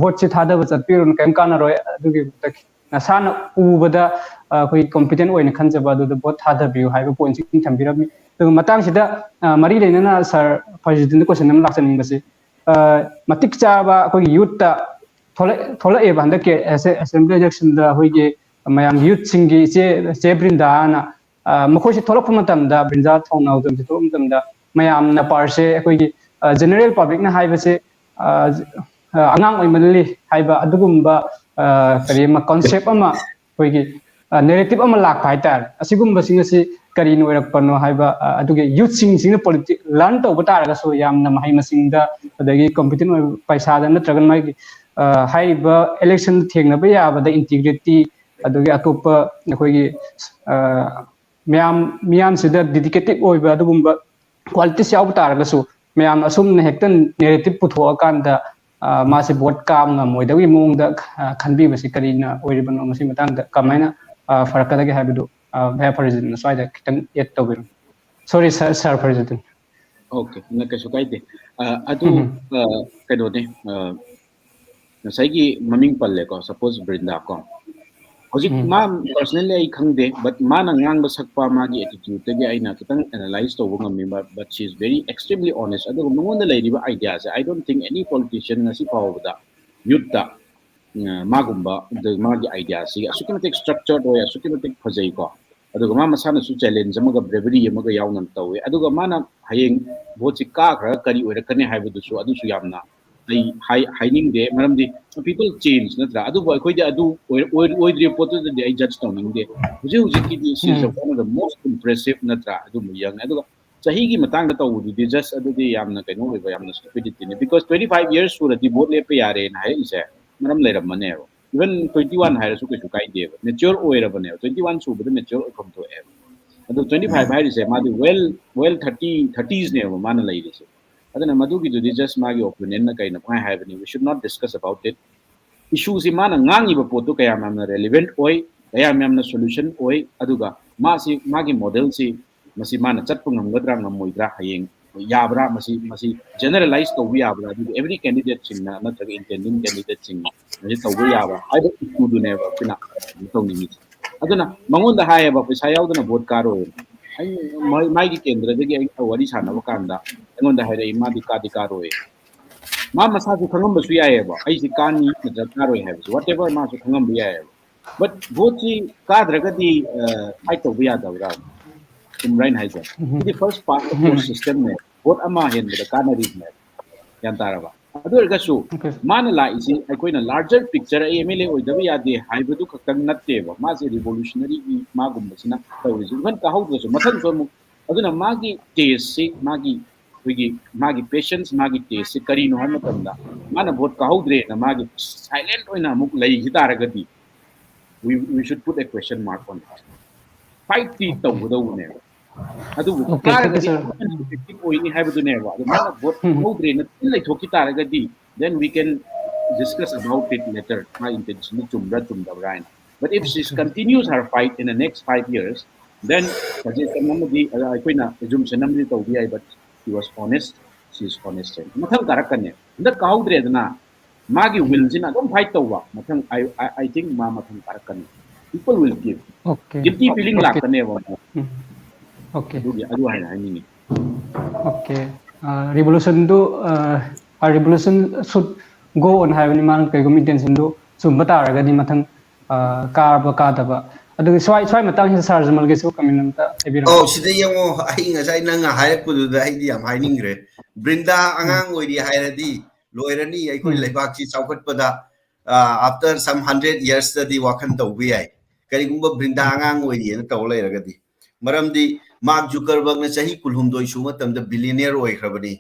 voteꯁꯤ ꯊꯥꯗꯕ ꯆꯠꯄꯤꯔꯨꯅꯨ, ꯀꯔꯤꯝ ꯀꯥꯟꯅꯔꯣꯏ꯫ ꯑꯗꯨꯒꯤ ꯃꯍꯨꯠꯇ ꯅꯁꯥꯅ ꯎꯕꯗ, ꯑ, ꯑꯩꯈꯣꯏ competent ꯑꯣꯏꯅ ꯈꯟꯖꯕ ꯑꯗꯨꯗ vote ꯊꯥꯗꯕꯤꯌꯨ ꯍꯥꯏꯕ pointꯁꯤ ꯊꯝꯕꯤꯔꯝꯃꯤ꯫ ꯑꯗꯨꯒ ꯃꯇꯥꯡꯁꯤꯗ, ꯑ, ꯃꯔꯤ ꯂꯩꯅꯅ sir ꯐꯩꯖꯨꯗꯤꯟꯗ question ꯑꯃ ꯂꯥꯛꯆꯅꯤꯡꯕꯁꯤ, ꯑ, ꯃꯇꯤꯛ ꯆꯥꯕ ꯑꯩꯈꯣꯏꯒꯤ youthꯇ ꯊꯣꯛꯂꯛ-, ꯊꯣꯛꯂꯛꯑꯦꯕ ꯍꯟꯗꯛꯀꯤ ꯑꯦꯁꯦ-, assembly electionꯗ ꯑꯩꯈꯣꯏꯒꯤ ꯃꯌꯥꯝꯒꯤ youthꯁꯤꯡꯒꯤ ꯏꯆꯦ, ꯏꯆꯦ ꯕ꯭ꯔꯤꯟꯗꯥꯅ, ꯑ, ꯃꯈꯣꯏꯁꯤ ꯊꯣꯛꯂꯛꯄ ꯃꯇꯝꯗ, ꯕ꯭ꯔꯤꯟꯗꯥ ꯊꯧꯅꯥꯎꯖꯝꯁꯤ ꯊꯣꯛꯂꯛꯄ ꯃꯇꯝꯗ ꯃꯌꯥꯝꯅ ꯄꯥꯔꯁꯦ ꯑꯩꯈꯣꯏꯒꯤ, ꯑ, general publicꯅ ꯍꯥꯏꯕꯁꯦ, ꯑ, ꯑ, ꯑꯉꯥꯡ ꯑꯣꯏꯃꯜꯂꯤ ꯍꯥꯏꯕ ꯑꯗꯨꯒꯨꯝꯕ, ꯑ, ꯀꯔꯤ ꯑꯃ concept ꯑꯃ ꯑꯩꯈꯣꯏꯒꯤ ꯅꯦꯔꯦꯇꯤꯞ ꯑꯃ ꯂꯥꯛꯄ ꯍꯥꯏꯇꯥꯔꯦ꯫ ꯑꯁꯤꯒꯨꯝꯕꯁꯤꯡ ꯑꯁꯤ ꯀꯔꯤꯅ ꯑꯣꯏꯔꯛꯄꯅꯣ ꯍꯥꯏꯕ, ꯑ, ꯑꯗꯨꯒꯤ ꯌꯨꯠꯁꯤꯡꯁꯤꯅ ꯄꯣꯂꯤꯇꯤꯛ ꯂꯔꯟ ꯇꯧꯕ ꯇꯥꯔꯒꯁꯨ, ꯌꯥꯝꯅ ꯃꯍꯩ ꯃꯁꯤꯡꯗ, ꯑꯗꯒꯤ ꯀꯝꯄꯤꯇꯤꯟ ꯑꯣꯏꯕ ꯄꯩꯁꯥꯗ ꯅꯠꯇ꯭ꯔꯒꯅ ꯃꯥꯒꯤ, ꯑ, ꯍꯥꯏꯔꯤꯕ ꯏꯂꯦꯛꯁꯟ ꯊꯦꯡꯅꯕ ꯌꯥꯕꯗ ꯏꯟꯇꯤꯒ꯭ꯔꯤꯇꯤ, ꯑꯗꯒꯤ ꯑꯇꯣꯞꯄ ꯑꯩꯈꯣꯏꯒꯤ, ꯑ, ꯃꯌꯥꯝ, ꯃꯤꯌꯥꯝꯁꯤꯗ ꯗꯤꯗꯤꯀꯦꯇꯤꯞ ꯑꯣꯏꯕ ꯑꯗꯨꯒꯨꯝꯕ ꯀ꯭ꯋꯥꯂꯤꯇꯤꯁ ꯌꯥꯎꯕ ꯇꯥꯔꯒꯁꯨ, ꯃꯌꯥꯝ ꯑꯁꯨꯝꯅ ꯍꯦꯛꯇ ꯅꯦꯔꯦꯇꯤꯞ ꯄꯨꯊꯣꯛꯑꯀꯥꯟꯗ, ꯑ, ꯃꯥꯁꯦ ꯚꯣꯠ ꯀꯥꯕ ꯉꯝꯃꯣꯏꯗꯕꯒꯤ ꯃꯑꯣꯡꯗ, ꯑ, ꯈꯟꯕꯤꯕꯁꯤ ꯀꯔꯤꯅ ꯑꯣꯏꯔꯤꯕꯅꯣ? ꯃꯁꯤ ꯃꯇꯥꯡꯗ ꯀꯃꯥꯏꯅ, ꯑ, ꯐꯔꯛꯀꯗꯒꯦ ꯍꯥꯏꯕꯗꯨ, ꯑ, ꯚꯥꯏ ꯐꯔꯤꯖꯤꯠꯅ ꯁ꯭ꯋꯥꯏꯗ ꯈꯤꯇꯪ ꯑꯦꯗ ꯇꯧꯕꯤꯔꯝꯃꯨ꯫ ꯁꯣꯔꯤ ꯁꯥꯔ, ꯁꯥꯔ ꯐꯔꯤꯖꯤꯠ꯫ ꯑꯣꯀꯦ, ꯅ ꯀꯩꯁꯨ ꯀꯥꯏꯗꯦ꯫ ꯑ, ꯑꯗꯨ, ꯎꯝ꯫ ꯑ, ꯀꯩꯅꯣꯅꯦ, ꯑ, ꯉꯁꯥꯏꯒꯤ ꯃꯃꯤꯡ ꯄꯜꯂꯦꯀꯣ, ꯁꯄꯣꯁ ꯕ꯭ꯔꯤꯟꯗꯥ ꯀꯣ, ꯍꯧꯖꯤꯛ ꯎꯝ꯫ ꯃꯥ ꯄꯔꯁꯅꯦꯜꯂꯤ ꯑꯩ ꯈꯪꯗꯦ, ꯕꯠ ꯃꯥꯅ ꯉꯥꯡꯕ ꯁꯛꯄ, ꯃꯥꯒꯤ ꯑꯦꯇꯤꯇ꯭ꯌꯨꯗꯇꯒꯤ ꯑꯩꯅ ꯈꯤꯇꯪ ꯑꯦꯅꯥꯂꯥꯏꯁ ꯇꯧꯕ ꯉꯝꯃꯤ꯫ But she is very extremely honest. ꯑꯗꯨꯒ ꯃꯉꯣꯟꯗ ꯂꯩꯔꯤꯕ ꯑꯥꯏꯗꯤꯌꯥꯁꯦ, I don't think any politician ꯉꯁꯤ ꯐꯥꯎꯕꯗ ꯌꯨꯠꯇ, ꯑ, ꯃꯥꯒꯨꯝꯕ, ꯑꯗ ꯃꯥꯒꯤ ꯑꯥꯏꯗꯤꯌꯥꯁꯤ ꯑꯁꯨꯛꯀꯤ ꯃꯇꯤꯛ ꯁ꯭ꯇ꯭ꯔꯛꯆꯔ ꯑꯣꯏ, ꯑꯁꯨꯛꯀꯤ ꯃꯇꯤꯛ ꯐꯖꯩꯀꯣ꯫ ꯑꯗꯨꯒ ꯃꯥ ꯃꯁꯥꯅꯁꯨ ꯆꯦꯂꯦꯟꯖ ꯑꯃꯒ ꯕ꯭ꯔꯦꯕꯔꯤ ꯑꯃꯒ ꯌꯥꯎꯅ ꯇꯧꯋꯦ꯫ ꯑꯗꯨꯒ ꯃꯥꯅ ꯍꯌꯦꯡ ꯚꯣꯠꯁꯤ ꯀꯥꯈ꯭ꯔꯒ ꯀꯔꯤ ꯑꯣꯏꯔꯛꯀꯅꯤ ꯍꯥꯏꯕꯗꯨꯁꯨ, ꯑꯗꯨꯁꯨ ꯌꯥꯝꯅ ꯑꯩ ꯍꯥꯏ-, ꯍꯥꯏꯅꯤꯡꯗꯦ, ꯃꯔꯝꯗꯤ people change ꯅꯠꯇ꯭ꯔꯥ? ꯑꯗꯨꯕꯨ ꯑꯩꯈꯣꯏꯗꯤ ꯑꯗꯨ ꯑꯣꯏ-, ꯑꯣꯏ-, ꯑꯣꯏꯗ꯭ꯔꯤꯕ ꯄꯣꯠꯇꯨꯗꯗꯤ ꯑꯩ ꯖꯗꯖ ꯇꯧꯅꯤꯡꯗꯦ꯫ ꯍꯧꯖꯤꯛ ꯍꯧꯖꯤꯛꯀꯤꯗꯤ she is um. one of the most impressive ꯅꯠꯇ꯭ꯔꯥ? ꯑꯗꯨꯝꯕ ꯌꯪꯅꯦ꯫ ꯑꯗꯨꯒ ꯆꯍꯤꯒꯤ ꯃꯇꯥꯡꯗ ꯇꯧꯕꯗꯨꯗꯤ ꯖꯁ ꯑꯗꯨꯗꯤ ꯌꯥꯝꯅ ꯀꯩꯅꯣ ꯑꯣꯏꯕ, ꯌꯥꯝꯅ ꯁ꯭ꯇꯨꯄꯤꯗꯤꯇꯤꯅꯦ꯫ ꯕꯤꯀꯣꯁ twenty five years ꯁꯨꯔꯗꯤ ꯚꯣꯠ ꯂꯦꯞꯄ ꯌꯥꯔꯦꯅ ꯍꯥꯏꯔꯛꯏꯁꯦ ꯃꯔꯝ ꯂꯩꯔꯝꯃꯅꯦꯕ꯫ Even twenty one ꯍꯥꯏꯔꯁꯨ ꯀꯩꯁꯨ ꯀꯥꯏꯗꯦꯕ, ꯃꯦꯆ꯭ꯌꯣꯔ ꯑꯣꯏꯔꯕꯅꯦꯕ꯫ Twenty one ꯁꯨꯕꯗ ꯃꯦꯆ꯭ꯌꯣꯔ ꯑꯣꯏꯐꯝ ꯊꯣꯛꯑꯦꯕ꯫ ꯑꯗꯣ twenty five ꯍꯥꯏꯔꯤꯁꯦ ꯃꯥꯗꯤ ꯋꯦꯜ, ꯋꯦꯜ ꯊꯥꯔꯇꯤ, ꯊꯥꯔꯇꯤꯁꯅꯦꯕ ꯃꯥꯅ ꯂꯩꯔꯤꯁꯦ꯫ ꯑꯗꯨꯅ ꯃꯗꯨꯒꯤꯗꯨꯗꯤ ꯖꯁ ꯃꯥꯒꯤ ꯑꯣꯄꯤꯅꯤꯌꯟꯅ ꯀꯩꯅꯣ ꯄꯪꯍꯥꯏ ꯍꯥꯏꯕꯅꯤ꯫ We should not discuss about it. ꯏꯁꯨꯁꯤ ꯃꯥꯅ ꯉꯥꯡꯉꯤꯕ ꯄꯣꯠꯇꯨ ꯀꯌꯥꯝ ꯌꯥꯝꯅ ꯔꯦꯂꯤꯚꯦꯟꯠ ꯑꯣꯏ, ꯀꯌꯥꯝ ꯌꯥꯝꯅ ꯁꯣꯂꯨꯁꯟ ꯑꯣꯏ, ꯑꯗꯨꯒ ꯃꯥꯁꯤ, ꯃꯥꯒꯤ ꯃꯣꯗꯦꯜꯁꯤ ꯃꯁꯤ ꯃꯥꯅ ꯆꯠꯄ ꯉꯝꯒꯗ꯭ꯔꯥ ꯉꯝꯃꯣꯏꯗ꯭ꯔꯥ, ꯍꯌꯦꯡ ꯌꯥꯕ꯭ꯔꯥ, ꯃꯁꯤ, ꯃꯁꯤ ꯖꯦꯅꯔꯦꯂꯥꯏꯁ ꯇꯧꯕ ꯌꯥꯕ꯭ꯔꯥ, ꯑꯗꯨꯒ ꯑꯦꯚ꯭ꯔꯤ ꯀꯦꯟꯗꯤꯗꯦꯠꯁꯤꯡꯅ ꯅꯠꯇ꯭ꯔꯒ ꯏꯟꯇꯦꯟꯗꯤꯡ ꯀꯦꯟꯗꯤꯗꯦꯠꯁꯤꯡꯅ ꯃꯁꯤ ꯇꯧꯕ ꯌꯥꯕ꯭ꯔꯥ ꯍꯥꯏꯕ ꯏꯁꯨꯗꯨꯅꯦꯕ ꯑꯩꯈꯣꯏꯅ ꯀꯩꯅꯣ ꯇꯧꯅꯤꯡꯉꯤꯁꯦ꯫ ꯑꯗꯨꯅ ꯃꯉꯣꯟꯗ ꯍꯥꯏꯌꯦꯕ, "ꯄꯩꯁꯥ ꯌꯥꯎꯗꯅ ꯚꯣꯠ ꯀꯥꯔꯣꯏ"꯫ ꯑꯩ ꯃꯥꯏ-, ꯃꯥꯒꯤ ꯀꯦꯟꯗ꯭ꯔꯗꯒꯤ ꯑꯩ ꯋꯥꯔꯤ ꯁꯥꯟꯅꯕ ꯀꯥꯟꯗ ꯑꯩꯉꯣꯟꯗ ꯍꯥꯏꯔꯛꯏ, "ꯃꯥꯗꯤ ꯀꯥꯗꯤ ꯀꯥꯔꯣꯏ"꯫ ꯃꯥ ꯃꯁꯥꯁꯨ ꯈꯪꯉꯝꯕꯁꯨ ꯌꯥꯏꯑꯕ, ꯑꯩꯁꯤ ꯀꯥꯅꯤ ꯅꯠꯇ꯭ꯔꯒ ꯀꯥꯔꯣꯏ ꯍꯥꯏꯕꯁꯦ, ꯋꯥꯠ ꯑꯦꯚꯔ ꯃꯥꯁꯨ ꯈꯪꯉꯝꯕ ꯌꯥꯏꯑꯕ꯫ ꯕꯠ ꯚꯣꯠꯁꯤ ꯀꯥꯗ꯭ꯔꯒꯗꯤ, ꯑ, ꯐꯥꯏꯠ ꯇꯧꯕ ꯌꯥꯗꯕ꯭ꯔꯥ? ꯆꯨꯝꯕ꯭ꯔꯥ ꯑꯩꯅ ꯍꯥꯏꯁꯦ? ꯎꯝ꯫ ꯁꯤꯗꯤ ꯐꯥꯔꯁ ꯄꯥꯁ ꯗ ꯎꯝ꯫ ꯄꯣꯁ ꯁꯤꯁꯇꯦꯝꯅꯦ꯫ ꯚꯣꯠ ꯑꯃ ꯍꯦꯟꯕꯗ ꯀꯥꯟꯅꯔꯤꯕꯅꯦ꯫ ꯒ꯭ꯌꯥꯟ ꯇꯥꯔꯕ? ꯑꯗꯨ ꯑꯣꯏꯔꯒꯁꯨ Okay. ꯃꯥꯅ ꯂꯥꯛꯏꯁꯤ ꯑꯩꯈꯣꯏꯅ larger picture, ꯑꯩ M L A ꯑꯣꯏꯗꯕ ꯌꯥꯗꯦ ꯍꯥꯏꯕꯗꯨ ꯈꯛꯇꯪ ꯅꯠꯇꯦꯕ, ꯃꯥꯁꯦ revolutionaryꯒꯤ ꯃꯥꯒꯨꯝꯕꯁꯤꯅ ꯇꯧꯔꯤꯁꯦ꯫ Even ꯀꯥꯍꯧꯗ꯭ꯔꯁꯨ ꯃꯊꯪꯁꯨ ꯑꯃꯨꯛ, ꯑꯗꯨꯅ ꯃꯥꯒꯤ tasteꯁꯤ, ꯃꯥꯒꯤ ꯑꯩꯈꯣꯏꯒꯤ ꯃꯥꯒꯤ patience, ꯃꯥꯒꯤ tasteꯁꯤ ꯀꯔꯤꯅꯣ ꯍꯥꯏꯕ ꯃꯇꯝꯗ, ꯃꯥꯅ vote ꯀꯥꯍꯧꯗ꯭ꯔꯦꯅ ꯃꯥꯒꯤ silent ꯑꯣꯏꯅ ꯑꯃꯨꯛ ꯂꯩꯈꯤ ꯇꯥꯔꯒꯗꯤ, we, we should put a question mark on it. Fightꯇꯤ Okay. ꯇꯧꯒꯗꯧꯕꯅꯦꯕ꯫ ꯑꯗꯨꯕꯨ Okay, thank you, ꯀꯥꯔꯒꯗꯤ sir. ꯑꯃꯨꯛ effective ꯑꯣꯏꯅꯤ ꯍꯥꯏꯕꯗꯨꯅꯦꯕ꯫ ꯑꯗꯨ ꯃꯥꯅ vote ꯎꯝ. ꯂꯧꯍꯧꯗ꯭ꯔꯦꯅ ꯇꯨꯃꯤꯟ ꯂꯩꯊꯣꯛꯈꯤ ꯇꯥꯔꯒꯗꯤ, then we can discuss about it later. ꯃꯥ intentionꯗꯨ ꯆꯨꯝꯕ꯭ꯔꯥ ꯆꯨꯝꯗꯕ꯭ꯔꯥ ꯍꯥꯏꯅ꯫ But if she Okay. continues her fight in the next five years, then suggestion ꯑꯃꯗꯤ, ꯑ, ꯑꯩꯈꯣꯏꯅ assumption ꯑꯃꯗꯤ ꯇꯧꯕ ꯌꯥꯏ, but she was honest, she is honest ꯍꯥꯏꯅ꯫ ꯃꯊꯪ ꯀꯥꯔꯛꯀꯅꯤ꯫ ꯍꯟꯗꯛ ꯀꯥꯍꯧꯗ꯭ꯔꯦꯗꯅ, ꯃꯥꯒꯤ willꯁꯤꯅ ꯑꯗꯨꯝ fight ꯇꯧꯕ꯫ ꯃꯊꯪ, I, I, I think ꯃꯥ ꯃꯊꯪ ꯀꯥꯔꯛꯀꯅꯤ꯫ People will give. Okay. Guilty feeling Okay. ꯂꯥꯛꯀꯅꯦꯕ꯫ ꯎꯝ. Okay. ꯑꯗꯨꯒꯤ, ꯑꯗꯨ ꯍꯥꯏꯅ ꯍꯥꯏꯅꯤꯡꯉꯤ꯫ Okay. Uh, revolutionꯗꯨ, uh, our revolution should go on ꯍꯥꯏꯕꯅꯤ꯫ ꯃꯥꯅ ꯀꯩꯒꯨꯝꯕ intentionꯗꯨ ꯆꯨꯝꯕ ꯇꯥꯔꯒꯗꯤ ꯃꯊꯪ, uh, ꯀꯥꯕ ꯀꯥꯗꯕ꯫ ꯑꯗꯨꯒꯤ ꯁ꯭ꯋꯥꯏ, ꯁ꯭ꯋꯥꯏ ꯃꯇꯥꯡꯁꯤꯗ sir ꯖꯃꯜꯒꯤꯁꯨ comment ꯑꯝꯇ ꯍꯥꯏꯕꯤꯔꯝꯃꯨ꯫ ꯑꯧ, ꯁꯤꯗ ꯌꯦꯡꯉꯣ, ꯑꯩ ꯉꯁꯥꯏ ꯅꯪꯅ ꯍꯥꯏꯔꯛꯄꯗꯨꯗ ꯑꯩꯗꯤ ꯌꯥꯝ ꯍꯥꯏꯅꯤꯡꯈ꯭ꯔꯦ꯫ ꯕ꯭ꯔꯤꯟꯗꯥ ꯑꯉꯥꯡ ꯑꯣꯏꯔꯤ ꯍꯥꯏꯔꯗꯤ ꯂꯣꯏꯔꯅꯤ ꯑꯩꯈꯣꯏ ꯎꯝ. ꯂꯩꯕꯥꯛꯁꯤ ꯆꯥꯎꯈꯠꯄꯗ, ꯑ, after some hundred yearsꯇꯗꯤ ꯋꯥꯈꯜ ꯇꯧꯕ ꯌꯥꯏ꯫ ꯀꯔꯤꯒꯨꯝꯕ ꯕ꯭ꯔꯤꯟꯗꯥ ꯑꯉꯥꯡ ꯑꯣꯏꯔꯤꯑꯅ ꯇꯧ ꯂꯩꯔꯒꯗꯤ꯫ ꯃꯔꯝꯗꯤ Mark Zuckerbergꯅ ꯆꯍꯤ ꯀꯨꯟꯍꯨꯝꯗꯣꯏ ꯁꯨꯕ ꯃꯇꯝꯗ billionaire ꯑꯣꯏꯈ꯭ꯔꯕꯅꯤ꯫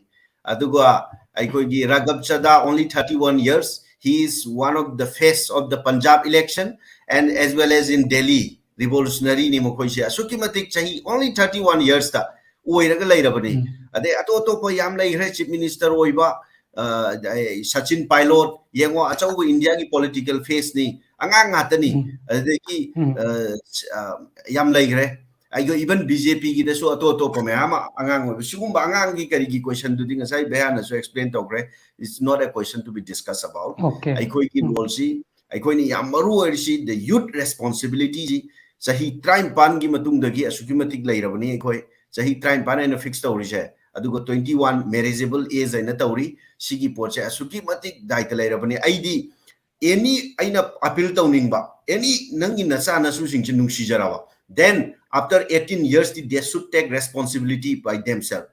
ꯑꯗꯨꯒ ꯑꯩꯈꯣꯏꯒꯤ ꯔꯥꯘꯕ ꯆꯗꯥ, only thirty one years, he is one of the face of the Punjab election and as well as in Delhi, revolutionaryꯅꯤ ꯃꯈꯣꯏꯁꯦ꯫ ꯑꯁꯨꯛꯀꯤ ꯃꯇꯤꯛ ꯆꯍꯤ only thirty one yearsꯇ ꯑꯣꯏꯔꯒ ꯂꯩꯔꯕꯅꯤ꯫ ꯎꯝ. ꯑꯗꯩ ꯑꯇꯣꯞ ꯑꯇꯣꯞꯄ ꯌꯥꯝ ꯂꯩꯈ꯭ꯔꯦ, chief minister ꯑꯣꯏꯕ, ꯑ, ꯑꯩ, ꯁꯆꯤꯟ ꯄꯥꯏꯂꯣꯠ, ꯌꯦꯡꯉꯣ, ꯑꯆꯧꯕ ꯏꯟꯗꯤꯌꯥꯒꯤ political faceꯅꯤ, ꯑꯉꯥꯡ ꯉꯥꯛꯇꯅꯤ꯫ ꯎꯝ. ꯑꯗꯒꯤ, ꯎꯝ. ꯑ, ꯁ-, ꯑ, ꯌꯥꯝ ꯂꯩꯈ꯭ꯔꯦ꯫ ꯑꯩꯈꯣꯏ even BJPꯒꯤꯗꯁꯨ ꯑꯇꯣꯞ ꯑꯇꯣꯞꯄ ꯃꯌꯥꯝ ꯑꯃ ꯑꯉꯥꯡ ꯑꯣꯏꯕ꯫ ꯁꯤꯒꯨꯝꯕ ꯑꯉꯥꯡꯒꯤ ꯀꯔꯤꯒꯤ questionꯗꯨꯗꯤ ꯉꯁꯥꯏ ꯚꯩꯌꯥꯅꯁꯨ explain ꯇꯧꯈ꯭ꯔꯦ꯫ It's not a question to be discussed about. Okay. ꯑꯩꯈꯣꯏꯒꯤ ꯎꯝ. roleꯁꯤ, ꯑꯩꯈꯣꯏꯅ ꯌꯥꯝ ꯃꯔꯨ ꯑꯣꯏꯔꯤꯁꯤ the youth responsibilityꯁꯤ ꯆꯍꯤ ꯇꯔꯥꯅꯤꯄꯥꯟꯒꯤ ꯃꯇꯨꯡꯗꯒꯤ ꯑꯁꯨꯛꯀꯤ ꯃꯇꯤꯛ ꯂꯩꯔꯕꯅꯤ꯫ ꯑꯩꯈꯣꯏ ꯆꯍꯤ ꯇꯔꯥꯅꯤꯄꯥꯟ ꯍꯥꯏꯅ fix ꯇꯧꯔꯤꯁꯦ, ꯑꯗꯨꯒ twenty one marriageable age ꯍꯥꯏꯅ ꯇꯧꯔꯤ꯫ ꯁꯤꯒꯤ ꯄꯣꯠꯁꯦ ꯑꯁꯨꯛꯀꯤ ꯃꯇꯤꯛ ꯗꯥꯏꯇ ꯂꯩꯔꯕꯅꯤ꯫ ꯑꯩꯗꯤ any, ꯑꯩꯅ appeal ꯇꯧꯅꯤꯡꯕ, any ꯅꯪꯒꯤ ꯅꯆꯥ ꯅꯁꯨꯁꯤꯡꯁꯤ ꯅꯨꯡꯁꯤꯖꯔꯕ, then after eighteen yearsꯇꯤ they should take responsibility by themselves.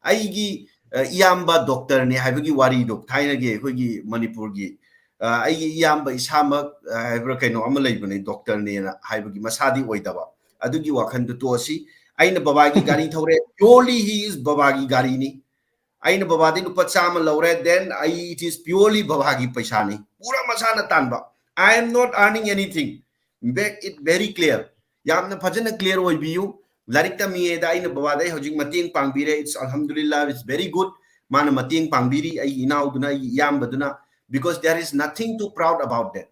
ꯑꯩꯒꯤ ꯏꯌꯥꯝꯕ ꯗꯣꯛꯇꯔꯅꯦ ꯍꯥꯏꯕꯒꯤ ꯋꯥꯔꯤꯗꯣ, ꯊꯥꯏꯅꯒꯤ ꯑꯩꯈꯣꯏꯒꯤ ꯃꯅꯤꯄꯨꯔꯒꯤ ꯑꯩꯒꯤ ꯏꯌꯥꯝꯕ ꯏꯁꯥꯃꯛ ꯍꯥꯏꯕ꯭ꯔꯥ ꯀꯩꯅꯣ ꯑꯃ ꯂꯩꯕꯅꯦ, ꯗꯣꯛꯇꯔꯅꯦꯅ ꯍꯥꯏꯕꯒꯤ, ꯃꯁꯥꯗꯤ ꯑꯣꯏꯗꯕ꯫ ꯑꯗꯨꯒꯤ ꯋꯥꯈꯟꯗꯨ ꯇꯣꯛꯑꯁꯤ꯫ ꯑꯩꯅ ꯕꯕꯥꯒꯤ ꯒꯥꯔꯤ ꯊꯧꯔꯦ, purely he is ꯕꯕꯥꯒꯤ ꯒꯥꯔꯤꯅꯤ꯫ ꯑꯩꯅ ꯕꯕꯥꯗꯤ ꯂꯨꯄꯥ ꯆꯥꯝꯃ ꯂꯧꯔꯦ, then ꯑꯩ, it is purely ꯕꯕꯥꯒꯤ ꯄꯩꯁꯥꯅꯤ, ꯄꯨꯔꯥ ꯃꯁꯥꯅ ꯇꯥꯟꯕ꯫ I am not earning anything, make it very clear꯫ ꯌꯥꯝꯅ ꯐꯖꯅ clear ꯑꯣꯏꯕꯤꯌꯨ꯫ ꯂꯥꯏꯔꯤꯛ ꯇꯝꯃꯤꯉꯩꯗ ꯑꯩꯅ ꯕꯕꯥꯗ ꯑꯩ ꯍꯧꯖꯤꯛ ꯃꯇꯦꯡ ꯄꯥꯡꯕꯤꯔꯦ, it's Alhamdulillah, it's very good꯫ ꯃꯥꯅ ꯃꯇꯦꯡ ꯄꯥꯡꯕꯤꯔꯤ, ꯑꯩꯒꯤ ꯏꯅꯥꯎꯗꯨꯅ, ꯑꯩꯒꯤ ꯏꯌꯥꯝꯕꯗꯨꯅ, because there is nothing to proud about that꯫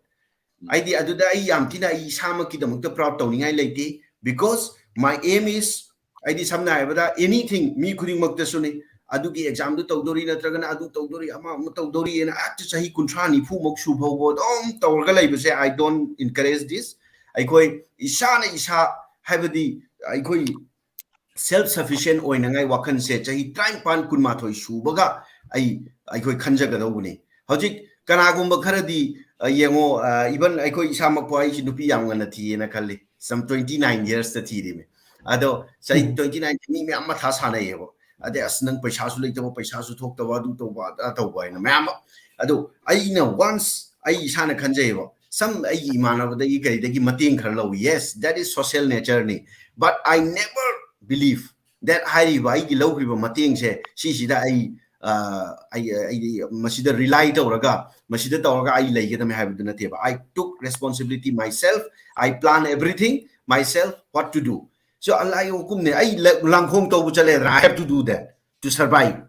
ꯑꯩꯗꯤ ꯑꯗꯨꯗ ꯑꯩ ꯌꯥꯝ ꯊꯤꯅ ꯑꯩ ꯏꯁꯥꯃꯛꯀꯤꯗꯃꯛꯇ proud ꯇꯧꯅꯤꯡꯉꯥꯏ ꯂꯩꯇꯦ, because my aim is, ꯑꯩꯗꯤ ꯁꯝꯅ ꯍꯥꯏꯔꯕꯗ anything, ꯃꯤ ꯈꯨꯗꯤꯡꯃꯛꯇꯁꯨꯅꯤ, ꯑꯗꯨꯒꯤ examꯗꯨ ꯇꯧꯗꯣꯔꯤ ꯅꯠꯇ꯭ꯔꯒꯅ ꯑꯗꯨ ꯇꯧꯗꯣꯔꯤ, ꯑꯃ ꯑꯃ ꯇꯧꯗꯣꯔꯤꯅ ꯑꯍꯦꯛꯇ ꯆꯍꯤ ꯀꯨꯟꯊ꯭ꯔꯥ ꯅꯤꯐꯨꯃꯨꯛ ꯁꯨ ꯐꯥꯎꯕ ꯑꯗꯨꯝ ꯇꯧꯔꯒ ꯂꯩꯕꯁꯦ, I don't encourage this꯫ ꯑꯩꯈꯣꯏ ꯏꯁꯥꯅ ꯏꯁꯥ, ꯍꯥꯏꯕꯗꯤ ꯑꯩꯈꯣꯏ self sufficient ꯑꯣꯏꯅꯉꯥꯏ ꯋꯥꯈꯜꯁꯦ ꯆꯍꯤ ꯇꯔꯥꯅꯤꯄꯥꯟ, ꯀꯨꯟꯃꯥꯊꯣꯏ ꯁꯨꯕꯒ ꯑꯩ, ꯑꯩꯈꯣꯏ ꯈꯟꯖꯒꯗꯧꯕꯅꯤ꯫ ꯍꯧꯖꯤꯛ ꯀꯅꯥꯒꯨꯝꯕ ꯈꯔꯗꯤ, ꯑ, ꯌꯦꯡꯉꯣ, ꯑ, even ꯑꯩꯈꯣꯏ ꯏꯁꯥꯃꯛꯄꯨ ꯑꯩꯁꯤ ꯅꯨꯄꯤ ꯌꯥꯝ ꯉꯟꯅ ꯊꯤꯌꯦꯅ ꯈꯜꯂꯤ, some twenty nine yearsꯇ ꯊꯤꯔꯤꯃꯤ꯫ ꯑꯗꯣ ꯆꯍꯤ ꯎꯝ꯫ twenty nine ꯃꯤ ꯃꯌꯥꯝ ꯃꯊꯥ ꯁꯥꯟꯅꯩꯌꯦꯕ꯫ ꯑꯗꯩ, "ꯑꯁ, ꯅꯪ ꯄꯩꯁꯥꯁꯨ ꯂꯩꯇꯕ, ꯄꯩꯁꯥꯁꯨ ꯊꯣꯛꯇꯕ, ꯑꯗꯨ ꯇꯧꯕ, ꯑꯗꯥ ꯇꯧꯕ" ꯍꯥꯏꯅ ꯃꯌꯥꯝ ꯑꯃ꯫ ꯑꯗꯣ ꯑꯩꯅ once ꯑꯩ ꯏꯁꯥꯅ ꯈꯟꯖꯩꯌꯦꯕ, some ꯑꯩꯒꯤ ꯏꯃꯥꯟꯅꯕꯗꯒꯤ ꯀꯔꯤꯗꯒꯤ ꯃꯇꯦꯡ ꯈꯔ ꯂꯧꯏ, yes, that is social natureꯅꯤ, but I never believe that ꯍꯥꯏꯔꯤꯕ ꯑꯩꯒꯤ ꯂꯧꯈ꯭ꯔꯤꯕ ꯃꯇꯦꯡꯁꯦ ꯁꯤꯁꯤꯗ ꯑꯩ, ꯑ, ꯑꯩ, ꯑꯩ ꯃꯁꯤꯗ rely ꯇꯧꯔꯒ, ꯃꯁꯤꯗ ꯇꯧꯔꯒ ꯑꯩ ꯂꯩꯒꯗꯕꯅꯤ ꯍꯥꯏꯕꯗꯨ ꯅꯠꯇꯦꯕ꯫ I took responsibility myself, I plan everything myself, what to do꯫ So ꯑꯜꯂꯥꯍꯒꯤ ꯍꯨꯀꯨꯝꯅꯦ, ꯑꯩ ꯂ-, ꯂꯥꯡꯈꯣꯡ ꯇꯧꯕ ꯆꯠꯂꯦꯗꯅ, I have to do that to survive꯫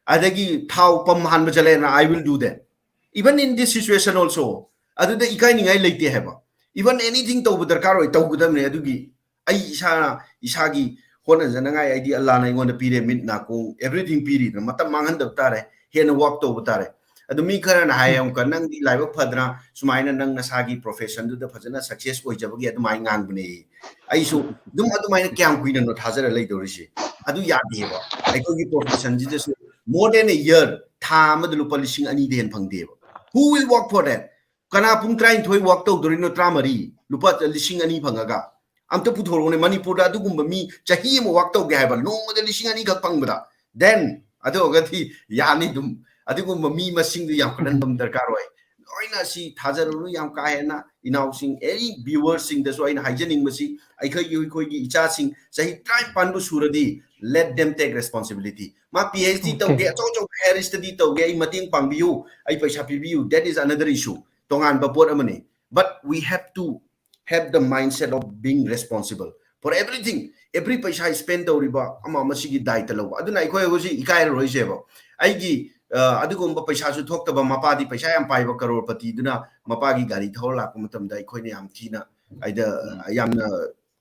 ꯑꯗꯒꯤ ꯊꯥꯎ pump ꯍꯥꯟꯕ ꯆꯠꯂꯦꯗꯅ, I will do that꯫ Even in this situation also, ꯑꯗꯨꯗ ꯏꯀꯥꯏꯅꯤꯡꯉꯥꯏ ꯂꯩꯇꯦ ꯍꯥꯏꯕ꯫ Even anything ꯇꯧꯕ ꯗꯔꯀꯥꯔ ꯑꯣꯏ, ꯇꯧꯒꯗꯕꯅꯦ꯫ ꯑꯗꯨꯒꯤ ꯑꯩ ꯏꯁꯥꯅ ꯏꯁꯥꯒꯤ ꯍꯣꯠꯅꯖꯅꯉꯥꯏ ꯑꯩꯗꯤ ꯑꯜꯂꯥꯅ ꯑꯩꯉꯣꯟꯗ ꯄꯤꯔꯦ, ꯃꯤꯠ ꯅꯥꯀꯣꯡ everything ꯄꯤꯔꯤꯗꯅ, ꯃꯇꯝ ꯃꯥꯡꯍꯟꯗꯕ ꯇꯥꯔꯦ, ꯍꯦꯟꯅ work ꯇꯧꯕ ꯇꯥꯔꯦ꯫ ꯑꯗꯨ ꯃꯤ ꯈꯔꯅ ꯍꯥꯏ ꯑꯃꯨꯛꯀ, "ꯅꯪꯗꯤ ꯂꯥꯏꯕꯛ ꯐꯗꯅ ꯁꯨꯃꯥꯏꯅ ꯅꯪ ꯅꯁꯥꯒꯤ professionꯗꯨꯗ ꯐꯖꯅ success ꯑꯣꯏꯖꯕꯒꯤ ꯑꯗꯨꯃꯥꯏꯅ ꯉꯥꯡꯕꯅꯦ"꯫ ꯑꯩꯁꯨ ꯑꯗꯨꯝ ꯑꯗꯨꯃꯥꯏꯅ ꯀꯌꯥꯝ ꯀꯨꯏꯅꯅꯣ ꯊꯥꯖꯔ ꯂꯩꯗꯧꯔꯤꯁꯦ? ꯑꯗꯨ ꯌꯥꯗꯦꯕ꯫ ꯑꯩꯈꯣꯏꯒꯤ professionꯁꯤꯗꯁꯨ more than a year, ꯊꯥ ꯑꯃꯗ ꯂꯨꯄꯥ ꯂꯤꯁꯤꯡ ꯑꯅꯤꯗꯩ ꯍꯦꯟꯅ ꯐꯪꯗꯦꯕ꯫ Who will work for that? ꯀꯅꯥ ꯄꯨꯡ ꯇꯔꯥꯅꯤꯊꯣꯏ work ꯇꯧꯗꯣꯔꯤꯅꯣ, ꯇꯔꯥꯃꯔꯤ, ꯂꯨꯄꯥ ꯂꯤꯁꯤꯡ ꯑꯅꯤ ꯐꯪꯉꯒ? ꯑꯝꯇ ꯄꯨꯊꯣꯔꯛꯎꯅꯦ꯫ ꯃꯅꯤꯄꯨꯔꯗ ꯑꯗꯨꯒꯨꯝꯕ ꯃꯤ ꯆꯍꯤ ꯑꯃ work ꯇꯧꯒꯦ ꯍꯥꯏꯕ, ꯅꯣꯡꯃꯗ ꯂꯤꯁꯤꯡ ꯑꯅꯤꯈꯛ ꯐꯪꯕꯗ, then ꯑꯗꯨ ꯑꯣꯏꯔꯒꯗꯤ ꯌꯥꯅꯤ ꯑꯗꯨꯝ꯫ ꯑꯗꯨꯒꯨꯝꯕ ꯃꯤ ꯃꯁꯤꯡꯗꯨ ꯌꯥꯝꯈꯠꯍꯟꯕ ꯑꯃ ꯗꯔꯀꯥꯔ ꯑꯣꯏ꯫ ꯂꯣꯏꯅ ꯁꯤ ꯊꯥꯖꯔꯨꯅꯨ꯫ ꯌꯥꯝ ꯀꯥ ꯍꯦꯟꯅ ꯏꯅꯥꯎꯁꯤꯡ, any viewerꯁꯤꯡꯗꯁꯨ ꯑꯩꯅ ꯍꯥꯏꯖꯅꯤꯡꯕꯁꯤ, ꯑꯩꯈꯣꯏꯒꯤ, ꯑꯩꯈꯣꯏꯒꯤ ꯏꯆꯥꯁꯤꯡ ꯆꯍꯤ ꯇꯔꯥꯅꯤꯄꯥꯟꯕꯨ ꯁꯨꯔꯗꯤ, let them take responsibility꯫ ꯃꯥ PhD Okay. ꯇꯧꯒꯦ, ꯑꯆꯧ ꯑꯆꯧꯕ ꯍꯥꯏꯌꯔ ꯁ꯭ꯇꯗꯤ ꯇꯧꯒꯦ, ꯑꯩ ꯃꯇꯦꯡ ꯄꯥꯡꯕꯤꯌꯨ, ꯑꯩ ꯄꯩꯁꯥ ꯄꯤꯕꯤꯌꯨ, that is another issue, ꯇꯣꯉꯥꯟꯕ ꯄꯣꯠ ꯑꯃꯅꯤ꯫ But we have to have the mindset of being responsible for everything, every ꯄꯩꯁꯥ spend ꯇꯧꯔꯤꯕ ꯑꯃ ꯑꯃꯁꯤꯒꯤ ꯗꯥꯏꯇ ꯂꯧꯕ꯫ ꯑꯗꯨꯅ ꯑꯩꯈꯣꯏ ꯍꯧꯖꯤꯛ ꯏꯀꯥꯏꯔꯔꯣꯏꯁꯦꯕ꯫ ꯑꯩꯒꯤ ꯑ, ꯑꯗꯨꯒꯨꯝꯕ ꯄꯩꯁꯥꯁꯨ ꯊꯣꯛꯇꯕ ꯃꯄꯥꯗꯤ, ꯄꯩꯁꯥ ꯌꯥꯝ ꯄꯥꯏꯕ ꯀꯔꯣꯔꯄꯇꯤꯗꯨꯅ ꯃꯄꯥꯒꯤ ꯒꯥꯔꯤ ꯊꯧꯔ ꯂꯥꯛꯄ ꯃꯇꯝꯗ ꯑꯩꯈꯣꯏꯅ ꯌꯥꯝ ꯊꯤꯅ, ꯑꯩꯗ, ꯎꯝ꯫ ꯌꯥꯝꯅ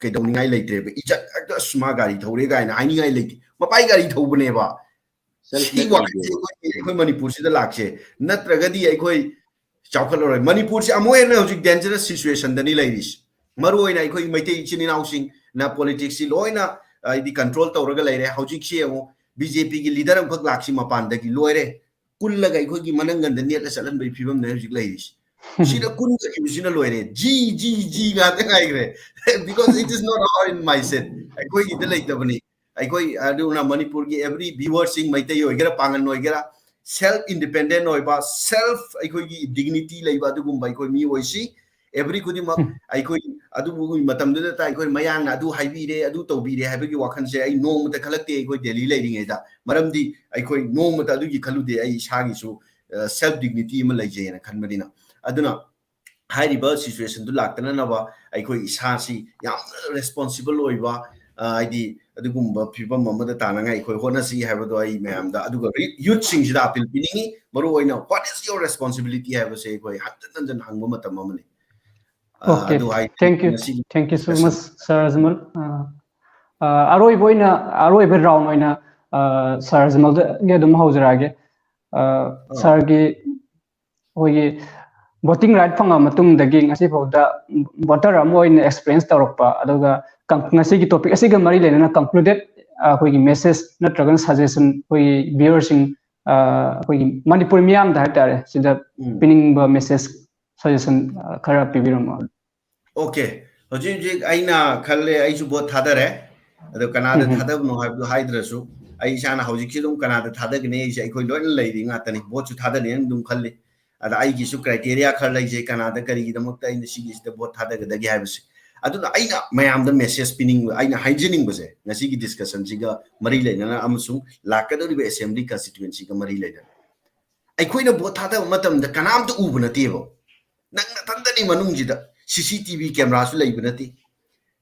ꯀꯩꯗꯧꯅꯤꯡꯉꯥꯏ ꯂꯩꯇ꯭ꯔꯦꯕ꯫ ꯏꯖꯠ ꯍꯦꯛꯇ, "ꯑꯁ, ꯃꯥ ꯒꯥꯔꯤ ꯊꯧꯔꯦ" ꯀꯥꯏꯅ ꯍꯥꯏꯅꯤꯡꯉꯥꯏ ꯂꯩꯇꯦ꯫ ꯃꯄꯥꯒꯤ ꯒꯥꯔꯤ ꯊꯧꯕꯅꯦꯕ꯫ Self ꯁꯤ respect ꯋꯥꯈꯜꯁꯦ ꯂꯩꯇꯦ꯫ ꯑꯩꯈꯣꯏ, ꯑꯩꯈꯣꯏ ꯃꯅꯤꯄꯨꯔꯁꯤꯗ ꯂꯥꯛꯁꯦ꯫ ꯅꯠꯇ꯭ꯔꯒꯗꯤ ꯑꯩꯈꯣꯏ ꯆꯥꯎꯈꯠꯂꯔꯣꯏ꯫ ꯃꯅꯤꯄꯨꯔꯁꯤ ꯑꯃꯨꯛ ꯍꯦꯟꯅ ꯍꯧꯖꯤꯛ dangerous situationꯗꯅꯤ ꯂꯩꯔꯤꯁꯤ꯫ ꯃꯔꯨ ꯑꯣꯏꯅ ꯑꯩꯈꯣꯏ ꯃꯩꯇꯩ ꯏꯆꯤꯟ ꯏꯅꯥꯎꯁꯤꯡꯅ politicsꯁꯤ ꯂꯣꯏꯅ, ꯍꯥꯏꯗꯤ, control ꯇꯧꯔꯒ ꯂꯩꯔꯦ꯫ ꯍꯧꯖꯤꯛꯁꯤ ꯌꯦꯡꯉꯨ, BJPꯒꯤ leader ꯑꯃꯈꯛ ꯂꯥꯛꯁꯤ ꯃꯄꯥꯟꯗꯒꯤ, ꯂꯣꯏꯔꯦ꯫ ꯀꯨꯜꯂꯒ ꯑꯩꯈꯣꯏꯒꯤ ꯃꯅꯪꯒꯟꯗ ꯅꯦꯠꯂ ꯆꯠꯍꯟꯕꯒꯤ ꯐꯤꯕꯝꯅꯦ ꯍꯧꯖꯤꯛ ꯂꯩꯔꯤꯁꯤ꯫ ꯁꯤꯗ ꯀꯨꯟꯒ ꯏꯕꯁꯤꯅ ꯂꯣꯏꯔꯦ꯫ "ꯖꯤ, ꯖꯤ, ꯖꯤ" ꯉꯥꯛꯇ ꯉꯥꯏꯈ꯭ꯔꯦ꯫ Because it is not our in mindset꯫ ꯑꯩꯈꯣꯏꯒꯤꯗ ꯂꯩꯇꯕꯅꯤ꯫ ꯑꯩꯈꯣꯏ, ꯑꯗꯨꯅ ꯃꯅꯤꯄꯨꯔꯒꯤ every viewerꯁꯤꯡ, ꯃꯩꯇꯩ ꯑꯣꯏꯒꯦꯔꯥ, ꯄꯥꯉꯟ ꯑꯣꯏꯒꯦꯔꯥ, self independent ꯑꯣꯏꯕ, self ꯑꯩꯈꯣꯏꯒꯤ dignity ꯂꯩꯕ ꯑꯗꯨꯒꯨꯝꯕ ꯑꯩꯈꯣꯏ ꯃꯤ ꯑꯣꯏꯁꯤ꯫ Every ꯈꯨꯗꯤꯡꯃꯛ ꯎꯝ꯫ ꯑꯩꯈꯣꯏ ꯑꯗꯨꯕꯨ ꯃꯇꯝꯗꯨꯗ ꯑꯩꯈꯣꯏ ꯃꯌꯥꯡꯅ ꯑꯗꯨ ꯍꯥꯏꯕꯤꯔꯦ, ꯑꯗꯨ ꯇꯧꯕꯤꯔꯦ ꯍꯥꯏꯕꯒꯤ ꯋꯥꯈꯜꯁꯦ ꯑꯩ ꯅꯣꯡꯃꯇ ꯈꯜꯂꯛꯇꯦ ꯑꯩꯈꯣꯏ ꯗꯦꯜꯂꯤ ꯂꯩꯔꯤꯉꯩꯗ꯫ ꯃꯔꯝꯗꯤ ꯑꯩꯈꯣꯏ ꯅꯣꯡꯃꯇ ꯑꯗꯨꯒꯤ ꯈꯜꯂꯨꯗꯦ꯫ ꯑꯩ ꯏꯁꯥꯒꯤꯁꯨ, ꯑ, self dignity ꯑꯃ ꯂꯩꯖꯩꯅ ꯈꯟꯕꯅꯤꯅ꯫ ꯑꯗꯨꯅ ꯍꯥꯏꯔꯤꯕ situationꯗꯨ ꯂꯥꯛꯇꯅꯅꯕ ꯑꯩꯈꯣꯏ ꯏꯁꯥꯁꯤ ꯌꯥꯝꯅ responsible ꯑꯣꯏꯕ, ꯑ, ꯍꯥꯏꯗꯤ ꯑꯗꯨꯒꯨꯝꯕ ꯐꯤꯕꯝ ꯑꯃꯗ ꯇꯥꯅꯉꯥꯏ ꯑꯩꯈꯣꯏ ꯍꯣꯠꯅꯁꯤ ꯍꯥꯏꯕꯗꯣ ꯑꯩ ꯃꯌꯥꯝꯗ, ꯑꯗꯨꯒ ꯔꯤ-, youthꯁꯤꯡꯁꯤꯗ appeal ꯄꯤꯅꯤꯡꯉꯤ꯫ ꯃꯔꯨꯑꯣꯏꯅ what is your responsibility ꯍꯥꯏꯕꯁꯦ ꯑꯩꯈꯣꯏ ꯍꯟꯖꯤꯟ ꯍꯟꯖꯤꯟ ꯍꯪꯕ ꯃꯇꯝ ꯑꯃꯅꯤ꯫ ꯑ, Okay, ꯑꯗꯨ ꯍꯥꯏ-, thank you, ꯉꯁꯤꯒꯤ thank you so discussion much, Sir Ajmal. ꯑ, ꯑ, ꯑꯔꯣꯏꯕ ꯑꯣꯏꯅ, ꯑꯔꯣꯏꯕ round ꯑꯣꯏꯅ, ꯑ, Sir Ajmalꯗꯒꯤ ꯑꯗꯨꯝ ꯍꯧꯖꯔꯛꯑꯒꯦ꯫ ꯑ, ꯑ, Sirꯒꯤ ꯑꯩꯈꯣꯏꯒꯤ voting right ꯐꯪꯉ ꯃꯇꯨꯡꯗꯒꯤ ꯉꯁꯤꯐꯥꯎꯗ voter ꯑꯃ ꯑꯣꯏꯅ experience ꯇꯧꯔꯛꯄ, ꯑꯗꯨꯒ con-, ꯉꯁꯤꯒꯤ topic ꯑꯁꯤꯒ ꯃꯔꯤ ꯂꯩꯅꯅ concluded, ꯑ, ꯑꯩꯈꯣꯏꯒꯤ message ꯅꯠꯇ꯭ꯔꯒꯅ suggestion ꯑꯩꯈꯣꯏꯒꯤ viewerꯁꯤꯡ, ꯑ, ꯑꯩꯈꯣꯏꯒꯤ ꯃꯅꯤꯄꯨꯔ ꯃꯤꯌꯥꯝꯗ ꯍꯥꯏꯇꯥꯔꯦ, ꯁꯤꯗ ꯎꯝ꯫ ꯄꯤꯅꯤꯡꯕ message, suggestion, ꯑ, ꯈꯔ ꯄꯤꯕꯤꯔꯝꯃꯣ꯫ Okay, ꯍꯧꯖꯤꯛ ꯍꯧꯖꯤꯛ ꯑꯩꯅ ꯈꯜꯂꯦ, ꯑꯩꯁꯨ vote ꯊꯥꯗꯔꯦ꯫ ꯑꯗꯣ ꯀꯅꯥꯗ ꯎꯝ, ꯎꯝ꯫ ꯊꯥꯗꯕꯅꯣ ꯍꯥꯏꯕꯗꯨ ꯍꯥꯏꯗ꯭ꯔꯁꯨ, ꯑꯩ ꯏꯁꯥꯅ ꯍꯧꯖꯤꯛꯁꯨ ꯑꯗꯨꯝ ꯀꯅꯥꯗ ꯊꯥꯗꯒꯅꯤ ꯑꯩꯁꯦ, ꯑꯩꯈꯣꯏ ꯂꯣꯏꯅ ꯂꯩꯔꯤ ꯉꯥꯛꯇꯅꯤ, ꯚꯣꯠꯁꯨ ꯊꯥꯗꯅꯤ ꯑꯗꯨꯝ ꯈꯜꯂꯤ꯫ ꯑꯗ ꯑꯩꯒꯤꯁꯨ criteria ꯈꯔ ꯂꯩꯖꯩ, ꯀꯅꯥꯗ ꯀꯔꯤꯒꯤꯗꯃꯛꯇ ꯑꯩꯅ ꯁꯤꯒꯤꯁꯤꯗ ꯚꯣꯠ ꯊꯥꯗꯒꯗꯒꯦ ꯍꯥꯏꯕꯁꯦ꯫ ꯑꯗꯨꯅ ꯑꯩꯅ ꯃꯌꯥꯝꯗ message ꯄꯤꯅꯤꯡꯕ, ꯑꯩꯅ ꯍꯥꯏꯖꯅꯤꯡꯕꯁꯦ, ꯉꯁꯤꯒꯤ discussion ꯁꯤꯒ ꯃꯔꯤ ꯂꯩꯅꯅ ꯑꯃꯁꯨꯡ ꯂꯥꯛꯀꯗꯧꯔꯤꯕ assembly constituency ꯒ ꯃꯔꯤ ꯂꯩꯅꯅ, ꯑꯩꯈꯣꯏꯅ ꯚꯣꯠ ꯊꯥꯗꯕ ꯃꯇꯝꯗ ꯀꯅꯥꯝꯇ ꯎꯕ ꯅꯠꯇꯦꯕ꯫ ꯅꯪ ꯅꯊꯟꯇꯅꯤ ꯃꯅꯨꯡꯁꯤꯗ, C C T V camera ꯁꯨ ꯂꯩꯕ ꯅꯠꯇꯦ꯫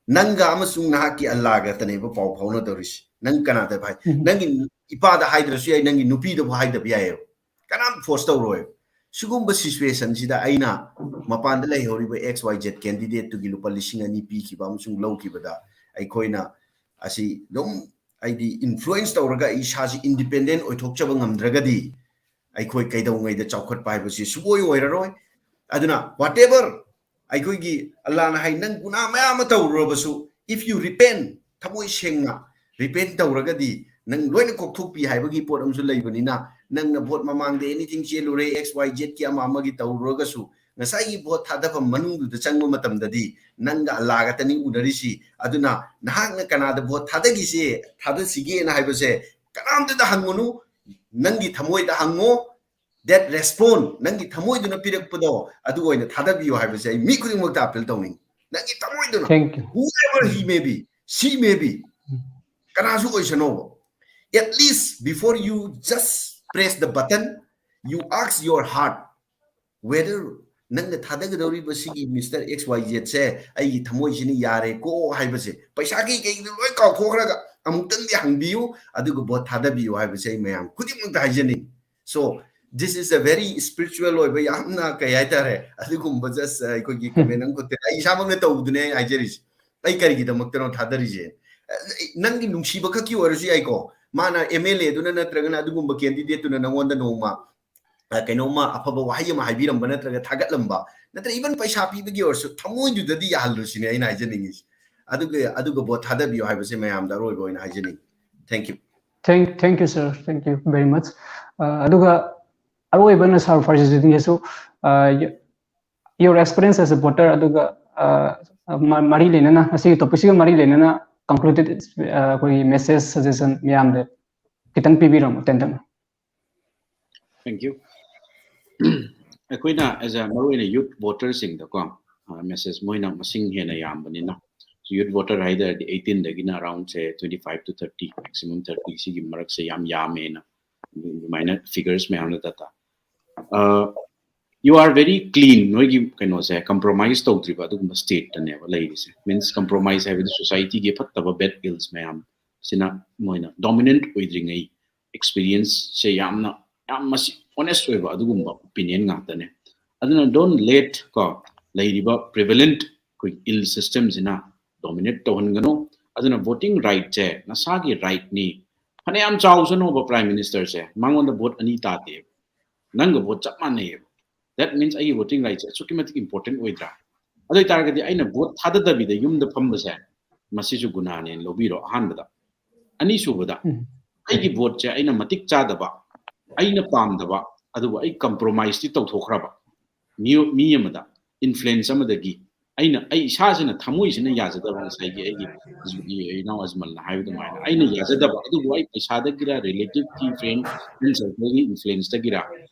ꯅꯪꯒ ꯑꯃꯁꯨꯡ ꯅꯍꯥꯛꯀꯤ ꯑꯜꯂꯥꯒ ꯈꯛꯇꯅꯦꯕ ꯄꯥꯎ ꯐꯥꯎꯅꯗꯧꯔꯤꯁꯤ꯫ ꯅꯪ ꯀꯅꯥꯗ ꯍꯥꯏ? ꯎꯝ꯫ ꯅꯪꯒꯤ ꯏꯄꯥꯗ ꯍꯥꯏꯗ꯭ꯔꯁꯨ ꯌꯥꯏ, ꯅꯪꯒꯤ ꯅꯨꯄꯤꯗꯕꯨ ꯍꯥꯏꯗꯕ ꯌꯥꯏꯌꯦꯕ꯫ ꯀꯅꯥꯝ force ꯇꯧꯔꯣꯏ꯫ ꯁꯤꯒꯨꯝꯕ situation ꯁꯤꯗ ꯑꯩꯅ ꯃꯄꯥꯟꯗ ꯂꯩꯍꯧꯔꯤꯕ X Y Z candidate ꯇꯨꯒꯤ ꯂꯨꯄꯥ ꯂꯤꯁꯤꯡ ꯑꯅꯤ ꯄꯤꯈꯤꯕ ꯑꯃꯁꯨꯡ ꯂꯧꯈꯤꯕꯗ ꯑꯩꯈꯣꯏꯅ ꯑꯁꯤ ꯑꯗꯨꯝ, ꯑꯩꯗꯤ, influence ꯇꯧꯔꯒ ꯑꯩ ꯏꯁꯥꯁꯤ independent ꯑꯣꯏꯊꯣꯛꯆꯕ ꯉꯝꯗ꯭ꯔꯒꯗꯤ ꯑꯩꯈꯣꯏ ꯀꯩꯗꯧꯉꯩꯗ ꯆꯥꯎꯈꯠꯄ ꯍꯥꯏꯕꯁꯤ ꯁꯨꯡꯑꯣꯏ ꯑꯣꯏꯔꯔꯣꯏ꯫ ꯑꯗꯨꯅ whatever ꯑꯩꯈꯣꯏꯒꯤ ꯑꯜꯂꯥꯅ ꯍꯥꯏ, "ꯅꯪ ꯒꯨꯅꯥ ꯃꯌꯥꯝ ꯑꯃ ꯇꯧꯔꯨꯔꯕꯁꯨ, if you repent, ꯊꯃꯣꯏ ꯁꯦꯡꯅ repent ꯇꯧꯔꯒꯗꯤ, ꯅꯪ ꯂꯣꯏꯅ ꯀꯣꯛꯊꯣꯛꯄꯤ" ꯍꯥꯏꯕꯒꯤ ꯄꯣꯠ ꯑꯃꯁꯨ ꯂꯩꯕꯅꯤꯅ, ꯅꯪꯅ ꯚꯣꯠ ꯃꯃꯥꯡꯗ anything ꯆꯦꯜꯂꯨꯔꯦ, X Y Z ꯀꯤ ꯑꯃ ꯑꯃꯒꯤ ꯇꯧꯔꯨꯔꯒꯁꯨ, ꯉꯁꯥꯏꯒꯤ ꯚꯣꯠ ꯊꯥꯗꯐꯝ ꯃꯅꯨꯡꯗꯨꯗ ꯆꯪꯕ ꯃꯇꯝꯗꯗꯤ ꯅꯪꯒ ꯑꯜꯂꯥ ꯈꯛꯇꯅꯤ ꯎꯅꯔꯤꯁꯤ꯫ ꯑꯗꯨꯅ ꯅꯍꯥꯛꯅ ꯀꯅꯥꯗ ꯚꯣꯠ ꯊꯥꯗꯈꯤꯁꯦ, ꯊꯥꯗꯁꯤꯒꯦꯅ ꯍꯥꯏꯕꯁꯦ ꯀꯅꯥꯝꯇꯗ ꯍꯪꯉꯨꯅꯨ, ꯅꯪꯒꯤ ꯊꯃꯣꯏꯗ ꯍꯪꯉꯣ꯫ That respond, ꯅꯪꯒꯤ ꯊꯃꯣꯏꯗꯨꯅ ꯄꯤꯔꯛꯄꯗꯣ, ꯑꯗꯨ ꯑꯣꯏꯅ ꯊꯥꯗꯕꯤꯌꯨ ꯍꯥꯏꯕꯁꯦ ꯑꯩ ꯃꯤ ꯈꯨꯗꯤꯡꯃꯛꯇ appeal ꯇꯧꯅꯤꯡꯉꯤ꯫ ꯅꯪꯒꯤ ꯊꯃꯣꯏꯗꯨꯅ, Thank you. Whoever he may be, she may be, ꯀꯅꯥꯁꯨ ꯑꯣꯏꯁꯅꯣꯕ, at least before you just press the button, you ask your heart whether ꯅꯪꯅ ꯊꯥꯗꯒꯗꯧꯔꯤꯕ ꯁꯤꯒꯤ Mister X Y Z ꯁꯦ ꯑꯩꯒꯤ ꯊꯃꯣꯏꯁꯤꯅ ꯌꯥꯔꯦꯀꯣ ꯍꯥꯏꯕꯁꯦ, ꯄꯩꯁꯥꯒꯤ ꯀꯩꯒꯤꯗꯣ ꯂꯣꯏ ꯀꯥꯎꯊꯣꯛꯈ꯭ꯔꯒ ꯑꯃꯨꯛꯇꯪꯗꯤ ꯍꯪꯕꯤꯌꯨ, ꯑꯗꯨꯒ ꯚꯣꯠ ꯊꯥꯗꯕꯤꯌꯨ ꯍꯥꯏꯕꯁꯦ ꯑꯩ ꯃꯌꯥꯝ ꯈꯨꯗꯤꯡꯃꯛꯇ ꯍꯥꯏꯖꯅꯤꯡꯉꯤ꯫ So this is a very spiritual ꯑꯣꯏꯕ, ꯌꯥꯝꯅ ꯀꯩ ꯍꯥꯏꯇꯥꯔꯦ, ꯑꯗꯨꯒꯨꯝꯕ just ꯑꯩꯈꯣꯏꯒꯤ comment ꯑꯃꯈꯛꯇꯅꯤ꯫ ꯑꯩ ꯏꯁꯥꯃꯛꯅ ꯇꯧꯕꯗꯨꯅꯦ ꯑꯩ ꯍꯥꯏꯖꯔꯤꯁꯦ꯫ ꯑꯩ ꯀꯔꯤꯒꯤꯗꯃꯛꯇꯅꯣ ꯊꯥꯗꯔꯤꯁꯦ? ꯅꯪꯒꯤ ꯅꯨꯡꯁꯤꯕ ꯈꯛꯀꯤ ꯑꯣꯏꯔꯁꯨ ꯌꯥꯏꯀꯣ꯫ ꯃꯥꯅ M L A ꯗꯨꯅ ꯅꯠꯇ꯭ꯔꯒꯅ ꯑꯗꯨꯒꯨꯝꯕ candidate ꯇꯨꯅ ꯅꯪꯉꯣꯟꯗ ꯅꯣꯡꯃ, ꯑ, ꯀꯩꯅꯣꯝꯃ ꯑꯐꯕ ꯋꯥꯍꯩ ꯑꯃ ꯍꯥꯏꯕꯤꯔꯝꯕ ꯅꯠꯇ꯭ꯔꯒ ꯊꯥꯒꯠꯂꯝꯕ, ꯅꯠꯇ꯭ꯔꯒ even ꯄꯩꯁꯥ ꯄꯤꯕꯒꯤ ꯑꯣꯏꯔꯁꯨ ꯊꯃꯣꯏꯗꯨꯗꯗꯤ ꯌꯥꯍꯜꯂꯨꯁꯤꯅꯦ ꯑꯩꯅ ꯍꯥꯏꯖꯅꯤꯡꯉꯤꯁꯦ꯫ ꯑꯗꯨꯒ, ꯑꯗꯨꯒ ꯚꯣꯠ ꯊꯥꯗꯕꯤꯌꯨ ꯍꯥꯏꯕꯁꯦ ꯃꯌꯥꯝꯗ ꯑꯔꯣꯏꯕ ꯑꯣꯏꯅ ꯍꯥꯏꯖꯅꯤꯡꯉꯤ꯫ Thank you. Thank, thank you, sir. Thank you very much. ꯑ, ꯑꯗꯨꯒ ꯑꯔꯣꯏꯕ ꯑꯣꯏꯅ sir ꯐꯔꯁꯤꯁꯤꯡꯒꯤꯁꯨ, ꯑ, your experience as a voter, ꯑꯗꯨꯒ, ꯑ, ꯃ-, ꯃꯔꯤ ꯂꯩꯅꯅ, ꯉꯁꯤꯒꯤ topic ꯁꯤꯒ ꯃꯔꯤ ꯂꯩꯅꯅ concluded, ꯑ, ꯑꯩꯈꯣꯏꯒꯤ message, suggestion ꯃꯌꯥꯝꯗ ꯈꯤꯇꯪ ꯄꯤꯕꯤꯔꯝꯃꯣ, ꯇꯦꯟꯇꯛꯅ꯫ Thank you. ꯑꯩꯈꯣꯏꯅ as a ꯃꯔꯨꯑꯣꯏꯅ youth voterꯁꯤꯡꯗꯀꯣ, message, ꯃꯣꯏꯅ ꯃꯁꯤꯡ ꯍꯦꯟꯅ ꯌꯥꯝꯕꯅꯤꯅ, youth voter ꯍꯥꯏ ꯇꯥꯔꯗꯤ eighteen ꯗꯒꯤꯅ around say twenty five to thirty, maximum thirty, ꯁꯤꯒꯤ ꯃꯔꯛꯁꯦ ꯌꯥꯝ ꯌꯥꯝꯃꯦꯅ ꯑꯗꯨꯃꯥꯏꯅ figures ꯃꯌꯥꯝꯅ data. You are very clean, ꯅꯣꯏꯒꯤ ꯀꯩꯅꯣꯁꯦ compromise ꯇꯧꯗ꯭ꯔꯤꯕ ꯑꯗꯨꯒꯨꯝꯕ stateꯇꯅꯦꯕ ꯂꯩꯔꯤꯁꯦ꯫ Means compromise ꯍꯥꯏꯕꯗꯤ societyꯒꯤ ꯐꯠꯇꯕ bad ills ꯃꯌꯥꯝ ꯁꯤꯅ ꯃꯣꯏꯅ dominant ꯑꯣꯏꯗ꯭ꯔꯤꯉꯩ experienceꯁꯦ ꯌꯥꯝꯅ, ꯌꯥꯝ ꯃꯁꯤ honest ꯑꯣꯏꯕ ꯑꯗꯨꯒꯨꯝꯕ opinion ꯉꯥꯛꯇꯅꯦ꯫ ꯑꯗꯨꯅ don't let ꯀꯣ ꯂꯩꯔꯤꯕ prevalent ꯑꯩꯈꯣꯏ ill systemꯁꯤꯅ dominate ꯇꯧꯍꯟꯒꯅꯨ꯫ ꯑꯗꯨꯅ voting rightꯁꯦ ꯅꯁꯥꯒꯤ rightꯅꯤ꯫ ꯐꯅꯌꯥꯝ ꯆꯥꯎꯁꯅꯣꯕ Prime Ministerꯁꯦ, ꯃꯉꯣꯟꯗ vote ꯑꯅꯤ ꯇꯥꯗꯦꯕ, ꯅꯪꯒ vote ꯆꯞ ꯃꯥꯟꯅꯩꯌꯦꯕ꯫ That means ꯑꯩꯒꯤ voting rightꯁꯦ ꯑꯁꯨꯛꯀꯤ ꯃꯇꯤꯛ important ꯑꯣꯏꯗ꯭ꯔꯥ? ꯑꯗꯨ ꯑꯣꯏꯇꯥꯔꯒꯗꯤ ꯑꯩꯅ vote ꯊꯥꯗꯗꯕꯤꯗ ꯌꯨꯝꯗ ꯐꯝꯕꯁꯦ, ꯃꯁꯤꯁꯨ ꯒꯨꯅꯥꯅꯦꯅ ꯂꯧꯕꯤꯔꯣ꯫ ꯑꯍꯥꯟꯕꯗ, ꯑꯅꯤꯁꯨꯕꯗ, ꯑꯩꯒꯤ voteꯁꯦ ꯑꯩꯅ ꯃꯇꯤꯛ ꯆꯥꯗꯕ, ꯑꯩꯅ ꯄꯥꯝꯗꯕ, ꯑꯗꯨꯕꯨ ꯑꯩ compromiseꯇꯤ ꯇꯧꯊꯣꯛꯈ꯭ꯔꯕ ꯃꯤꯑꯣ-, ꯃꯤ ꯑꯃꯗ, influence ꯑꯃꯗꯒꯤ ꯑꯩꯅ, ꯑꯩ ꯏꯁꯥꯁꯤꯅ, ꯊꯃꯣꯏꯁꯤꯅ ꯌꯥꯖꯗꯕ, ꯉꯁꯥꯏꯒꯤ ꯑꯩꯒꯤ ꯍꯧꯖꯤꯛꯀꯤ ꯏꯅꯥꯎ ꯑꯖꯃꯜꯅ ꯍꯥꯏꯕ ꯑꯗꯨꯃꯥꯏꯅ ꯑꯩꯅ ꯌꯥꯖꯗꯕ, ꯑꯗꯨꯕꯨ ꯑꯩ ꯄꯩꯁꯥꯗꯒꯤꯔ, relative, friend, friend circleꯒꯤ influenceꯇꯒꯤꯔ,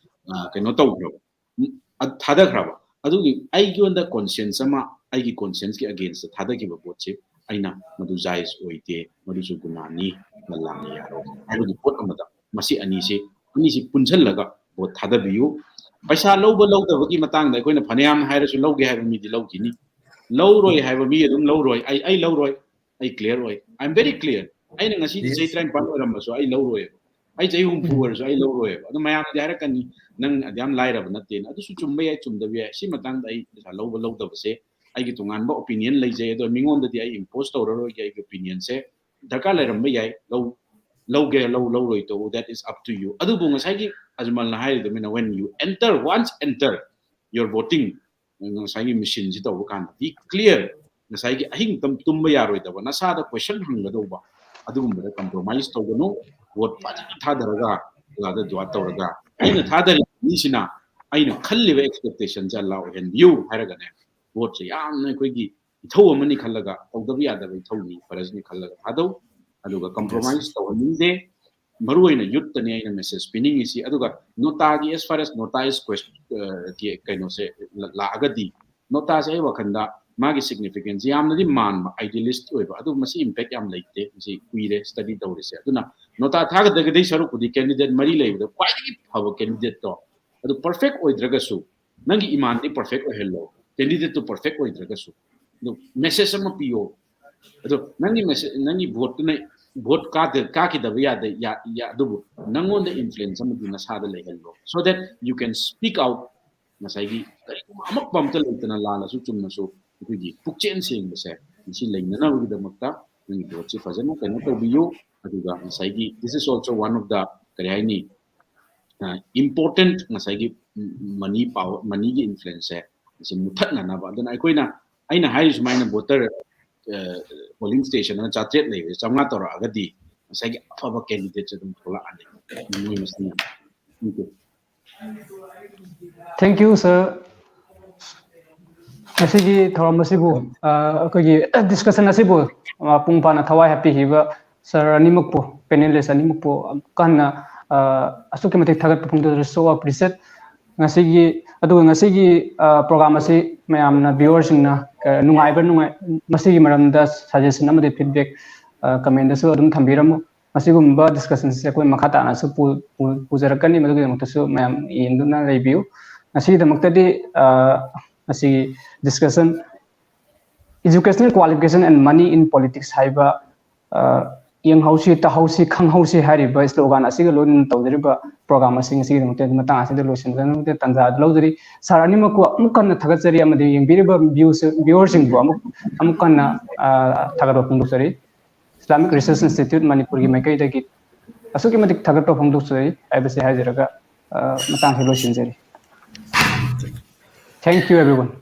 ꯑ, ꯀꯩꯅꯣ ꯇꯧꯈ꯭ꯔꯕ, ꯎꯝ, ꯑ-, ꯊꯥꯗꯈ꯭ꯔꯕ, ꯑꯗꯨꯒꯤ ꯑꯩꯉꯣꯟꯗ conscience ꯑꯃ, ꯑꯩꯒꯤ conscienceꯀꯤ againstꯇ ꯊꯥꯗꯈꯤꯕ voteꯁꯦ ꯑꯩꯅ ꯃꯗꯨ ꯖꯥꯏꯖ ꯑꯣꯏꯗꯦ, ꯃꯗꯨꯁꯨ ꯒꯨꯅꯥꯅꯤ, ꯃꯂꯥꯡꯅ ꯌꯥꯔꯣꯏ ꯍꯥꯏꯕꯒꯤ ꯄꯣꯠ ꯑꯃꯗ ꯃꯁꯤ ꯑꯅꯤꯁꯤ, ꯑꯅꯤꯁꯤ ꯄꯨꯟꯁꯤꯜꯂꯒ vote ꯊꯥꯗꯕꯤꯌꯨ꯫ ꯄꯩꯁꯥ ꯂꯧꯕ ꯂꯧꯗꯕꯒꯤ ꯃꯇꯥꯡꯗ ꯑꯩꯈꯣꯏꯅ ꯐꯅꯌꯥꯝ ꯍꯥꯏꯔꯁꯨ ꯂꯧꯒꯦ ꯍꯥꯏꯕ ꯃꯤꯗꯤ ꯂꯧꯈꯤꯅꯤ, ꯂꯧꯔꯣꯏ ꯍꯥꯏꯕ ꯃꯤ ꯑꯗꯨꯝ ꯂꯧꯔꯣꯏ꯫ ꯑꯩ, ꯑꯩ ꯂꯧꯔꯣꯏ, ꯑꯩ clear ꯑꯣꯏ, I am very clear꯫ ꯑꯩꯅ ꯉꯁꯤ ꯆꯍꯤ ꯇꯔꯥꯅꯤꯄꯥꯟ ꯑꯣꯏꯔꯝꯕꯁꯨ ꯑꯩ ꯂꯧꯔꯣꯏꯕ, ꯑꯩ ꯆꯍꯤ ꯍꯨꯝꯐꯨ ꯑꯣꯏꯔꯁꯨ ꯑꯩ ꯂꯧꯔꯣꯏꯕ꯫ ꯑꯗꯨ ꯃꯌꯥꯝꯅꯗꯤ ꯍꯥꯏꯔꯛꯀꯅꯤ, "ꯅꯪ ꯑꯗꯨꯌꯥꯝ ꯂꯥꯏꯔꯕ ꯅꯠꯇꯦꯅ"꯫ ꯑꯗꯨꯁꯨ ꯆꯨꯝꯕ ꯌꯥꯏ, ꯆꯨꯝꯗꯕ ꯌꯥꯏ꯫ ꯁꯤ ꯃꯇꯥꯡꯗ ꯑꯩ ꯄꯩꯁꯥ ꯂꯧꯕ ꯂꯧꯗꯕꯁꯦ ꯑꯩꯒꯤ ꯇꯣꯉꯥꯟꯕ opinion ꯂꯩꯖꯩ, ꯑꯗꯣ ꯃꯤꯉꯣꯟꯗꯗꯤ ꯑꯩ impose ꯇꯧꯔꯔꯣꯏꯒꯦ꯫ ꯑꯩꯒꯤ opinionꯁꯦ ꯗꯔꯀꯥꯔ ꯂꯩꯔꯝꯕ ꯌꯥꯏ, ꯂꯧ-, ꯂꯧꯒꯦ, ꯂꯧ-, ꯂꯧꯔꯣꯏ ꯇꯧ, that is up to you꯫ ꯑꯗꯨꯕꯨ ꯉꯁꯥꯏꯒꯤ ꯑꯖꯃꯜꯅ ꯍꯥꯏꯔꯤꯗꯨꯃꯥꯏꯅ, when you enter, once enter your voting, ꯉꯁꯥꯏꯒꯤ machineꯁꯤ ꯇꯧꯕ ꯀꯥꯟꯗ, be clear, ꯉꯁꯥꯏꯒꯤ ꯑꯍꯤꯡ ꯇꯨꯝ-, ꯇꯨꯝꯕ ꯌꯥꯔꯣꯏꯗꯕ, ꯅꯁꯥꯗ question ꯍꯪꯒꯗꯧꯕ, ꯑꯗꯨꯒꯨꯝꯕꯗ compromise ꯇꯧꯒꯅꯨ꯫ Vote ꯐꯖꯅ ꯊꯥꯗꯔꯒ, ꯑꯣꯖꯥꯗ ꯗꯨꯋꯥ ꯇꯧꯔꯒ, ꯑꯩꯅ ꯊꯥꯗꯔꯤꯕ ꯃꯤꯁꯤꯅ ꯑꯩꯅ ꯈꯜꯂꯤꯕ expectationꯁꯦ ꯑꯜꯂꯥ ꯑꯣꯏꯍꯟꯕꯤꯌꯨ ꯍꯥꯏꯔꯒꯅꯦ, voteꯁꯦ ꯌꯥꯝꯅ ꯑꯩꯈꯣꯏꯒꯤ ꯏꯊꯧ ꯑꯃꯅꯤ ꯈꯜꯂꯒ, ꯇꯧꯗꯕ ꯌꯥꯗꯕ ꯏꯊꯧꯅꯤ, ꯐꯔꯖꯅꯤ ꯈꯜꯂꯒ ꯊꯥꯗꯧ꯫ ꯑꯗꯨꯒ compromise ꯇꯧꯍꯟꯅꯤꯡꯗꯦ꯫ ꯃꯔꯨ ꯑꯣꯏꯅ youth ꯇꯅꯤ ꯑꯩꯅ message ꯄꯤꯅꯤꯡꯉꯤꯁꯤ꯫ ꯑꯗꯨꯒ ꯅꯣꯇꯥꯒꯤ, as far as ꯅꯣꯇꯥ is question, ꯑ, ꯀꯤ ꯀꯩꯅꯣꯁꯦ ꯂ-, ꯂꯥꯛꯑꯒꯗꯤ, ꯅꯣꯇꯥꯁꯦ ꯑꯩ ꯋꯥꯈꯜꯗ ꯃꯥꯒꯤ significance ꯌꯥꯝꯅꯗꯤ ꯃꯥꯟꯕ, idealist ꯑꯣꯏꯕ, ꯑꯗꯨ ꯃꯁꯤ impact ꯌꯥꯝ ꯂꯩꯇꯦ꯫ ꯃꯁꯤ ꯀꯨꯏꯔꯦ study ꯇꯧꯔꯤꯁꯦ꯫ ꯑꯗꯨꯅ ꯅꯣꯇꯥ ꯊꯥꯒꯗꯒꯗꯩ ꯁꯔꯨꯛꯄꯨꯗꯤ candidate ꯃꯔꯤ ꯂꯩꯕꯗ ꯈ꯭ꯋꯥꯏꯗꯒꯤ ꯐꯕ candidate ꯇꯣ, ꯑꯗꯨ perfect ꯑꯣꯏꯗ꯭ꯔꯒꯁꯨ, ꯅꯪꯒꯤ ꯏꯃꯥꯟꯗꯤ perfect ꯑꯣꯏꯍꯜꯂꯣ, candidate ꯇꯨ perfect ꯑꯣꯏꯗ꯭ꯔꯒꯁꯨ, ꯑꯗꯨ message ꯑꯃ ꯄꯤꯌꯣ꯫ ꯑꯗꯣ ꯅꯪꯒꯤ message, ꯅꯪꯒꯤ vote ꯇꯨꯅ, vote ꯀꯥꯗ-, ꯀꯥꯈꯤꯗꯕ ꯌꯥꯗ-, ꯌꯥ-, ꯌꯥ-, ꯑꯗꯨꯕꯨ ꯅꯪꯉꯣꯟꯗ influence ꯑꯃꯗꯤ ꯅꯁꯥꯗ ꯂꯩꯍꯜꯂꯣ, so that you can speak out꯫ ꯉꯁꯥꯏꯒꯤ ꯀꯔꯤꯒꯨꯝꯕ ꯑꯃꯛꯄ ꯑꯝꯇ ꯂꯩꯇꯅ, ꯂꯥꯜꯂꯁꯨ ꯆꯨꯝꯃꯁꯨ ꯑꯩꯈꯣꯏꯒꯤ ꯄꯨꯛꯆꯦꯜ ꯁꯦꯡꯕꯁꯦ, ꯃꯁꯤ ꯂꯩꯅꯅꯕꯒꯤꯗꯃꯛꯇ ꯅꯪꯒꯤ vote ꯁꯤ ꯐꯖꯅ ꯀꯩꯅꯣ ꯇꯧꯕꯤꯌꯨ꯫ ꯑꯗꯨꯒ ꯉꯁꯥꯏꯒꯤ, this is also one of the, ꯀꯔꯤ ꯍꯥꯏꯅꯤ, ꯑ, important, ꯉꯁꯥꯏꯒꯤ money power, money ꯒꯤ influence ꯁꯦ ꯃꯁꯤ ꯃꯨꯊꯠꯅꯅꯕ꯫ ꯑꯗꯨꯅ ꯑꯩꯈꯣꯏꯅ, ꯑꯩꯅ ꯍꯥꯏꯔꯤ ꯁꯨꯃꯥꯏꯅ voter, ꯑ, polling station ꯑꯃ ꯆꯥꯇ꯭ꯔꯦꯠ ꯂꯩꯕꯁꯦ ꯆꯥꯝꯃꯉꯥ ꯇꯧꯔꯛꯑꯒꯗꯤ ꯉꯁꯥꯏꯒꯤ ꯑꯐꯕ candidate ꯁꯦ ꯑꯗꯨꯝ ꯊꯣꯛꯂꯛꯑꯅꯤ꯫ ꯃꯣꯏ ꯃꯁꯤꯡ ꯌꯥꯝ꯫ Thank you꯫ Thank you, sir. ꯉꯁꯤꯒꯤ ꯊꯧꯔꯝ ꯑꯁꯤꯕꯨ, ꯑ, ꯑꯩꯈꯣꯏꯒꯤ discussion ꯑꯁꯤꯕꯨ, ꯑ, ꯃꯄꯨꯡ ꯐꯥꯅ ꯊꯋꯥꯏ ꯍꯥꯞꯄꯤꯈꯤꯕ sir ꯑꯅꯤꯃꯛꯄꯨ, panelist ꯑꯅꯤꯃꯛꯄꯨ ꯑꯃꯨꯛꯀ ꯍꯟꯅ, ꯑ, ꯑꯁꯨꯛꯀꯤ ꯃꯇꯤꯛ ꯊꯥꯒꯠꯄ ꯐꯣꯡꯗꯣꯛꯆꯔꯤ, so appreciate꯫ ꯉꯁꯤꯒꯤ, ꯑꯗꯨꯒ ꯉꯁꯤꯒꯤ, ꯑ, program ꯑꯁꯤ ꯃꯌꯥꯝꯅ, viewer ꯁꯤꯡꯅ, ꯑ, ꯅꯨꯡꯉꯥꯏꯕ, ꯅꯨꯡꯉꯥꯏ-, ꯃꯁꯤꯒꯤ ꯃꯔꯝꯗ suggestion ꯑꯃꯗꯤ feedback, ꯑ, comment ꯇꯁꯨ ꯑꯗꯨꯝ ꯊꯝꯕꯤꯔꯝꯃꯨ꯫ ꯃꯁꯤꯒꯨꯝꯕ discussion ꯁꯦ ꯑꯩꯈꯣꯏ ꯃꯈꯥ ꯇꯥꯅꯁꯨ ꯄꯨ-, ꯄꯨ-, ꯄꯨꯖꯔꯛꯀꯅꯤ, ꯃꯗꯨꯒꯤꯗꯃꯛꯇꯁꯨ ꯃꯌꯥꯝ ꯌꯦꯡꯗꯨꯅ ꯂꯩꯕꯤꯌꯨ꯫ ꯉꯁꯤꯒꯤꯗꯃꯛꯇꯗꯤ, ꯑ, ꯉꯁꯤꯒꯤ discussion, Educational Qualification and Money in Politics ꯍꯥꯏꯕ, ꯑ, ꯌꯦꯡꯍꯧꯁꯤ, ꯇꯥꯍꯧꯁꯤ, ꯈꯪꯍꯧꯁꯤ ꯍꯥꯏꯔꯤꯕ slogan ꯑꯁꯤꯒ ꯂꯣꯏꯅꯅ ꯇꯧꯖꯔꯤꯕ program ꯑꯁꯤ ꯉꯁꯤꯒꯤꯗꯃꯛꯇ ꯃꯇꯥꯡ ꯑꯁꯤꯗ ꯂꯣꯏꯁꯤꯟꯖꯅꯕꯒꯤ ꯇꯥꯟꯖꯥ ꯑꯗꯨ ꯂꯧꯖꯔꯤ꯫ Sir ꯑꯅꯤꯃꯛꯄꯨ ꯑꯃꯨꯛ ꯍꯟꯅ ꯊꯥꯒꯠꯆꯔꯤ ꯑꯃꯗꯤ ꯌꯦꯡꯕꯤꯔꯤꯕ views, viewer ꯁꯤꯡꯕꯨ ꯑꯃꯨꯛ, ꯑꯃꯨꯛ ꯍꯟꯅ, ꯑ, ꯊꯥꯒꯠꯄ ꯐꯣꯡꯗꯣꯛꯆꯔꯤ꯫ Islamic Research Institute ꯃꯅꯤꯄꯨꯔꯒꯤ ꯃꯥꯏꯀꯩꯗꯒꯤ ꯑꯁꯨꯛꯀꯤ ꯃꯇꯤꯛ ꯊꯥꯒꯠꯄ ꯐꯣꯡꯗꯣꯛꯆꯔꯤ ꯍꯥꯏꯕꯁꯤ ꯍꯥꯏꯖꯔꯒ, ꯑ, ꯃꯇꯥꯡꯁꯤ ꯂꯣꯏꯁꯤꯟꯖꯔꯤ꯫ Thank you, everyone.